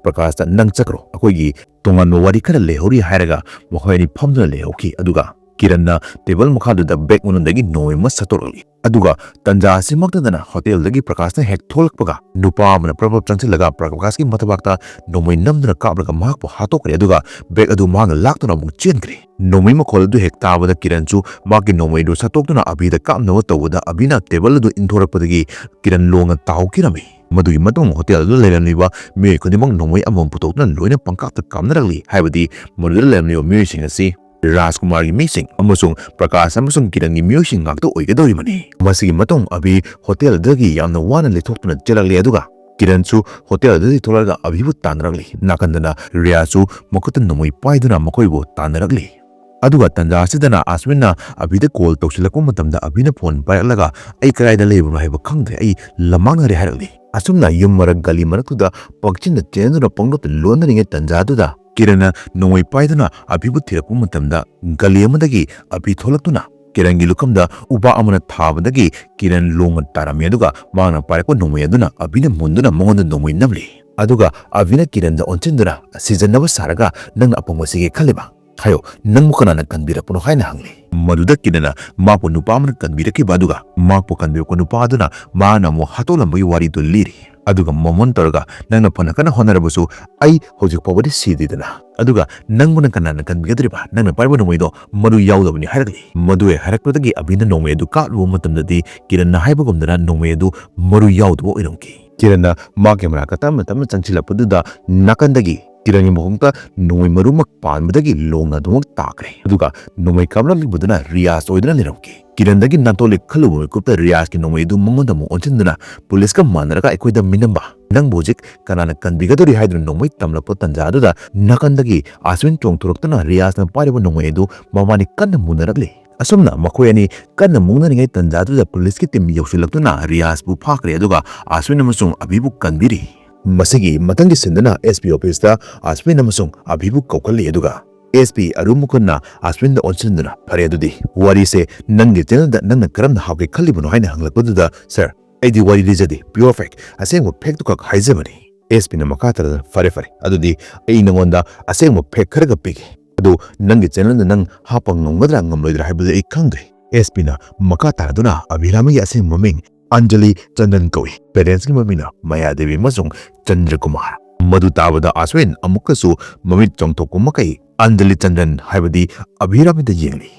ꯄ꯭ꯔꯀꯥꯁꯇ, "ꯅꯪ ꯆꯠꯈ꯭ꯔꯣ, ꯑꯩꯈꯣꯏꯒꯤ ꯇꯣꯉꯥꯟꯕ ꯋꯥꯔꯤ ꯈꯔ ꯂꯩꯍꯧꯔꯤ" ꯍꯥꯏꯔꯒ ꯃꯈꯣꯏ ꯑꯅꯤ ꯐꯝꯗꯨꯅ ꯂꯩꯍꯧꯈꯤ꯫ ꯑꯗꯨꯒ ꯀꯤꯔꯟꯅ table ꯃꯈꯥꯗꯨꯗ bag ꯃꯅꯨꯡꯗꯒꯤ ꯅꯣꯡꯃꯩ ꯑꯃ ꯁꯠꯇꯣꯔꯛꯂꯤ꯫ ꯑꯗꯨꯒ ꯇꯟꯖꯥ ꯑꯁꯤꯃꯛꯇꯗꯅ hotelꯗꯒꯤ ꯄ꯭ꯔꯀꯥꯁꯅ ꯍꯦꯛ ꯊꯣꯛꯂꯛꯄꯒ, ꯅꯨꯄꯥ ꯑꯃꯅ ꯄ꯭ꯔꯞ ꯄ꯭ꯔꯞ ꯆꯪꯁꯤꯜꯂꯒ ꯄ꯭ꯔꯀꯥꯁꯀꯤ ꯃꯊꯕꯥꯛꯇ ꯅꯣꯡꯃꯩ ꯅꯝꯗꯨꯅ ꯀꯥꯞꯂꯒ ꯃꯍꯥꯛꯄꯨ ꯍꯥꯠꯇꯣꯛꯈ꯭ꯔꯦ꯫ ꯑꯗꯨꯒ bag ꯑꯗꯨ ꯃꯍꯥꯛꯅ ꯂꯥꯛꯇꯨꯅ ꯑꯃꯨꯛ ꯆꯦꯟꯈ꯭ꯔꯦ꯫ ꯅꯣꯡꯃꯩ ꯃꯈꯣꯜ ꯑꯗꯨ ꯍꯦꯛ ꯇꯥꯕꯗ ꯀꯤꯔꯟꯁꯨ ꯃꯍꯥꯛꯀꯤ ꯅꯣꯡꯃꯩꯗꯨ ꯁꯠꯇꯣꯛꯇꯨꯅ ꯑꯕꯤꯗ ꯀꯥꯞꯅꯕ ꯇꯧꯕꯗ, ꯑꯕꯤꯅ table ꯑꯗꯨ ꯏꯟꯊꯣꯔꯛꯄꯗꯒꯤ ꯀꯤꯔꯟ ꯂꯣꯡꯅ ꯇꯥꯍꯧꯈꯤꯔꯝꯃꯤ꯫ ꯃꯗꯨꯒꯤ ꯃꯇꯨꯡ hotel ꯑꯗꯨꯗ ꯂꯩꯔꯝꯂꯤꯕ ꯃꯤꯑꯣꯏ ꯈꯨꯗꯤꯡꯃꯛ ꯅꯣꯡꯃꯩ ꯑꯃꯃꯝ ꯄꯨꯊꯣꯛꯇꯨꯅ ꯂꯣꯏꯅ ꯄꯪꯀꯥꯞꯇ ꯀꯥꯞꯅꯔꯛꯂꯤ꯫ ꯍꯥꯏꯕꯗꯤ ꯃꯗꯨꯗ ꯂꯩꯔꯝꯂꯤꯕ ꯃꯤꯑꯣꯏꯁꯤꯡ ꯑꯁꯤ ꯔꯥꯖꯀꯨꯃꯥꯔꯒꯤ ꯃꯤꯁꯤꯡ ꯑꯃꯁꯨꯡ ꯄ꯭ꯔꯀꯥꯁ ꯑꯃꯁꯨꯡ ꯀꯤꯔꯟꯒꯤ ꯃꯤꯑꯣꯏꯁꯤꯡ ꯉꯥꯛꯇ ꯑꯣꯏꯒꯗꯧꯔꯤꯕꯅꯤ꯫ ꯃꯁꯤꯒꯤ ꯃꯇꯨꯡ ꯑꯕꯤ hotel ꯑꯗꯨꯗꯒꯤ ꯌꯥꯝꯅ ꯋꯥꯅ ꯂꯩꯊꯣꯛꯇꯨꯅ ꯆꯦꯜꯂꯛꯂꯦ꯫ ꯑꯗꯨꯒ ꯀꯤꯔꯟꯁꯨ hotel ꯑꯗꯨꯗꯒꯤ ꯊꯣꯛꯂꯛꯂꯒ ꯑꯕꯤꯕꯨ ꯇꯥꯟꯅꯔꯛꯂꯤ꯫ ꯅꯥꯀꯟꯗꯅ ꯔꯤꯌꯥꯁꯨ ꯃꯈꯨꯠꯇ ꯅꯣꯡꯃꯩ ꯄꯥꯏꯗꯨꯅ ꯃꯈꯣꯏꯕꯨ ꯇꯥꯟꯅꯔꯛꯂꯤ꯫ ꯑꯗꯨꯒ ꯇꯟꯖꯥ ꯑꯁꯤꯗꯅ ꯑꯁꯃꯤꯟꯅ ꯑꯕꯤꯗ call ꯇꯧꯁꯤꯜꯂꯛꯄ ꯃꯇꯝꯗ, ꯑꯕꯤꯅ phone ꯄꯥꯏꯔꯛꯂꯒ, "ꯑꯩ ꯀꯗꯥꯏꯗ ꯂꯩꯕꯅꯣ ꯍꯥꯏꯕ ꯈꯪꯗ꯭ꯔꯦ, ꯑꯩ ꯂꯝꯃꯥꯡꯅꯔꯦ" ꯍꯥꯏꯔꯛꯂꯤ꯫ ꯑꯁꯨꯝꯅ ꯌꯨꯝ ꯃꯔꯛ ꯒꯂꯤ ꯃꯔꯛꯇꯨꯗ ꯄꯪꯆꯤꯟꯗ ꯆꯦꯟꯗꯨꯅ ꯄꯪꯅꯣꯠꯇ ꯂꯣꯟꯅꯔꯤꯉꯩ ꯇꯟꯖꯥꯗꯨꯗ, ꯀꯤꯔꯟꯅ ꯅꯣꯡꯃꯩ ꯄꯥꯏꯗꯨꯅ ꯑꯕꯤꯕꯨ ꯊꯤꯔꯛꯄ ꯃꯇꯝꯗ, ꯒꯂꯤ ꯑꯃꯗꯒꯤ ꯑꯕꯤ ꯊꯣꯛꯂꯛꯇꯨꯅ ꯀꯤꯔꯟꯒꯤ ꯂꯨꯈꯝꯗ ꯎꯕꯥꯛ ꯑꯃꯅ ꯊꯥꯕꯗꯒꯤ ꯀꯤꯔꯟ ꯂꯣꯡꯅ ꯇꯥꯔꯝꯃꯤ꯫ ꯑꯗꯨꯒ ꯃꯍꯥꯛꯅ ꯄꯥꯏꯔꯛꯄ ꯅꯣꯡꯃꯩ ꯑꯗꯨꯅ ꯑꯕꯤꯅ ꯃꯨꯟꯗꯨꯅ ꯃꯉꯣꯟꯗ ꯅꯣꯡꯃꯩ ꯅꯝꯂꯤ꯫ ꯑꯗꯨꯒ ꯑꯕꯤꯅ ꯀꯤꯔꯟꯗ ꯑꯣꯟꯁꯤꯟꯗꯨꯅ, "ꯁꯤꯖꯟꯅꯕ ꯁꯥꯔꯒ ꯅꯪꯅ ꯑꯄꯪꯕ ꯁꯤꯒꯦ ꯈꯜꯂꯤꯕ? ꯍꯥꯏꯌꯣ, ꯅꯪꯕꯨ ꯀꯅꯥꯅ ꯀꯟꯕꯤꯔꯛꯄꯅꯣ?" ꯍꯥꯏꯅ ꯍꯪꯂꯤ꯫ ꯃꯗꯨꯗ ꯀꯤꯔꯟꯅ ꯃꯍꯥꯛꯄꯨ ꯅꯨꯄꯥ ꯑꯃꯅ ꯀꯟꯕꯤꯔꯛꯈꯤꯕ, ꯑꯗꯨꯒ ꯃꯍꯥꯛꯄꯨ ꯀꯟꯕꯤꯔꯛꯄ ꯅꯨꯄꯥ ꯑꯗꯨꯅ ꯃꯍꯥꯛꯅ ꯑꯃꯨꯛ ꯍꯥꯠꯇꯣꯛꯂꯝꯕꯒꯤ ꯋꯥꯔꯤꯗꯨ ꯂꯤꯔꯤ꯫ ꯑꯗꯨꯒ ꯃꯃꯣꯟ ꯇꯧꯔꯒ, "ꯅꯪꯅ ꯐꯅ ꯀꯟꯅ ꯍꯣꯠꯅꯔꯕꯁꯨ ꯑꯩ ꯍꯧꯖꯤꯛ ꯐꯥꯎꯕꯗꯤ ꯁꯤꯗ꯭ꯔꯤꯗꯅ꯫ ꯑꯗꯨꯒ ꯅꯪꯕꯨꯅ ꯀꯅꯥꯅ ꯀꯟꯕꯤꯒꯗꯧꯔꯤꯕ? ꯅꯪꯅ ꯄꯥꯏꯕ ꯅꯣꯡꯃꯩꯗꯣ ꯃꯔꯨ ꯌꯥꯎꯗꯕꯅꯤ" ꯍꯥꯏꯔꯛꯂꯤ꯫ ꯃꯗꯨ ꯍꯦꯛ ꯍꯥꯏꯔꯛꯄꯗꯒꯤ ꯑꯕꯤꯅ ꯅꯣꯡꯃꯩ ꯑꯗꯨ ꯀꯥꯞꯂꯨꯕ ꯃꯇꯝꯗꯗꯤ ꯀꯤꯔꯟꯅ ꯍꯥꯏꯕꯒꯨꯝꯗꯅ ꯅꯣꯡꯃꯩ ꯑꯗꯨ ꯃꯔꯨ ꯌꯥꯎꯗꯕ ꯑꯣꯏꯔꯝꯈꯤ꯫ ꯀꯤꯔꯟꯅ ꯃꯥꯒꯤ ꯃꯅꯥꯛꯇ ꯇꯞꯅ ꯇꯞꯅ ꯆꯪꯁꯤꯜꯂꯛꯄꯗꯨꯗ ꯅꯥꯀꯟꯗꯒꯤ ꯀꯤꯔꯟꯒꯤ ꯃꯈꯣꯡꯗ ꯅꯣꯡꯃꯩ ꯃꯔꯨꯃꯛ ꯄꯥꯟꯕꯗꯒꯤ ꯂꯣꯡꯅ ꯑꯗꯨꯃꯛ ꯇꯥꯈ꯭ꯔꯦ꯫ ꯑꯗꯨꯒ ꯅꯣꯡꯃꯩ ꯀꯥꯞꯂꯛꯂꯤꯕꯗꯨꯅ ꯔꯤꯌꯥꯖ ꯑꯣꯏꯗꯨꯅ ꯂꯩꯔꯝꯈꯤ꯫ ꯀꯤꯔꯟꯗꯒꯤ ꯅꯥꯟꯊꯣꯛꯂꯦ ꯈꯜꯂꯨꯕ ꯃꯤꯀꯨꯞꯇ ꯔꯤꯌꯥꯖꯀꯤ ꯅꯣꯡꯃꯩ ꯑꯗꯨ ꯃꯉꯣꯟꯗ ꯑꯃꯨꯛ ꯑꯣꯟꯁꯤꯟꯗꯨꯅ, "ꯄꯨꯂꯤꯁꯀ ꯃꯥꯟꯅꯔꯒ ꯑꯩꯈꯣꯏꯗ ꯃꯤꯅꯝꯕ, ꯅꯪꯕꯨ ꯍꯧꯖꯤꯛ ꯀꯅꯥꯅ ꯀꯟꯕꯤꯒꯗꯧꯔꯤ?" ꯍꯥꯏꯗꯨꯅ ꯅꯣꯡꯃꯩ ꯇꯝꯂꯛꯄ ꯇꯟꯖꯥ ꯑꯗꯨꯗ ꯅꯥꯀꯟꯗꯒꯤ ꯑꯁꯋꯤꯟ ꯆꯣꯡꯊꯣꯔꯛꯇꯨꯅ ꯔꯤꯌꯥꯖꯅ ꯄꯥꯏꯔꯤꯕ ꯅꯣꯡꯃꯩ ꯑꯗꯨ ꯃꯕꯥꯅꯤ ꯀꯟꯅ ꯃꯨꯟꯅꯔꯛꯂꯤ꯫ ꯑꯁꯨꯝꯅ ꯃꯈꯣꯏ ꯑꯅꯤ ꯀꯟꯅ ꯃꯨꯛꯅꯔꯤꯉꯩ ꯇꯟꯖꯥꯗꯨꯗ ꯄꯨꯂꯤꯁꯀꯤ ꯇꯤꯝ ꯌꯧꯁꯤꯜꯂꯛꯇꯨꯅ ꯔꯤꯌꯥꯖꯄꯨ ꯐꯥꯈ꯭ꯔꯦ, ꯑꯗꯨꯒ ꯑꯁꯋꯤꯟ ꯑꯃꯁꯨꯡ ꯑꯕꯤꯕꯨ ꯀꯟꯕꯤꯔꯤ꯫ ꯃꯁꯤꯒꯤ ꯃꯊꯪꯒꯤ ꯁꯤꯟꯗꯅ ꯑꯦꯁ ꯄꯤ ꯑꯣꯐꯤꯁꯇ ꯑꯁꯋꯤꯟ ꯑꯃꯁꯨꯡ ꯑꯕꯤꯕꯨ ꯀꯧꯈꯠꯂꯤ, ꯑꯗꯨꯒ ꯑꯦꯁ ꯄꯤ ꯑꯔꯨ ꯃꯨꯈꯨꯟꯅ ꯑꯁꯋꯤꯟꯗ ꯑꯣꯟꯁꯤꯟꯗꯨꯅ, "ꯐꯔꯦ, ꯑꯗꯨꯗꯤ ꯋꯥꯔꯤꯁꯦ ꯅꯪꯒꯤ ꯆꯦꯅꯦꯜꯗ ꯅꯪꯅ ꯀꯔꯝꯅ ꯍꯥꯞꯀꯦ ꯈꯜꯂꯤꯕꯅꯣ?" ꯍꯥꯏꯅ ꯍꯪꯂꯛꯄꯗꯨꯗ, "ꯁꯥꯔ, ꯑꯩꯗꯤ ꯋꯥꯔꯤ ꯂꯤꯖꯗꯦ, ꯄ꯭ꯌꯨꯔ ꯐꯦꯛ, ꯑꯁꯦꯡꯕ ꯐꯦꯛꯇꯨꯈꯛ ꯍꯥꯏꯖꯕꯅꯤ"꯫ ꯑꯦꯁ ꯄꯤꯅ ꯃꯈꯥ ꯇꯥꯔꯗꯨꯅ, "ꯐꯔꯦ, ꯐꯔꯦ, ꯑꯗꯨꯗꯤ ꯑꯩ ꯅꯉꯣꯟꯗ ꯑꯁꯦꯡꯕ ꯐꯦꯛ ꯈꯔꯒ ꯄꯤꯒꯦ, ꯑꯗꯨ ꯅꯪꯒꯤ ꯆꯦꯅꯦꯜꯗ ꯅꯪ ꯍꯥꯞꯄ ꯉꯝꯒꯗ꯭ꯔꯥ ꯉꯝꯂꯣꯏꯗ꯭ꯔꯥ ꯍꯥꯏꯕꯗꯨꯗꯤ ꯑꯩ ꯈꯪꯗ꯭ꯔꯦ"꯫ ꯑꯦꯁ ꯄꯤꯅ ꯃꯈꯥ ꯇꯥꯔꯗꯨꯅ, "ꯑꯕꯤꯔꯥꯃꯤꯒꯤ ꯑꯁꯦꯡꯕ ꯃꯃꯤꯡ ꯑꯟꯖꯂꯤ ꯆꯟꯗ꯭ꯔꯟ ꯀꯧꯏ꯫ ꯄꯦꯔꯦꯟꯁꯀꯤ ꯃꯃꯤꯡꯅ ꯃꯌꯥꯗꯦꯕꯤ ꯑꯃꯁꯨꯡ ꯆꯟꯗ꯭ꯔꯀꯨꯃꯥꯔ"꯫ ꯃꯗꯨ ꯇꯥꯕꯗ ꯑꯁꯋꯤꯟ ꯑꯃꯨꯛꯀꯁꯨ ꯃꯃꯤꯠ ꯆꯣꯡꯊꯣꯛꯄ ꯃꯈꯩ ꯑꯟꯖꯂꯤ ꯆꯟꯗ꯭ꯔꯟ, ꯍꯥꯏꯕꯗꯤ ꯑꯕꯤꯔꯥꯃꯤꯗ ꯌꯦꯡꯂꯤ꯫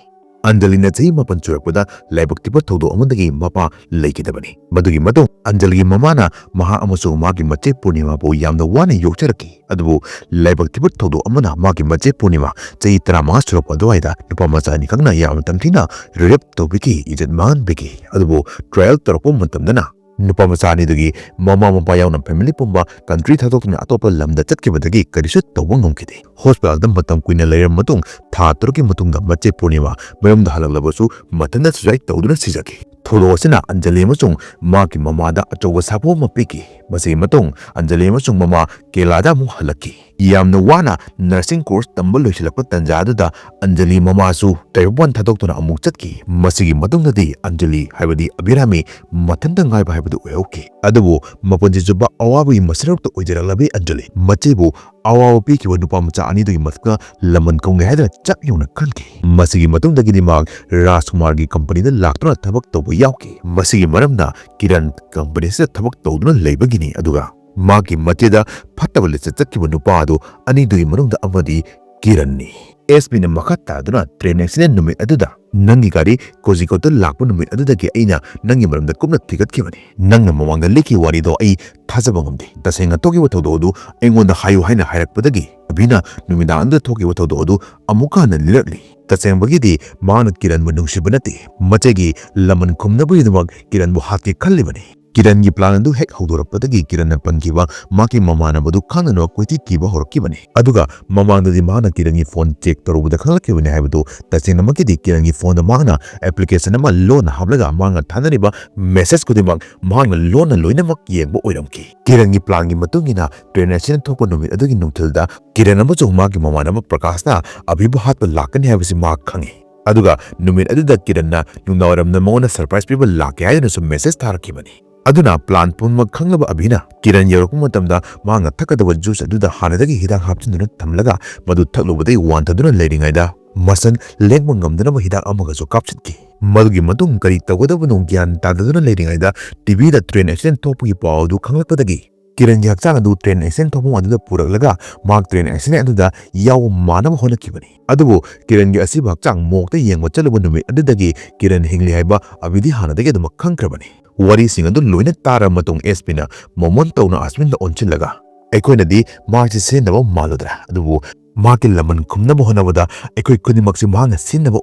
ꯑꯟꯖꯂꯤꯅ ꯆꯍꯤ ꯃꯥꯄꯟ ꯁꯨꯔꯛꯄꯗ ꯂꯥꯏꯕꯛ ꯊꯤꯕ ꯊꯧꯗꯣꯛ ꯑꯃꯗꯒꯤ ꯃꯄꯥ ꯂꯩꯈꯤꯗꯕꯅꯤ꯫ ꯃꯗꯨꯒꯤ ꯃꯇꯨꯡ ꯑꯟꯖꯂꯤꯒꯤ ꯃꯃꯥꯅ ꯃꯍꯥꯛ ꯑꯃꯁꯨꯡ ꯃꯥꯒꯤ ꯃꯆꯦ ꯄꯨꯔꯅꯤꯃꯥꯕꯨ ꯌꯥꯝꯅ ꯋꯥꯅ ꯌꯣꯛꯆꯔꯛꯈꯤ꯫ ꯑꯗꯨꯕꯨ ꯂꯥꯏꯕꯛ ꯊꯤꯕ ꯊꯧꯗꯣꯛ ꯑꯃꯅ ꯃꯥꯒꯤ ꯃꯆꯦ ꯄꯨꯔꯅꯤꯃꯥ ꯆꯍꯤ ꯇꯔꯥꯃꯉꯥ ꯁꯨꯔꯛꯄ ꯑꯗꯨꯋꯥꯏꯗ ꯅꯨꯄꯥ ꯃꯆꯥ ꯑꯅꯤꯈꯛꯅ ꯌꯥꯝꯅ ꯇꯝꯊꯤꯅ ꯔꯦꯞ ꯇꯧꯕꯤꯈꯤ, ꯏꯖꯠ ꯃꯥꯡꯍꯟꯕꯤꯈꯤ꯫ ꯑꯗꯨꯕꯨ ꯇ꯭ꯔꯥꯏꯌꯦꯜ ꯇꯧꯔꯛꯄ ꯃꯇꯝꯗꯅ ꯅꯨꯄꯥ ꯃꯆꯥ ꯑꯅꯤꯗꯨꯒꯤ ꯃꯃꯥ ꯃꯄꯥ ꯌꯥꯎꯅ ꯐꯦꯃꯤꯂꯤ ꯄꯨꯝꯕ ꯀꯟꯇ꯭ꯔꯤ ꯊꯥꯗꯣꯛꯇꯨꯅ ꯑꯇꯣꯞꯄ ꯂꯝꯗ ꯆꯠꯈꯤꯕꯗꯒꯤ ꯀꯔꯤꯁꯨ ꯇꯧꯕ ꯉꯝꯈꯤꯗꯦ꯫ ꯍꯣꯁꯄꯤꯇꯥꯜꯗ ꯃꯇꯝ ꯀꯨꯏꯅ ꯂꯩꯔꯕ ꯃꯇꯨꯡ, ꯊꯥ ꯇꯔꯨꯛꯀꯤ ꯃꯇꯨꯡꯗ ꯃꯆꯦ ꯄꯨꯔꯅꯤꯃꯥ ꯃꯌꯨꯝꯗ ꯍꯜꯂꯛꯂꯕꯁꯨ ꯃꯊꯟꯇ ꯁꯨꯁꯥꯏꯗ ꯇꯧꯗꯨꯅ ꯁꯤꯖꯈꯤ꯫ ꯊꯧꯗꯣꯛ ꯑꯁꯤꯅ ꯑꯟꯖꯂꯤ ꯑꯃꯁꯨꯡ ꯃꯍꯥꯛꯀꯤ ꯃꯃꯥꯗ ꯑꯆꯧꯕ ꯁꯥꯐꯨ ꯑꯃ ꯄꯤꯈꯤ꯫ ꯃꯁꯤꯒꯤ ꯃꯇꯨꯡ ꯑꯟꯖꯂꯤ ꯑꯃꯁꯨꯡ ꯃꯃꯥ ꯀꯦꯔꯂꯥꯗ ꯑꯃꯨꯛ ꯍꯜꯂꯛꯈꯤ꯫ ꯌꯥꯝꯅ ꯋꯥꯅ ꯅꯔꯁꯤꯡ ꯀꯣꯔꯁ ꯇꯝꯕ ꯂꯣꯏꯁꯤꯜꯂꯛꯄ ꯇꯟꯖꯥ ꯑꯗꯨꯗ ꯑꯟꯖꯂꯤ ꯃꯃꯥꯁꯨ ꯇꯥꯏꯕꯪꯄꯥꯟ ꯊꯥꯗꯣꯛꯇꯨꯅ ꯑꯃꯨꯛ ꯆꯠꯈꯤ꯫ ꯃꯁꯤꯒꯤ ꯃꯇꯨꯡꯗꯗꯤ ꯑꯟꯖꯂꯤ, ꯍꯥꯏꯕꯗꯤ ꯑꯕꯤꯔꯥꯃꯤ, ꯃꯊꯟꯇ ꯉꯥꯏꯕ ꯍꯥꯏꯕꯗꯨ ꯑꯣꯏꯍꯧꯈꯤ꯫ ꯑꯗꯨꯕꯨ ꯃꯄꯨꯟꯁꯤ ꯆꯨꯞꯄ ꯑꯋꯥꯕꯒꯤ ꯃꯁꯛꯇ ꯑꯣꯏꯖꯔꯛꯂꯕꯤ ꯑꯟꯖꯂꯤ ꯃꯆꯦꯕꯨ ꯑꯋꯥꯕ ꯄꯤꯈꯤꯕ ꯅꯨꯄꯥ ꯃꯆꯥ ꯑꯅꯤꯗꯨꯒꯤ ꯃꯊꯛꯇ ꯂꯃꯟ ꯈꯨꯝꯒꯦ ꯍꯥꯏꯗꯨꯅ ꯆꯞ ꯌꯨꯡꯅ ꯈꯟꯈꯤ꯫ ꯃꯁꯤꯒꯤ ꯃꯇꯨꯡꯗꯒꯤꯗꯤ ꯃꯍꯥꯛ ꯔꯥꯖꯀꯨꯃꯥꯔꯒꯤ ꯀꯝꯄꯅꯤꯗ ꯂꯥꯛꯇꯨꯅ ꯊꯕꯛ ꯇꯧꯕ ꯌꯥꯎꯈꯤ꯫ ꯃꯁꯤꯒꯤ ꯃꯔꯝꯅ ꯀꯤꯔꯟ ꯀꯝꯄꯅꯤ ꯑꯁꯤꯗ ꯊꯕꯛ ꯇꯧꯗꯨꯅ ꯂꯩꯕꯒꯤꯅꯤ, ꯑꯗꯨꯒ ꯃꯍꯥꯛꯀꯤ ꯃꯆꯦꯗ ꯐꯠꯇꯕ ꯂꯤꯆꯠ ꯆꯠꯈꯤꯕ ꯅꯨꯄꯥ ꯑꯗꯨ ꯑꯅꯤꯗꯨꯒꯤ ꯃꯅꯨꯡꯗ ꯑꯃꯗꯤ ꯀꯤꯔꯟꯅꯤ꯫ ꯑꯦꯁ ꯄꯤꯅ ꯃꯈꯥ ꯇꯥꯗꯨꯅ, "ꯇ꯭ꯔꯦꯟ ꯑꯦꯛꯁꯤꯗꯦꯟ ꯅꯨꯃꯤꯠ ꯑꯗꯨꯗ ꯅꯪꯒꯤ ꯒꯥꯔꯤ ꯀꯣꯖꯤꯀꯣꯗ ꯂꯥꯛꯄ ꯅꯨꯃꯤꯠ ꯑꯗꯨꯗꯒꯤ ꯑꯩꯅ ꯅꯪꯒꯤ ꯃꯔꯝꯗ ꯀꯨꯞꯅ ꯊꯤꯒꯠꯈꯤꯕꯅꯤ꯫ ꯅꯪꯅ ꯃꯃꯥꯡꯗ ꯂꯤꯈꯤꯕ ꯋꯥꯔꯤꯗꯣ ꯑꯩ ꯊꯥꯖꯕ ꯉꯝꯗꯦ꯫ ꯇꯁꯦꯡꯅ ꯊꯣꯛꯈꯤꯕ ꯊꯧꯗꯣꯛ ꯑꯗꯨ ꯑꯩꯉꯣꯟꯗ ꯍꯥꯏꯌꯨ" ꯍꯥꯏꯅ ꯍꯥꯏꯔꯛꯄꯗꯒꯤ ꯑꯕꯤꯅ ꯅꯨꯃꯤꯗꯥꯡ ꯑꯗꯨꯗ ꯊꯣꯛꯈꯤꯕ ꯊꯧꯗꯣꯛ ꯑꯗꯨ ꯑꯃꯨꯛꯀ ꯍꯟꯅ ꯂꯤꯔꯛꯂꯤ꯫ ꯇꯁꯦꯡꯕꯒꯤꯗꯤ ꯃꯍꯥꯛꯅ ꯀꯤꯔꯟꯕꯨ ꯅꯨꯡꯁꯤꯕ ꯅꯠꯇꯦ, ꯃꯆꯦꯒꯤ ꯂꯃꯟ ꯈꯨꯝꯅꯕꯒꯤꯗꯃꯛ ꯀꯤꯔꯟꯕꯨ ꯍꯥꯠꯀꯦ ꯈꯜꯂꯤꯕꯅꯤ꯫ ꯀꯤꯔꯟꯒꯤ ꯄ꯭ꯂꯥꯟ ꯑꯗꯨ ꯍꯦꯛ ꯍꯧꯗꯣꯔꯛꯄꯗꯒꯤ ꯀꯤꯔꯟꯅ ꯄꯟꯈꯤꯕ ꯃꯍꯥꯛꯀꯤ ꯃꯃꯥꯟꯅꯕꯗꯨ ꯈꯪꯅꯅꯕ ꯀꯣꯏꯊꯤ ꯊꯤꯕ ꯍꯧꯔꯛꯈꯤꯕꯅꯤ꯫ ꯑꯗꯨꯒ ꯃꯃꯥꯡꯗꯗꯤ ꯃꯍꯥꯛꯅ ꯀꯤꯔꯟꯒꯤ ꯐꯣꯟ ꯆꯦꯛ ꯇꯧꯔꯨꯕꯗ ꯈꯪꯂꯛꯈꯤꯕꯅꯤ ꯍꯥꯏꯕꯗꯨ ꯇꯁꯦꯡꯅꯃꯛꯀꯤꯗꯤ ꯀꯤꯔꯟꯒꯤ ꯐꯣꯟꯗ ꯃꯍꯥꯛꯅ ꯑꯦꯄ꯭ꯂꯤꯀꯦꯁꯟ ꯑꯃ ꯂꯣꯟꯅ ꯍꯥꯞꯂꯒ ꯃꯍꯥꯛꯅ ꯊꯥꯅꯔꯤꯕ ꯃꯦꯁꯦꯖ ꯈꯨꯗꯤꯡꯃꯛ ꯃꯍꯥꯛꯅ ꯂꯣꯟꯅ ꯂꯣꯏꯅꯃꯛ ꯌꯦꯡꯕ ꯑꯣꯏꯔꯝꯈꯤ꯫ ꯀꯤꯔꯟꯒꯤ ꯄ꯭ꯂꯥꯟꯒꯤ ꯃꯇꯨꯡ ꯏꯟꯅ ꯇ꯭ꯔꯦꯟ ꯑꯦꯛꯁꯤꯗꯦꯟ ꯊꯣꯛꯄ ꯅꯨꯃꯤꯠ ꯑꯗꯨꯒꯤ ꯅꯨꯡꯊꯤꯜꯗ ꯀꯤꯔꯟ ꯑꯃꯁꯨꯡ ꯃꯍꯥꯛꯀꯤ ꯃꯃꯥꯟꯅꯕ ꯄ꯭ꯔꯀꯥꯁꯅ ꯑꯕꯤꯕꯨ ꯍꯥꯠꯄ ꯂꯥꯛꯀꯅꯤ ꯍꯥꯏꯕꯁꯤ ꯃꯍꯥꯛ ꯈꯪꯏ꯫ ꯑꯗꯨꯒ ꯅꯨꯃꯤꯠ ꯑꯗꯨꯗ ꯀꯤꯔꯟꯅ ꯅꯨꯡꯗꯥꯡꯋꯥꯏꯔꯝꯗ ꯃꯉꯣꯟꯗ ꯁꯔꯄ꯭ꯔꯥꯏꯖ ꯄꯤꯕ ꯂꯥꯛꯀꯦ ꯍꯥꯏꯗꯨꯅꯁꯨ ꯃꯦꯁꯦꯖ ꯊꯥꯔꯛꯈꯤꯕꯅꯤ꯫ ꯑꯗꯨꯅ ꯄ꯭ꯂꯥꯟ ꯄꯨꯝꯅꯃꯛ ꯈꯪꯂꯕ ꯑꯕꯤꯅ ꯀꯤꯔꯟ ꯌꯧꯔꯛꯄ ꯃꯇꯝꯗ ꯃꯍꯥꯛꯅ ꯊꯛꯀꯗꯕ ꯖꯨꯁ ꯑꯗꯨꯗ ꯍꯥꯟꯅꯗꯒꯤ ꯍꯤꯗꯥꯛ ꯍꯥꯞꯆꯤꯟꯗꯨꯅ ꯊꯝꯂꯒ ꯃꯗꯨ ꯊꯛꯂꯨꯕꯗꯒꯤ ꯋꯥꯟꯊꯗꯨꯅ ꯂꯩꯔꯤꯉꯩꯗ ꯃꯁꯟ ꯂꯦꯡꯕ ꯉꯝꯗꯅꯕ ꯍꯤꯗꯥꯛ ꯑꯃꯒꯁꯨ ꯀꯥꯞꯁꯤꯟꯈꯤ꯫ ꯃꯗꯨꯒꯤ ꯃꯇꯨꯡ ꯀꯔꯤ ꯇꯧꯒꯗꯕꯅꯣ ꯒ꯭ꯌꯥꯟ ꯇꯥꯗꯗꯨꯅ ꯂꯩꯔꯤꯉꯩꯗ ꯇꯤꯚꯤꯗ ꯇ꯭ꯔꯦꯟ ꯑꯦꯛꯁꯤꯗꯦꯟ ꯊꯣꯛꯄꯒꯤ ꯄꯥꯎ ꯑꯗꯨ ꯈꯪꯂꯛꯄꯗꯒꯤ ꯀꯤꯔꯟꯒꯤ ꯍꯛꯆꯥꯡ ꯑꯗꯨ ꯇ꯭ꯔꯦꯟ ꯑꯦꯛꯁꯤꯗꯦꯟ ꯊꯣꯛꯄ ꯑꯗꯨꯗ ꯄꯨꯔꯛꯂꯒ ꯃꯍꯥꯛ ꯇ꯭ꯔꯦꯟ ꯑꯦꯛꯁꯤꯗꯦꯟ ꯑꯗꯨꯗ ꯌꯥꯎꯕ ꯃꯥꯟꯅꯕ ꯍꯣꯠꯅꯈꯤꯕꯅꯤ꯫ ꯑꯗꯨꯕꯨ ꯀꯤꯔꯟꯒꯤ ꯑꯁꯤꯕ ꯍꯛꯆꯥꯡ ꯃꯣꯔꯒꯇ ꯌꯦꯡꯕ ꯆꯠꯂꯨꯕ ꯅꯨꯃꯤꯠ ꯑꯗꯨꯗꯒꯤ ꯀꯤꯔꯟ ꯍꯤꯡꯂꯤ ꯍꯥꯏꯕ ꯑꯕꯤꯗꯤ ꯍꯥꯟꯅꯗꯒꯤ ꯑꯗꯨꯃꯛ ꯈꯪꯈ꯭ꯔꯕꯅꯤ꯫ ꯋꯥꯔꯤꯁꯤꯡ ꯑꯗꯨ ꯂꯣꯏꯅ ꯇꯥꯔꯕ ꯃꯇꯨꯡ ꯑꯦꯁ ꯄꯤꯅ ꯃꯣꯃꯣꯟ ꯇꯧꯅ ꯑꯁꯋꯤꯟꯗ ꯑꯣꯟꯁꯤꯜꯂꯒ, "ꯑꯩꯈꯣꯏꯅꯗꯤ ꯃꯍꯥꯛꯁꯤ ꯁꯤꯖꯤꯟꯅꯕ ꯃꯥꯜꯂꯨꯗ꯭ꯔꯥ? ꯑꯗꯨꯕꯨ ꯃꯍꯥꯛꯀꯤ ꯂꯃꯟ ꯈꯨꯝꯅꯕ ꯍꯣꯠꯅꯕꯗ ꯑꯩꯈꯣꯏ ꯈꯨꯗꯤꯡꯃꯛꯁꯤ ꯃꯍꯥꯛꯅ ꯁꯤꯖꯤꯟꯅꯕ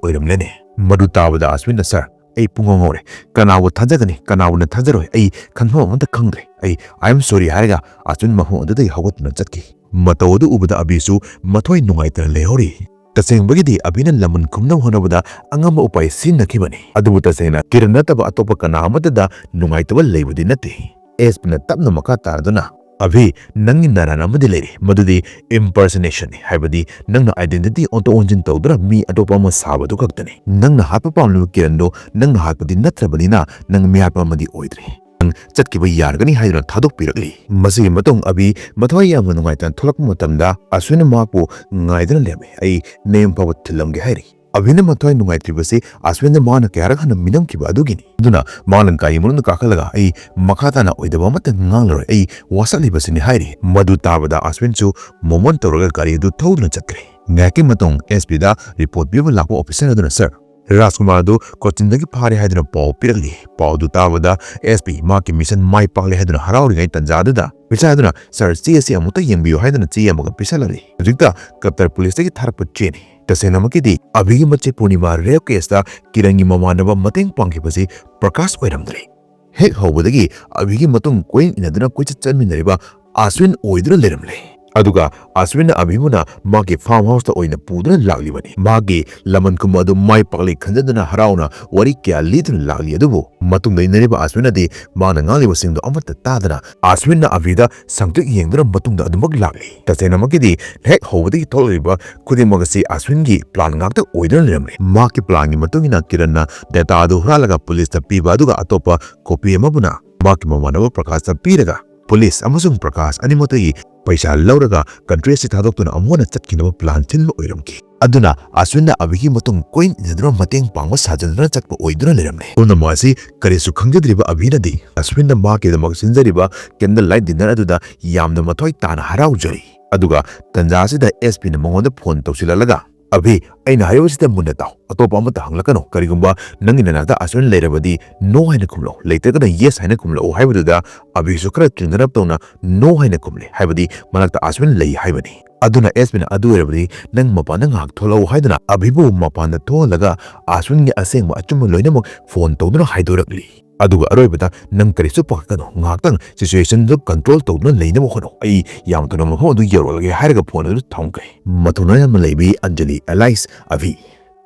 ꯑꯣꯏꯔꯝꯂꯦꯅꯦ"꯫ ꯃꯗꯨ ꯇꯥꯕꯗ ꯑꯁꯋꯤꯟꯅ, "ꯁꯥꯔ, ꯑꯩ ꯄꯨꯡꯉꯥꯎ ꯉꯥꯎꯔꯦ꯫ ꯀꯅꯥꯕꯨ ꯊꯥꯖꯒꯅꯤ, ꯀꯅꯥꯕꯨꯅ ꯊꯥꯖꯔꯣꯏ? ꯑꯩ ꯈꯟꯐꯝ ꯑꯃꯠꯇ ꯈꯪꯗ꯭ꯔꯦ꯫ ꯑꯩ, I am sorry" ꯍꯥꯏꯔꯒ ꯑꯁꯋꯤꯟ ꯃꯐꯝ ꯑꯗꯨꯗꯒꯤ ꯍꯧꯒꯠꯇꯨꯅ ꯆꯠꯈꯤ꯫ ꯃꯇꯧ ꯑꯗꯨ ꯎꯕꯗ ꯑꯕꯤꯁꯨ ꯃꯊ꯭ꯋꯥꯏ ꯅꯨꯡꯉꯥꯏꯇꯅ ꯂꯩꯍꯧꯔꯤ꯫ ꯇꯁꯦꯡꯕꯒꯤꯗꯤ ꯑꯕꯤꯅ ꯂꯃꯟ ꯈꯨꯝꯅꯕ ꯍꯣꯠꯅꯕꯗ ꯑꯉꯝꯕ ꯎꯄꯥꯏ ꯁꯤꯖꯤꯟꯅꯈꯤꯕꯅꯤ꯫ ꯑꯗꯨꯕꯨ ꯇꯁꯦꯡꯅ ꯀꯤꯔꯟ ꯅꯠꯇꯕ ꯑꯇꯣꯞꯄ ꯀꯅꯥ ꯑꯃꯠꯇꯗ ꯅꯨꯡꯉꯥꯏꯇꯕ ꯂꯩꯕꯗꯤ ꯅꯠꯇꯦ꯫ ꯑꯦꯁ ꯄꯤꯅ ꯇꯞꯅ ꯃꯈꯥ ꯇꯥꯔꯗꯨꯅ, "ꯑꯕꯤ, ꯅꯪꯒꯤ ꯅꯔꯥꯟ ꯑꯃꯗꯤ ꯂꯩꯔꯤ, ꯃꯗꯨꯗꯤ impersonation ꯅꯤ, ꯍꯥꯏꯕꯗꯤ ꯅꯪꯅ identity ꯑꯣꯟꯊꯣꯛ ꯑꯣꯟꯁꯤꯟ ꯇꯧꯗꯨꯅ ꯃꯤ ꯑꯇꯣꯞꯄ ꯑꯃ ꯁꯥꯕꯗꯨ ꯈꯛꯇꯅꯤ꯫ ꯅꯪꯅ ꯍꯥꯠꯄ ꯄꯥꯝꯂꯤꯕ ꯀꯤꯔꯟꯗꯣ ꯅꯪꯅ ꯍꯥꯠꯄꯗꯤ ꯅꯠꯇ꯭ꯔꯕꯅꯤꯅ ꯅꯪ ꯃꯤꯍꯥꯠꯄ ꯑꯃꯗꯤ ꯑꯣꯏꯗ꯭ꯔꯤ꯫ ꯅꯪ ꯆꯠꯈꯤꯕ ꯌꯥꯔꯒꯅꯤ" ꯍꯥꯏꯗꯨꯅ ꯊꯥꯗꯣꯛꯄꯤꯔꯛꯂꯤ꯫ ꯃꯁꯤꯒꯤ ꯃꯇꯨꯡ ꯑꯕꯤ ꯃꯊ꯭ꯋꯥꯏ ꯌꯥꯝꯅ ꯅꯨꯡꯉꯥꯏꯇꯅ ꯊꯣꯛꯂꯛꯄ ꯃꯇꯝꯗ ꯑꯁꯋꯤꯟꯅ ꯃꯍꯥꯛꯄꯨ ꯉꯥꯏꯗꯨꯅ ꯂꯩꯔꯝꯃꯤ꯫ "ꯑꯩ ꯅꯌꯨꯝ ꯐꯥꯎꯕ ꯊꯤꯜꯂꯝꯒꯦ" ꯍꯥꯏꯔꯤ꯫ ꯑꯕꯤꯅ ꯃꯊ꯭ꯋꯥꯏ ꯅꯨꯡꯉꯥꯏꯇ꯭ꯔꯤꯕꯁꯤ ꯑꯁꯋꯤꯟꯗ ꯃꯍꯥꯛꯅ ꯀꯌꯥꯔꯛ ꯍꯟꯅ ꯃꯤꯅꯝꯈꯤꯕ ꯑꯗꯨꯒꯤꯅꯤ꯫ ꯑꯗꯨꯅ ꯃꯍꯥꯛꯅ ꯒꯥꯔꯤ ꯃꯅꯨꯡꯗ ꯀꯥꯈꯠꯂꯒ, "ꯑꯩ ꯃꯈꯥ ꯇꯥꯅ ꯑꯣꯏꯗꯕ ꯑꯃꯠꯇ ꯉꯥꯡꯂꯔꯣꯏ, ꯑꯩ ꯋꯥꯁꯛꯂꯤꯕꯁꯤꯅꯤ" ꯍꯥꯏꯔꯤ꯫ ꯃꯗꯨ ꯇꯥꯕꯗ ꯑꯁꯋꯤꯟꯁꯨ ꯃꯣꯃꯣꯟ ꯇꯧꯔꯒ ꯒꯥꯔꯤ ꯑꯗꯨ ꯊꯧꯗꯨꯅ ꯆꯠꯈ꯭ꯔꯦ꯫ ꯉꯥꯏꯍꯥꯛꯀꯤ ꯃꯇꯨꯡ ꯑꯦꯁ ꯄꯤꯗ ꯔꯤꯄꯣꯔꯠ ꯄꯤꯕ ꯂꯥꯛꯄ ꯑꯣꯐꯤꯁꯥꯔ ꯑꯗꯨꯅ, "ꯁꯥꯔ, ꯔꯥꯖꯀꯨꯃꯥꯔ ꯑꯗꯨ ꯀꯣꯆꯤꯟꯗꯒꯤ ꯐꯥꯔꯦ" ꯍꯥꯏꯗꯨꯅ ꯄꯥꯎ ꯄꯤꯔꯛꯂꯤ꯫ ꯄꯥꯎꯗꯨ ꯇꯥꯕꯗ ꯑꯦꯁ ꯄꯤ ꯃꯍꯥꯛꯀꯤ ꯃꯤꯁꯟ ꯃꯥꯏ ꯄꯥꯛꯂꯦ ꯍꯥꯏꯗꯨꯅ ꯍꯔꯥꯎꯔꯤꯉꯩ ꯇꯟꯖꯥꯗꯨꯗ ꯑꯣꯐꯤꯁꯥꯔ ꯑꯗꯨꯅ, "ꯁꯥꯔ, ꯆꯦ ꯑꯁꯤ ꯑꯃꯨꯛꯇ ꯌꯦꯡꯕꯤꯌꯨ" ꯍꯥꯏꯗꯨꯅ ꯆꯦ ꯑꯃꯒ ꯄꯤꯁꯜꯂꯛꯂꯤ꯫ ꯍꯧꯖꯤꯛꯇ ꯀꯞꯇꯔ ꯄꯨꯂꯤꯁꯇꯒꯤ ꯊꯥꯔꯛꯄ ꯆꯦꯅꯤ꯫ ꯇꯁꯦꯡꯅꯃꯛꯀꯤꯗꯤ ꯑꯚꯤꯒꯤ ꯃꯆꯦ ꯄꯨꯔꯅꯤꯃꯥ ꯔꯦꯞ ꯀꯦꯁꯇ ꯀꯤꯔꯟꯒꯤ ꯃꯃꯥꯟꯅꯕ ꯃꯇꯦꯡ ꯄꯥꯡꯈꯤꯕꯁꯤ ꯄ꯭ꯔꯀꯥꯁ ꯑꯣꯏꯔꯝꯗ꯭ꯔꯦ꯫ ꯍꯦꯛ ꯍꯧꯕꯗꯒꯤ ꯑꯚꯤꯒꯤ ꯃꯇꯨꯡ ꯀꯣꯏꯏꯟ ꯏꯟꯅꯗꯨꯅ ꯀꯣꯏꯆꯠ ꯆꯠꯃꯤꯟꯅꯔꯤꯕ ꯑꯁꯋꯤꯟ ꯑꯣꯏꯗꯨꯅ ꯂꯩꯔꯝꯂꯦ꯫ ꯑꯗꯨꯒ ꯑꯁꯋꯤꯟꯅ ꯑꯚꯤꯕꯨꯅ ꯃꯥꯒꯤ ꯐꯥꯔꯝ ꯍꯥꯎꯁꯇ ꯑꯣꯏꯅ ꯄꯨꯗꯨꯅ ꯂꯥꯛꯂꯤꯕꯅꯤ꯫ ꯃꯥꯒꯤ ꯂꯃꯟ ꯈꯨꯝꯕ ꯑꯗꯨ ꯃꯥꯏ ꯄꯥꯛꯂꯦ ꯈꯟꯖꯗꯨꯅ ꯍꯔꯥꯎꯅ ꯋꯥꯔꯤ ꯀꯌꯥ ꯂꯤꯗꯨꯅ ꯂꯥꯛꯂꯤ꯫ ꯑꯗꯨꯕꯨ ꯃꯇꯨꯡꯗ ꯏꯟꯅꯔꯤꯕ ꯑꯁꯋꯤꯟꯅꯗꯤ ꯃꯥꯅ ꯉꯥꯡꯂꯤꯕꯁꯤꯡꯗꯨ ꯑꯃꯠꯇ ꯇꯥꯗꯅ ꯑꯁꯋꯤꯟꯅ ꯑꯚꯤꯗ ꯁꯪꯇ꯭ꯔꯤꯛ ꯌꯦꯡꯗꯨꯅ ꯃꯇꯨꯡꯗ ꯑꯗꯨꯃꯛ ꯂꯥꯛꯂꯤ꯫ ꯇꯁꯦꯡꯅꯃꯛꯀꯤꯗꯤ ꯍꯦꯛ ꯍꯧꯕꯗꯒꯤ ꯊꯣꯛꯂꯛꯂꯤꯕ ꯈꯨꯗꯤꯡꯃꯛ ꯑꯁꯤ ꯑꯁꯋꯤꯟꯒꯤ ꯄ꯭ꯂꯥꯟ ꯉꯥꯛꯇ ꯑꯣꯏꯗꯨꯅ ꯂꯩꯔꯝꯂꯦ꯫ ꯃꯍꯥꯛꯀꯤ ꯄ꯭ꯂꯥꯟꯒꯤ ꯃꯇꯨꯡ ꯏꯟꯅ ꯀꯤꯔꯟꯅ ꯗꯦꯇꯥ ꯑꯗꯨ ꯍꯨꯔꯥꯜꯂꯒ ꯄꯨꯂꯤꯁꯇ ꯄꯤꯕ, ꯑꯗꯨꯒ ꯑꯇꯣꯞꯄ ꯀꯣꯄꯤ ꯑꯃꯕꯨꯅ ꯃꯍꯥꯛꯀꯤ ꯃꯃꯥꯟꯅꯕ ꯄ꯭ꯔꯀꯥꯁꯇ ꯄꯤꯔꯒ ꯄꯨꯂꯤꯁ ꯑꯃꯁꯨꯡ ꯄ꯭ꯔꯀꯥꯁ ꯑꯅꯤꯃꯛꯇꯒꯤ ꯄꯩꯁꯥ ꯂꯧꯔꯒ ꯀꯟꯇ꯭ꯔꯤ ꯑꯁꯤ ꯊꯥꯗꯣꯛꯇꯨꯅ ꯑꯃꯨꯛ ꯍꯟꯅ ꯆꯠꯈꯤꯅꯕ ꯄ꯭ꯂꯥꯟ ꯁꯤꯟꯕ ꯑꯣꯏꯔꯝꯈꯤ꯫ ꯑꯗꯨꯅ ꯑꯁꯋꯤꯟꯅ ꯑꯚꯤꯒꯤ ꯃꯇꯨꯡ ꯀꯣꯏꯟ ꯏꯟꯅꯗꯨꯅ ꯃꯇꯦꯡ ꯄꯥꯡꯕ ꯁꯥꯖꯤꯟꯗꯨꯅ ꯆꯠꯄ ꯑꯣꯏꯗꯨꯅ ꯂꯩꯔꯝꯂꯦ꯫ ꯄꯨꯝꯅꯃꯛ ꯑꯁꯤ ꯀꯔꯤꯁꯨ ꯈꯪꯖꯗ꯭ꯔꯤꯕ ꯑꯚꯤꯅꯗꯤ ꯑꯁꯋꯤꯟꯅ ꯃꯍꯥꯛꯀꯤꯗꯃꯛ ꯁꯤꯟꯖꯔꯤꯕ ꯀꯦꯟꯗꯜ ꯂꯥꯏꯠ ꯗꯤꯟꯅꯔ ꯑꯗꯨꯗ ꯌꯥꯝꯅ ꯃꯊ꯭ꯋꯥꯏ ꯇꯥꯅ ꯍꯔꯥꯎꯖꯔꯤ꯫ ꯑꯗꯨꯒ ꯇꯟꯖꯥ ꯑꯁꯤꯗ ꯑꯦꯁ ꯄꯤꯅ ꯃꯉꯣꯟꯗ ꯐꯣꯟ ꯇꯧꯁꯤꯜꯂꯛꯂꯒ, "ꯑꯚꯤ, ꯑꯩꯅ ꯍꯥꯏꯔꯤꯕꯁꯤꯗ ꯃꯨꯟꯅ ꯇꯥꯎ꯫ ꯑꯇꯣꯞꯄ ꯑꯃꯠꯇ ꯍꯪꯂꯛꯀꯅꯨ꯫ ꯀꯔꯤꯒꯨꯝꯕ ꯅꯪꯒꯤ ꯅꯅꯥꯛꯇ ꯑꯁꯋꯤꯟ ꯂꯩꯔꯕꯗꯤ ꯅꯣ ꯍꯥꯏꯅ ꯈꯨꯝꯂꯛꯎ, ꯂꯩꯇ꯭ꯔꯒꯅ ꯌꯦꯁ ꯍꯥꯏꯅ ꯈꯨꯝꯂꯛꯎ" ꯍꯥꯏꯕꯗꯨꯗ ꯑꯚꯤꯁꯨ ꯈꯔ ꯆꯤꯡꯅꯔꯞ ꯇꯧꯅ ꯅꯣ ꯍꯥꯏꯅ ꯈꯨꯝꯂꯦ, ꯍꯥꯏꯕꯗꯤ ꯃꯅꯥꯛꯇ ꯑꯁꯋꯤꯟ ꯂꯩ ꯍꯥꯏꯕꯅꯤ꯫ ꯑꯗꯨꯅ ꯑꯦꯁ ꯄꯤꯅ, "ꯑꯗꯨ ꯑꯣꯏꯔꯕꯗꯤ ꯅꯪ ꯃꯄꯥꯟꯗ ꯉꯥꯏꯍꯥꯛ ꯊꯣꯛꯂꯛꯎ" ꯍꯥꯏꯗꯨꯅ ꯑꯚꯤꯕꯨ ꯃꯄꯥꯟꯗ ꯊꯣꯛꯍꯜꯂꯒ ꯑꯁꯋꯤꯟꯒꯤ ꯑꯁꯦꯡꯕ ꯑꯆꯨꯝꯕ ꯂꯣꯏꯅꯃꯛ ꯐꯣꯟ ꯇꯧꯗꯨꯅ ꯍꯥꯏꯗꯣꯔꯛꯂꯤ꯫ ꯑꯗꯨꯒ ꯑꯔꯣꯏꯕꯗ, "ꯅꯪ ꯀꯔꯤꯁꯨ ꯄꯥꯈꯠꯀꯅꯨ, ꯉꯥꯏꯍꯥꯛꯇꯪ ꯁꯤꯆꯨꯋꯦꯁꯟꯗꯨ ꯀꯟꯇ꯭ꯔꯣꯜ ꯇꯧꯗꯨꯅ ꯂꯩꯅꯕ ꯍꯣꯠꯅꯧ, ꯑꯩ ꯌꯥꯝ ꯊꯨꯅ ꯃꯐꯝ ꯑꯗꯨ ꯌꯧꯔꯛꯂꯒꯦ" ꯍꯥꯏꯔꯒ ꯐꯣꯟ ꯑꯗꯨ ꯊꯝꯈ꯭ꯔꯦ꯫ ꯃꯊꯧꯅꯥ ꯌꯥꯝꯅ ꯂꯩꯕꯤ ꯑꯟꯖꯂꯤ ꯑꯦꯂꯥꯏꯁ ꯑꯚꯤ꯫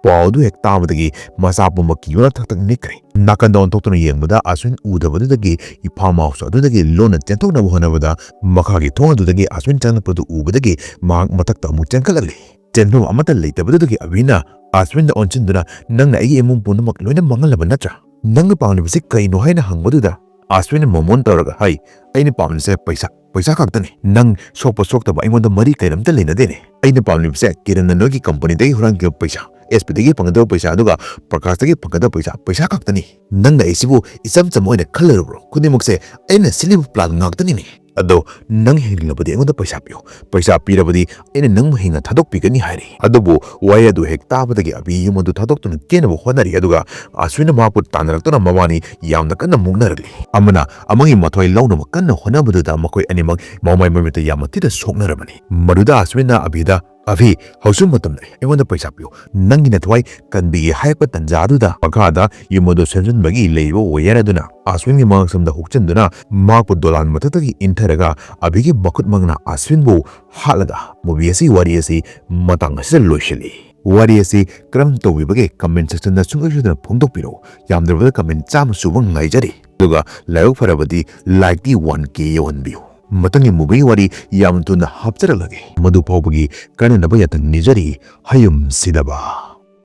ꯄꯥꯎ ꯑꯗꯨ ꯍꯦꯛ ꯇꯥꯕꯗꯒꯤ ꯃꯆꯥ ꯄꯨꯝꯕ ꯀꯤꯕꯅ ꯊꯛ ꯊꯛ ꯅꯤꯛꯈ꯭ꯔꯦ꯫ ꯅꯥꯀꯟꯗ ꯑꯣꯟꯊꯣꯛꯇꯨꯅ ꯌꯦꯡꯕꯗ ꯑꯁꯋꯤꯟ ꯎꯗꯕꯗꯨꯗꯒꯤ ꯐꯥꯔꯝ ꯍꯥꯎꯁ ꯑꯗꯨꯗꯒꯤ ꯂꯣꯟꯅ ꯆꯦꯟꯊꯣꯛꯅꯕ ꯍꯣꯠꯅꯕꯗ ꯃꯈꯥꯒꯤ ꯊꯣꯡ ꯑꯗꯨꯗꯒꯤ ꯑꯁꯋꯤꯟ ꯆꯪꯂꯛꯄꯗꯨ ꯎꯕꯗꯒꯤ ꯃꯍꯥꯛ ꯃꯊꯛꯇ ꯑꯃꯨꯛ ꯆꯦꯟꯈꯠꯂꯛꯂꯤ꯫ ꯆꯦꯟꯐꯝ ꯑꯃꯠꯇ ꯂꯩꯇꯕꯗꯨꯗꯒꯤ ꯑꯚꯤꯅ ꯑꯁꯋꯤꯟꯗ ꯑꯣꯟꯁꯤꯟꯗꯨꯅ, "ꯅꯪꯅ ꯑꯩꯒꯤ ꯏꯃꯨꯡ ꯄꯨꯝꯅꯃꯛ ꯂꯣꯏꯅ ꯃꯥꯡꯍꯜꯂꯕ ꯅꯠꯇ꯭ꯔꯥ? ꯅꯪꯅ ꯄꯥꯝꯂꯤꯕꯁꯤ ꯀꯔꯤꯅꯣ?" ꯍꯥꯏꯅ ꯍꯪꯕꯗꯨꯗ ꯑꯁꯋꯤꯟꯅ ꯃꯣꯃꯣꯟ ꯇꯧꯔꯒ, "ꯍꯩ, ꯑꯩꯅ ꯄꯥꯝꯂꯤꯕꯁꯦ ꯄꯩꯁꯥ, ꯄꯩꯁꯥ ꯈꯛꯇꯅꯤ꯫ ꯅꯪ ꯁꯣꯛꯄ ꯁꯣꯛꯇꯕ ꯑꯩꯉꯣꯟꯗ ꯃꯔꯤ ꯀꯔꯤꯝꯇ ꯂꯩꯅꯗꯦꯅꯦ꯫ ꯑꯩꯅ ꯄꯥꯝꯂꯤꯕꯁꯦ ꯀꯤꯔꯟꯅ ꯅꯣꯏꯒꯤ ꯀꯝꯄꯅꯤꯗꯒꯤ ꯍꯨꯔꯥꯟꯈꯤꯕ ꯄꯩꯁꯥ, ꯑꯦꯁ ꯄꯤꯗꯒꯤ ꯐꯪꯒꯗꯕ ꯄꯩꯁꯥ, ꯑꯗꯨꯒ ꯄ꯭ꯔꯀꯥꯁꯇꯒꯤ ꯐꯪꯒꯗꯕ ꯄꯩꯁꯥ, ꯄꯩꯁꯥ ꯈꯛꯇꯅꯤ꯫ ꯅꯪꯅ ꯑꯩꯁꯤꯕꯨ ꯏꯆꯝ ꯆꯝꯕ ꯑꯣꯏꯅ ꯈꯜꯂꯨꯔꯕ꯭ꯔꯣ? ꯈꯨꯗꯤꯡꯃꯛꯁꯦ ꯑꯩꯅ ꯁꯤꯜꯂꯤꯕ ꯄ꯭ꯂꯥꯟ ꯉꯥꯛꯇꯅꯤꯅꯦ꯫ "ꯑꯗꯣ ꯅꯪ ꯍꯤꯡꯅꯤꯡꯂꯕꯗꯤ ꯑꯩꯉꯣꯟꯗ ꯄꯩꯁꯥ ꯄꯤꯌꯨ, ꯄꯩꯁꯥ ꯄꯤꯔꯕꯗꯤ ꯑꯩꯅ ꯅꯪꯕꯨ ꯍꯤꯡꯅ ꯊꯥꯗꯣꯛꯄꯤꯒꯅꯤ" ꯍꯥꯏꯔꯤ꯫ ꯑꯗꯨꯕꯨ ꯋꯥꯍꯩ ꯑꯗꯨ ꯍꯦꯛ ꯇꯥꯕꯗꯒꯤ ꯑꯕꯤ ꯌꯨꯝ ꯑꯗꯨ ꯊꯥꯗꯣꯛꯇꯨꯅ ꯆꯦꯟꯅꯕ ꯍꯣꯠꯅꯔꯤ꯫ ꯑꯗꯨꯒ ꯑꯁꯋꯤꯟꯅ ꯃꯍꯥꯛꯄꯨ ꯇꯥꯟꯅꯔꯛꯇꯨꯅ ꯃꯕꯥꯅꯤ ꯌꯥꯝꯅ ꯀꯟꯅ ꯃꯨꯛꯅꯔꯛꯂꯤ꯫ ꯑꯃꯅ ꯑꯃꯒꯤ ꯃꯊ꯭ꯋꯥꯏ ꯂꯧꯅꯕ ꯀꯟꯅ ꯍꯣꯠꯅꯕꯗꯨꯗ ꯃꯈꯣꯏ ꯑꯅꯤꯃꯛ ꯃꯃꯥꯏ ꯃꯃꯤꯠꯇ ꯌꯥꯝꯅ ꯊꯤꯅ ꯁꯣꯛꯅꯔꯕꯅꯤ꯫ ꯃꯗꯨꯗ ꯑꯁꯋꯤꯟꯅ ꯑꯕꯤꯗ, "ꯑꯕꯤ, ꯍꯧꯖꯤꯛ ꯃꯇꯝ ꯂꯩ, ꯑꯩꯉꯣꯟꯗ ꯄꯩꯁꯥ ꯄꯤꯌꯨ, ꯅꯪꯒꯤ ꯅꯊ꯭ꯋꯥꯏ ꯀꯟꯕꯤꯒꯦ" ꯍꯥꯏꯔꯛꯄ ꯇꯥꯟꯖꯥ ꯑꯗꯨꯗ ꯃꯈꯥꯗ ꯌꯨꯝ ꯑꯗꯨ ꯁꯦꯝꯖꯤꯟꯕꯒꯤ ꯂꯩꯔꯤꯕ ꯋꯥꯌꯔ ꯑꯗꯨꯅ ꯑꯁꯋꯤꯟꯒꯤ ꯃꯉꯛꯁꯝꯗ ꯍꯨꯛꯆꯤꯟꯗꯨꯅ ꯃꯍꯥꯛꯄꯨ ꯗꯣꯂꯥꯟ ꯃꯊꯛꯇꯒꯤ ꯏꯟꯊꯔꯒ ꯑꯕꯤꯒꯤ ꯃꯈꯨꯠ ꯃꯉꯥꯅ ꯑꯁꯋꯤꯟꯕꯨ ꯍꯥꯠꯂꯒ movie ꯑꯁꯤ, ꯋꯥꯔꯤ ꯑꯁꯤ ꯃꯇꯥꯡ ꯑꯁꯤꯗ ꯂꯣꯏꯁꯤꯜꯂꯤ꯫ ꯋꯥꯔꯤ ꯑꯁꯤ ꯀꯔꯝ ꯇꯧꯕꯤꯕꯒꯦ comment section ꯗ ꯁꯨꯡꯁꯣꯏ ꯁꯣꯏꯗꯅ ꯐꯣꯡꯗꯣꯛꯄꯤꯔꯛꯎ꯫ ꯌꯥꯝꯗ꯭ꯔꯕꯗ comment ꯆꯥꯝꯃ ꯁꯨꯕ ꯉꯥꯏꯖꯔꯤ꯫ ꯑꯗꯨꯒ ꯂꯥꯏꯕꯛ ꯐꯔꯕꯗꯤ like ꯇꯤ one K ꯌꯧꯍꯟꯕꯤꯌꯨ꯫ ꯃꯊꯪꯒꯤ movie ꯋꯥꯔꯤ ꯌꯥꯝ ꯊꯨꯅ ꯍꯥꯞꯆꯔꯛꯂꯒꯦ꯫ ꯃꯗꯨ ꯐꯥꯎꯕꯒꯤ ꯀꯥꯏꯅꯅꯕ ꯌꯥꯊꯪ ꯅꯤꯖꯔꯤ꯫ ꯍꯌꯨꯝ ꯁꯤꯗꯕ꯫